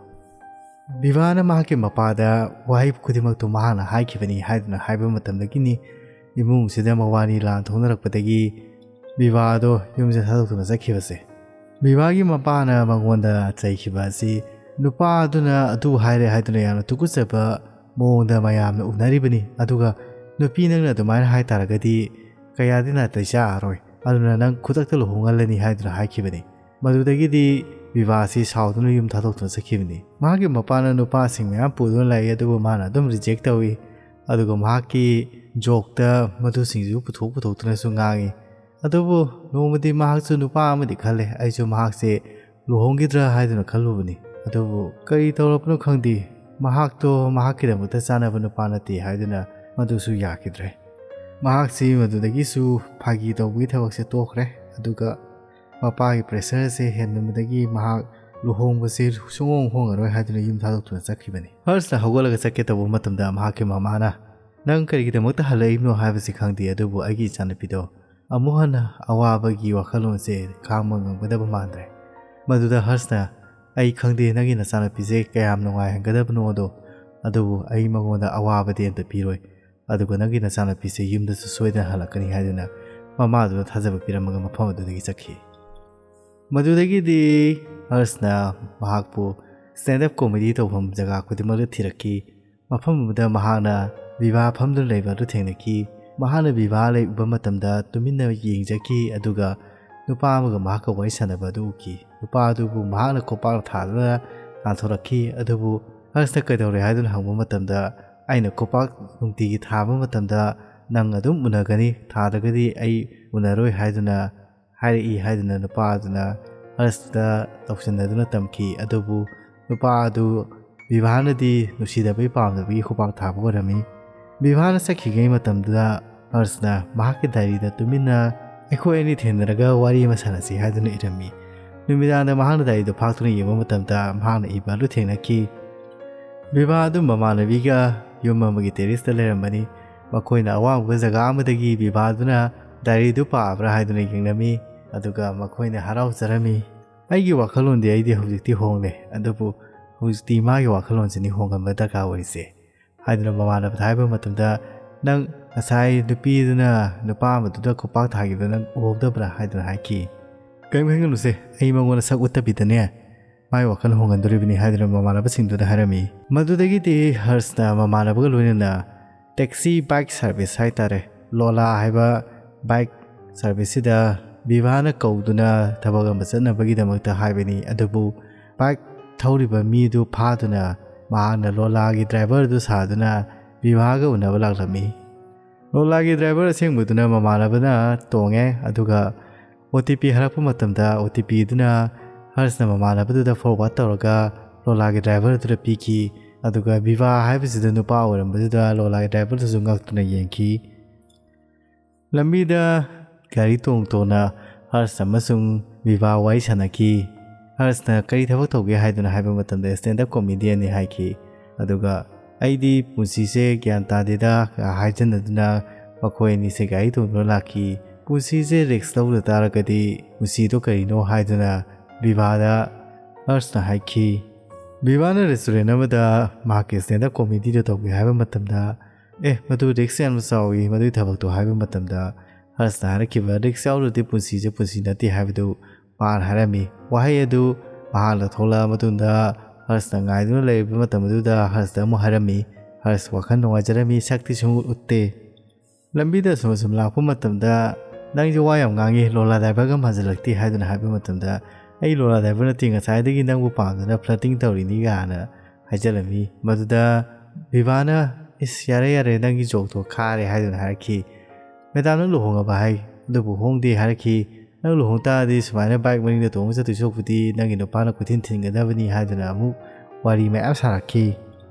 ꯕꯤꯚꯥꯅ ꯃꯍꯥꯛꯀꯤ ꯃꯄꯥꯗ ꯋꯥꯍꯩ ꯈꯨꯗꯤꯡꯃꯛꯇꯨ ꯃꯍꯥꯛꯅ ꯍꯥꯏꯈꯤꯕꯅꯤ ꯍꯥꯏꯗꯨꯅ ꯍꯥꯏꯕ ꯃꯇꯝꯗꯒꯤꯅꯤ ꯏꯃꯨꯡꯁꯤꯗ ꯃꯕꯥꯅꯤ ꯂꯥꯟ ꯊꯣꯛꯅꯔꯛꯄꯗꯒꯤ ꯕꯤꯚꯥꯗꯣ ꯌꯨꯝꯁꯦ ꯊꯥꯗꯣꯛꯇꯨꯅ ꯆꯠꯈꯤꯕꯁꯦ꯫ ꯕꯤꯚꯥꯒꯤ ꯃꯄꯥꯅ ꯃꯉꯣꯟꯗ ꯆꯩꯈꯤꯕ ꯑꯁꯤ ꯅꯨꯄꯥ ꯑꯗꯨꯅ ꯑꯗꯨ ꯍꯥꯏꯔꯦ ꯍꯥꯏꯗꯨꯅ ꯌꯥꯝꯅ ꯇꯨꯀꯠꯆꯕ ꯃꯑꯣꯡꯗ ꯃꯌꯥꯝꯅ ꯎꯅꯔꯤꯕꯅꯤ꯫ ꯑꯗꯨꯒ ꯅꯨꯄꯤ ꯅꯪꯅ ꯑꯗꯨꯃꯥꯏꯅ ꯍꯥꯏ ꯇꯥꯔꯒꯗꯤ ꯀꯌꯥꯗꯤ ꯅꯥꯇꯩ ꯆꯥꯔꯔꯣꯏ꯫ ꯑꯗꯨꯅ ꯅꯪ ꯈꯨꯗꯛꯇ ꯂꯨꯍꯣꯡꯍꯜꯂꯅꯤ ꯍꯥꯏꯗꯨꯅ ꯍꯥꯏꯈꯤꯕꯅꯤ꯫ ꯃꯗꯨꯗꯒꯤꯗꯤ ꯕꯤꯚꯥꯁꯤ ꯁꯥꯎꯗꯨꯅ ꯌꯨꯝ ꯊꯥꯗꯣꯛꯇꯨꯅ ꯆꯠꯈꯤꯕꯅꯤ꯫ ꯃꯍꯥꯛꯀꯤ ꯃꯄꯥꯅ ꯅꯨꯄꯥꯁꯤꯡ ꯃꯌꯥꯝ ꯄꯨꯗꯨꯅ ꯂꯥꯛꯏ, ꯑꯗꯨꯕꯨ ꯃꯥꯅ ꯑꯗꯨꯝ ꯔꯤꯖꯦꯛ ꯇꯧꯏ꯫ ꯑꯗꯨꯒ ꯃꯍꯥꯛꯀꯤ ꯖꯣꯛꯇ ꯃꯗꯨꯁꯤꯡꯁꯨ ꯄꯨꯊꯣꯛ ꯄꯨꯊꯣꯛꯇꯨꯅꯁꯨ ꯉꯥꯡꯏ꯫ ꯑꯗꯨꯕꯨ ꯅꯣꯡꯃꯗꯤ ꯃꯍꯥꯛꯁꯨ ꯅꯨꯄꯥ ꯑꯃꯗꯤ ꯈꯜꯂꯦ, ꯑꯩꯁꯨ ꯃꯍꯥꯛꯁꯦ ꯂꯨꯍꯣꯡꯈꯤꯗ꯭ꯔꯥ ꯍꯥꯏꯗꯨꯅ ꯈꯜꯂꯨꯕꯅꯤ꯫ ꯑꯗꯨꯕꯨ ꯀꯔꯤ ꯇꯧꯔꯕꯅꯣ ꯈꯪꯗꯦ, ꯃꯍꯥꯛꯇꯣ ꯃꯍꯥꯛꯀꯤꯗꯃꯛꯇ ꯆꯥꯅꯕ ꯅꯨꯄꯥ ꯅꯠꯇꯦ ꯍꯥꯏꯗꯨꯅ ꯃꯗꯨꯁꯨ ꯌꯥꯈꯤꯗ꯭ꯔꯦ꯫ ꯃꯍꯥꯛꯁꯤ ꯃꯗꯨꯗꯒꯤꯁꯨ ꯐꯥꯒꯤ ꯇꯧꯕꯒꯤ ꯊꯕꯛꯁꯦ ꯇꯣꯛꯈ꯭ꯔꯦ꯫ ꯑꯗꯨꯒ ꯃꯄꯥꯒꯤ ꯄ꯭ꯔꯦꯁꯔꯁꯦ ꯍꯦꯟꯃꯟꯕꯗꯒꯤ ꯃꯍꯥꯛ ꯂꯨꯍꯣꯡꯕꯁꯦ ꯁꯨꯡꯍꯣꯡ ꯍꯣꯡꯉꯔꯣꯏ ꯍꯥꯏꯗꯨꯅ ꯌꯨꯝ ꯊꯥꯗꯣꯛꯇꯨꯅ ꯆꯠꯈꯤꯕꯅꯤ꯫ ꯍꯔꯁꯅ ꯍꯧꯒꯠꯂꯒ ꯆꯠꯀꯦ ꯇꯧꯕ ꯃꯇꯝꯗ ꯃꯍꯥꯛꯀꯤ ꯃꯃꯥꯅ, "ꯅꯪ ꯀꯔꯤꯒꯤꯗꯃꯛꯇ ꯍꯜꯂꯛꯏꯕꯅꯣ ꯍꯥꯏꯕꯁꯤ ꯈꯪꯗꯦ, ꯑꯗꯨꯕꯨ ꯑꯩꯒꯤ ꯏꯆꯥꯅꯨꯄꯤꯗꯣ ꯑꯃꯨꯛ ꯍꯟꯅ ꯑꯋꯥꯕꯒꯤ ꯋꯥꯈꯜꯂꯣꯟꯁꯦ ꯈꯥꯡꯕ ꯉꯝꯒꯗꯕ ꯃꯥꯟꯗ꯭ꯔꯦ꯫" ꯃꯗꯨꯗ ꯍꯔꯁꯅ, "ꯑꯩ ꯈꯪꯗꯦ, ꯅꯪꯒꯤ ꯅꯆꯥꯅꯨꯄꯤꯁꯦ ꯀꯌꯥꯝ ꯅꯨꯡꯉꯥꯏꯍꯟꯒꯗꯕꯅꯣꯗꯣ, ꯑꯗꯨꯕꯨ ꯑꯩ ꯃꯉꯣꯟꯗ ꯑꯋꯥꯕꯗꯤ ꯑꯝꯇ ꯄꯤꯔꯣꯏ꯫ ꯑꯗꯨꯒ ꯅꯪꯒꯤ ꯅꯆꯥꯅꯨꯄꯤꯁꯦ ꯌꯨꯝꯗꯁꯨ ꯁꯣꯏꯗꯅ ꯍꯜꯂꯛꯀꯅꯤ" ꯍꯥꯏꯗꯨꯅ ꯃꯃꯥꯗꯨꯅ ꯊꯥꯖꯕ ꯄꯤꯔꯝꯃꯒ ꯃꯐꯝ ꯑꯗꯨꯗꯒꯤ ꯆꯠꯈꯤ꯫ ꯃꯗꯨꯗꯒꯤꯗꯤ ꯍꯔꯁꯅ ꯃꯍꯥꯛꯄꯨ stand up comedy ꯇꯧꯐꯝ ꯖꯒꯥ ꯈꯨꯗꯤꯡꯃꯛꯇ ꯊꯤꯔꯛꯈꯤ꯫ ꯃꯐꯝ ꯑꯗꯨꯗ ꯃꯍꯥꯛꯅ ꯕꯤꯚꯥ ꯐꯝꯗꯨꯅ ꯂꯩꯕ ꯑꯗꯨ ꯊꯦꯡꯅꯈꯤ꯫ ꯃꯍꯥꯛꯅ ꯕꯤꯚꯥ ꯂꯩꯕ ꯃꯇꯝꯗ ꯇꯨꯃꯤꯟꯅ ꯌꯦꯡꯖꯈꯤ, ꯑꯗꯨꯒ ꯅꯨꯄꯥ ꯑꯃꯒ ꯃꯍꯥꯛꯀ ꯋꯥꯔꯤ ꯁꯥꯟꯅꯕ ꯑꯗꯨ ꯎꯈꯤ꯫ ꯅꯨꯄꯥ ꯑꯗꯨꯕꯨ ꯃꯍꯥꯛꯅ ꯈꯣꯡꯄꯥꯛ ꯊꯥꯗꯨꯅ ꯇꯥꯟꯊꯣꯔꯛꯈꯤ꯫ ꯑꯗꯨꯕꯨ ꯍꯔꯁꯅ ꯀꯩꯗꯧꯔꯦ ꯍꯥꯏꯗꯨꯅ ꯍꯪꯕ ꯃꯇꯝꯗ, "ꯑꯩꯅ ꯈꯣꯡꯄꯥꯛ ꯅꯨꯡꯇꯤꯒꯤ ꯊꯥꯕ ꯃꯇꯝꯗ ꯅꯪ ꯑꯗꯨꯝ ꯎꯅꯒꯅꯤ, ꯊꯥꯗ꯭ꯔꯒꯗꯤ ꯑꯩ ꯎꯅꯔꯣꯏ" ꯍꯥꯏꯗꯨꯅ ꯍꯥꯏꯔꯛꯏ ꯍꯥꯏꯗꯨꯅ ꯅꯨꯄꯥ ꯑꯗꯨꯅ ꯍꯔꯁꯇ ꯇꯧꯁꯤꯟꯅꯗꯨꯅ ꯇꯝꯈꯤ꯫ ꯑꯗꯨꯕꯨ ꯅꯨꯄꯥ ꯑꯗꯨ ꯕꯤꯚꯥꯅꯗꯤ ꯅꯨꯡꯁꯤꯗꯕꯒꯤ ꯄꯥꯝꯗꯕꯒꯤ ꯈꯨꯄꯥꯛ ꯊꯥꯕ ꯑꯣꯏꯔꯝꯃꯤ꯫ ꯕꯤꯚꯥꯅ ꯆꯠꯈꯤꯉꯩ ꯃꯇꯝꯗꯨꯗ ꯍꯔꯁꯅ ꯃꯍꯥꯛꯀꯤ ꯗꯥꯏꯔꯤꯗ ꯇꯨꯃꯤꯟꯅ "ꯑꯩꯈꯣꯏ ꯑꯅꯤ ꯊꯦꯡꯅꯔꯒ ꯋꯥꯔꯤ ꯑꯃ ꯁꯥꯟꯅꯁꯤ" ꯍꯥꯏꯗꯨꯅ ꯏꯔꯝꯃꯤ꯫ ꯅꯨꯃꯤꯗꯥꯡꯗ ꯃꯍꯥꯛꯅ ꯗꯥꯏꯔꯤꯗꯨ ꯐꯥꯛꯇꯨꯅ ꯌꯦꯡꯕ ꯃꯇꯝꯗ ꯃꯍꯥꯛꯅ ꯏꯕ ꯑꯗꯨ ꯊꯦꯡꯅꯈꯤ꯫ ꯕꯤꯚꯥ ꯑꯗꯨ ꯃꯃꯥꯟꯅꯕꯤꯒ ꯌꯨꯝ ꯑꯃꯒꯤ terrace ꯇ ꯂꯩꯔꯝꯕꯅꯤ꯫ ꯃꯈꯣꯏꯅ ꯑꯋꯥꯡꯕ ꯖꯒꯥ ꯑꯃꯗꯒꯤ ꯕꯤꯚꯥꯗꯨꯅ ꯗꯥꯏꯔꯤꯗꯨ ꯄꯥꯕ꯭ꯔꯥ ꯍꯥꯏꯗꯨꯅ ꯌꯦꯡꯂꯝꯃꯤ, ꯑꯗꯨꯒ ꯃꯈꯣꯏꯅ ꯍꯔꯥꯎꯖꯔꯝꯃꯤ꯫ "ꯑꯩꯒꯤ ꯋꯥꯈꯜꯂꯣꯟꯗꯤ ꯑꯩꯗꯤ ꯍꯧꯖꯤꯛꯇꯤ ꯍꯣꯡꯂꯦ, ꯑꯗꯨꯕꯨ ꯍꯧꯖꯤꯛꯇꯤ ꯃꯥꯒꯤ ꯋꯥꯈꯜꯂꯣꯟꯁꯤꯅꯤ ꯍꯣꯡꯍꯟꯕ ꯗꯔꯀꯥꯔ ꯑꯣꯏꯔꯤꯁꯦ" ꯍꯥꯏꯗꯨꯅ ꯃꯃꯥꯟꯅꯕꯗ ꯍꯥꯏꯕ ꯃꯇꯝꯗ, "ꯅꯪ ꯉꯁꯥꯏ ꯅꯨꯄꯤꯗꯨꯅ ꯅꯨꯄꯥ ꯑꯃꯗꯨꯗ ꯈꯨꯄꯥꯛ ꯊꯥꯈꯤꯕꯗꯣ ꯅꯪ ꯎꯍꯧꯗꯕ꯭ꯔꯥ?" ꯍꯥꯏꯗꯨꯅ ꯍꯥꯏꯈꯤ꯫ "ꯀꯔꯤꯝ ꯈꯟꯒꯅꯨꯁꯦ, ꯑꯩ ꯃꯉꯣꯟꯗ ꯁꯛ ꯎꯠꯇꯕꯤꯗꯅꯦ ꯃꯥꯏ ꯋꯥꯈꯜ ꯍꯣꯡꯍꯟꯗꯣꯔꯤꯕꯅꯤ" ꯍꯥꯏꯗꯨꯅ ꯃꯃꯥꯟꯅꯕꯁꯤꯡꯗꯨꯗ ꯍꯥꯏꯔꯝꯃꯤ꯫ ꯃꯗꯨꯗꯒꯤꯗꯤ ꯍꯔꯁꯅ ꯃꯃꯥꯟꯅꯕꯒ ꯂꯣꯏꯅꯅ taxi bike service ꯍꯥꯏꯇꯥꯔꯦ, ꯂꯣꯂꯥ ꯍꯥꯏꯕ bike service ꯁꯤꯗ ꯕꯤꯚꯥꯅ ꯀꯧꯗꯨꯅ ꯊꯕꯛ ꯑꯃ ꯆꯠꯅꯕꯒꯤꯗꯃꯛꯇ ꯍꯥꯏꯕꯅꯤ꯫ ꯑꯗꯨꯕꯨ bike ꯊꯧꯔꯤꯕ ꯃꯤꯗꯨ ꯐꯥꯗꯨꯅ ꯃꯍꯥꯛꯅ ꯂꯣꯂꯥꯒꯤ driver ꯗꯨ ꯁꯥꯗꯨꯅ ꯕꯤꯚꯥꯒ ꯎꯅꯕ ꯂꯥꯛꯂꯝꯃꯤ꯫ ꯂꯣꯂꯥꯒꯤ driver ꯑꯁꯦꯡꯕꯗꯨꯅ ꯃꯃꯥꯟꯅꯕꯅ ꯇꯣꯡꯉꯦ, ꯑꯗꯨꯒ OTP ꯍꯥꯏꯔꯛꯄ ꯃꯇꯝꯗ OTP ꯑꯗꯨꯅ ꯍꯔꯁꯅ ꯃꯃꯥꯟꯅꯕꯗꯨꯗ forward ꯇꯧꯔꯒ ꯂꯣꯂꯥꯒꯤ driver ꯑꯗꯨꯗ ꯄꯤꯈꯤ꯫ ꯑꯗꯨꯒ ꯕꯤꯚꯥ ꯍꯥꯏꯕꯁꯤꯗ ꯅꯨꯄꯥ ꯑꯣꯏꯔꯝꯕꯗꯨꯗ ꯂꯣꯂꯥꯒꯤ driver ꯗꯨꯁꯨ ꯉꯛꯇꯨꯅ ꯌꯦꯡꯈꯤ꯫ ꯂꯝꯕꯤꯗ ꯒꯥꯔꯤ ꯇꯣꯡ ꯇꯣꯡꯅ ꯍꯔꯁ ꯑꯃꯁꯨꯡ ꯕꯤꯚꯥ ꯋꯥꯔꯤ ꯁꯥꯟꯅꯈꯤ꯫ ꯍꯔꯁꯅ ꯀꯔꯤ ꯊꯕꯛ ꯇꯧꯒꯦ ꯍꯥꯏꯗꯨꯅ ꯍꯥꯏꯕ ꯃꯇꯝꯗ stand up comedian ꯅꯤ ꯍꯥꯏꯈꯤ꯫ ꯑꯗꯨꯒ "ꯑꯩꯗꯤ ꯄꯨꯟꯁꯤꯁꯦ ꯒ꯭ꯌꯥꯟ ꯇꯥꯗꯦꯗ" ꯍꯥꯏꯖꯟꯅꯗꯨꯅ ꯃꯈꯣꯏ ꯑꯅꯤꯁꯦ ꯒꯥꯔꯤ ꯇꯣꯡꯗꯨꯅ ꯂꯥꯛꯈꯤ꯫ ꯄꯨꯟꯁꯤꯁꯦ risk ꯂꯧꯗ ꯇꯥꯔꯒꯗꯤ ꯄꯨꯟꯁꯤꯗꯣ ꯀꯔꯤꯅꯣ ꯍꯥꯏꯗꯨꯅ ꯕꯤꯚꯥꯗ ꯍꯔꯁꯅ ꯍꯥꯏꯈꯤ꯫ ꯕꯤꯚꯥꯅ restaurant ꯑꯃꯗ ꯃꯍꯥꯛꯀꯤ stand up comedy ꯗꯨ ꯇꯧꯒꯦ ꯍꯥꯏꯕ ꯃꯇꯝꯗ, "ꯑꯦ, ꯃꯗꯨ risk ꯌꯥꯝꯅ ꯆꯥꯎꯏ, ꯃꯗꯨꯒꯤ ꯊꯕꯛꯇꯣ" ꯍꯥꯏꯕ ꯃꯇꯝꯗ ꯍꯔꯁꯅ ꯍꯥꯏꯔꯛꯈꯤꯕ, "ꯔꯤꯛꯁ ꯌꯥꯎꯗ꯭ꯔꯗꯤ ꯄꯨꯟꯁꯤꯁꯦ ꯄꯨꯟꯁꯤ ꯅꯠꯇꯦ" ꯍꯥꯏꯕꯗꯨ ꯃꯍꯥꯛꯅ ꯍꯥꯏꯔꯝꯃꯤ꯫ ꯋꯥꯍꯩ ꯑꯗꯨ ꯃꯍꯥꯛꯅ ꯊꯣꯛꯂꯛꯑ ꯃꯇꯨꯡꯗ ꯍꯔꯁꯅ ꯉꯥꯏꯗꯨꯅ ꯂꯩꯔꯤꯕ ꯃꯇꯝ ꯑꯗꯨꯗ ꯍꯔꯁꯇ ꯑꯃꯨꯛ ꯍꯥꯏꯔꯝꯃꯤ꯫ ꯍꯔꯁ ꯋꯥꯈꯜ ꯅꯨꯡꯉꯥꯏꯖꯔꯝꯃꯤ, ꯁꯛꯇꯤ ꯁꯨꯡꯎꯠ ꯎꯠꯇꯦ꯫ ꯂꯝꯕꯤꯗ ꯁꯨꯝ ꯁꯨꯝ ꯂꯥꯛꯄ ꯃꯇꯝꯗ, "ꯅꯪꯁꯦ ꯋꯥ ꯌꯥꯝ ꯉꯥꯡꯉꯤ, ꯂꯣꯂꯥ ꯗ꯭ꯔꯥꯏꯚꯔꯒ ꯃꯥꯟꯁꯤꯜꯂꯛꯇꯦ" ꯍꯥꯏꯗꯨꯅ ꯍꯥꯏꯕ ꯃꯇꯝꯗ, "ꯑꯩ ꯂꯣꯂꯥ ꯗ꯭ꯔꯥꯏꯚꯔ ꯅꯠꯇꯦ, ꯉꯁꯥꯏꯗꯒꯤ ꯅꯪꯕꯨ ꯄꯥꯝꯗꯅ ꯐ꯭ꯂꯔꯇꯤꯡ ꯇꯧꯔꯤꯅꯤ" ꯀꯥꯏꯅ ꯍꯥꯏꯖꯤꯜꯂꯝꯃꯤ꯫ ꯃꯗꯨꯗ ꯕꯤꯚꯥꯅ, "ꯏꯁ, ꯌꯥꯔꯦ ꯌꯥꯔꯦ, ꯅꯪꯒꯤ ꯖꯣꯛꯇꯣ ꯈꯥꯔꯦ" ꯍꯥꯏꯗꯨꯅ ꯍꯥꯏꯔꯛꯈꯤ꯫ "ꯃꯦꯗꯥꯝ, ꯅꯪ ꯂꯨꯍꯣꯡꯉꯕ ꯍꯥꯏ, ꯑꯗꯨꯕꯨ ꯍꯣꯡꯗꯦ" ꯍꯥꯏꯔꯛꯈꯤ꯫ "ꯅꯪ ꯂꯨꯍꯣꯡ ꯇꯥꯔꯗꯤ ꯁꯨꯃꯥꯏꯅ ꯕꯥꯏꯛ ꯃꯅꯤꯡꯗ ꯇꯣꯡꯉ ꯆꯠꯇꯣꯏ ꯁꯔꯨꯛꯄꯨꯗꯤ ꯅꯪꯒꯤ ꯅꯨꯄꯥꯅ ꯀꯣꯏꯊꯤꯟ ꯊꯤꯟꯒꯗꯕꯅꯤ" ꯍꯥꯏꯗꯨꯅ ꯑꯃꯨꯛ ꯋꯥꯔꯤ ꯃꯌꯥꯝ ꯁꯥꯔꯛꯈꯤ꯫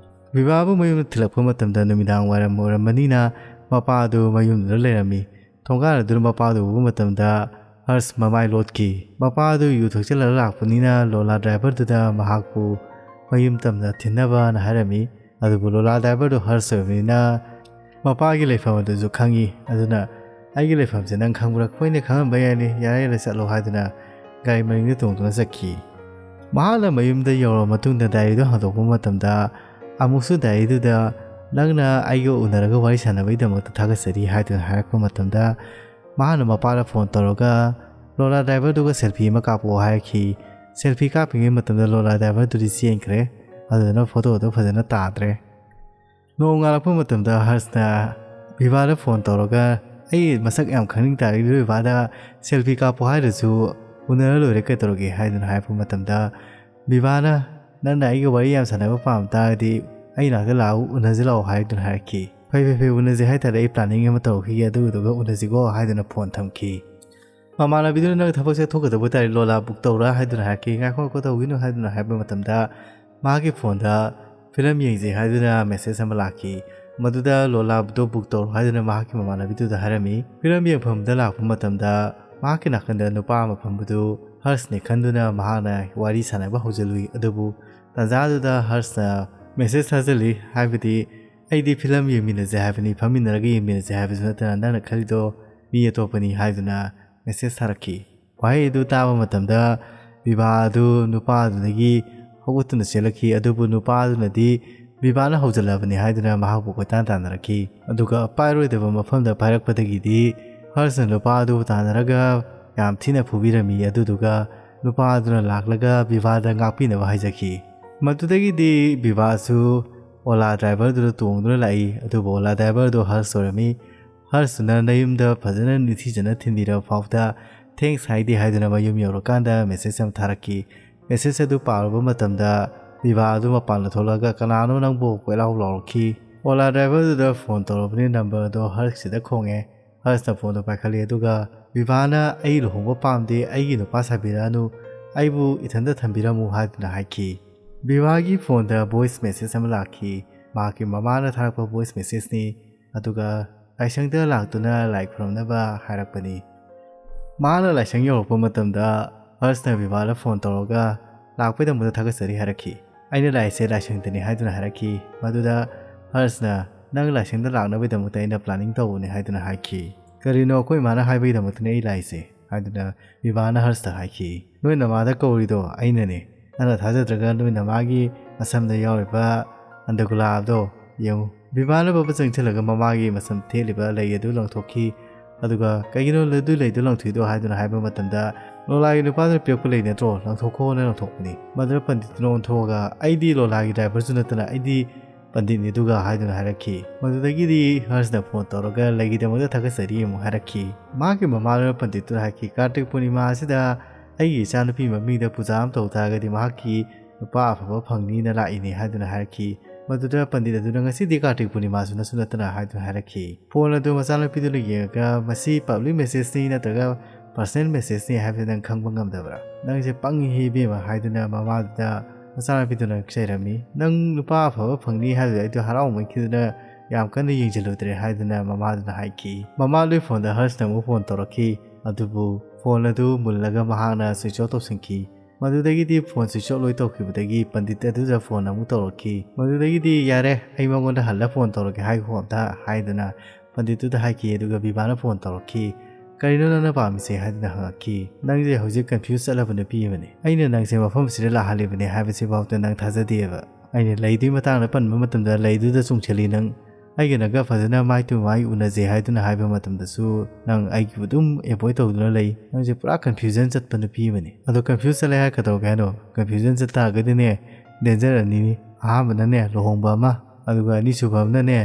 ꯕꯤꯚꯥꯕꯨ ꯃꯌꯨꯝꯗ ꯊꯤꯜꯂꯛꯄ ꯃꯇꯝꯗ ꯅꯨꯃꯤꯗꯥꯡ ꯋꯥꯏꯔꯝ ꯑꯣꯏꯔꯝꯕꯅꯤꯅ ꯃꯄꯥꯗꯨ ꯃꯌꯨꯝꯗꯨꯗ ꯂꯩꯔꯝꯃꯤ꯫ ꯊꯣꯡꯒꯥꯜ ꯑꯗꯨꯗ ꯃꯄꯥꯗꯨ ꯎꯕ ꯃꯇꯝꯗ ꯍꯔꯁ ꯃꯃꯥꯏ ꯂꯣꯠꯈꯤ꯫ ꯃꯄꯥꯗꯨ ꯌꯨ ꯊꯛꯆꯜꯂꯒ ꯂꯥꯛꯄꯅꯤꯅ ꯂꯣꯂꯥ ꯗ꯭ꯔꯥꯏꯚꯔꯗꯨꯗ ꯃꯍꯥꯛꯄꯨ ꯃꯌꯨꯝ ꯇꯝꯅ ꯊꯤꯟꯅꯕꯅ ꯍꯥꯏꯔꯝꯃꯤ꯫ ꯑꯗꯨꯕꯨ ꯂꯣꯂꯥ ꯗ꯭ꯔꯥꯏꯚꯔꯗꯨ ꯍꯔꯁ ꯑꯣꯏꯕꯅꯤꯅ ꯃꯄꯥꯒꯤ ꯂꯩꯐꯝ ꯑꯗꯨꯁꯨ ꯈꯪꯉꯤ꯫ ꯑꯗꯨꯅ, "ꯑꯩꯒꯤ ꯂꯩꯐꯝꯁꯦ ꯅꯪ ꯈꯪꯕ꯭ꯔꯥ?" "ꯍꯣꯏꯅꯦ, ꯈꯪꯉꯝꯕ ꯌꯥꯏꯅꯦ, ꯌꯥꯔꯦ ꯌꯥꯔꯦ, ꯆꯠꯂꯣ" ꯍꯥꯏꯗꯨꯅ ꯒꯥꯔꯤ ꯃꯅꯤꯡꯗ ꯇꯣꯡꯗꯨꯅ ꯆꯠꯈꯤ꯫ ꯃꯍꯥꯛꯅ ꯃꯌꯨꯝꯗ ꯌꯧꯔꯕ ꯃꯇꯨꯡꯗ ꯗꯥꯏꯔꯤꯗꯨ ꯍꯥꯡꯗꯣꯛꯄ ꯃꯇꯝꯗ, ꯑꯃꯨꯛꯁꯨ ꯗꯥꯏꯔꯤꯗꯨꯗ, "ꯅꯪꯅ ꯑꯩꯒ ꯎꯅꯔꯒ ꯋꯥꯔꯤ ꯁꯥꯟꯅꯕꯒꯤꯗꯃꯛꯇ ꯊꯥꯒꯠꯆꯔꯤ" ꯍꯥꯏꯗꯨꯅ ꯍꯥꯏꯔꯛꯄ ꯃꯇꯝꯗ, ꯃꯍꯥꯛꯅ ꯃꯄꯥꯗ ꯐꯣꯟ ꯇꯧꯔꯒ, "ꯂꯣꯂꯥ ꯗ꯭ꯔꯥꯏꯚꯔꯗꯨꯒ ꯁꯦꯜꯐꯤ ꯑꯃ ꯀꯥꯞꯄꯛꯑꯣ" ꯍꯥꯏꯔꯛꯈꯤ꯫ ꯁꯦꯜꯐꯤ ꯀꯥꯞꯄꯤꯉꯩ ꯃꯇꯝꯗ ꯂꯣꯂꯥ ꯗ꯭ꯔꯥꯏꯚꯔꯗꯨꯗꯤ ꯆꯦꯟꯈ꯭ꯔꯦ꯫ ꯑꯗꯨꯗꯨꯅ ꯐꯣꯇꯣꯗꯣ ꯐꯖꯅ ꯇꯥꯗ꯭ꯔꯦ꯫ ꯅꯣꯡꯉꯥꯜꯂꯛꯄ ꯃꯇꯝꯗ ꯍꯔꯁꯅ ꯕꯤꯚꯥꯗ ꯐꯣꯟ ꯇꯧꯔꯒ, "ꯑꯩ ꯃꯁꯛ ꯌꯥꯝ ꯈꯪꯅꯤꯡ ꯇꯥꯔꯦ, ꯏꯔꯣꯏꯕꯥꯗ ꯁꯦꯜꯐꯤ ꯀꯥꯞꯄꯣ ꯍꯥꯏꯔꯁꯨ ꯎꯅꯔ ꯂꯣꯏꯔꯦ, ꯀꯩꯗꯧꯔꯒꯦ?" ꯍꯥꯏꯗꯨꯅ ꯍꯥꯏꯔꯛꯄ ꯃꯇꯝꯗ, ꯕꯤꯚꯥꯅ, "ꯅꯪꯅ ꯑꯩꯒ ꯋꯥꯔꯤ ꯌꯥꯝ ꯁꯥꯟꯅꯕ ꯄꯥꯝ ꯇꯥꯔꯗꯤ ꯑꯩ ꯅꯥꯛꯇ ꯂꯥꯛꯎ, ꯎꯅꯁꯤ ꯂꯥꯛꯑꯣ" ꯍꯥꯏꯗꯨꯅ ꯍꯥꯏꯔꯛꯈꯤ꯫ "ꯐꯩ, ꯐꯩ, ꯐꯩ, ꯎꯅꯁꯤ ꯍꯥꯏꯇꯥꯔꯦ, ꯑꯩ ꯄ꯭ꯂꯥꯅꯤꯡ ꯑꯃ ꯇꯧꯔꯛꯈꯤꯒꯦ, ꯑꯗꯨꯗꯨꯒ ꯎꯅꯁꯤꯀꯣ" ꯍꯥꯏꯗꯨꯅ ꯐꯣꯟ ꯊꯝꯈꯤ꯫ ꯃꯃꯥꯟꯅꯕꯤꯗꯨꯅ, "ꯅꯪ ꯊꯕꯛ ꯆꯠꯊꯣꯛꯀꯗꯕ ꯇꯥꯔꯗꯤ ꯂꯣꯂꯥ ꯕꯨꯛ ꯇꯧꯔꯥ?" ꯍꯥꯏꯗꯨꯅ ꯍꯥꯏꯔꯛꯈꯤ꯫ "ꯉꯥꯏꯈꯣ, ꯉꯥꯏꯈꯣ, ꯇꯧꯈꯤꯅꯨ" ꯍꯥꯏꯗꯨꯅ ꯍꯥꯏꯕ ꯃꯇꯝꯗ, ꯃꯍꯥꯛꯀꯤ ꯐꯣꯟꯗ ꯐꯤꯂꯝ ꯌꯦꯡꯁꯦ ꯍꯥꯏꯗꯨꯅ ꯃꯦꯁꯦꯖ ꯑꯃ ꯂꯥꯛꯈꯤ꯫ ꯃꯗꯨꯗ ꯂꯣꯂꯥꯗꯣ ꯕꯨꯛ ꯇꯧꯔꯣ ꯍꯥꯏꯗꯨꯅ ꯃꯍꯥꯛꯀꯤ ꯃꯃꯥꯟꯅꯕꯤꯗꯨꯗ ꯍꯥꯏꯔꯝꯃꯤ꯫ ꯐꯤꯂꯝ ꯌꯦꯡꯐꯝꯗ ꯂꯥꯛꯄ ꯃꯇꯝꯗ ꯃꯍꯥꯛꯀꯤ ꯅꯥꯀꯟꯗ ꯅꯨꯄꯥ ꯑꯃ ꯐꯝꯕꯗꯨ ꯍꯔꯁꯅꯤ ꯈꯟꯗꯨꯅ ꯃꯍꯥꯛꯅ ꯋꯥꯔꯤ ꯁꯥꯟꯅꯕ ꯍꯧꯖꯤꯜꯂꯨꯏ꯫ ꯑꯗꯨꯕꯨ ꯇꯥꯟꯖꯥꯗꯨꯗ ꯍꯔꯁꯅ ꯃꯦꯁꯦꯖ ꯊꯥꯖꯤꯜꯂꯤ, ꯍꯥꯏꯕꯗꯤ, "ꯑꯩꯗꯤ ꯐꯤꯂꯝ ꯌꯦꯡꯃꯤꯟꯅꯁꯦ ꯍꯥꯏꯕꯅꯤ, ꯐꯝꯃꯤꯟꯅꯔꯒ ꯌꯦꯡꯃꯤꯟꯅꯁꯦ ꯍꯥꯏꯕꯁꯨ ꯅꯠꯇꯅ ꯅꯪꯅ ꯈꯜꯂꯤꯗꯣ ꯃꯤ ꯑꯇꯣꯞꯄꯅꯤ" ꯍꯥꯏꯗꯨꯅ ꯃꯦꯁꯦꯖ ꯊꯥꯔꯛꯈꯤ꯫ ꯋꯥꯍꯩ ꯑꯗꯨ ꯇꯥꯕ ꯃꯇꯝꯗ ꯕꯤꯚꯥ ꯑꯗꯨ ꯅꯨꯄꯥ ꯑꯗꯨꯗꯒꯤ ꯍꯧꯒꯠꯇꯨꯅ ꯆꯦꯜꯂꯛꯈꯤ꯫ ꯑꯗꯨꯕꯨ ꯅꯨꯄꯥ ꯑꯗꯨꯅꯗꯤ ꯕꯤꯚꯥꯅ ꯍꯧꯖꯤꯜꯂꯕꯅꯤ ꯍꯥꯏꯗꯨꯅ ꯃꯍꯥꯛꯄꯨ ꯀꯣꯏꯇꯥꯟ ꯇꯥꯟꯅꯔꯛꯈꯤ꯫ ꯑꯗꯨꯒ ꯄꯥꯏꯔꯣꯏꯗꯕ ꯃꯐꯝꯗ ꯄꯥꯏꯔꯛꯄꯗꯒꯤꯗꯤ ꯍꯔꯁꯅ ꯅꯨꯄꯥ ꯑꯗꯨꯕꯨ ꯇꯥꯟꯅꯔꯒ ꯌꯥꯝ ꯊꯤꯅ ꯐꯨꯕꯤꯔꯝꯃꯤ꯫ ꯑꯗꯨꯗꯨꯒ ꯅꯨꯄꯥ ꯑꯗꯨꯅ ꯂꯥꯛꯂꯒ ꯕꯤꯚꯥꯗ ꯉꯥꯛꯄꯤꯅꯕ ꯍꯥꯏꯖꯈꯤ꯫ ꯃꯗꯨꯗꯒꯤꯗꯤ ꯕꯤꯚꯥꯁꯨ ꯑꯣꯂꯥ ꯗ꯭ꯔꯥꯏꯚꯔꯗꯨꯗ ꯇꯣꯡꯗꯨꯅ ꯂꯥꯛꯏ꯫ ꯑꯗꯨꯕꯨ ꯑꯣꯂꯥ ꯗ꯭ꯔꯥꯏꯚꯔꯗꯨ ꯍꯔꯁ ꯑꯣꯏꯔꯝꯃꯤ꯫ ꯍꯔꯁꯅ ꯅꯌꯨꯝꯗ ꯐꯖꯅ ꯅꯤꯡꯊꯤꯖꯅ ꯊꯤꯟꯕꯤꯔꯕ ꯐꯥꯎꯕꯗ ꯊꯦꯡꯁ ꯍꯥꯏꯗꯦ ꯍꯥꯏꯗꯨꯅ ꯃꯌꯨꯝ ꯌꯧꯔꯀꯥꯟꯗ ꯃꯦꯁꯦꯖ ꯑꯃ ꯊꯥꯔꯛꯈꯤ꯫ ꯃꯦꯁꯦꯖ ꯑꯗꯨ ꯄꯥꯔꯨꯕ ꯃꯇꯝꯗ ꯕꯤꯚꯥ ꯑꯗꯨ ꯃꯄꯥꯟꯗ ꯊꯣꯛꯂꯛꯑꯒ "ꯀꯅꯥꯅꯣ ꯅꯪꯕꯨ?" ꯀꯣꯏꯂꯥꯎ ꯂꯥꯎꯔꯛꯈꯤ꯫ ꯑꯣꯂꯥ ꯗ꯭ꯔꯥꯏꯚꯔꯗꯨꯗ ꯐꯣꯟ ꯇꯧꯔꯕꯅꯤ, ꯅꯝꯕꯔ ꯑꯗꯣ ꯍꯔꯁꯀꯤꯗ ꯈꯣꯡꯉꯦ꯫ ꯍꯔꯁꯅ ꯐꯣꯟꯗꯣ ꯄꯥꯏꯈꯠꯂꯤ, ꯑꯗꯨꯒ ꯕꯤꯚꯥꯅ "ꯑꯩ ꯂꯨꯍꯣꯡꯕ ꯄꯥꯝꯗꯦ, ꯑꯩꯒꯤ ꯅꯨꯄꯥ ꯁꯥꯕꯤꯔꯛꯑꯅꯨ, ꯑꯩꯕꯨ ꯏꯊꯟꯇ ꯊꯝꯕꯤꯔꯝꯃꯨ" ꯍꯥꯏꯗꯨꯅ ꯍꯥꯏꯈꯤ꯫ ꯕꯤꯚꯥꯒꯤ ꯐꯣꯟꯗ ꯚꯣꯏꯁ ꯃꯦꯁꯦꯖ ꯑꯃ ꯂꯥꯛꯈꯤ꯫ ꯃꯍꯥꯛꯀꯤ ꯃꯃꯥꯅ ꯊꯥꯔꯛꯄ ꯚꯣꯏꯁ ꯃꯦꯁꯦꯖꯅꯤ꯫ ꯑꯗꯨꯒ ꯂꯥꯏꯁꯪꯗ ꯂꯥꯛꯇꯨꯅ ꯂꯥꯏ ꯈꯨꯔꯨꯝꯅꯕ ꯍꯥꯏꯔꯛꯄꯅꯤ꯫ ꯃꯥꯅ ꯂꯥꯏꯁꯪ ꯌꯧꯔꯛꯄ ꯃꯇꯝꯗ ꯍꯔꯁꯅ ꯕꯤꯚꯥꯗ ꯐꯣꯟ ꯇꯧꯔꯒ "ꯂꯥꯛꯄꯩꯗꯃꯛꯇ ꯊꯥꯒꯠꯆꯔꯤ" ꯍꯥꯏꯔꯛꯈꯤ꯫ "ꯑꯩꯅ ꯂꯥꯛꯏꯁꯦ ꯂꯥꯏꯁꯪꯗꯅꯤ" ꯍꯥꯏꯗꯨꯅ ꯍꯥꯏꯔꯛꯈꯤ꯫ ꯃꯗꯨꯗ ꯍꯔꯁꯅ "ꯅꯪ ꯂꯥꯏꯁꯪꯗ ꯂꯥꯛꯅꯕꯒꯤꯗꯃꯛꯇ ꯑꯩꯅ ꯄ꯭ꯂꯥꯅꯤꯡ ꯇꯧꯕꯅꯤ" ꯍꯥꯏꯗꯨꯅ ꯍꯥꯏꯈꯤ꯫ "ꯀꯔꯤꯅꯣ, ꯑꯩꯈꯣꯏ ꯏꯃꯥꯅ ꯍꯥꯏꯕꯒꯤꯗꯃꯛꯇꯅꯤ ꯑꯩ ꯂꯥꯛꯏꯁꯦ" ꯍꯥꯏꯗꯨꯅ ꯕꯤꯚꯥꯅ ꯍꯔꯁꯇ ꯍꯥꯏꯈꯤ꯫ "ꯅꯣꯏ ꯅꯃꯥꯗ ꯀꯧꯔꯤꯗꯣ ꯑꯩꯅꯅꯦ꯫ ꯅꯪꯅ ꯊꯥꯖꯗ꯭ꯔꯒ ꯅꯣꯏ ꯅꯃꯥꯒꯤ ꯃꯁꯝꯗ ꯌꯥꯎꯔꯤꯕ ꯑꯟꯗꯒꯨꯂꯥꯞꯗꯣ ꯌꯦꯡꯉꯨ"꯫ ꯕꯤꯚꯥꯅ ꯕꯕ ꯆꯪꯁꯤꯜꯂꯒ ꯃꯃꯥꯒꯤ ꯃꯁꯝ ꯊꯦꯠꯂꯤꯕ ꯂꯩ ꯑꯗꯨ ꯂꯪꯊꯣꯛꯈꯤ꯫ ꯑꯗꯨꯒ "ꯀꯩꯒꯤꯅꯣ ꯑꯗꯨ ꯂꯩꯗꯨ ꯂꯪꯊꯣꯛꯏꯗꯣ?" ꯍꯥꯏꯗꯨꯅ ꯍꯥꯏꯕ ꯃꯇꯝꯗ, "ꯂꯣꯂꯥꯒꯤ ꯅꯨꯄꯥꯗꯨꯅ ꯄꯤꯔꯛꯄ ꯂꯩ ꯅꯠꯇ꯭ꯔꯣ? ꯂꯪꯊꯣꯛꯈꯣꯅ ꯂꯪꯊꯣꯛꯄꯅꯤ"꯫ ꯃꯗꯨꯗ ꯄꯟꯗꯤꯠꯇꯨꯅ ꯑꯣꯟꯊꯣꯛꯑꯒ, "ꯑꯩꯗꯤ ꯂꯣꯂꯥꯒꯤ ꯗ꯭ꯔꯥꯏꯚꯔꯁꯨ ꯅꯠꯇꯅ ꯑꯩꯗꯤ ꯄꯟꯗꯤꯠꯅꯤ ꯑꯗꯨꯒ" ꯍꯥꯏꯗꯨꯅ ꯍꯥꯏꯔꯛꯈꯤ꯫ ꯃꯗꯨꯗꯒꯤꯗꯤ ꯍꯔꯁꯅ ꯐꯣꯟ ꯇꯧꯔꯒ "ꯂꯩꯒꯤꯗꯃꯛꯇ ꯊꯥꯒꯠꯆꯔꯤ" ꯑꯃꯨꯛ ꯍꯥꯏꯔꯛꯈꯤ꯫ ꯃꯍꯥꯛꯀꯤ ꯃꯃꯥꯗꯨꯅ ꯄꯟꯗꯤꯠꯇꯨꯗ ꯍꯥꯏꯈꯤ, "ꯀꯥꯔꯇꯤꯛ ꯄꯨꯔꯅꯤꯃꯥ ꯑꯁꯤꯗ ꯑꯩꯒꯤ ꯏꯆꯥꯅꯨꯄꯤ ꯃꯃꯤꯡꯗ ꯄꯨꯖꯥ ꯑꯃ ꯇꯧ ꯇꯥꯔꯒꯗꯤ ꯃꯍꯥꯛꯀꯤ ꯅꯨꯄꯥ ꯑꯐꯕ ꯐꯪꯅꯤꯅ ꯂꯥꯛꯏꯅꯦ" ꯍꯥꯏꯗꯨꯅ ꯍꯥꯏꯔꯛꯈꯤ꯫ ꯃꯗꯨꯗ ꯄꯟꯗꯤꯠ ꯑꯗꯨꯅ "ꯉꯁꯤꯗꯤ ꯀꯥꯔꯇꯤꯛ ꯄꯨꯔꯅꯤꯃꯥꯁꯨ ꯅꯠꯁꯨ ꯅꯠꯇꯅ" ꯍꯥꯏꯗꯨꯅ ꯍꯥꯏꯔꯛꯈꯤ꯫ ꯐꯣꯟ ꯑꯗꯨ ꯃꯆꯥꯅꯨꯄꯤꯗꯨꯅ ꯌꯦꯡꯉꯒ, "ꯃꯁꯤ ꯄꯕ꯭ꯂꯤꯛ ꯃꯦꯁꯦꯖꯅꯤ ꯅꯠꯇ꯭ꯔꯒ ꯄꯔꯁꯅꯦꯜ ꯃꯦꯁꯦꯖꯅꯤ ꯍꯥꯏꯕꯁꯤ ꯅꯪ ꯈꯪꯕ ꯉꯝꯗꯕ꯭ꯔꯥ? ꯅꯪꯁꯦ ꯄꯪꯉꯤꯍꯦ ꯏꯕꯦꯝꯃ" ꯍꯥꯏꯗꯨꯅ ꯃꯃꯥꯗꯨꯗ ꯃꯆꯥꯅꯨꯄꯤꯗꯨꯅ ꯆꯩꯔꯝꯃꯤ꯫ "ꯅꯪ ꯅꯨꯄꯥ ꯑꯐꯕ ꯐꯪꯅꯤ ꯍꯥꯏꯕꯗꯨꯗ ꯑꯩꯗꯣ ꯍꯔꯥꯎꯃꯟꯈꯤꯗꯨꯅ ꯌꯥꯝ ꯀꯟꯅ ꯌꯦꯡꯁꯤꯜꯂꯨꯗ꯭ꯔꯦ" ꯍꯥꯏꯗꯨꯅ ꯃꯃꯥꯗꯨꯅ ꯍꯥꯏꯈꯤ꯫ ꯃꯃꯥꯗꯨꯒꯤ ꯐꯣꯟꯗ ꯍꯔꯁꯅ ꯑꯃꯨꯛ ꯐꯣꯟ ꯇꯧꯔꯛꯈꯤ꯫ ꯑꯗꯨꯕꯨ ꯐꯣꯟ ꯑꯗꯨ ꯃꯨꯜꯂꯒ ꯃꯍꯥꯛꯅ ꯁ꯭ꯋꯤꯆ ꯑꯣꯐ ꯇꯧꯁꯤꯟꯈꯤ꯫ ꯃꯗꯨꯗꯒꯤꯗꯤ ꯐꯣꯟ ꯁ꯭ꯋꯤꯆ ꯑꯣꯐ ꯂꯣꯏ ꯇꯧꯈꯤꯕꯗꯒꯤ ꯄꯟꯗꯤꯠ ꯑꯗꯨꯗ ꯐꯣꯟ ꯑꯃꯨꯛ ꯇꯧꯔꯛꯈꯤ꯫ ꯃꯗꯨꯗꯒꯤꯗꯤ, "ꯌꯥꯔꯦ, ꯑꯩ ꯃꯉꯣꯟꯗ ꯍꯜꯂ ꯐꯣꯟ ꯇꯧꯔꯒꯦ ꯍꯥꯏꯈꯣ ꯑꯝꯇ" ꯍꯥꯏꯗꯨꯅ ꯄꯟꯗꯤꯠꯇꯨꯗ ꯍꯥꯏꯈꯤ꯫ ꯑꯗꯨꯒ ꯕꯤꯚꯥꯅ ꯐꯣꯟ ꯇꯧꯔꯛꯈꯤ꯫ "ꯀꯔꯤꯅꯣ ꯅꯪꯅ ꯄꯥꯝꯃꯤꯁꯦ?" ꯍꯥꯏꯗꯨꯅ ꯍꯪꯉꯛꯈꯤ꯫ "ꯅꯪꯁꯦ ꯍꯧꯖꯤꯛ ꯀꯟꯐ꯭ꯌꯨꯁ ꯆꯠꯂꯕ ꯅꯨꯄꯤ ꯑꯃꯅꯤ꯫ ꯑꯩꯅ ꯅꯪꯁꯦ ꯃꯐꯝ ꯑꯁꯤꯗ ꯂꯥꯛꯍꯜꯂꯤꯕꯅꯦ ꯍꯥꯏꯕꯁꯤꯐꯥꯎꯗ ꯅꯪ ꯊꯥꯖꯗꯦꯕ꯫ ꯑꯩꯅ ꯂꯩꯗꯨꯒꯤ ꯃꯇꯥꯡꯗ ꯄꯟꯕ ꯃꯇꯝꯗ ꯂꯩꯗꯨꯗ ꯆꯣꯡꯁꯤꯜꯂꯤ ꯅꯪ꯫ ꯑꯩꯒ ꯅꯪꯒ ꯐꯖꯅ ꯃꯥꯏ ꯇꯨ ꯃꯥꯏ ꯎꯅꯖꯦ ꯍꯥꯏꯗꯨꯅ ꯍꯥꯏꯕ ꯃꯇꯝꯗꯁꯨ ꯅꯪ ꯑꯩꯒꯤꯕꯨ ꯑꯗꯨꯝ ꯑꯦꯚꯣꯏꯗ ꯇꯧꯗꯨꯅ ꯂꯩ꯫ ꯅꯪꯁꯦ ꯄꯨꯔꯥ ꯀꯟꯐ꯭ꯌꯨꯖꯟ ꯆꯠꯄ ꯅꯨꯄꯤ ꯑꯃꯅꯤ꯫ ꯑꯗꯣ ꯀꯟꯐ꯭ꯌꯨꯁ ꯆꯠꯂꯦ ꯍꯥꯏꯔ ꯀꯩꯗꯧꯔꯒꯦ ꯍꯥꯏꯅꯣ? ꯀꯟꯐ꯭ꯌꯨꯖꯟ ꯆꯠ ꯇꯥꯔꯒꯗꯤꯅꯦ, ꯗꯦꯟꯖꯔ ꯑꯅꯤꯅꯤ꯫ ꯑꯍꯥꯟꯕꯅꯅꯦ ꯂꯨꯍꯣꯡꯕ ꯑꯃ, ꯑꯗꯨꯒ ꯑꯅꯤꯁꯨꯕ ꯑꯃꯅꯅꯦ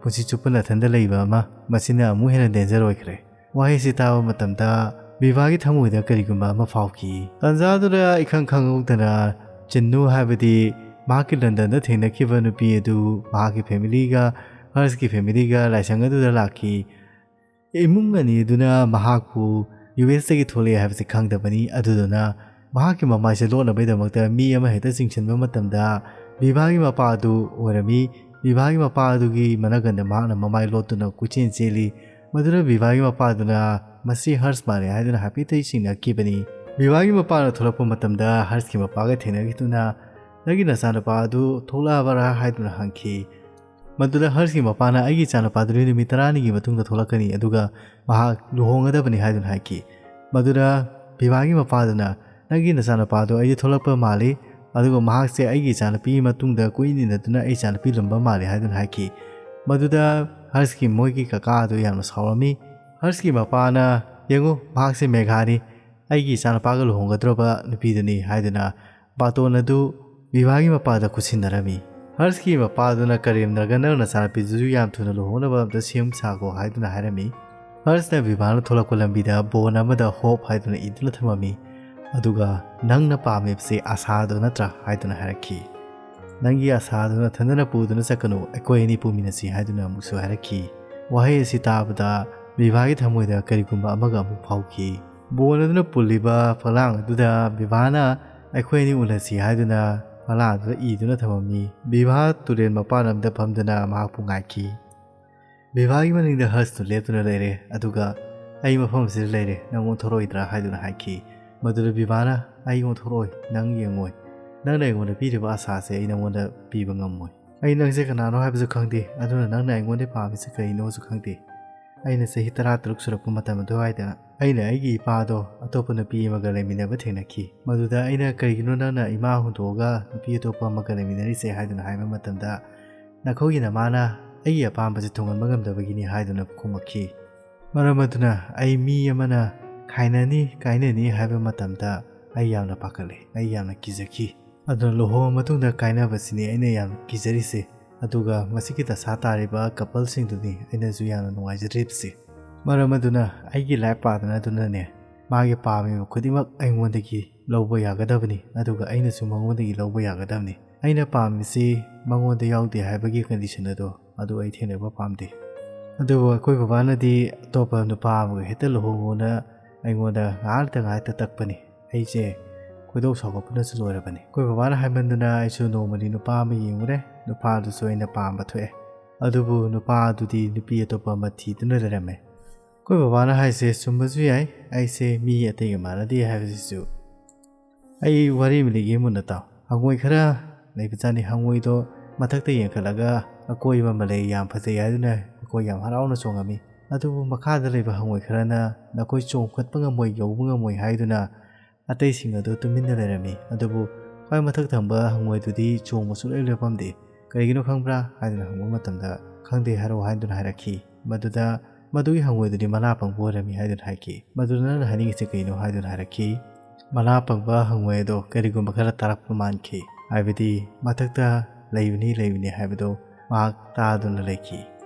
ꯄꯨꯟꯁꯤ ꯆꯨꯞꯄ ꯅꯥꯊꯟꯗ ꯂꯩꯕ ꯑꯃ꯫ ꯃꯁꯤꯅ ꯑꯃꯨꯛ ꯍꯦꯟꯅ ꯗꯦꯟꯖꯔ ꯑꯣꯏꯈ꯭ꯔꯦ꯫ ꯋꯥꯍꯩꯁꯤ ꯇꯥꯕ ꯃꯇꯝꯗ ꯕꯤꯚꯥꯒꯤ ꯊꯃꯣꯏꯗ ꯀꯔꯤꯒꯨꯝꯕ ꯑꯃ ꯐꯥꯎꯈꯤ꯫ ꯇꯥꯟꯖꯥꯗꯨꯗ ꯏꯈꯪ ꯈꯪꯍꯧꯗꯅ ꯆꯤꯟꯅꯨ, ꯍꯥꯏꯕꯗꯤ ꯃꯍꯥꯛꯀꯤ ꯂꯟꯗꯟꯗ ꯊꯦꯡꯅꯈꯤꯕ ꯅꯨꯄꯤ ꯑꯗꯨ ꯃꯍꯥꯛꯀꯤ ꯐꯦꯃꯤꯂꯤꯒ ꯍꯔꯁꯀꯤ ꯐꯦꯃꯤꯂꯤꯒ ꯂꯥꯏꯁꯪ ꯑꯗꯨꯗ ꯂꯥꯛꯈꯤ꯫ ꯏꯃꯨꯡ ꯑꯅꯤ ꯑꯗꯨꯅ ꯃꯍꯥꯛꯄꯨ ꯌꯨ ꯑꯦꯁꯇꯒꯤ ꯊꯣꯛꯂꯛꯑꯦ ꯍꯥꯏꯕꯁꯤ ꯈꯪꯗꯕꯅꯤ꯫ ꯑꯗꯨꯗꯨꯅ ꯃꯍꯥꯛꯀꯤ ꯃꯃꯥꯏꯁꯦ ꯂꯣꯠꯅꯕꯒꯤꯗꯃꯛꯇ ꯃꯤ ꯑꯃ ꯍꯦꯛꯇ ꯆꯤꯡꯁꯤꯟꯕ ꯃꯇꯝꯗ ꯕꯤꯚꯥꯒꯤ ꯃꯄꯥ ꯑꯗꯨ ꯑꯣꯏꯔꯝꯃꯤ꯫ ꯕꯤꯚꯥꯒꯤ ꯃꯄꯥ ꯑꯗꯨꯒꯤ ꯃꯅꯥꯒꯟꯗ ꯃꯍꯥꯛꯅ ꯃꯃꯥꯏ ꯂꯣꯠꯇꯨꯅ ꯀꯣꯏꯆꯦꯟ ꯆꯦꯜꯂꯤ꯫ ꯃꯗꯨꯅ ꯕꯤꯚꯥꯒꯤ ꯃꯄꯥꯗꯨꯅ "ꯃꯁꯤ ꯍꯔꯁ ꯃꯥꯜꯂꯦ" ꯍꯥꯏꯗꯨꯅ ꯍꯥꯏꯐꯦꯠꯇ ꯆꯤꯡꯅꯈꯤꯕꯅꯤ꯫ ꯕꯤꯚꯥꯒꯤ ꯃꯄꯥꯅ ꯊꯣꯛꯂꯛꯄ ꯃꯇꯝꯗ ꯍꯔꯁꯀꯤ ꯃꯄꯥꯒ ꯊꯦꯡꯅꯈꯤꯗꯨꯅ "ꯅꯪꯒꯤ ꯅꯆꯥꯅꯨꯄꯥ ꯑꯗꯨ ꯊꯣꯛꯂꯛꯑꯕꯔꯥ?" ꯍꯥꯏꯗꯨꯅ ꯍꯪꯈꯤ꯫ ꯃꯗꯨꯗ ꯍꯔꯁꯀꯤ ꯃꯄꯥꯅ "ꯑꯩꯒꯤ ꯏꯆꯥꯅꯨꯄꯥꯗꯨꯗꯤ ꯅꯨꯃꯤꯠ ꯇꯔꯥꯅꯤꯒꯤ ꯃꯇꯨꯡꯗ ꯊꯣꯛꯂꯛꯀꯅꯤ, ꯑꯗꯨꯒ ꯃꯍꯥꯛ ꯂꯨꯍꯣꯡꯒꯗꯕꯅꯤ" ꯍꯥꯏꯗꯨꯅ ꯍꯥꯏꯈꯤ꯫ ꯃꯗꯨꯗ ꯕꯤꯚꯥꯒꯤ ꯃꯄꯥꯗꯨꯅ "ꯅꯪꯒꯤ ꯅꯆꯥꯅꯨꯄꯥꯗꯣ ꯑꯩꯗꯤ ꯊꯣꯛꯂꯛꯄ ꯃꯥꯜꯂꯤ, ꯑꯗꯨꯒ ꯃꯍꯥꯛꯁꯦ ꯑꯩꯒꯤ ꯏꯆꯥꯅꯨꯄꯤꯒꯤ ꯃꯇꯨꯡꯗ ꯀꯣꯏꯏꯟ ꯏꯟꯅꯗꯨꯅ ꯑꯩ ꯏꯆꯥꯅꯨꯄꯤ ꯂꯨꯝꯕ ꯃꯥꯜꯂꯤ" ꯍꯥꯏꯗꯨꯅ ꯍꯥꯏꯈꯤ꯫ ꯃꯗꯨꯗ ꯍꯔꯁꯀꯤ ꯃꯣꯏꯒꯤ ꯀꯀꯥ ꯑꯗꯨ ꯌꯥꯝꯅ ꯁꯥꯎꯔꯝꯃꯤ꯫ ꯍꯔꯁꯀꯤ ꯃꯄꯥꯅ "ꯌꯦꯡꯉꯨ, ꯃꯍꯥꯛꯁꯦ ꯃꯦꯘꯥꯅꯤ, ꯑꯩꯒꯤ ꯏꯆꯥꯅꯨꯄꯥꯒ ꯂꯨꯍꯣꯡꯒꯗꯧꯔꯕ ꯅꯨꯄꯤꯗꯨꯅꯤ" ꯍꯥꯏꯗꯨꯅ ꯕꯥꯇꯣꯟ ꯑꯗꯨ ꯕꯤꯚꯥꯒꯤ ꯃꯄꯥꯗ ꯈꯨꯠꯁꯤꯟꯅꯔꯝꯃꯤ꯫ ꯍꯔꯁꯀꯤ ꯃꯄꯥꯗꯨꯅ ꯀꯔꯦꯝꯅꯔꯒ "ꯅꯪ ꯅꯆꯥꯅꯨꯄꯤꯗꯨꯁꯨ ꯌꯥꯝ ꯊꯨꯅ ꯂꯨꯍꯣꯡꯅꯕ ꯑꯝꯇ ꯁꯦꯝ ꯁꯥꯈꯣ" ꯍꯥꯏꯗꯨꯅ ꯍꯥꯏꯔꯝꯃꯤ꯫ ꯍꯔꯁꯅ ꯕꯤꯚꯥꯅ ꯊꯣꯛꯂꯛꯄ ꯂꯝꯕꯤꯗ ꯕꯣꯟ ꯑꯃꯗ ꯍꯣꯞ ꯍꯥꯏꯗꯨꯅ ꯏꯗꯨꯅ ꯊꯝꯃꯝꯃꯤ꯫ ꯑꯗꯨꯒ "ꯅꯪꯅ ꯄꯥꯝꯃꯤꯕꯁꯦ ꯑꯁꯥꯗꯨ ꯅꯠꯇ꯭ꯔꯥ?" ꯍꯥꯏꯗꯨꯅ ꯍꯥꯏꯔꯛꯈꯤ꯫ "ꯅꯪꯒꯤ ꯑꯁꯥꯗꯨ ꯅꯊꯟꯗꯅ ꯄꯨꯗꯨꯅ ꯆꯠꯀꯅꯨ, ꯑꯩꯈꯣꯏ ꯑꯅꯤ ꯄꯨꯃꯤꯟꯅꯁꯤ" ꯍꯥꯏꯗꯨꯅ ꯑꯃꯨꯛꯁꯨ ꯍꯥꯏꯔꯛꯈꯤ꯫ ꯋꯥꯍꯩ ꯑꯁꯤ ꯇꯥꯕꯗ ꯕꯤꯚꯥꯒꯤ ꯊꯃꯣꯏꯗ ꯀꯔꯤꯒꯨꯝꯕ ꯑꯃꯒ ꯑꯃꯨꯛ ꯐꯥꯎꯈꯤ꯫ ꯕꯣꯟ ꯑꯗꯨꯅ ꯄꯨꯜꯂꯤꯕ ꯐꯛꯂꯥꯡ ꯑꯗꯨꯗ ꯕꯤꯚꯥꯅ "ꯑꯩꯈꯣꯏ ꯑꯅꯤ ꯎꯅꯁꯤ" ꯍꯥꯏꯗꯨꯅ ꯐꯛꯂꯥꯡ ꯑꯗꯨꯗ ꯏꯗꯨꯅ ꯊꯝꯃꯝꯃꯤ꯫ ꯕꯤꯚꯥ ꯇꯨꯔꯦꯜ ꯃꯄꯥꯟ ꯑꯃꯗ ꯐꯝꯗꯨꯅ ꯃꯍꯥꯛꯄꯨ ꯉꯥꯏꯈꯤ꯫ ꯕꯤꯚꯥꯒꯤ ꯃꯅꯤꯡꯗ ꯍꯔꯁꯇꯨ ꯂꯦꯞꯇꯨꯅ ꯂꯩꯔꯦ, ꯑꯗꯨꯒ "ꯑꯩ ꯃꯐꯝ ꯑꯁꯤꯗ ꯂꯩꯔꯦ, ꯅꯪ ꯑꯣꯟꯊꯣꯔꯛꯑꯣꯏꯗ꯭ꯔꯥ?" ꯍꯥꯏꯗꯨꯅ ꯍꯥꯏꯈꯤ꯫ ꯃꯗꯨꯗ ꯕꯤꯚꯥꯅ "ꯑꯩ ꯑꯣꯟꯊꯣꯔꯛꯑꯣꯏ, ꯅꯪ ꯌꯦꯡꯉꯣꯏ, ꯅꯪꯅ ꯑꯩꯉꯣꯟꯗ ꯄꯤꯔꯤꯕ ꯑꯁꯥꯁꯦ ꯑꯩ ꯅꯪꯉꯣꯟꯗ ꯄꯤꯕ ꯉꯝꯃꯣꯏ꯫ ꯑꯩ ꯅꯪꯁꯦ ꯀꯅꯥꯅꯣ ꯍꯥꯏꯕꯁꯨ ꯈꯪꯗꯦ, ꯑꯗꯨꯅ ꯅꯪꯅ ꯑꯩꯉꯣꯟꯗ ꯄꯥꯝꯃꯤꯁꯦ ꯀꯔꯤꯅꯣꯁꯨ ꯈꯪꯗꯦ꯫ ꯑꯩꯅ ꯆꯍꯤ ꯇꯔꯥ ꯇꯔꯨꯛ ꯁꯨꯔꯛꯄ ꯃꯇꯝ ꯑꯗꯨꯋꯥꯏꯗ ꯑꯩꯅ ꯑꯩꯒꯤ ꯏꯄꯥꯗꯣ ꯑꯇꯣꯞꯄ ꯅꯨꯄꯤ ꯑꯃꯒ ꯂꯩꯃꯤꯟꯅꯕ ꯊꯦꯡꯅꯈꯤ꯫ ꯃꯗꯨꯗ ꯑꯩꯅ 'ꯀꯔꯤꯒꯤꯅꯣ ꯅꯪꯅ ꯏꯃꯥ ꯍꯨꯟꯗꯣꯛꯑꯒ ꯅꯨꯄꯤ ꯑꯇꯣꯞꯄ ꯑꯃꯒ ꯂꯩꯃꯤꯟꯅꯔꯤꯁꯦ?' ꯍꯥꯏꯗꯨꯅ ꯍꯥꯏꯕ ꯃꯇꯝꯗ, "ꯅꯈꯣꯏꯒꯤ ꯅꯃꯥꯅ ꯑꯩꯒꯤ ꯑꯄꯥꯝꯕꯁꯦ ꯊꯨꯡꯍꯟꯕ ꯉꯝꯗꯕꯒꯤꯅꯤ" ꯍꯥꯏꯗꯨꯅ ꯈꯨꯝꯃꯛꯈꯤ꯫ ꯃꯔꯝ ꯑꯗꯨꯅ ꯑꯩ ꯃꯤ ꯑꯃꯅ ꯈꯥꯏꯅꯅꯤ ꯀꯥꯏꯅꯅꯤ ꯍꯥꯏꯕ ꯃꯇꯝꯗ ꯑꯩ ꯌꯥꯝꯅ ꯄꯥꯈꯠꯂꯤ, ꯑꯩ ꯌꯥꯝꯅ ꯀꯤꯖꯈꯤ꯫ ꯑꯗꯨꯅ ꯂꯨꯍꯣꯡꯉ ꯃꯇꯨꯡꯗ ꯀꯥꯏꯅꯕꯁꯤꯅꯤ ꯑꯩꯅ ꯌꯥꯝ ꯀꯤꯖꯔꯤꯁꯦ, ꯑꯗꯨꯒ ꯃꯁꯤꯒꯤ ꯗꯁꯥ ꯇꯥꯔꯤꯕ ꯀꯄꯜꯁꯤꯡꯗꯨꯅꯤ ꯑꯩꯅꯁꯨ ꯌꯥꯝꯅ ꯅꯨꯡꯉꯥꯏꯖꯗ꯭ꯔꯤꯕꯁꯦ꯫ ꯃꯔꯝ ꯑꯗꯨꯅ ꯑꯩꯒꯤ ꯂꯥꯏꯐ ꯄꯥꯔꯠꯅꯔꯗꯨꯅꯅꯦ ꯃꯥꯒꯤ ꯄꯥꯝꯃꯤꯕ ꯈꯨꯗꯤꯡꯃꯛ ꯑꯩꯉꯣꯟꯗꯒꯤ ꯂꯧꯕ ꯌꯥꯒꯗꯕꯅꯤ, ꯑꯗꯨꯒ ꯑꯩꯅꯁꯨ ꯃꯉꯣꯟꯗꯒꯤ ꯂꯧꯕ ꯌꯥꯒꯗꯕꯅꯤ꯫ ꯑꯩꯅ ꯄꯥꯝꯃꯤꯁꯤ ꯃꯉꯣꯟꯗ ꯌꯥꯎꯗꯦ ꯍꯥꯏꯕꯒꯤ ꯀꯟꯗꯤꯁꯟ ꯑꯗꯣ ꯑꯗꯨ ꯑꯩ ꯊꯦꯡꯅꯕ ꯄꯥꯝꯗꯦ꯫ ꯑꯗꯨꯕꯨ ꯑꯩꯈꯣꯏ ꯕꯕꯥꯅꯗꯤ ꯑꯇꯣꯞꯄ ꯅꯨꯄꯥ ꯑꯃꯒ ꯍꯦꯛꯇ ꯂꯨꯍꯣꯡꯉꯣꯅ ꯑꯩꯉꯣꯟꯗ ꯉꯥꯏꯍꯥꯛꯇ ꯉꯥꯏꯍꯥꯛꯇ ꯇꯛꯄꯅꯤ꯫ ꯑꯩꯁꯦ ꯈꯣꯏꯗꯧ ꯁꯥꯎꯒꯠꯄꯅꯁꯨ ꯂꯣꯏꯔꯕꯅꯤ꯫ ꯑꯩꯈꯣꯏ ꯕꯕꯥꯅ ꯍꯥꯏꯃꯟꯗꯅ ꯑꯩꯁꯨ ꯅꯣꯡꯃꯗꯤ ꯅꯨꯄꯥ ꯑꯃ ꯌꯦꯡꯉꯨꯔꯦ꯫ ꯅꯨꯄꯥꯗꯨꯁꯨ ꯑꯩꯅ ꯄꯥꯝꯕ ꯊꯣꯛꯑꯦ꯫ ꯑꯗꯨꯕꯨ ꯅꯨꯄꯥ ꯑꯗꯨꯗꯤ ꯅꯨꯄꯤ ꯑꯇꯣꯞꯄ ꯑꯃ ꯊꯤꯗꯨꯅ ꯂꯩꯔꯝꯃꯦ꯫ ꯑꯩꯈꯣꯏ ꯕꯕꯥꯅ ꯍꯥꯏꯁꯦ ꯆꯨꯝꯕꯁꯨ ꯌꯥꯏ, ꯑꯩꯁꯦ ꯃꯤ ꯑꯇꯩꯒ ꯃꯥꯟꯅꯗꯦ ꯍꯥꯏꯕꯁꯤꯁꯨ꯫ ꯑꯩ ꯋꯥꯔꯤ ꯑꯃ ꯂꯤꯒꯦ, ꯃꯨꯟꯅ ꯇꯥꯎ꯫ ꯍꯉꯣꯏ ꯈꯔ ꯂꯩꯕꯖꯥꯠꯅꯤ꯫ ꯍꯉꯣꯏꯗꯣ ꯃꯊꯛꯇ ꯌꯦꯡꯈꯠꯂꯒ ꯑꯀꯣꯏꯕ ꯑꯃ ꯂꯩ, ꯌꯥꯝ ꯐꯖꯩ ꯍꯥꯏꯗꯨꯅ ꯃꯈꯣꯏ ꯌꯥꯝ ꯍꯔꯥꯎꯅ ꯆꯣꯡꯉꯝꯃꯤ꯫ ꯑꯗꯨꯕꯨ ꯃꯈꯥꯗ ꯂꯩꯕ ꯍꯉꯣꯏ ꯈꯔꯅ ꯅꯈꯣꯏ ꯆꯣꯡꯈꯠꯄ ꯉꯝꯃꯣꯏ, ꯌꯧꯕ ꯉꯝꯃꯣꯏ ꯍꯥꯏꯗꯨꯅ ꯑꯇꯩꯁꯤꯡ ꯑꯗꯨ ꯇꯨꯃꯤꯟꯅ ꯂꯩꯔꯝꯃꯤ꯫ ꯑꯗꯨꯕꯨ ꯈ꯭ꯋꯥꯏ ꯃꯊꯛ ꯊꯪꯕ ꯍꯉꯣꯏꯗꯨꯗꯤ ꯆꯣꯡꯕ ꯁꯨꯡꯂꯦꯞ ꯂꯦꯞꯄꯝꯗꯦ꯫ "ꯀꯔꯤꯒꯤꯅꯣ ꯈꯪꯕ꯭ꯔꯥ?" ꯍꯥꯏꯗꯨꯅ ꯍꯪꯕ ꯃꯇꯝꯗ, "ꯈꯪꯗꯦ, ꯍꯥꯏꯔꯛꯑꯣ" ꯍꯥꯏꯗꯨꯅ ꯍꯥꯏꯔꯛꯈꯤ꯫ ꯃꯗꯨꯗ ꯃꯗꯨꯒꯤ ꯍꯉꯣꯏꯗꯨꯗꯤ ꯃꯅꯥ ꯄꯪꯕ ꯑꯣꯏꯔꯝꯃꯤ ꯍꯥꯏꯗꯨꯅ ꯍꯥꯏꯈꯤ꯫ "ꯃꯗꯨꯗ ꯅꯪꯅ ꯍꯥꯏꯅꯤꯡꯉꯤꯁꯦ ꯀꯩꯅꯣ?" ꯍꯥꯏꯗꯨꯅ ꯍꯥꯏꯔꯛꯈꯤ꯫ ꯃꯅꯥ ꯄꯪꯕ ꯍꯉꯣꯏ ꯑꯗꯣ ꯀꯔꯤꯒꯨꯝꯕ ꯈꯔ ꯇꯥꯔꯛꯄ ꯃꯥꯟꯈꯤ, ꯍꯥꯏꯕꯗꯤ ꯃꯊꯛꯇ ꯂꯩꯕꯅꯤ, ꯂꯩꯕꯅꯤ ꯍꯥꯏꯕꯗꯣ ꯃꯍꯥꯛ ꯇꯥꯗꯨꯅ ꯂꯩꯈꯤ꯫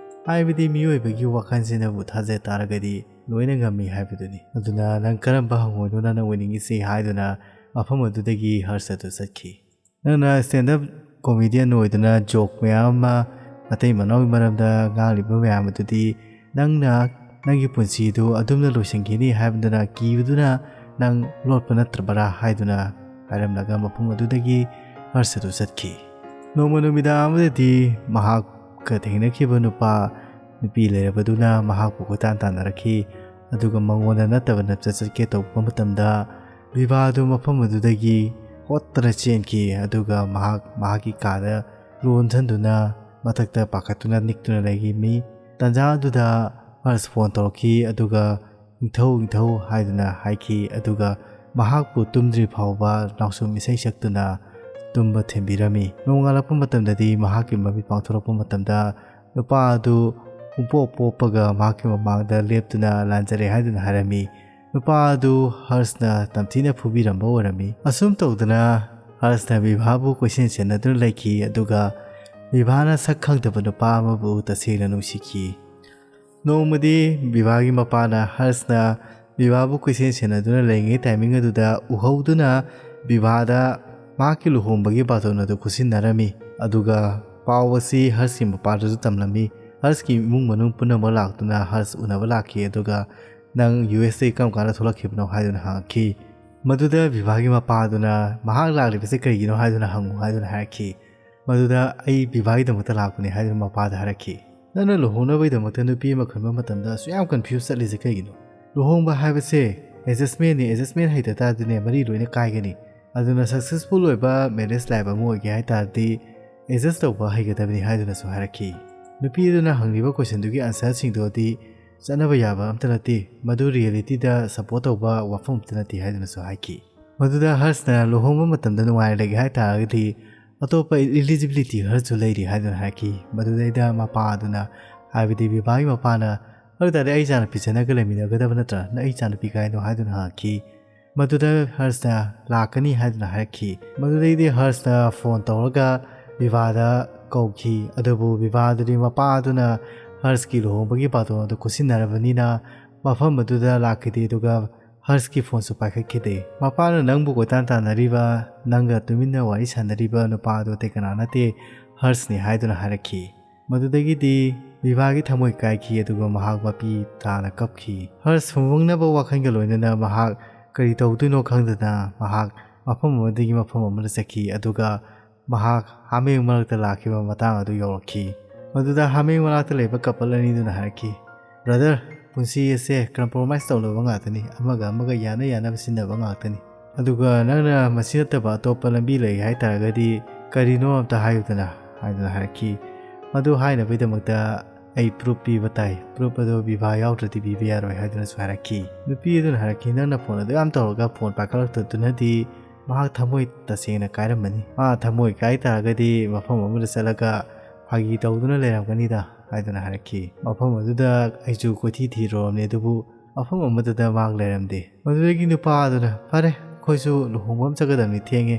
ꯍꯥꯏꯕꯗꯤ ꯃꯤꯑꯣꯏꯕꯒꯤ ꯋꯥꯈꯜꯁꯤꯅꯕꯨ ꯊꯥꯖ ꯇꯥꯔꯒꯗꯤ ꯂꯣꯏꯅ ꯉꯝꯃꯤ ꯍꯥꯏꯕꯗꯨꯅꯤ꯫ "ꯑꯗꯨꯅ ꯅꯪ ꯀꯔꯝꯕ ꯍꯉꯣꯏꯅꯣ ꯅꯪꯅ ꯑꯣꯏꯅꯤꯡꯉꯤꯁꯦ?" ꯍꯥꯏꯗꯨꯅ ꯃꯐꯝ ꯑꯗꯨꯗꯒꯤ ꯍꯔꯁ ꯑꯗꯨ ꯆꯠꯈꯤ꯫ ꯅꯪꯅ stand up comedian ꯑꯣꯏꯗꯨꯅ ꯖꯣꯛ ꯃꯌꯥꯝ ꯑꯃ ꯃꯇꯩ ꯃꯅꯥꯎꯒꯤ ꯃꯔꯝꯗ ꯉꯥꯡꯂꯤꯕ ꯃꯌꯥꯝ ꯑꯗꯨꯗꯤ ꯅꯪꯅ ꯅꯪꯒꯤ ꯄꯨꯟꯁꯤꯗꯨ ꯑꯗꯨꯝꯅ ꯂꯣꯏꯁꯤꯟꯈꯤꯅꯤ ꯍꯥꯏꯕꯗꯨꯅ ꯀꯤꯕꯗꯨꯅ ꯅꯪ ꯂꯣꯠꯄ ꯅꯠꯇ꯭ꯔꯕꯔꯥ ꯍꯥꯏꯗꯨꯅ ꯍꯥꯏꯔꯝꯂꯒ ꯃꯐꯝ ꯑꯗꯨꯗꯒꯤ ꯍꯔꯁ ꯑꯗꯨ ꯆꯠꯈꯤ꯫ ꯅꯣꯡꯃ ꯅꯨꯃꯤꯗꯥꯡ ꯑꯃꯗꯗꯤ ꯃꯍꯥꯛꯀ ꯊꯦꯡꯅꯈꯤꯕ ꯅꯨꯄꯥ ꯅꯨꯄꯤ ꯂꯩꯔꯕꯗꯨꯅ ꯃꯍꯥꯛꯄꯨ ꯀꯣꯏꯇꯥꯟ ꯇꯥꯟꯅꯔꯛꯈꯤ꯫ ꯑꯗꯨꯒ ꯃꯉꯣꯟꯗ ꯅꯠꯇꯕ ꯅꯞꯆ ꯆꯠꯀꯦ ꯇꯧꯕ ꯃꯇꯝꯗ ꯕꯤꯚꯥ ꯑꯗꯨ ꯃꯐꯝ ꯑꯗꯨꯗꯒꯤ ꯍꯣꯠꯇꯅ ꯆꯦꯟꯈꯤ꯫ ꯑꯗꯨꯒ ꯃꯍꯥꯛ ꯃꯍꯥꯛꯀꯤ ꯀꯥꯗ ꯂꯣꯟꯁꯤꯟꯗꯨꯅ ꯃꯊꯛꯇ ꯄꯥꯈꯠꯇꯨꯅ ꯅꯤꯛꯇꯨꯅ ꯂꯩꯈꯤ꯫ ꯃꯤ ꯇꯟꯖꯥ ꯑꯗꯨꯗ ꯍꯔꯁ ꯐꯣꯟ ꯇꯧꯔꯛꯈꯤ꯫ ꯑꯗꯨꯒ "ꯏꯪꯊꯧ, ꯏꯪꯊꯧ" ꯍꯥꯏꯗꯨꯅ ꯍꯥꯏꯈꯤ꯫ ꯑꯗꯨꯒ ꯃꯍꯥꯛꯄꯨ ꯇꯨꯝꯗ꯭ꯔꯤ ꯐꯥꯎꯕ ꯅꯥꯎꯁꯨꯝ ꯏꯁꯩ ꯁꯛꯇꯨꯅ ꯇꯨꯝꯕ ꯊꯤꯟꯕꯤꯔꯝꯃꯤ꯫ ꯅꯣꯡꯉꯥꯜꯂꯛꯄ ꯃꯇꯝꯗꯗꯤ ꯃꯍꯥꯛꯀꯤ ꯃꯃꯤꯠ ꯄꯥꯡꯊꯣꯔꯛꯄ ꯃꯇꯝꯗ ꯅꯨꯄꯥ ꯑꯗꯨ ꯄꯨꯡꯄꯣꯞ ꯄꯣꯞꯄꯒ ꯃꯍꯥꯛꯀꯤ ꯃꯃꯥꯡꯗ ꯂꯦꯞꯇꯨꯅ ꯂꯥꯟꯖꯔꯦ ꯍꯥꯏꯗꯨꯅ ꯍꯥꯏꯔꯝꯃꯤ꯫ ꯅꯨꯄꯥ ꯑꯗꯨ ꯍꯔꯁꯅ ꯇꯝꯊꯤꯅ ꯐꯨꯕꯤꯔꯝꯕ ꯑꯣꯏꯔꯝꯃꯤ꯫ ꯑꯁꯨꯝ ꯇꯧꯗꯅ ꯍꯔꯁꯅ ꯕꯤꯚꯥꯕꯨ ꯀꯣꯏꯁꯦꯟ ꯁꯦꯟꯅꯗꯨꯅ ꯂꯩꯈꯤ, ꯑꯗꯨꯒ ꯕꯤꯚꯥꯅ ꯁꯛ ꯈꯪꯗꯕ ꯅꯨꯄꯥ ꯑꯃꯕꯨ ꯇꯁꯦꯡꯅ ꯅꯨꯡꯁꯤꯈꯤ꯫ ꯅꯣꯡꯃꯗꯤ ꯕꯤꯚꯥꯒꯤ ꯃꯄꯥꯅ ꯍꯔꯁꯅ ꯕꯤꯚꯥꯕꯨ ꯀꯣꯏꯁꯦꯟ ꯁꯦꯟꯅꯗꯨꯅ ꯂꯩꯔꯤꯉꯩ ꯇꯥꯏꯃꯤꯡ ꯑꯗꯨꯗ ꯎꯍꯧꯗꯨꯅ ꯕꯤꯚꯥꯗ ꯃꯍꯥꯛꯀꯤ ꯂꯨꯍꯣꯡꯕꯒꯤ ꯕꯥꯇꯣꯟ ꯑꯗꯨ ꯈꯨꯠꯁꯤꯟꯅꯔꯝꯃꯤ꯫ ꯑꯗꯨꯒ ꯄꯥꯎ ꯑꯁꯤ ꯍꯔꯁꯀꯤ ꯃꯄꯥꯗꯁꯨ ꯇꯝꯂꯝꯃꯤ꯫ ꯍꯔꯁꯀꯤ ꯏꯃꯨꯡ ꯃꯅꯨꯡ ꯄꯨꯝꯅꯃꯛ ꯂꯥꯛꯇꯨꯅ ꯍꯔꯁ ꯎꯅꯕ ꯂꯥꯛꯈꯤ, ꯑꯗꯨꯒ "ꯅꯪ ꯌꯨ ꯑꯦꯁꯇꯒꯤ ꯀꯔꯝ ꯀꯥꯟꯗ ꯊꯣꯛꯂꯛꯈꯤꯕꯅꯣ?" ꯍꯥꯏꯗꯨꯅ ꯍꯪꯉꯛꯈꯤ꯫ ꯃꯗꯨꯗ ꯕꯤꯚꯥꯒꯤ ꯃꯄꯥꯗꯨꯅ, "ꯃꯍꯥꯛ ꯂꯥꯛꯂꯤꯕꯁꯦ ꯀꯔꯤꯒꯤꯅꯣ ꯍꯥꯏꯗꯨꯅ ꯍꯪꯉꯨ" ꯍꯥꯏꯗꯨꯅ ꯍꯥꯏꯔꯛꯈꯤ꯫ ꯃꯗꯨꯗ "ꯑꯩ ꯕꯤꯚꯥꯒꯤꯗꯃꯛꯇ ꯂꯥꯛꯄꯅꯤ" ꯍꯥꯏꯗꯨꯅ ꯃꯄꯥꯗ ꯍꯥꯏꯔꯛꯈꯤ꯫ "ꯅꯪꯅ ꯂꯨꯍꯣꯡꯅꯕꯒꯤꯗꯃꯛꯇ ꯅꯨꯄꯤ ꯑꯃ ꯈꯟꯕ ꯃꯇꯝꯗ ꯑꯁꯨꯛ ꯌꯥꯝ ꯀꯟꯐ꯭ꯌꯨꯁ ꯆꯠꯂꯤꯁꯦ ꯀꯩꯒꯤꯅꯣ? ꯂꯨꯍꯣꯡꯕ ꯍꯥꯏꯕꯁꯦ ꯑꯦꯗꯖꯁꯃꯦꯟꯅꯤ, ꯑꯦꯗꯖꯁꯃꯦꯟ ꯍꯩꯇ ꯇꯥꯔꯗꯤꯅꯦ ꯃꯔꯤ ꯂꯣꯏꯅ ꯀꯥꯏꯒꯅꯤ꯫ ꯑꯗꯨꯅ ꯁꯛꯁꯦꯁꯐꯨꯜ ꯑꯣꯏꯕ ꯃꯦꯔꯦꯖ ꯂꯥꯏꯐ ꯑꯃ ꯑꯣꯏꯒꯦ ꯍꯥꯏ ꯇꯥꯔꯗꯤ ꯑꯦꯗꯖꯁ ꯇꯧꯕ ꯍꯩꯒꯗꯕꯅꯤ" ꯍꯥꯏꯗꯨꯅꯁꯨ ꯍꯥꯏꯔꯛꯈꯤ꯫ ꯅꯨꯄꯤ ꯑꯗꯨꯅ ꯍꯪꯂꯤꯕ ꯀꯣꯏꯁꯟꯗꯨꯒꯤ ꯑꯟꯁꯔꯁꯤꯡꯗꯨꯗꯤ ꯆꯠꯅꯕ ꯌꯥꯕ ꯑꯝꯇ ꯅꯠꯇꯦ, ꯃꯗꯨ ꯔꯤꯌꯦꯂꯤꯇꯤꯗ ꯁꯞꯄꯣꯔꯠ ꯇꯧꯕ ꯋꯥꯐꯝ ꯑꯝꯇ ꯅꯠꯇꯦ ꯍꯥꯏꯗꯨꯅꯁꯨ ꯍꯥꯏꯈꯤ꯫ ꯃꯗꯨꯗ ꯍꯔꯁꯅ ꯂꯨꯍꯣꯡꯕ ꯃꯇꯝꯗ ꯅꯨꯡꯉꯥꯏꯅ ꯂꯩꯒꯦ ꯍꯥꯏ ꯇꯥꯔꯒꯗꯤ ꯑꯇꯣꯞꯄ ꯏꯂꯤꯖꯤꯕꯤꯂꯤꯇꯤ ꯈꯔꯁꯨ ꯂꯩꯔꯤ ꯍꯥꯏꯗꯨꯅ ꯍꯥꯏꯔꯛꯈꯤ꯫ ꯃꯗꯨꯗꯩꯗ ꯃꯄꯥ ꯑꯗꯨꯅ, ꯍꯥꯏꯕꯗꯤ ꯕꯤꯚꯥꯒꯤ ꯃꯄꯥꯅ, "ꯑꯗꯨ ꯇꯥꯔꯗꯤ ꯑꯩ ꯏꯆꯥꯅꯨꯄꯤ ꯆꯠꯅꯒ ꯂꯩꯃꯤꯟꯅꯒꯗꯕ ꯅꯠꯇ꯭ꯔꯥ? ꯅꯪ ꯑꯩ ꯏꯆꯥꯅꯨꯄꯤ ꯀꯥꯏꯅꯣ?" ꯍꯥꯏꯗꯨꯅ ꯍꯪꯉꯛꯈꯤ꯫ ꯃꯗꯨꯗ ꯍꯔꯁꯅ ꯂꯥꯛꯀꯅꯤ ꯍꯥꯏꯗꯨꯅ ꯍꯥꯏꯔꯛꯈꯤ꯫ ꯃꯗꯨꯗꯩꯗꯤ ꯍꯔꯁꯅ ꯐꯣꯟ ꯇꯧꯔꯒ ꯕꯤꯚꯥꯗ ꯀꯧꯈꯤ꯫ ꯑꯗꯨꯕꯨ ꯕꯤꯚꯥꯗꯨꯗꯤ ꯃꯄꯥ ꯑꯗꯨꯅ ꯍꯔꯁꯀꯤ ꯂꯨꯍꯣꯡꯕꯒꯤ ꯕꯥꯇꯣꯟ ꯑꯗꯨ ꯈꯨꯠꯁꯤꯟꯅꯔꯕꯅꯤꯅ ꯃꯐꯝ ꯑꯗꯨꯗ ꯂꯥꯛꯈꯤꯗꯦ, ꯑꯗꯨꯒ ꯍꯔꯁꯀꯤ ꯐꯣꯟꯁꯨ ꯄꯥꯏꯈꯠꯈꯤꯗꯦ꯫ ꯃꯄꯥꯅ ꯅꯪꯕꯨ ꯀꯣꯏꯇꯥꯟ ꯇꯥꯟꯅꯔꯤꯕ, ꯅꯪꯒ ꯇꯨꯃꯤꯟꯅ ꯋꯥꯔꯤ ꯁꯥꯟꯅꯔꯤꯕ ꯅꯨꯄꯥ ꯑꯗꯨ ꯑꯇꯩ ꯀꯅꯥ ꯅꯠꯇꯦ, ꯍꯔꯁꯅꯤ ꯍꯥꯏꯗꯨꯅ ꯍꯥꯏꯔꯛꯈꯤ꯫ ꯃꯗꯨꯗꯒꯤꯗꯤ ꯕꯤꯚꯥꯒꯤ ꯊꯃꯣꯏ ꯀꯥꯏꯈꯤ, ꯑꯗꯨꯒ ꯃꯍꯥꯛ ꯃꯄꯤ ꯇꯥꯅ ꯀꯞꯈꯤ꯫ ꯍꯔꯁ ꯐꯨꯝꯕꯪꯅꯕ ꯋꯥꯈꯜꯒ ꯂꯣꯏꯅꯅ ꯃꯍꯥꯛ ꯀꯔꯤ ꯇꯧꯗꯣꯏꯅꯣ ꯈꯪꯗꯅ ꯃꯍꯥꯛ ꯃꯐꯝ ꯑꯃꯗꯒꯤ ꯃꯐꯝ ꯑꯃꯗ ꯆꯠꯈꯤ, ꯑꯗꯨꯒ ꯃꯍꯥꯛ ꯍꯥꯃꯦꯡ ꯃꯔꯛꯇ ꯂꯥꯛꯈꯤꯕ ꯃꯇꯥꯡ ꯑꯗꯨ ꯌꯧꯔꯛꯈꯤ꯫ ꯃꯗꯨꯗ ꯍꯥꯃꯦꯡ ꯃꯅꯥꯛꯇ ꯂꯩꯕ ꯀꯄꯜ ꯑꯅꯤꯗꯨꯅ ꯍꯥꯏꯔꯛꯈꯤ, "ꯕ꯭ꯔꯗꯔ, ꯄꯨꯟꯁꯤ ꯑꯁꯦ ꯀꯝꯄ꯭ꯔꯣꯃꯥꯏꯁ ꯇꯧꯅꯕ ꯉꯥꯛꯇꯅꯤ, ꯑꯃꯒ ꯑꯃꯒ ꯌꯥꯅ ꯌꯥꯅꯕ ꯁꯤꯟꯅꯕ ꯉꯥꯛꯇꯅꯤ꯫ ꯑꯗꯨꯒ ꯅꯪꯅ ꯃꯁꯤ ꯅꯠꯇꯕ ꯑꯇꯣꯞꯄ ꯂꯝꯕꯤ ꯂꯩ ꯍꯥꯏ ꯇꯥꯔꯒꯗꯤ ꯀꯔꯤꯅꯣ ꯑꯝꯇ ꯍꯥꯏꯌꯨꯗꯅ" ꯍꯥꯏꯗꯨꯅ ꯍꯥꯏꯔꯛꯈꯤ꯫ ꯃꯗꯨ ꯍꯥꯏꯅꯕꯒꯤꯗꯃꯛꯇ ꯑꯩ ꯄ꯭ꯔꯨꯞ ꯄꯤꯕ ꯇꯥꯏ, ꯄ꯭ꯔꯨꯞ ꯑꯗꯨ ꯕꯤꯚꯥ ꯌꯥꯎꯗ꯭ꯔꯗꯤ ꯄꯤꯕ ꯌꯥꯔꯣꯏ ꯍꯥꯏꯗꯨꯅꯁꯨ ꯍꯥꯏꯔꯛꯈꯤ꯫ ꯅꯨꯄꯤ ꯑꯗꯨꯅ ꯍꯥꯏꯔꯛꯈꯤ, "ꯅꯪꯅ ꯐꯣꯟ ꯑꯗꯨ ꯌꯥꯝ ꯇꯧꯔꯒ ꯐꯣꯟ ꯄꯥꯏꯈꯠꯂꯛꯇꯗꯨꯅꯗꯤ ꯃꯍꯥꯛ ꯊꯃꯣꯏ ꯇꯁꯦꯡꯅ ꯀꯥꯏꯔꯝꯃꯅꯤ꯫ ꯃꯥ ꯊꯃꯣꯏ ꯀꯥꯏ ꯇꯥꯔꯒꯗꯤ ꯃꯐꯝ ꯑꯃꯗ ꯆꯠꯂꯒ ꯐꯥꯒꯤ ꯇꯧꯗꯨꯅ ꯂꯩꯔꯝꯒꯅꯤꯗ" ꯍꯥꯏꯗꯨꯅ ꯍꯥꯏꯔꯛꯈꯤ꯫ ꯃꯐꯝ ꯑꯗꯨꯗ ꯑꯩꯁꯨ ꯀꯣꯏꯊꯤ ꯊꯤꯔꯨꯔꯕꯅꯤ, ꯑꯗꯨꯕꯨ ꯃꯐꯝ ꯑꯃꯠꯇꯗ ꯃꯍꯥꯛ ꯂꯩꯔꯝꯗꯦ꯫ ꯃꯗꯨꯗꯒꯤ ꯅꯨꯄꯥ ꯑꯗꯨꯅ, "ꯐꯔꯦ, ꯑꯩꯈꯣꯏꯁꯨ ꯂꯨꯍꯣꯡꯕ ꯑꯃ ꯆꯠꯀꯗꯕꯅꯤ, ꯊꯦꯡꯉꯦ,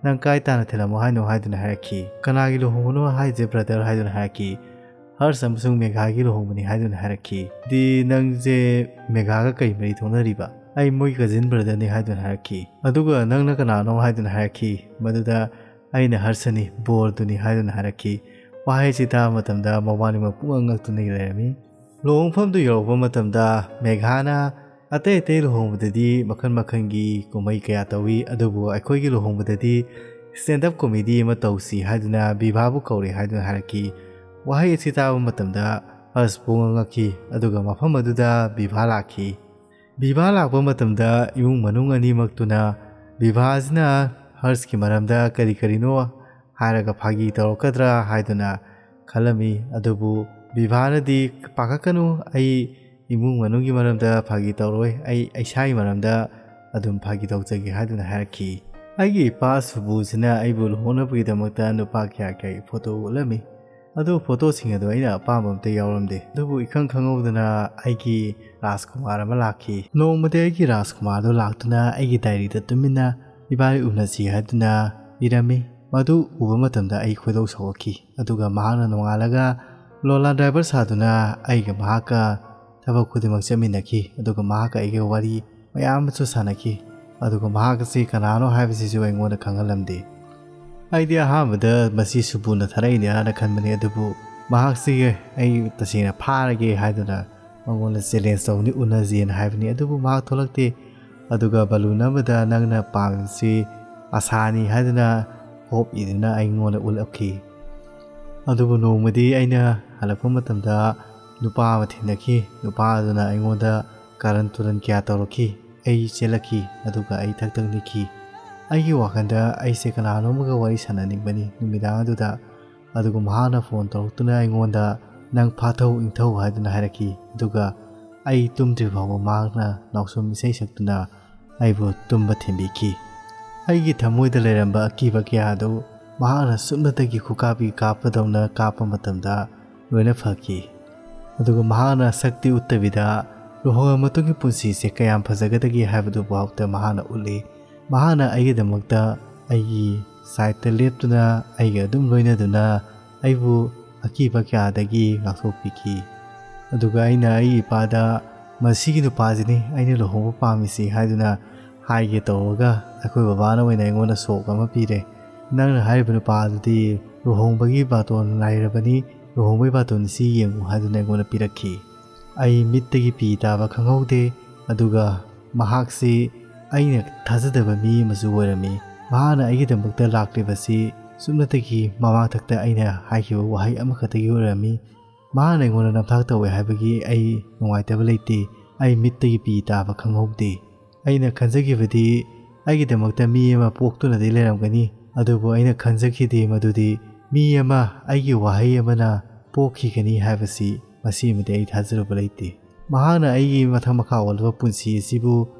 ꯅꯪ ꯀꯥꯏ ꯇꯥꯅ ꯊꯤꯜꯂꯝꯃꯣ ꯍꯥꯏꯅꯣ?" ꯍꯥꯏꯗꯨꯅ ꯍꯥꯏꯔꯛꯈꯤ꯫ "ꯀꯅꯥꯒꯤ ꯂꯨꯍꯣꯡꯕꯅꯣ ꯍꯥꯏꯁꯦ, ꯕ꯭ꯔꯗꯔ?" ꯍꯥꯏꯗꯨꯅ ꯍꯥꯏꯔꯛꯈꯤ꯫ "ꯍꯔꯁ ꯑꯃꯁꯨꯡ ꯃꯦꯘꯥꯒꯤ ꯂꯨꯍꯣꯡꯕꯅꯤ" ꯍꯥꯏꯗꯨꯅ ꯍꯥꯏꯔꯛꯈꯤ꯫ "ꯑꯗꯨꯗꯤ ꯅꯪꯁꯦ ꯃꯦꯘꯥꯒ ꯀꯔꯤ ꯃꯔꯤ ꯊꯣꯛꯅꯔꯤꯕ?" "ꯑꯩ ꯃꯣꯏ ꯀꯖꯤꯟ ꯕ꯭ꯔꯗꯔꯅꯤ" ꯍꯥꯏꯗꯨꯅ ꯍꯥꯏꯔꯛꯈꯤ꯫ "ꯑꯗꯨꯒ ꯅꯪꯅ ꯀꯅꯥꯅꯣ?" ꯍꯥꯏꯗꯨꯅ ꯍꯥꯏꯔꯛꯈꯤ꯫ ꯃꯗꯨꯗ ꯑꯩꯅ "ꯍꯔꯁꯅꯤ, ꯕꯣꯔꯗꯨꯅꯤ" ꯍꯥꯏꯗꯨꯅ ꯍꯥꯏꯔꯛꯈꯤ꯫ ꯋꯥꯍꯩꯁꯤ ꯇꯥꯕ ꯃꯇꯝꯗ ꯃꯕꯥꯅꯤꯃꯛ ꯄꯨꯡꯉꯛ ꯉꯛꯇꯨꯅ ꯂꯩꯔꯝꯃꯤ꯫ ꯂꯨꯍꯣꯡꯐꯝꯗꯨ ꯌꯧꯔꯛꯄ ꯃꯇꯝꯗ ꯃꯦꯘꯥꯅ, "ꯑꯇꯩ ꯑꯇꯩ ꯂꯨꯍꯣꯡꯕꯗꯗꯤ ꯃꯈꯜ ꯃꯈꯜꯒꯤ ꯀꯨꯝꯍꯩ ꯀꯌꯥ ꯇꯧꯏ, ꯑꯗꯨꯕꯨ ꯑꯩꯈꯣꯏꯒꯤ ꯂꯨꯍꯣꯡꯕꯗꯗꯤ stand up comedy ꯑꯃ ꯇꯧꯁꯤ" ꯍꯥꯏꯗꯨꯅ ꯕꯤꯚꯥꯕꯨ ꯀꯧꯔꯦ ꯍꯥꯏꯗꯨꯅ ꯍꯥꯏꯔꯛꯈꯤ꯫ ꯋꯥꯍꯩ ꯑꯁꯤ ꯇꯥꯕ ꯃꯇꯝꯗ ꯍꯔꯁ ꯄꯨꯡꯉꯛ ꯉꯛꯈꯤ, ꯑꯗꯨꯒ ꯃꯐꯝ ꯑꯗꯨꯗ ꯕꯤꯚꯥ ꯂꯥꯛꯈꯤ꯫ ꯕꯤꯚꯥ ꯂꯥꯛꯄ ꯃꯇꯝꯗ ꯏꯃꯨꯡ ꯃꯅꯨꯡ ꯑꯅꯤꯃꯛꯇꯨꯅ ꯕꯤꯚꯥꯁꯤꯅ ꯍꯔꯁꯀꯤ ꯃꯔꯝꯗ ꯀꯔꯤ ꯀꯔꯤꯅꯣ ꯍꯥꯏꯔꯒ ꯐꯥꯒꯤ ꯇꯧꯔꯛꯀꯗ꯭ꯔꯥ ꯍꯥꯏꯗꯨꯅ ꯈꯜꯂꯝꯃꯤ꯫ ꯑꯗꯨꯕꯨ ꯕꯤꯚꯥꯅꯗꯤ, "ꯄꯥꯈꯠꯀꯅꯨ, ꯑꯩ ꯏꯃꯨꯡ ꯃꯅꯨꯡꯒꯤ ꯃꯔꯝꯗ ꯐꯥꯒꯤ ꯇꯧꯔꯣꯏ, ꯑꯩ ꯏꯁꯥꯒꯤ ꯃꯔꯝꯗ ꯑꯗꯨꯝ ꯐꯥꯒꯤ ꯇꯧꯖꯒꯦ" ꯍꯥꯏꯗꯨꯅ ꯍꯥꯏꯔꯛꯈꯤ꯫ ꯑꯩꯒꯤ ꯏꯄꯥ ꯁꯨꯕꯨꯁꯤꯅ ꯑꯩꯕꯨ ꯂꯨꯍꯣꯡꯅꯕꯒꯤꯗꯃꯛꯇ ꯅꯨꯄꯥ ꯀꯌꯥ ꯀꯌꯥꯒꯤ ꯐꯣꯇꯣ ꯎꯠꯂꯝꯃꯤ꯫ ꯑꯗꯨ ꯐꯣꯇꯣꯁꯤꯡ ꯑꯗꯣ ꯑꯩꯅ ꯑꯄꯥꯝꯕ ꯑꯝꯇ ꯌꯥꯎꯔꯝꯗꯦ꯫ ꯑꯗꯨꯕꯨ ꯏꯈꯪ ꯈꯪꯍꯧꯗꯅ ꯑꯩꯒꯤ ꯔꯥꯖꯀꯨꯃꯥꯔ ꯑꯃ ꯂꯥꯛꯈꯤ꯫ ꯅꯣꯡꯃꯗꯤ ꯑꯩꯒꯤ ꯔꯥꯖꯀꯨꯃꯥꯔꯗꯣ ꯂꯥꯛꯇꯨꯅ ꯑꯩꯒꯤ ꯗꯥꯏꯔꯤꯗ ꯇꯨꯃꯤꯟꯅ "ꯏꯕꯥꯅꯤ ꯎꯅꯁꯤ" ꯍꯥꯏꯗꯨꯅ ꯏꯔꯝꯃꯤ꯫ ꯃꯗꯨ ꯎꯕ ꯃꯇꯝꯗ ꯑꯩ ꯈꯣꯏꯗꯧ ꯁꯥꯎꯒꯠꯈꯤ꯫ ꯑꯗꯨꯒ ꯃꯍꯥꯛꯅ ꯅꯣꯡꯉꯥꯜꯂꯒ ꯂꯣꯂꯥ ꯗ꯭ꯔꯥꯏꯚꯔ ꯁꯥꯗꯨꯅ ꯑꯩꯒ ꯃꯍꯥꯛꯀ ꯊꯕꯛ ꯈꯨꯗꯤꯡꯃꯛ ꯆꯠꯃꯤꯟꯅꯈꯤ꯫ ꯑꯗꯨꯒ ꯃꯍꯥꯛꯀ ꯑꯩꯒ ꯋꯥꯔꯤ ꯃꯌꯥꯝ ꯑꯃꯁꯨ ꯁꯥꯟꯅꯈꯤ꯫ ꯑꯗꯨꯒ ꯃꯍꯥꯛ ꯑꯁꯤ ꯀꯅꯥꯅꯣ ꯍꯥꯏꯕꯁꯤꯁꯨ ꯑꯩꯉꯣꯟꯗ ꯈꯪꯍꯜꯂꯝꯗꯦ꯫ ꯑꯩꯗꯤ ꯑꯍꯥꯟꯕꯗ ꯃꯁꯤ ꯁꯨꯕꯨꯅ ꯊꯥꯔꯛꯏꯅꯦꯅ ꯈꯟꯕꯅꯤ, ꯑꯗꯨꯕꯨ ꯃꯍꯥꯛꯁꯤ ꯑꯩ ꯇꯁꯦꯡꯅ ꯐꯥꯔꯒꯦ ꯍꯥꯏꯗꯨꯅ ꯃꯉꯣꯟꯗ ꯆꯦꯂꯦꯟꯖ ꯇꯧꯕꯅꯤ, ꯎꯅꯁꯦꯅ ꯍꯥꯏꯕꯅꯤ, ꯑꯗꯨꯕꯨ ꯃꯍꯥꯛ ꯊꯣꯛꯂꯛꯇꯦ꯫ ꯑꯗꯨꯒ ꯕꯥꯂꯨꯅ ꯑꯃꯗ "ꯅꯪꯅ ꯄꯥꯝꯃꯤꯕꯁꯤ ꯑꯁꯥꯅꯤ" ꯍꯥꯏꯗꯨꯅ ꯍꯣꯞ ꯏꯗꯨꯅ ꯑꯩꯉꯣꯟꯗ ꯎꯠꯂꯛꯈꯤ꯫ ꯑꯗꯨꯕꯨ ꯅꯣꯡꯃꯗꯤ ꯑꯩꯅ ꯍꯜꯂꯛꯄ ꯃꯇꯝꯗ ꯅꯨꯄꯥ ꯑꯃ ꯊꯦꯡꯅꯈꯤ꯫ ꯅꯨꯄꯥ ꯑꯗꯨꯅ ꯑꯩꯉꯣꯟꯗ ꯀꯥꯔꯟ ꯇꯨꯔꯟ ꯀꯌꯥ ꯇꯧꯔꯛꯈꯤ꯫ ꯑꯩ ꯆꯦꯜꯂꯛꯈꯤ, ꯑꯗꯨꯒ ꯑꯩ ꯊꯛ ꯊꯛ ꯅꯤꯛꯈꯤ꯫ ꯑꯩꯒꯤ ꯋꯥꯈꯜꯗ ꯑꯩꯁꯦ ꯀꯅꯥꯅꯣꯝꯒ ꯋꯥꯔꯤ ꯁꯥꯟꯅꯅꯤꯡꯕꯅꯤ ꯅꯨꯃꯤꯗꯥꯡ ꯑꯗꯨꯗ꯫ ꯑꯗꯨꯒ ꯃꯍꯥꯛꯅ ꯐꯣꯟ ꯇꯧꯔꯛꯇꯨꯅ ꯑꯩꯉꯣꯟꯗ "ꯅꯪ ꯐꯥꯊꯧ ꯏꯪꯊꯧ" ꯍꯥꯏꯗꯨꯅ ꯍꯥꯏꯔꯛꯈꯤ꯫ ꯑꯗꯨꯒ ꯑꯩ ꯇꯨꯝꯗ꯭ꯔꯤ ꯐꯥꯎꯕ ꯃꯍꯥꯛꯅ ꯅꯥꯎꯁꯨꯝ ꯏꯁꯩ ꯁꯛꯇꯨꯅ ꯑꯩꯕꯨ ꯇꯨꯝꯕ ꯊꯤꯟꯕꯤꯈꯤ꯫ ꯑꯩꯒꯤ ꯊꯃꯣꯏꯗ ꯂꯩꯔꯝꯕ ꯑꯀꯤꯕ ꯀꯌꯥ ꯑꯗꯨ ꯃꯍꯥꯛꯅ ꯁꯨꯞꯅꯇꯒꯤ ꯈꯨꯀꯥꯞꯄꯤ ꯀꯥꯞꯄꯗꯧꯅ ꯀꯥꯞꯄ ꯃꯇꯝꯗ ꯂꯣꯏꯅ ꯐꯈꯤ꯫ ꯑꯗꯨꯒ ꯃꯍꯥꯛꯅ ꯁꯛꯇꯤ ꯎꯠꯇꯕꯤꯗ ꯂꯨꯍꯣꯡꯂꯕ ꯃꯇꯨꯡꯒꯤ ꯄꯨꯟꯁꯤꯁꯦ ꯀꯌꯥꯝ ꯐꯖꯒꯗꯒꯦ ꯍꯥꯏꯕꯗꯨ ꯐꯥꯎꯗ ꯃꯍꯥꯛꯅ ꯎꯠꯂꯤ꯫ ꯃꯍꯥꯛꯅ ꯑꯩꯒꯤꯗꯃꯛꯇ ꯑꯩꯒꯤ ꯁꯥꯏꯠꯇ ꯂꯦꯞꯇꯨꯅ ꯑꯩꯒ ꯑꯗꯨꯝ ꯂꯣꯏꯅꯗꯨꯅ ꯑꯩꯕꯨ ꯑꯀꯤꯕ ꯀꯌꯥꯗꯒꯤ ꯉꯥꯛꯊꯣꯛꯄꯤꯈꯤ꯫ ꯑꯗꯨꯒ ꯑꯩꯅ ꯑꯩꯒꯤ ꯏꯄꯥꯗ "ꯃꯁꯤꯒꯤ ꯅꯨꯄꯥꯁꯤꯅꯤ ꯑꯩꯅ ꯂꯨꯍꯣꯡꯕ ꯄꯥꯝꯃꯤꯁꯤ" ꯍꯥꯏꯗꯨꯅ ꯍꯥꯏꯒꯦ ꯇꯧꯔꯒ ꯑꯩꯈꯣꯏ ꯕꯕꯥꯅ ꯑꯣꯏꯅ ꯑꯩꯉꯣꯟꯗ ꯁꯣꯛ ꯑꯃ ꯄꯤꯔꯦ꯫ "ꯅꯪꯅ ꯍꯥꯏꯔꯤꯕ ꯅꯨꯄꯥ ꯑꯗꯨꯗꯤ ꯂꯨꯍꯣꯡꯕꯒꯤ ꯕꯥꯇꯣꯟ ꯉꯥꯏꯔꯕꯅꯤ, ꯂꯨꯍꯣꯡꯕꯒꯤ ꯕꯥꯇꯣꯟ ꯁꯤ ꯌꯦꯡꯉꯨ" ꯍꯥꯏꯗꯨꯅ ꯑꯩꯉꯣꯟꯗ ꯄꯤꯔꯛꯈꯤ꯫ ꯑꯩ ꯃꯤꯠꯇꯒꯤ ꯄꯤ ꯇꯥꯕ ꯈꯪꯍꯧꯗꯦ꯫ ꯑꯗꯨꯒ ꯃꯍꯥꯛꯁꯤ ꯑꯩꯅ ꯊꯥꯖꯗꯕ ꯃꯤ ꯑꯃꯁꯨ ꯑꯣꯏꯔꯝꯃꯤ꯫ ꯃꯍꯥꯛꯅ ꯑꯩꯒꯤꯗꯃꯛꯇ ꯂꯥꯛꯂꯤꯕꯁꯤ ꯁꯨꯞꯅꯇꯒꯤ ꯃꯃꯥꯡꯊꯛꯇ ꯑꯩꯅ ꯍꯥꯏꯈꯤꯕ ꯋꯥꯍꯩ ꯑꯃꯈꯛꯇꯒꯤ ꯑꯣꯏꯔꯝꯃꯤ꯫ ꯃꯍꯥꯛꯅ ꯑꯩꯉꯣꯟꯗ ꯅꯝꯊꯥꯛ ꯇꯧꯋꯦ ꯍꯥꯏꯕꯒꯤ ꯑꯩ ꯅꯨꯡꯉꯥꯏꯇꯕ ꯂꯩꯇꯦ꯫ ꯑꯩ ꯃꯤꯠꯇꯒꯤ ꯄꯤ ꯇꯥꯕ ꯈꯪꯍꯧꯗꯦ꯫ ꯑꯩꯅ ꯈꯟꯖꯈꯤꯕꯗꯤ ꯑꯩꯒꯤꯗꯃꯛꯇ ꯃꯤ ꯑꯃ ꯄꯣꯛꯇꯨꯅꯗꯤ ꯂꯩꯔꯝꯒꯅꯤ, ꯑꯗꯨꯕꯨ ꯑꯩꯅ ꯈꯟꯖꯈꯤꯗꯦ ꯃꯗꯨꯗꯤ ꯃꯤ ꯑꯃ ꯑꯩꯒꯤ ꯋꯥꯍꯩ ꯑꯃꯅ ꯄꯣꯛꯈꯤꯒꯅꯤ ꯍꯥꯏꯕꯁꯤ꯫ ꯃꯁꯤꯃꯗꯤ ꯑꯩ ꯊꯥꯖꯔꯨꯕ ꯂꯩꯇꯦ꯫ ꯃꯍꯥꯛꯅ ꯑꯩꯒꯤ ꯃꯊꯛ ꯃꯈꯥ ꯑꯣꯜꯂꯕ ꯄꯨꯟꯁꯤ ꯑꯁꯤꯕꯨ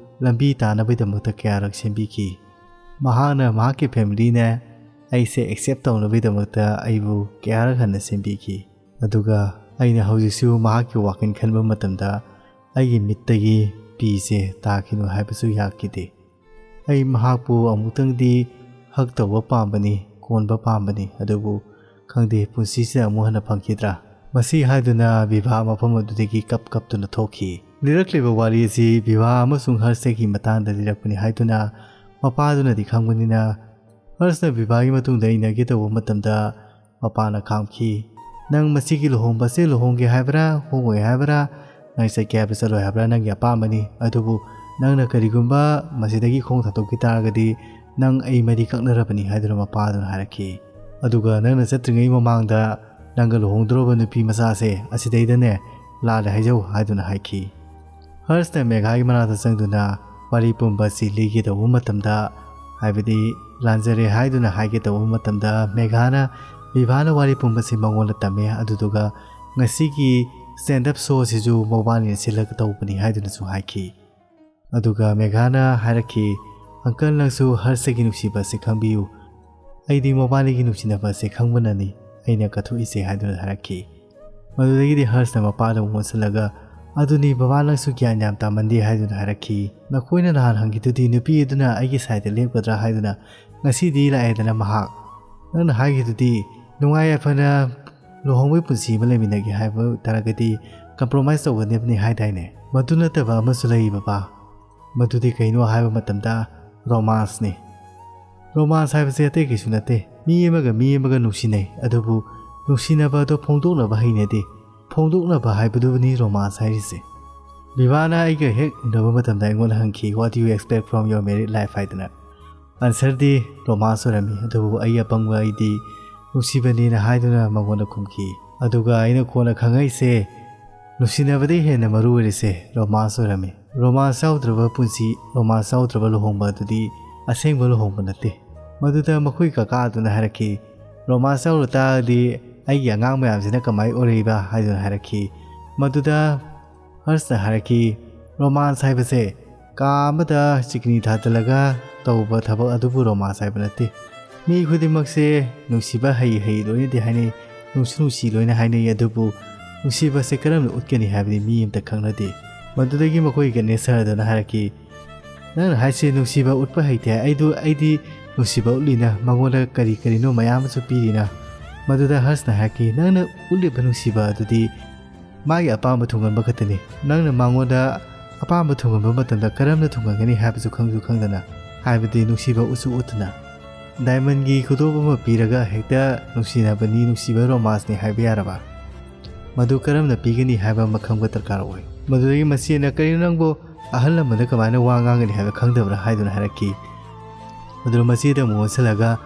ꯂꯝꯕꯤ ꯇꯥꯅꯕꯒꯤꯗꯃꯛꯇ ꯀꯌꯥꯔꯛ ꯁꯦꯝꯕꯤꯈꯤ꯫ ꯃꯍꯥꯛꯅ ꯃꯍꯥꯛꯀꯤ ꯐꯦꯃꯤꯂꯤꯅ ꯑꯩꯁꯦ ꯑꯦꯛꯁꯦꯞ ꯇꯧꯅꯕꯒꯤꯗꯃꯛꯇ ꯑꯩꯕꯨ ꯀꯌꯥꯔꯛ ꯍꯟꯅ ꯁꯦꯝꯕꯤꯈꯤ꯫ ꯑꯗꯨꯒ ꯑꯩꯅ ꯍꯧꯖꯤꯛꯁꯨ ꯃꯍꯥꯛꯀꯤ ꯋꯥꯈꯜ ꯈꯟꯕ ꯃꯇꯝꯗ ꯑꯩꯒꯤ ꯃꯤꯠꯇꯒꯤ ꯄꯤꯁꯦ ꯇꯥꯈꯤꯅꯨ ꯍꯥꯏꯕꯁꯨ ꯌꯥꯈꯤꯗꯦ꯫ ꯑꯩ ꯃꯍꯥꯛꯄꯨ ꯑꯃꯨꯛꯇꯪꯗꯤ ꯍꯛ ꯇꯧꯕ ꯄꯥꯝꯕꯅꯤ, ꯀꯣꯟꯕ ꯄꯥꯝꯕꯅꯤ, ꯑꯗꯨꯕꯨ ꯈꯪꯗꯦ ꯄꯨꯟꯁꯤꯁꯤꯗ ꯑꯃꯨꯛ ꯍꯟꯅ ꯐꯪꯈꯤꯗ꯭ꯔꯥ꯫ ꯃꯁꯤ ꯍꯥꯏꯗꯨꯅ ꯕꯤꯚꯥ ꯃꯐꯝ ꯑꯗꯨꯗꯒꯤ ꯀꯞ ꯀꯞꯇꯨꯅ ꯊꯣꯛꯈꯤ꯫ ꯂꯤꯔꯛꯂꯤꯕ ꯋꯥꯔꯤ ꯑꯁꯤ ꯕꯤꯚꯥ ꯑꯃꯁꯨꯡ ꯍꯔꯁꯒꯤ ꯃꯇꯥꯡꯗ ꯂꯤꯔꯛꯄꯅꯤ ꯍꯥꯏꯗꯨꯅ ꯃꯄꯥꯗꯨꯅꯗꯤ ꯈꯪꯕꯅꯤꯅ ꯍꯔꯁꯅ ꯕꯤꯚꯥꯒꯤ ꯃꯇꯨꯡꯗ ꯏꯟꯅꯒꯦ ꯇꯧꯕ ꯃꯇꯝꯗ ꯃꯄꯥꯅ ꯈꯥꯝꯈꯤ꯫ "ꯅꯪ ꯃꯁꯤꯒꯤ ꯂꯨꯍꯣꯡꯕꯁꯦ ꯂꯨꯍꯣꯡꯒꯦ ꯍꯥꯏꯕ꯭ꯔꯥ, ꯍꯣꯡꯉꯣꯏ ꯍꯥꯏꯕ꯭ꯔꯥ, ꯅꯪ ꯆꯠꯀꯦ ꯍꯥꯏꯕ꯭ꯔꯥ ꯆꯠꯂꯣꯏ ꯍꯥꯏꯕ꯭ꯔꯥ ꯅꯪꯒꯤ ꯑꯄꯥꯝꯕꯅꯤ, ꯑꯗꯨꯕꯨ ꯅꯪꯅ ꯀꯔꯤꯒꯨꯝꯕ ꯃꯁꯤꯗꯒꯤ ꯈꯣꯡ ꯊꯥꯗꯣꯛꯈꯤ ꯇꯥꯔꯒꯗꯤ ꯅꯪ ꯑꯩ ꯃꯔꯤ ꯀꯛꯅꯔꯕꯅꯤ" ꯍꯥꯏꯗꯨꯅ ꯃꯄꯥꯗꯨꯅ ꯍꯥꯏꯔꯛꯈꯤ꯫ "ꯑꯗꯨꯒ ꯅꯪꯅ ꯆꯠꯇ꯭ꯔꯤꯉꯩ ꯃꯃꯥꯡꯗ ꯅꯪꯒ ꯂꯨꯍꯣꯡꯗꯣꯔꯕ ꯅꯨꯄꯤ ꯃꯆꯥꯁꯦ ꯑꯁꯤꯗꯩꯗꯅꯦ ꯂꯥꯜꯂꯦ ꯍꯥꯏꯖꯧ" ꯍꯥꯏꯗꯨꯅ ꯍꯥꯏꯈꯤ꯫ ꯍꯔꯁꯅ ꯃꯦꯘꯥꯒꯤ ꯃꯅꯥꯛꯇ ꯆꯪꯗꯨꯅ ꯋꯥꯔꯤ ꯄꯨꯝꯕ ꯑꯁꯤ ꯂꯤꯒꯦ ꯇꯧꯕ ꯃꯇꯝꯗ, ꯍꯥꯏꯕꯗꯤ ꯂꯥꯟꯖꯔꯦ ꯍꯥꯏꯗꯨꯅ ꯍꯥꯏꯒꯦ ꯇꯧꯕ ꯃꯇꯝꯗ, ꯃꯦꯘꯥꯅ ꯕꯤꯚꯥꯅ ꯋꯥꯔꯤ ꯄꯨꯝꯕꯁꯤ ꯃꯉꯣꯟꯗ ꯇꯝꯃꯦ꯫ ꯑꯗꯨꯗꯨꯒ ꯉꯁꯤꯒꯤ stand up show ꯑꯁꯤꯁꯨ ꯃꯕꯥꯅꯤꯅ ꯁꯤꯜꯂꯒ ꯇꯧꯕꯅꯤ ꯍꯥꯏꯗꯨꯅꯁꯨ ꯍꯥꯏꯈꯤ꯫ ꯑꯗꯨꯒ ꯃꯦꯘꯥꯅ ꯍꯥꯏꯔꯛꯈꯤ, "ꯑꯪꯀꯜ, ꯅꯪꯁꯨ ꯍꯔꯁꯒꯤ ꯅꯨꯡꯁꯤꯕ ꯑꯁꯤ ꯈꯪꯕꯤꯌꯨ꯫ ꯑꯩꯗꯤ ꯃꯕꯥꯅꯤꯒꯤ ꯅꯨꯡꯁꯤꯅꯕ ꯑꯁꯦ ꯈꯪꯕꯅꯅꯤ ꯑꯩꯅ ꯀꯠꯊꯣꯛꯏꯁꯦ" ꯍꯥꯏꯗꯨꯅ ꯍꯥꯏꯔꯛꯈꯤ꯫ ꯃꯗꯨꯗꯒꯤꯗꯤ ꯍꯔꯁꯅ ꯃꯄꯥꯗ ꯑꯃꯨꯛ ꯑꯣꯟꯁꯤꯜꯂꯒ, "ꯑꯗꯨꯅꯤ ꯕꯕꯥ, ꯅꯪꯁꯨ ꯒ꯭ꯌꯥꯟ ꯌꯥꯝ ꯇꯥꯃꯟꯗꯦ" ꯍꯥꯏꯗꯨꯅ ꯍꯥꯏꯔꯛꯈꯤ꯫ "ꯅꯈꯣꯏꯅ ꯅꯍꯥꯟ ꯍꯪꯈꯤꯗꯨꯗꯤ ꯅꯨꯄꯤ ꯑꯗꯨꯅ ꯑꯩꯒꯤ ꯁꯥꯏꯗ ꯂꯦꯞꯀꯗ꯭ꯔꯥ ꯍꯥꯏꯗꯨꯅ, ꯉꯁꯤꯗꯤ ꯂꯥꯛꯑꯦꯗꯅ ꯃꯍꯥꯛ꯫ ꯅꯪꯅ ꯍꯥꯏꯈꯤꯗꯨꯗꯤ ꯅꯨꯡꯉꯥꯏ ꯌꯥꯏꯐꯅ ꯂꯨꯍꯣꯡꯕꯒꯤ ꯄꯨꯟꯁꯤ ꯑꯃ ꯂꯩꯃꯤꯟꯅꯒꯦ ꯍꯥꯏꯕ ꯇꯥꯔꯒꯗꯤ ꯀꯝꯄ꯭ꯔꯣꯃꯥꯏꯁ ꯇꯧꯒꯗꯕꯅꯤ ꯍꯥꯏꯗꯥꯏꯅꯦ? ꯃꯗꯨ ꯅꯠꯇꯕ ꯑꯃꯁꯨ ꯂꯩ ꯕꯕꯥ꯫ ꯃꯗꯨꯗꯤ ꯀꯩꯅꯣ ꯍꯥꯏꯕ ꯃꯇꯝꯗ ꯔꯣꯃꯥꯟꯁꯅꯤ꯫ ꯔꯣꯃꯥꯟꯁ ꯍꯥꯏꯕꯁꯦ ꯑꯇꯩ ꯀꯩꯁꯨ ꯅꯠꯇꯦ꯫ ꯃꯤ ꯑꯃꯒ ꯃꯤ ꯑꯃꯒ ꯅꯨꯡꯁꯤꯅꯩ, ꯑꯗꯨꯕꯨ ꯅꯨꯡꯁꯤꯅꯕ ꯑꯗꯣ ꯐꯣꯡꯗꯣꯛꯅꯕ ꯍꯩꯅꯗꯦ꯫ ꯐꯣꯡꯗꯣꯛꯅꯕ ꯍꯥꯏꯕꯗꯨꯕꯨꯅꯤ ꯔꯣꯃꯥꯟꯁ ꯍꯥꯏꯔꯤꯁꯦ꯫ ꯕꯤꯚꯥꯅ ꯑꯩꯒ ꯍꯦꯛ ꯎꯅꯕ ꯃꯇꯝꯗ ꯑꯩꯉꯣꯟꯗ ꯍꯪꯈꯤ, "What do you expect from your married life?" ꯍꯥꯏꯗꯅ꯫ ꯑꯟꯁꯔꯗꯤ ꯔꯣꯃꯥꯟꯁ ꯑꯣꯏꯔꯝꯃꯤ, ꯑꯗꯨꯕꯨ ꯑꯩ ꯑꯄꯪꯕ ꯑꯩꯗꯤ ꯅꯨꯡꯁꯤꯕꯅꯦꯅ ꯍꯥꯏꯗꯨꯅ ꯃꯉꯣꯟꯗ ꯈꯨꯝꯈꯤ꯫ ꯑꯗꯨꯒ ꯑꯩꯅ ꯀꯣꯟꯅ ꯈꯪꯉꯛꯏꯁꯦ, ꯅꯨꯡꯁꯤꯅꯕꯗꯒꯤ ꯍꯦꯟꯅ ꯃꯔꯨ ꯑꯣꯏꯔꯤꯁꯦ ꯔꯣꯃꯥꯟꯁ ꯑꯣꯏꯔꯝꯃꯤ꯫ ꯔꯣꯃꯥꯟꯁ ꯌꯥꯎꯗ꯭ꯔꯕ ꯄꯨꯟꯁꯤ, ꯔꯣꯃꯥꯟꯁ ꯌꯥꯎꯗ꯭ꯔꯕ ꯂꯨꯍꯣꯡꯕ ꯑꯗꯨꯗꯤ ꯑꯁꯦꯡꯕ ꯂꯨꯍꯣꯡꯕ ꯅꯠꯇꯦ꯫ ꯃꯗꯨꯗ ꯃꯈꯣꯏ ꯀꯀꯥ ꯑꯗꯨꯅ ꯍꯥꯏꯔꯛꯈꯤ, "ꯔꯣꯃꯥꯟꯁ ꯌꯥꯎꯔ ꯇꯥꯔꯗꯤ ꯑꯩꯒꯤ ꯑꯉꯥꯡ ꯃꯌꯥꯝꯁꯤꯅ ꯀꯃꯥꯏ ꯑꯣꯏꯔꯛꯏꯕ?" ꯍꯥꯏꯗꯨꯅ ꯍꯥꯏꯔꯛꯈꯤ꯫ ꯃꯗꯨꯗ ꯍꯔꯁꯅ ꯍꯥꯏꯔꯛꯈꯤ, "ꯔꯣꯃꯥꯟꯁ ꯍꯥꯏꯕꯁꯦ ꯀꯥ ꯑꯃꯗ ꯆꯤꯀꯤꯅꯤ ꯊꯥꯗꯜꯂꯒ ꯇꯧꯕ ꯊꯕꯛ ꯑꯗꯨꯕꯨ ꯔꯣꯃꯥꯟꯁ ꯍꯥꯏꯕ ꯅꯠꯇꯦ꯫ ꯃꯤ ꯈꯨꯗꯤꯡꯃꯛꯁꯦ ꯅꯨꯡꯁꯤꯕ ꯍꯩ ꯍꯩ ꯂꯣꯏꯅꯗꯤ ꯍꯥꯏꯅꯩ, ꯅꯨꯡꯁꯨ ꯅꯨꯡꯁꯤ ꯂꯣꯏꯅ ꯍꯥꯏꯅꯩ, ꯑꯗꯨꯕꯨ ꯅꯨꯡꯁꯤꯕꯁꯦ ꯀꯔꯝꯅ ꯎꯠꯀꯅꯤ ꯍꯥꯏꯕꯗꯤ ꯃꯤ ꯑꯃꯇ ꯈꯪꯅꯗꯦ"꯫ ꯃꯗꯨꯗꯒꯤ ꯃꯈꯣꯏꯒꯤ ꯅꯦꯁꯔ ꯑꯗꯨꯅ ꯍꯥꯏꯔꯛꯈꯤ, "ꯅꯪꯅ ꯍꯥꯏꯁꯦ ꯅꯨꯡꯁꯤꯕ ꯎꯠꯄ ꯍꯩꯇꯦ꯫ ꯑꯩꯗꯨ, ꯑꯩꯗꯤ ꯅꯨꯡꯁꯤꯕ ꯎꯠꯂꯤꯅ, ꯃꯉꯣꯟꯗ ꯀꯔꯤ ꯀꯔꯤꯅꯣ ꯃꯌꯥꯝ ꯑꯃꯁꯨ ꯄꯤꯔꯤꯅ"꯫ ꯃꯗꯨꯗ ꯍꯔꯁꯅ ꯍꯥꯏꯔꯛꯈꯤ, "ꯅꯪꯅ ꯎꯠꯂꯤꯕ ꯅꯨꯡꯁꯤꯕ ꯑꯗꯨꯗꯤ ꯃꯥꯒꯤ ꯑꯄꯥꯝꯕ ꯊꯨꯡꯍꯟꯕ ꯈꯛꯇꯅꯤ꯫ ꯅꯪꯅ ꯃꯉꯣꯟꯗ ꯑꯄꯥꯝꯕ ꯊꯨꯡꯍꯟꯕ ꯃꯇꯝꯗ ꯀꯔꯝꯅ ꯊꯨꯡꯍꯟꯒꯅꯤ ꯍꯥꯏꯕꯁꯨ ꯈꯪꯁꯨ ꯈꯪꯗꯅ, ꯍꯥꯏꯕꯗꯤ ꯅꯨꯡꯁꯤꯕ ꯎꯠꯁꯨ ꯎꯠꯇꯅ, ꯗꯥꯏꯃꯟꯒꯤ ꯈꯨꯗꯣꯞ ꯑꯃ ꯄꯤꯔꯒ ꯍꯦꯛꯇ ꯅꯨꯡꯁꯤꯅꯕꯅꯤ, ꯅꯨꯡꯁꯤꯕ ꯔꯣꯃꯥꯟꯁꯅꯤ ꯍꯥꯏꯕ ꯌꯥꯔꯕ? ꯃꯗꯨ ꯀꯔꯝꯅ ꯄꯤꯒꯅꯤ ꯍꯥꯏꯕ ꯑꯃ ꯈꯪꯕ ꯗꯔꯀꯥꯔ ꯑꯣꯏ"꯫ ꯃꯗꯨꯗꯒꯤ ꯃꯆꯦꯅ, "ꯀꯔꯤꯅꯣ ꯅꯪꯕꯨ ꯑꯍꯜ ꯂꯃꯟꯗ ꯀꯃꯥꯏꯅ ꯋꯥ ꯉꯥꯡꯒꯅꯤ ꯍꯥꯏꯕ ꯈꯪꯗꯕ꯭ꯔꯥ?" ꯍꯥꯏꯗꯨꯅ ꯍꯥꯏꯔꯛꯈꯤ꯫ ꯑꯗꯨꯅ ꯃꯆꯦꯗ ꯑꯃꯨꯛ ꯑꯣꯟꯁꯤꯜꯂꯒ,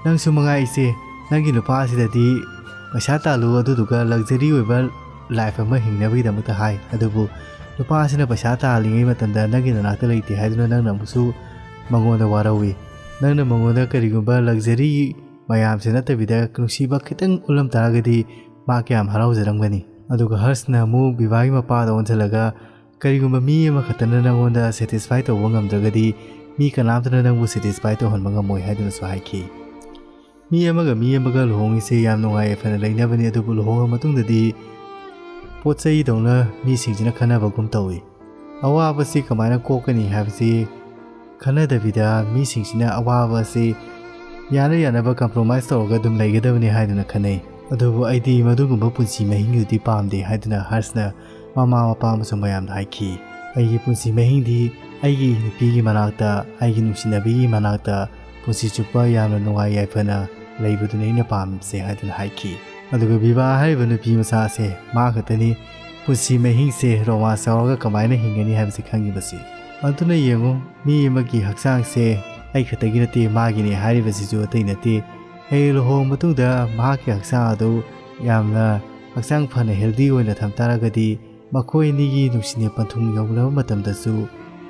"ꯅꯪꯁꯨ ꯃꯉꯥꯏ ꯏꯆꯦ, ꯅꯪꯒꯤ ꯅꯨꯄꯥ ꯑꯁꯤꯗꯗꯤ ꯄꯩꯁꯥ ꯇꯥꯜꯂꯨ, ꯑꯗꯨꯗꯨꯒ ꯂꯛꯖꯔꯤ ꯑꯣꯏꯕ ꯂꯥꯏꯐ ꯑꯃ ꯍꯤꯡꯅꯕꯒꯤꯗꯃꯛꯇ ꯍꯥꯏ, ꯑꯗꯨꯕꯨ ꯅꯨꯄꯥ ꯑꯁꯤꯅ ꯄꯩꯁꯥ ꯇꯥꯜꯂꯤꯉꯩ ꯃꯇꯝꯗ ꯅꯪꯒꯤ ꯅꯅꯥꯛꯇ ꯂꯩꯇꯦ ꯍꯥꯏꯗꯨꯅ ꯅꯪꯅ ꯑꯃꯨꯛꯁꯨ ꯃꯉꯣꯟꯗ ꯋꯥꯔꯧꯏ꯫ ꯅꯪꯅ ꯃꯉꯣꯟꯗ ꯀꯔꯤꯒꯨꯝꯕ ꯂꯛꯖꯔꯤ ꯃꯌꯥꯝꯁꯦ ꯅꯠꯇꯕꯤꯗ ꯅꯨꯡꯁꯤꯕ ꯈꯤꯇꯪ ꯎꯠꯂꯝ ꯇꯥꯔꯒꯗꯤ ꯃꯥ ꯀꯌꯥꯝ ꯍꯔꯥꯎꯖꯔꯝꯒꯅꯤ"꯫ ꯑꯗꯨꯒ ꯍꯔꯁꯅ ꯑꯃꯨꯛ ꯕꯤꯚꯥꯒꯤ ꯃꯄꯥꯗ ꯑꯣꯟꯁꯤꯜꯂꯒ, "ꯀꯔꯤꯒꯨꯝꯕ ꯃꯤ ꯑꯃꯈꯛꯇꯅ ꯅꯪꯉꯣꯟꯗ ꯁꯦꯇꯤꯁꯐꯥꯏ ꯇꯧꯕ ꯉꯝꯗ꯭ꯔꯒꯗꯤ ꯃꯤ ꯀꯅꯥꯝꯇꯅ ꯅꯪꯕꯨ ꯁꯦꯇꯤꯁꯐꯥꯏ ꯇꯧꯍꯟꯕ ꯉꯝꯃꯣꯏ" ꯍꯥꯏꯗꯨꯅꯁꯨ ꯍꯥꯏꯈꯤ꯫ ꯃꯤ ꯑꯃꯒ ꯃꯤ ꯑꯃꯒ ꯂꯨꯍꯣꯡꯉꯤꯁꯦ ꯌꯥꯝ ꯅꯨꯡꯉꯥꯏ ꯌꯥꯏꯐꯅ ꯂꯩꯅꯕꯅꯤ, ꯑꯗꯨꯕꯨ ꯂꯨꯍꯣꯡꯉ ꯃꯇꯨꯡꯗꯗꯤ ꯄꯣꯠ ꯆꯩꯗꯧꯅ ꯃꯤꯁꯤꯡꯁꯤꯅ ꯈꯟꯅꯕꯒꯨꯝ ꯇꯧꯏ꯫ ꯑꯋꯥꯕꯁꯤ ꯀꯃꯥꯏꯅ ꯀꯣꯛꯀꯅꯤ ꯍꯥꯏꯕꯁꯤ ꯈꯟꯅꯗꯕꯤꯗ ꯃꯤꯁꯤꯡꯁꯤꯅ ꯑꯋꯥꯕ ꯑꯁꯤ ꯌꯥꯅ ꯌꯥꯅꯕ compromise ꯇꯧꯔꯒ ꯑꯗꯨꯝ ꯂꯩꯒꯗꯕꯅꯤ ꯍꯥꯏꯗꯨꯅ ꯈꯟꯅꯩ꯫ ꯑꯗꯨꯕꯨ ꯑꯩꯗꯤ ꯃꯗꯨꯒꯨꯝꯕ ꯄꯨꯟꯁꯤ ꯃꯍꯤꯡꯗꯨꯗꯤ ꯄꯥꯝꯗꯦ ꯍꯥꯏꯗꯨꯅ ꯍꯔꯁꯅ ꯃꯃꯥ ꯃꯄꯥ ꯑꯃꯁꯨꯡ ꯃꯌꯥꯝꯗ ꯍꯥꯏꯈꯤ꯫ ꯑꯩꯒꯤ ꯄꯨꯟꯁꯤ ꯃꯍꯤꯡꯗꯤ ꯑꯩꯒꯤ ꯅꯨꯄꯤꯒꯤ ꯃꯅꯥꯛꯇ, ꯑꯩꯒꯤ ꯅꯨꯡꯁꯤꯅꯕꯤꯒꯤ ꯃꯅꯥꯛꯇ ꯄꯨꯟꯁꯤ ꯆꯨꯞꯄ ꯌꯥꯝꯅ ꯅꯨꯡꯉꯥꯏ ꯌꯥꯏꯐꯅ ꯂꯩꯕꯗꯨꯅꯤ ꯑꯩꯅ ꯄꯥꯝꯃꯤꯕꯁꯦ ꯍꯥꯏꯗꯨꯅ ꯍꯥꯏꯈꯤ꯫ ꯑꯗꯨꯒ ꯕꯤꯕꯥ ꯍꯥꯏꯔꯤꯕ ꯅꯨꯄꯤ ꯃꯆꯥ ꯑꯁꯦ ꯃꯥ ꯈꯛꯇꯅꯤ ꯄꯨꯟꯁꯤ ꯃꯍꯤꯡꯁꯦ romance ꯌꯥꯎꯔꯒ ꯀꯃꯥꯏꯅ ꯍꯤꯡꯒꯅꯤ ꯍꯥꯏꯕꯁꯤ ꯈꯪꯉꯤꯕꯁꯤ꯫ ꯑꯗꯨꯅ ꯌꯦꯡꯉꯨ, ꯃꯤ ꯑꯃꯒꯤ ꯍꯛꯆꯥꯡꯁꯦ ꯑꯩ ꯈꯛꯇꯒꯤ ꯅꯠꯇꯦ, ꯃꯥꯒꯤꯅꯤ ꯍꯥꯏꯔꯤꯕꯁꯤꯁꯨ ꯑꯇꯩ ꯅꯠꯇꯦ꯫ ꯍꯌꯦꯡ ꯂꯨꯍꯣꯡꯕ ꯃꯇꯨꯡꯗ ꯃꯍꯥꯛꯀꯤ ꯍꯛꯆꯥꯡ ꯑꯗꯨ ꯌꯥꯝꯅ ꯍꯛꯆꯥꯡ ꯐꯅ healthy ꯑꯣꯏꯅ ꯊꯝ ꯇꯥꯔꯒꯗꯤ ꯃꯈꯣꯏ ꯑꯅꯤꯒꯤ ꯅꯨꯡꯁꯤꯅ ꯄꯟꯊꯨꯡ ꯌꯧꯂꯕ ꯃꯇꯝꯗꯁꯨ,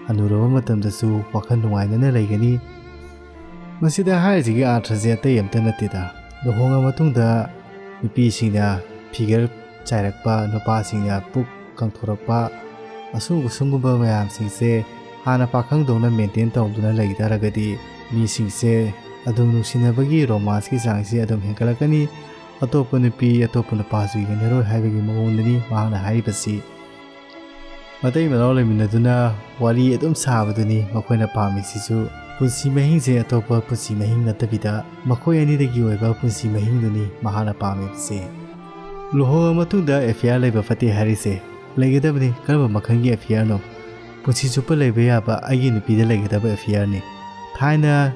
ꯍꯅꯨꯔꯕ ꯃꯇꯝꯗꯁꯨ ꯋꯥꯈꯜ ꯅꯨꯡꯉꯥꯏꯅꯅ ꯂꯩꯒꯅꯤ꯫ ꯃꯁꯤꯗ ꯍꯥꯏꯔꯤꯁꯤꯒꯤ ꯑꯥꯔꯊꯁꯦ ꯑꯇꯩ ꯑꯝꯇ ꯅꯠꯇꯦꯗ꯫ ꯂꯨꯍꯣꯡꯉ ꯃꯇꯨꯡꯗ ꯅꯨꯄꯤꯁꯤꯡꯅ figure ꯆꯥꯏꯔꯛꯄ, ꯅꯨꯄꯥꯁꯤꯡꯅ ꯄꯨꯛ ꯀꯪꯊꯣꯔꯛꯄ, ꯑꯁꯨꯝ ꯑꯁꯨꯝꯒꯨꯝꯕ ꯃꯌꯥꯝꯁꯤꯡꯁꯦ ꯍꯥꯟꯅ ꯄꯥꯈꯪꯗꯧꯅ maintain ꯇꯧꯗꯨꯅ ꯂꯩ ꯇꯥꯔꯒꯗꯤ ꯃꯤꯁꯤꯡꯁꯦ ꯑꯗꯨꯝ ꯅꯨꯡꯁꯤꯅꯕꯒꯤ romanceꯀꯤ ꯆꯥꯡꯁꯤ ꯑꯗꯨꯝ ꯍꯦꯟꯒꯠꯂꯛꯀꯅꯤ꯫ ꯑꯇꯣꯞꯄ ꯅꯨꯄꯤ, ꯑꯇꯣꯞꯄ ꯅꯨꯄꯥꯁꯨ ꯌꯦꯡꯅꯔꯣꯏ ꯍꯥꯏꯕꯒꯤ ꯃꯑꯣꯡꯗꯅꯤ ꯃꯍꯥꯛꯅ ꯍꯥꯏꯔꯤꯕꯁꯤ꯫ ꯃꯇꯩ ꯃꯅꯥꯎ ꯂꯩꯃꯤꯟꯅꯗꯨꯅ ꯋꯥꯔꯤ ꯑꯗꯨꯝ ꯁꯥꯕꯗꯨꯅꯤ ꯃꯈꯣꯏꯅ ꯄꯥꯝꯃꯤꯁꯤꯁꯨ꯫ ꯄꯨꯟꯁꯤ ꯃꯍꯤꯡꯁꯦ ꯑꯇꯣꯞꯄ ꯄꯨꯟꯁꯤ ꯃꯍꯤꯡ ꯅꯠꯇꯕꯤꯗ ꯃꯈꯣꯏ ꯑꯅꯤꯗꯒꯤ ꯑꯣꯏꯕ ꯄꯨꯟꯁꯤ ꯃꯍꯤꯡꯗꯨꯅꯤ ꯃꯍꯥꯛꯅ ꯄꯥꯝꯃꯤꯕꯁꯦ꯫ ꯂꯨꯍꯣꯡꯉ ꯃꯇꯨꯡꯗ affair ꯂꯩꯕ ꯐꯠꯇꯦ ꯍꯥꯏꯔꯤꯁꯦ ꯂꯩꯒꯗꯕꯅꯤ꯫ ꯀꯔꯝꯕ ꯃꯈꯜꯒꯤ affairꯅꯣ? ꯄꯨꯟꯁꯤ ꯆꯨꯞꯄ ꯂꯩꯕ ꯌꯥꯕ ꯑꯩꯒꯤ ꯅꯨꯄꯤꯗ ꯂꯩꯒꯗꯕ affairꯅꯤ꯫ ꯊꯥꯏꯅ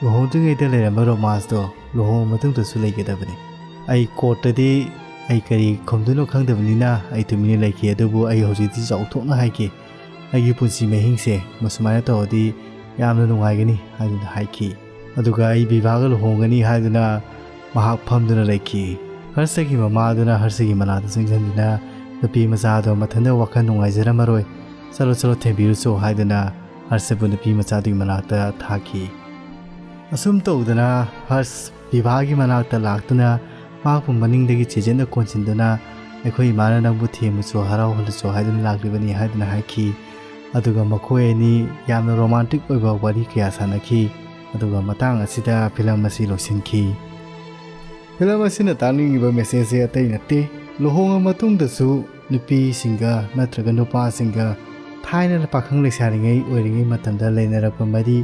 ꯂꯨꯍꯣꯡꯗ꯭ꯔꯤꯉꯩꯗ ꯂꯩꯔꯝꯕ romanceꯇꯣ ꯂꯨꯍꯣꯡꯉ ꯃꯇꯨꯡꯗꯁꯨ ꯂꯩꯒꯗꯕꯅꯤ꯫ ꯑꯩ courtꯇꯗꯤ ꯑꯩ ꯀꯔꯤ ꯈꯨꯝꯗꯣꯏꯅꯣ ꯈꯪꯗꯕꯅꯤꯅ ꯑꯩ ꯇꯨꯃꯤꯟꯅ ꯂꯩꯈꯤ, ꯑꯗꯨꯕꯨ ꯑꯩ ꯍꯧꯖꯤꯛꯇꯤ ꯆꯥꯎꯊꯣꯛꯅ ꯍꯥꯏꯈꯤ, "ꯑꯩꯒꯤ ꯄꯨꯟꯁꯤ ꯃꯍꯤꯡꯁꯦ ꯃꯁꯨꯃꯥꯏꯅ ꯇꯧꯔꯗꯤ ꯌꯥꯝꯅ ꯅꯨꯡꯉꯥꯏꯒꯅꯤ" ꯍꯥꯏꯗꯨꯅ ꯍꯥꯏꯈꯤ꯫ ꯑꯗꯨꯒ ꯑꯩ ꯕꯤꯚꯥꯒ ꯂꯨꯍꯣꯡꯒꯅꯤ ꯍꯥꯏꯗꯨꯅ ꯃꯍꯥꯛ ꯐꯝꯗꯨꯅ ꯂꯩꯈꯤ꯫ ꯍꯔꯁꯒꯤ ꯃꯃꯥꯗꯨꯅ ꯍꯔꯁꯒꯤ ꯃꯅꯥꯛꯇ ꯆꯪꯁꯤꯟꯗꯨꯅ, "ꯅꯨꯄꯤ ꯃꯆꯥꯗꯣ ꯃꯊꯟꯇ ꯋꯥꯈꯜ ꯅꯨꯡꯉꯥꯏꯖꯔꯝꯃꯔꯣꯏ, ꯆꯠꯂꯣ ꯆꯠꯂꯣ ꯊꯦꯝꯕꯤꯔꯨꯆꯣ" ꯍꯥꯏꯗꯨꯅ ꯍꯔꯁꯕꯨ ꯅꯨꯄꯤ ꯃꯆꯥꯗꯨꯒꯤ ꯃꯅꯥꯛꯇ ꯊꯥꯈꯤ꯫ ꯑꯁꯨꯝ ꯇꯧꯗꯅ ꯍꯔꯁ ꯕꯤꯚꯥꯒꯤ ꯃꯅꯥꯛꯇ ꯂꯥꯛꯇꯨꯅ ꯃꯍꯥꯛꯄꯨ ꯃꯅꯤꯡꯗꯒꯤ ꯆꯦꯖꯦꯠꯅ ꯀꯣꯟꯁꯤꯟꯗꯨꯅ, "ꯑꯩꯈꯣꯏ ꯏꯃꯥꯅ ꯅꯪꯕꯨ ꯊꯦꯝꯃꯨꯆꯣ, ꯍꯔꯥꯎꯍꯜꯂꯨꯆꯣ ꯍꯥꯏꯗꯨꯅ ꯂꯥꯛꯂꯤꯕꯅꯤ" ꯍꯥꯏꯗꯨꯅ ꯍꯥꯏꯈꯤ꯫ ꯑꯗꯨꯒ ꯃꯈꯣꯏ ꯑꯅꯤ ꯌꯥꯝꯅ romantic ꯑꯣꯏꯕ ꯋꯥꯔꯤ ꯀꯌꯥ ꯁꯥꯟꯅꯈꯤ꯫ ꯑꯗꯨꯒ ꯃꯇꯥꯡ ꯑꯁꯤꯗ ꯐꯤꯂꯝ ꯑꯁꯤ ꯂꯣꯏꯁꯤꯟꯈꯤ꯫ ꯐꯤꯂꯝ ꯑꯁꯤꯅ ꯇꯥꯛꯅꯤꯡꯉꯤꯕ ꯃꯦꯁꯦꯖꯁꯦ ꯑꯇꯩ ꯅꯠꯇꯦ, ꯂꯨꯍꯣꯡꯉ ꯃꯇꯨꯡꯗꯁꯨ ꯅꯨꯄꯤꯁꯤꯡꯒ ꯅꯠꯇ꯭ꯔꯒ ꯅꯨꯄꯥꯁꯤꯡꯒ ꯊꯥꯏꯅ ꯄꯥꯈꯪ ꯂꯩꯁꯥꯔꯤꯉꯩ ꯑꯣꯏꯔꯤꯉꯩ ꯃꯇꯝꯗ ꯂꯩꯅꯔꯛꯄ ꯃꯔꯤ,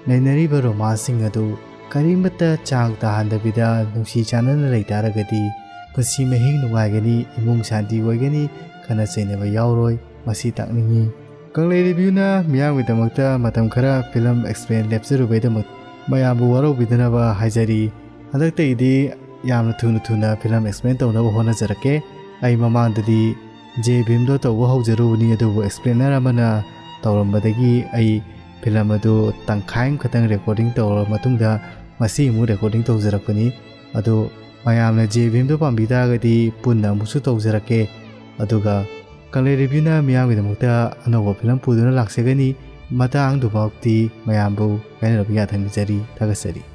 ꯂꯩꯅꯔꯤꯕ ꯔꯣꯃꯥꯟꯁꯁꯤꯡ ꯑꯗꯨ ꯀꯔꯤꯃꯠꯇ ꯆꯥꯡ ꯇꯥꯍꯟꯗꯕꯤꯗ ꯅꯨꯡꯁꯤ ꯆꯥꯟꯅꯅ ꯂꯩꯇꯥꯔꯒꯗꯤ ꯄꯨꯟꯁꯤ ꯃꯍꯤꯡ ꯅꯨꯡꯉꯥꯏꯒꯅꯤ, ꯏꯃꯨꯡ ꯁꯥꯟꯇꯤ ꯑꯣꯏꯒꯅꯤ, ꯈꯠꯅ ꯆꯩꯅꯕ ꯌꯥꯎꯔꯣꯏ, ꯃꯁꯤ ꯇꯥꯛꯅꯤꯡꯏ꯫ ꯀꯪꯂꯩ ꯔꯤꯚ꯭ꯌꯨꯅ ꯃꯤꯌꯥꯝꯒꯤꯗꯃꯛꯇ ꯃꯇꯝ ꯈꯔ ꯐꯤꯂꯝ ꯑꯦꯛꯁꯄ꯭ꯂꯦꯟ ꯂꯦꯞꯆꯔꯨꯕꯩꯗꯃꯛ ꯃꯌꯥꯝꯕꯨ ꯋꯥꯔꯧꯕꯤꯗꯅꯕ ꯍꯥꯏꯖꯔꯤ꯫ ꯍꯟꯗꯛꯇꯒꯤꯗꯤ ꯌꯥꯝꯅ ꯊꯨꯅ ꯊꯨꯅ ꯐꯤꯂꯝ ꯑꯦꯛꯁꯄ꯭ꯂꯦꯟ ꯇꯧꯅꯕ ꯍꯣꯠꯅꯖꯔꯛꯀꯦ꯫ ꯑꯩ ꯃꯃꯥꯡꯗꯗꯤ ꯖꯦ ꯚꯤꯝꯗꯣ ꯇꯧꯕ ꯍꯧꯖꯔꯨꯕꯅꯤ, ꯑꯗꯨꯕꯨ ꯑꯦꯛꯁꯄ꯭ꯂꯦꯅꯔ ꯑꯃꯅ ꯇꯧꯔꯝꯕꯗꯒꯤ ꯑꯩ ꯐꯤꯂꯝ ꯑꯗꯨ ꯇꯪꯈꯥꯏ ꯑꯃꯈꯛꯇꯪ ꯔꯦꯀꯣꯔꯗꯤꯡ ꯇꯧꯔꯕ ꯃꯇꯨꯡꯗ ꯃꯁꯤ ꯑꯃꯨꯛ ꯔꯦꯀꯣꯔꯗꯤꯡ ꯇꯧꯖꯔꯛꯄꯅꯤ꯫ ꯑꯗꯣ ꯃꯌꯥꯝꯅ ꯖꯦ ꯚꯤꯝꯗꯣ ꯄꯥꯝꯕꯤ ꯇꯥꯔꯒꯗꯤ ꯄꯨꯟꯅ ꯑꯃꯨꯛꯁꯨ ꯇꯧꯖꯔꯛꯀꯦ꯫ ꯑꯗꯨꯒ ꯀꯪꯂꯩ ꯔꯤꯚ꯭ꯌꯨꯅ ꯃꯤꯌꯥꯝꯒꯤꯗꯃꯛꯇ ꯑꯅꯧꯕ ꯐꯤꯂꯝ ꯄꯨꯗꯨꯅ ꯂꯥꯛꯆꯒꯅꯤ꯫ ꯃꯇꯥꯡꯗꯨꯐꯥꯎꯗꯤ ꯃꯌꯥꯝꯕꯨ ꯀꯥꯏꯅꯔꯕ ꯌꯥꯊꯪ ꯅꯤꯖꯔꯤ꯫ ꯊꯥꯒꯠꯆꯔꯤ꯫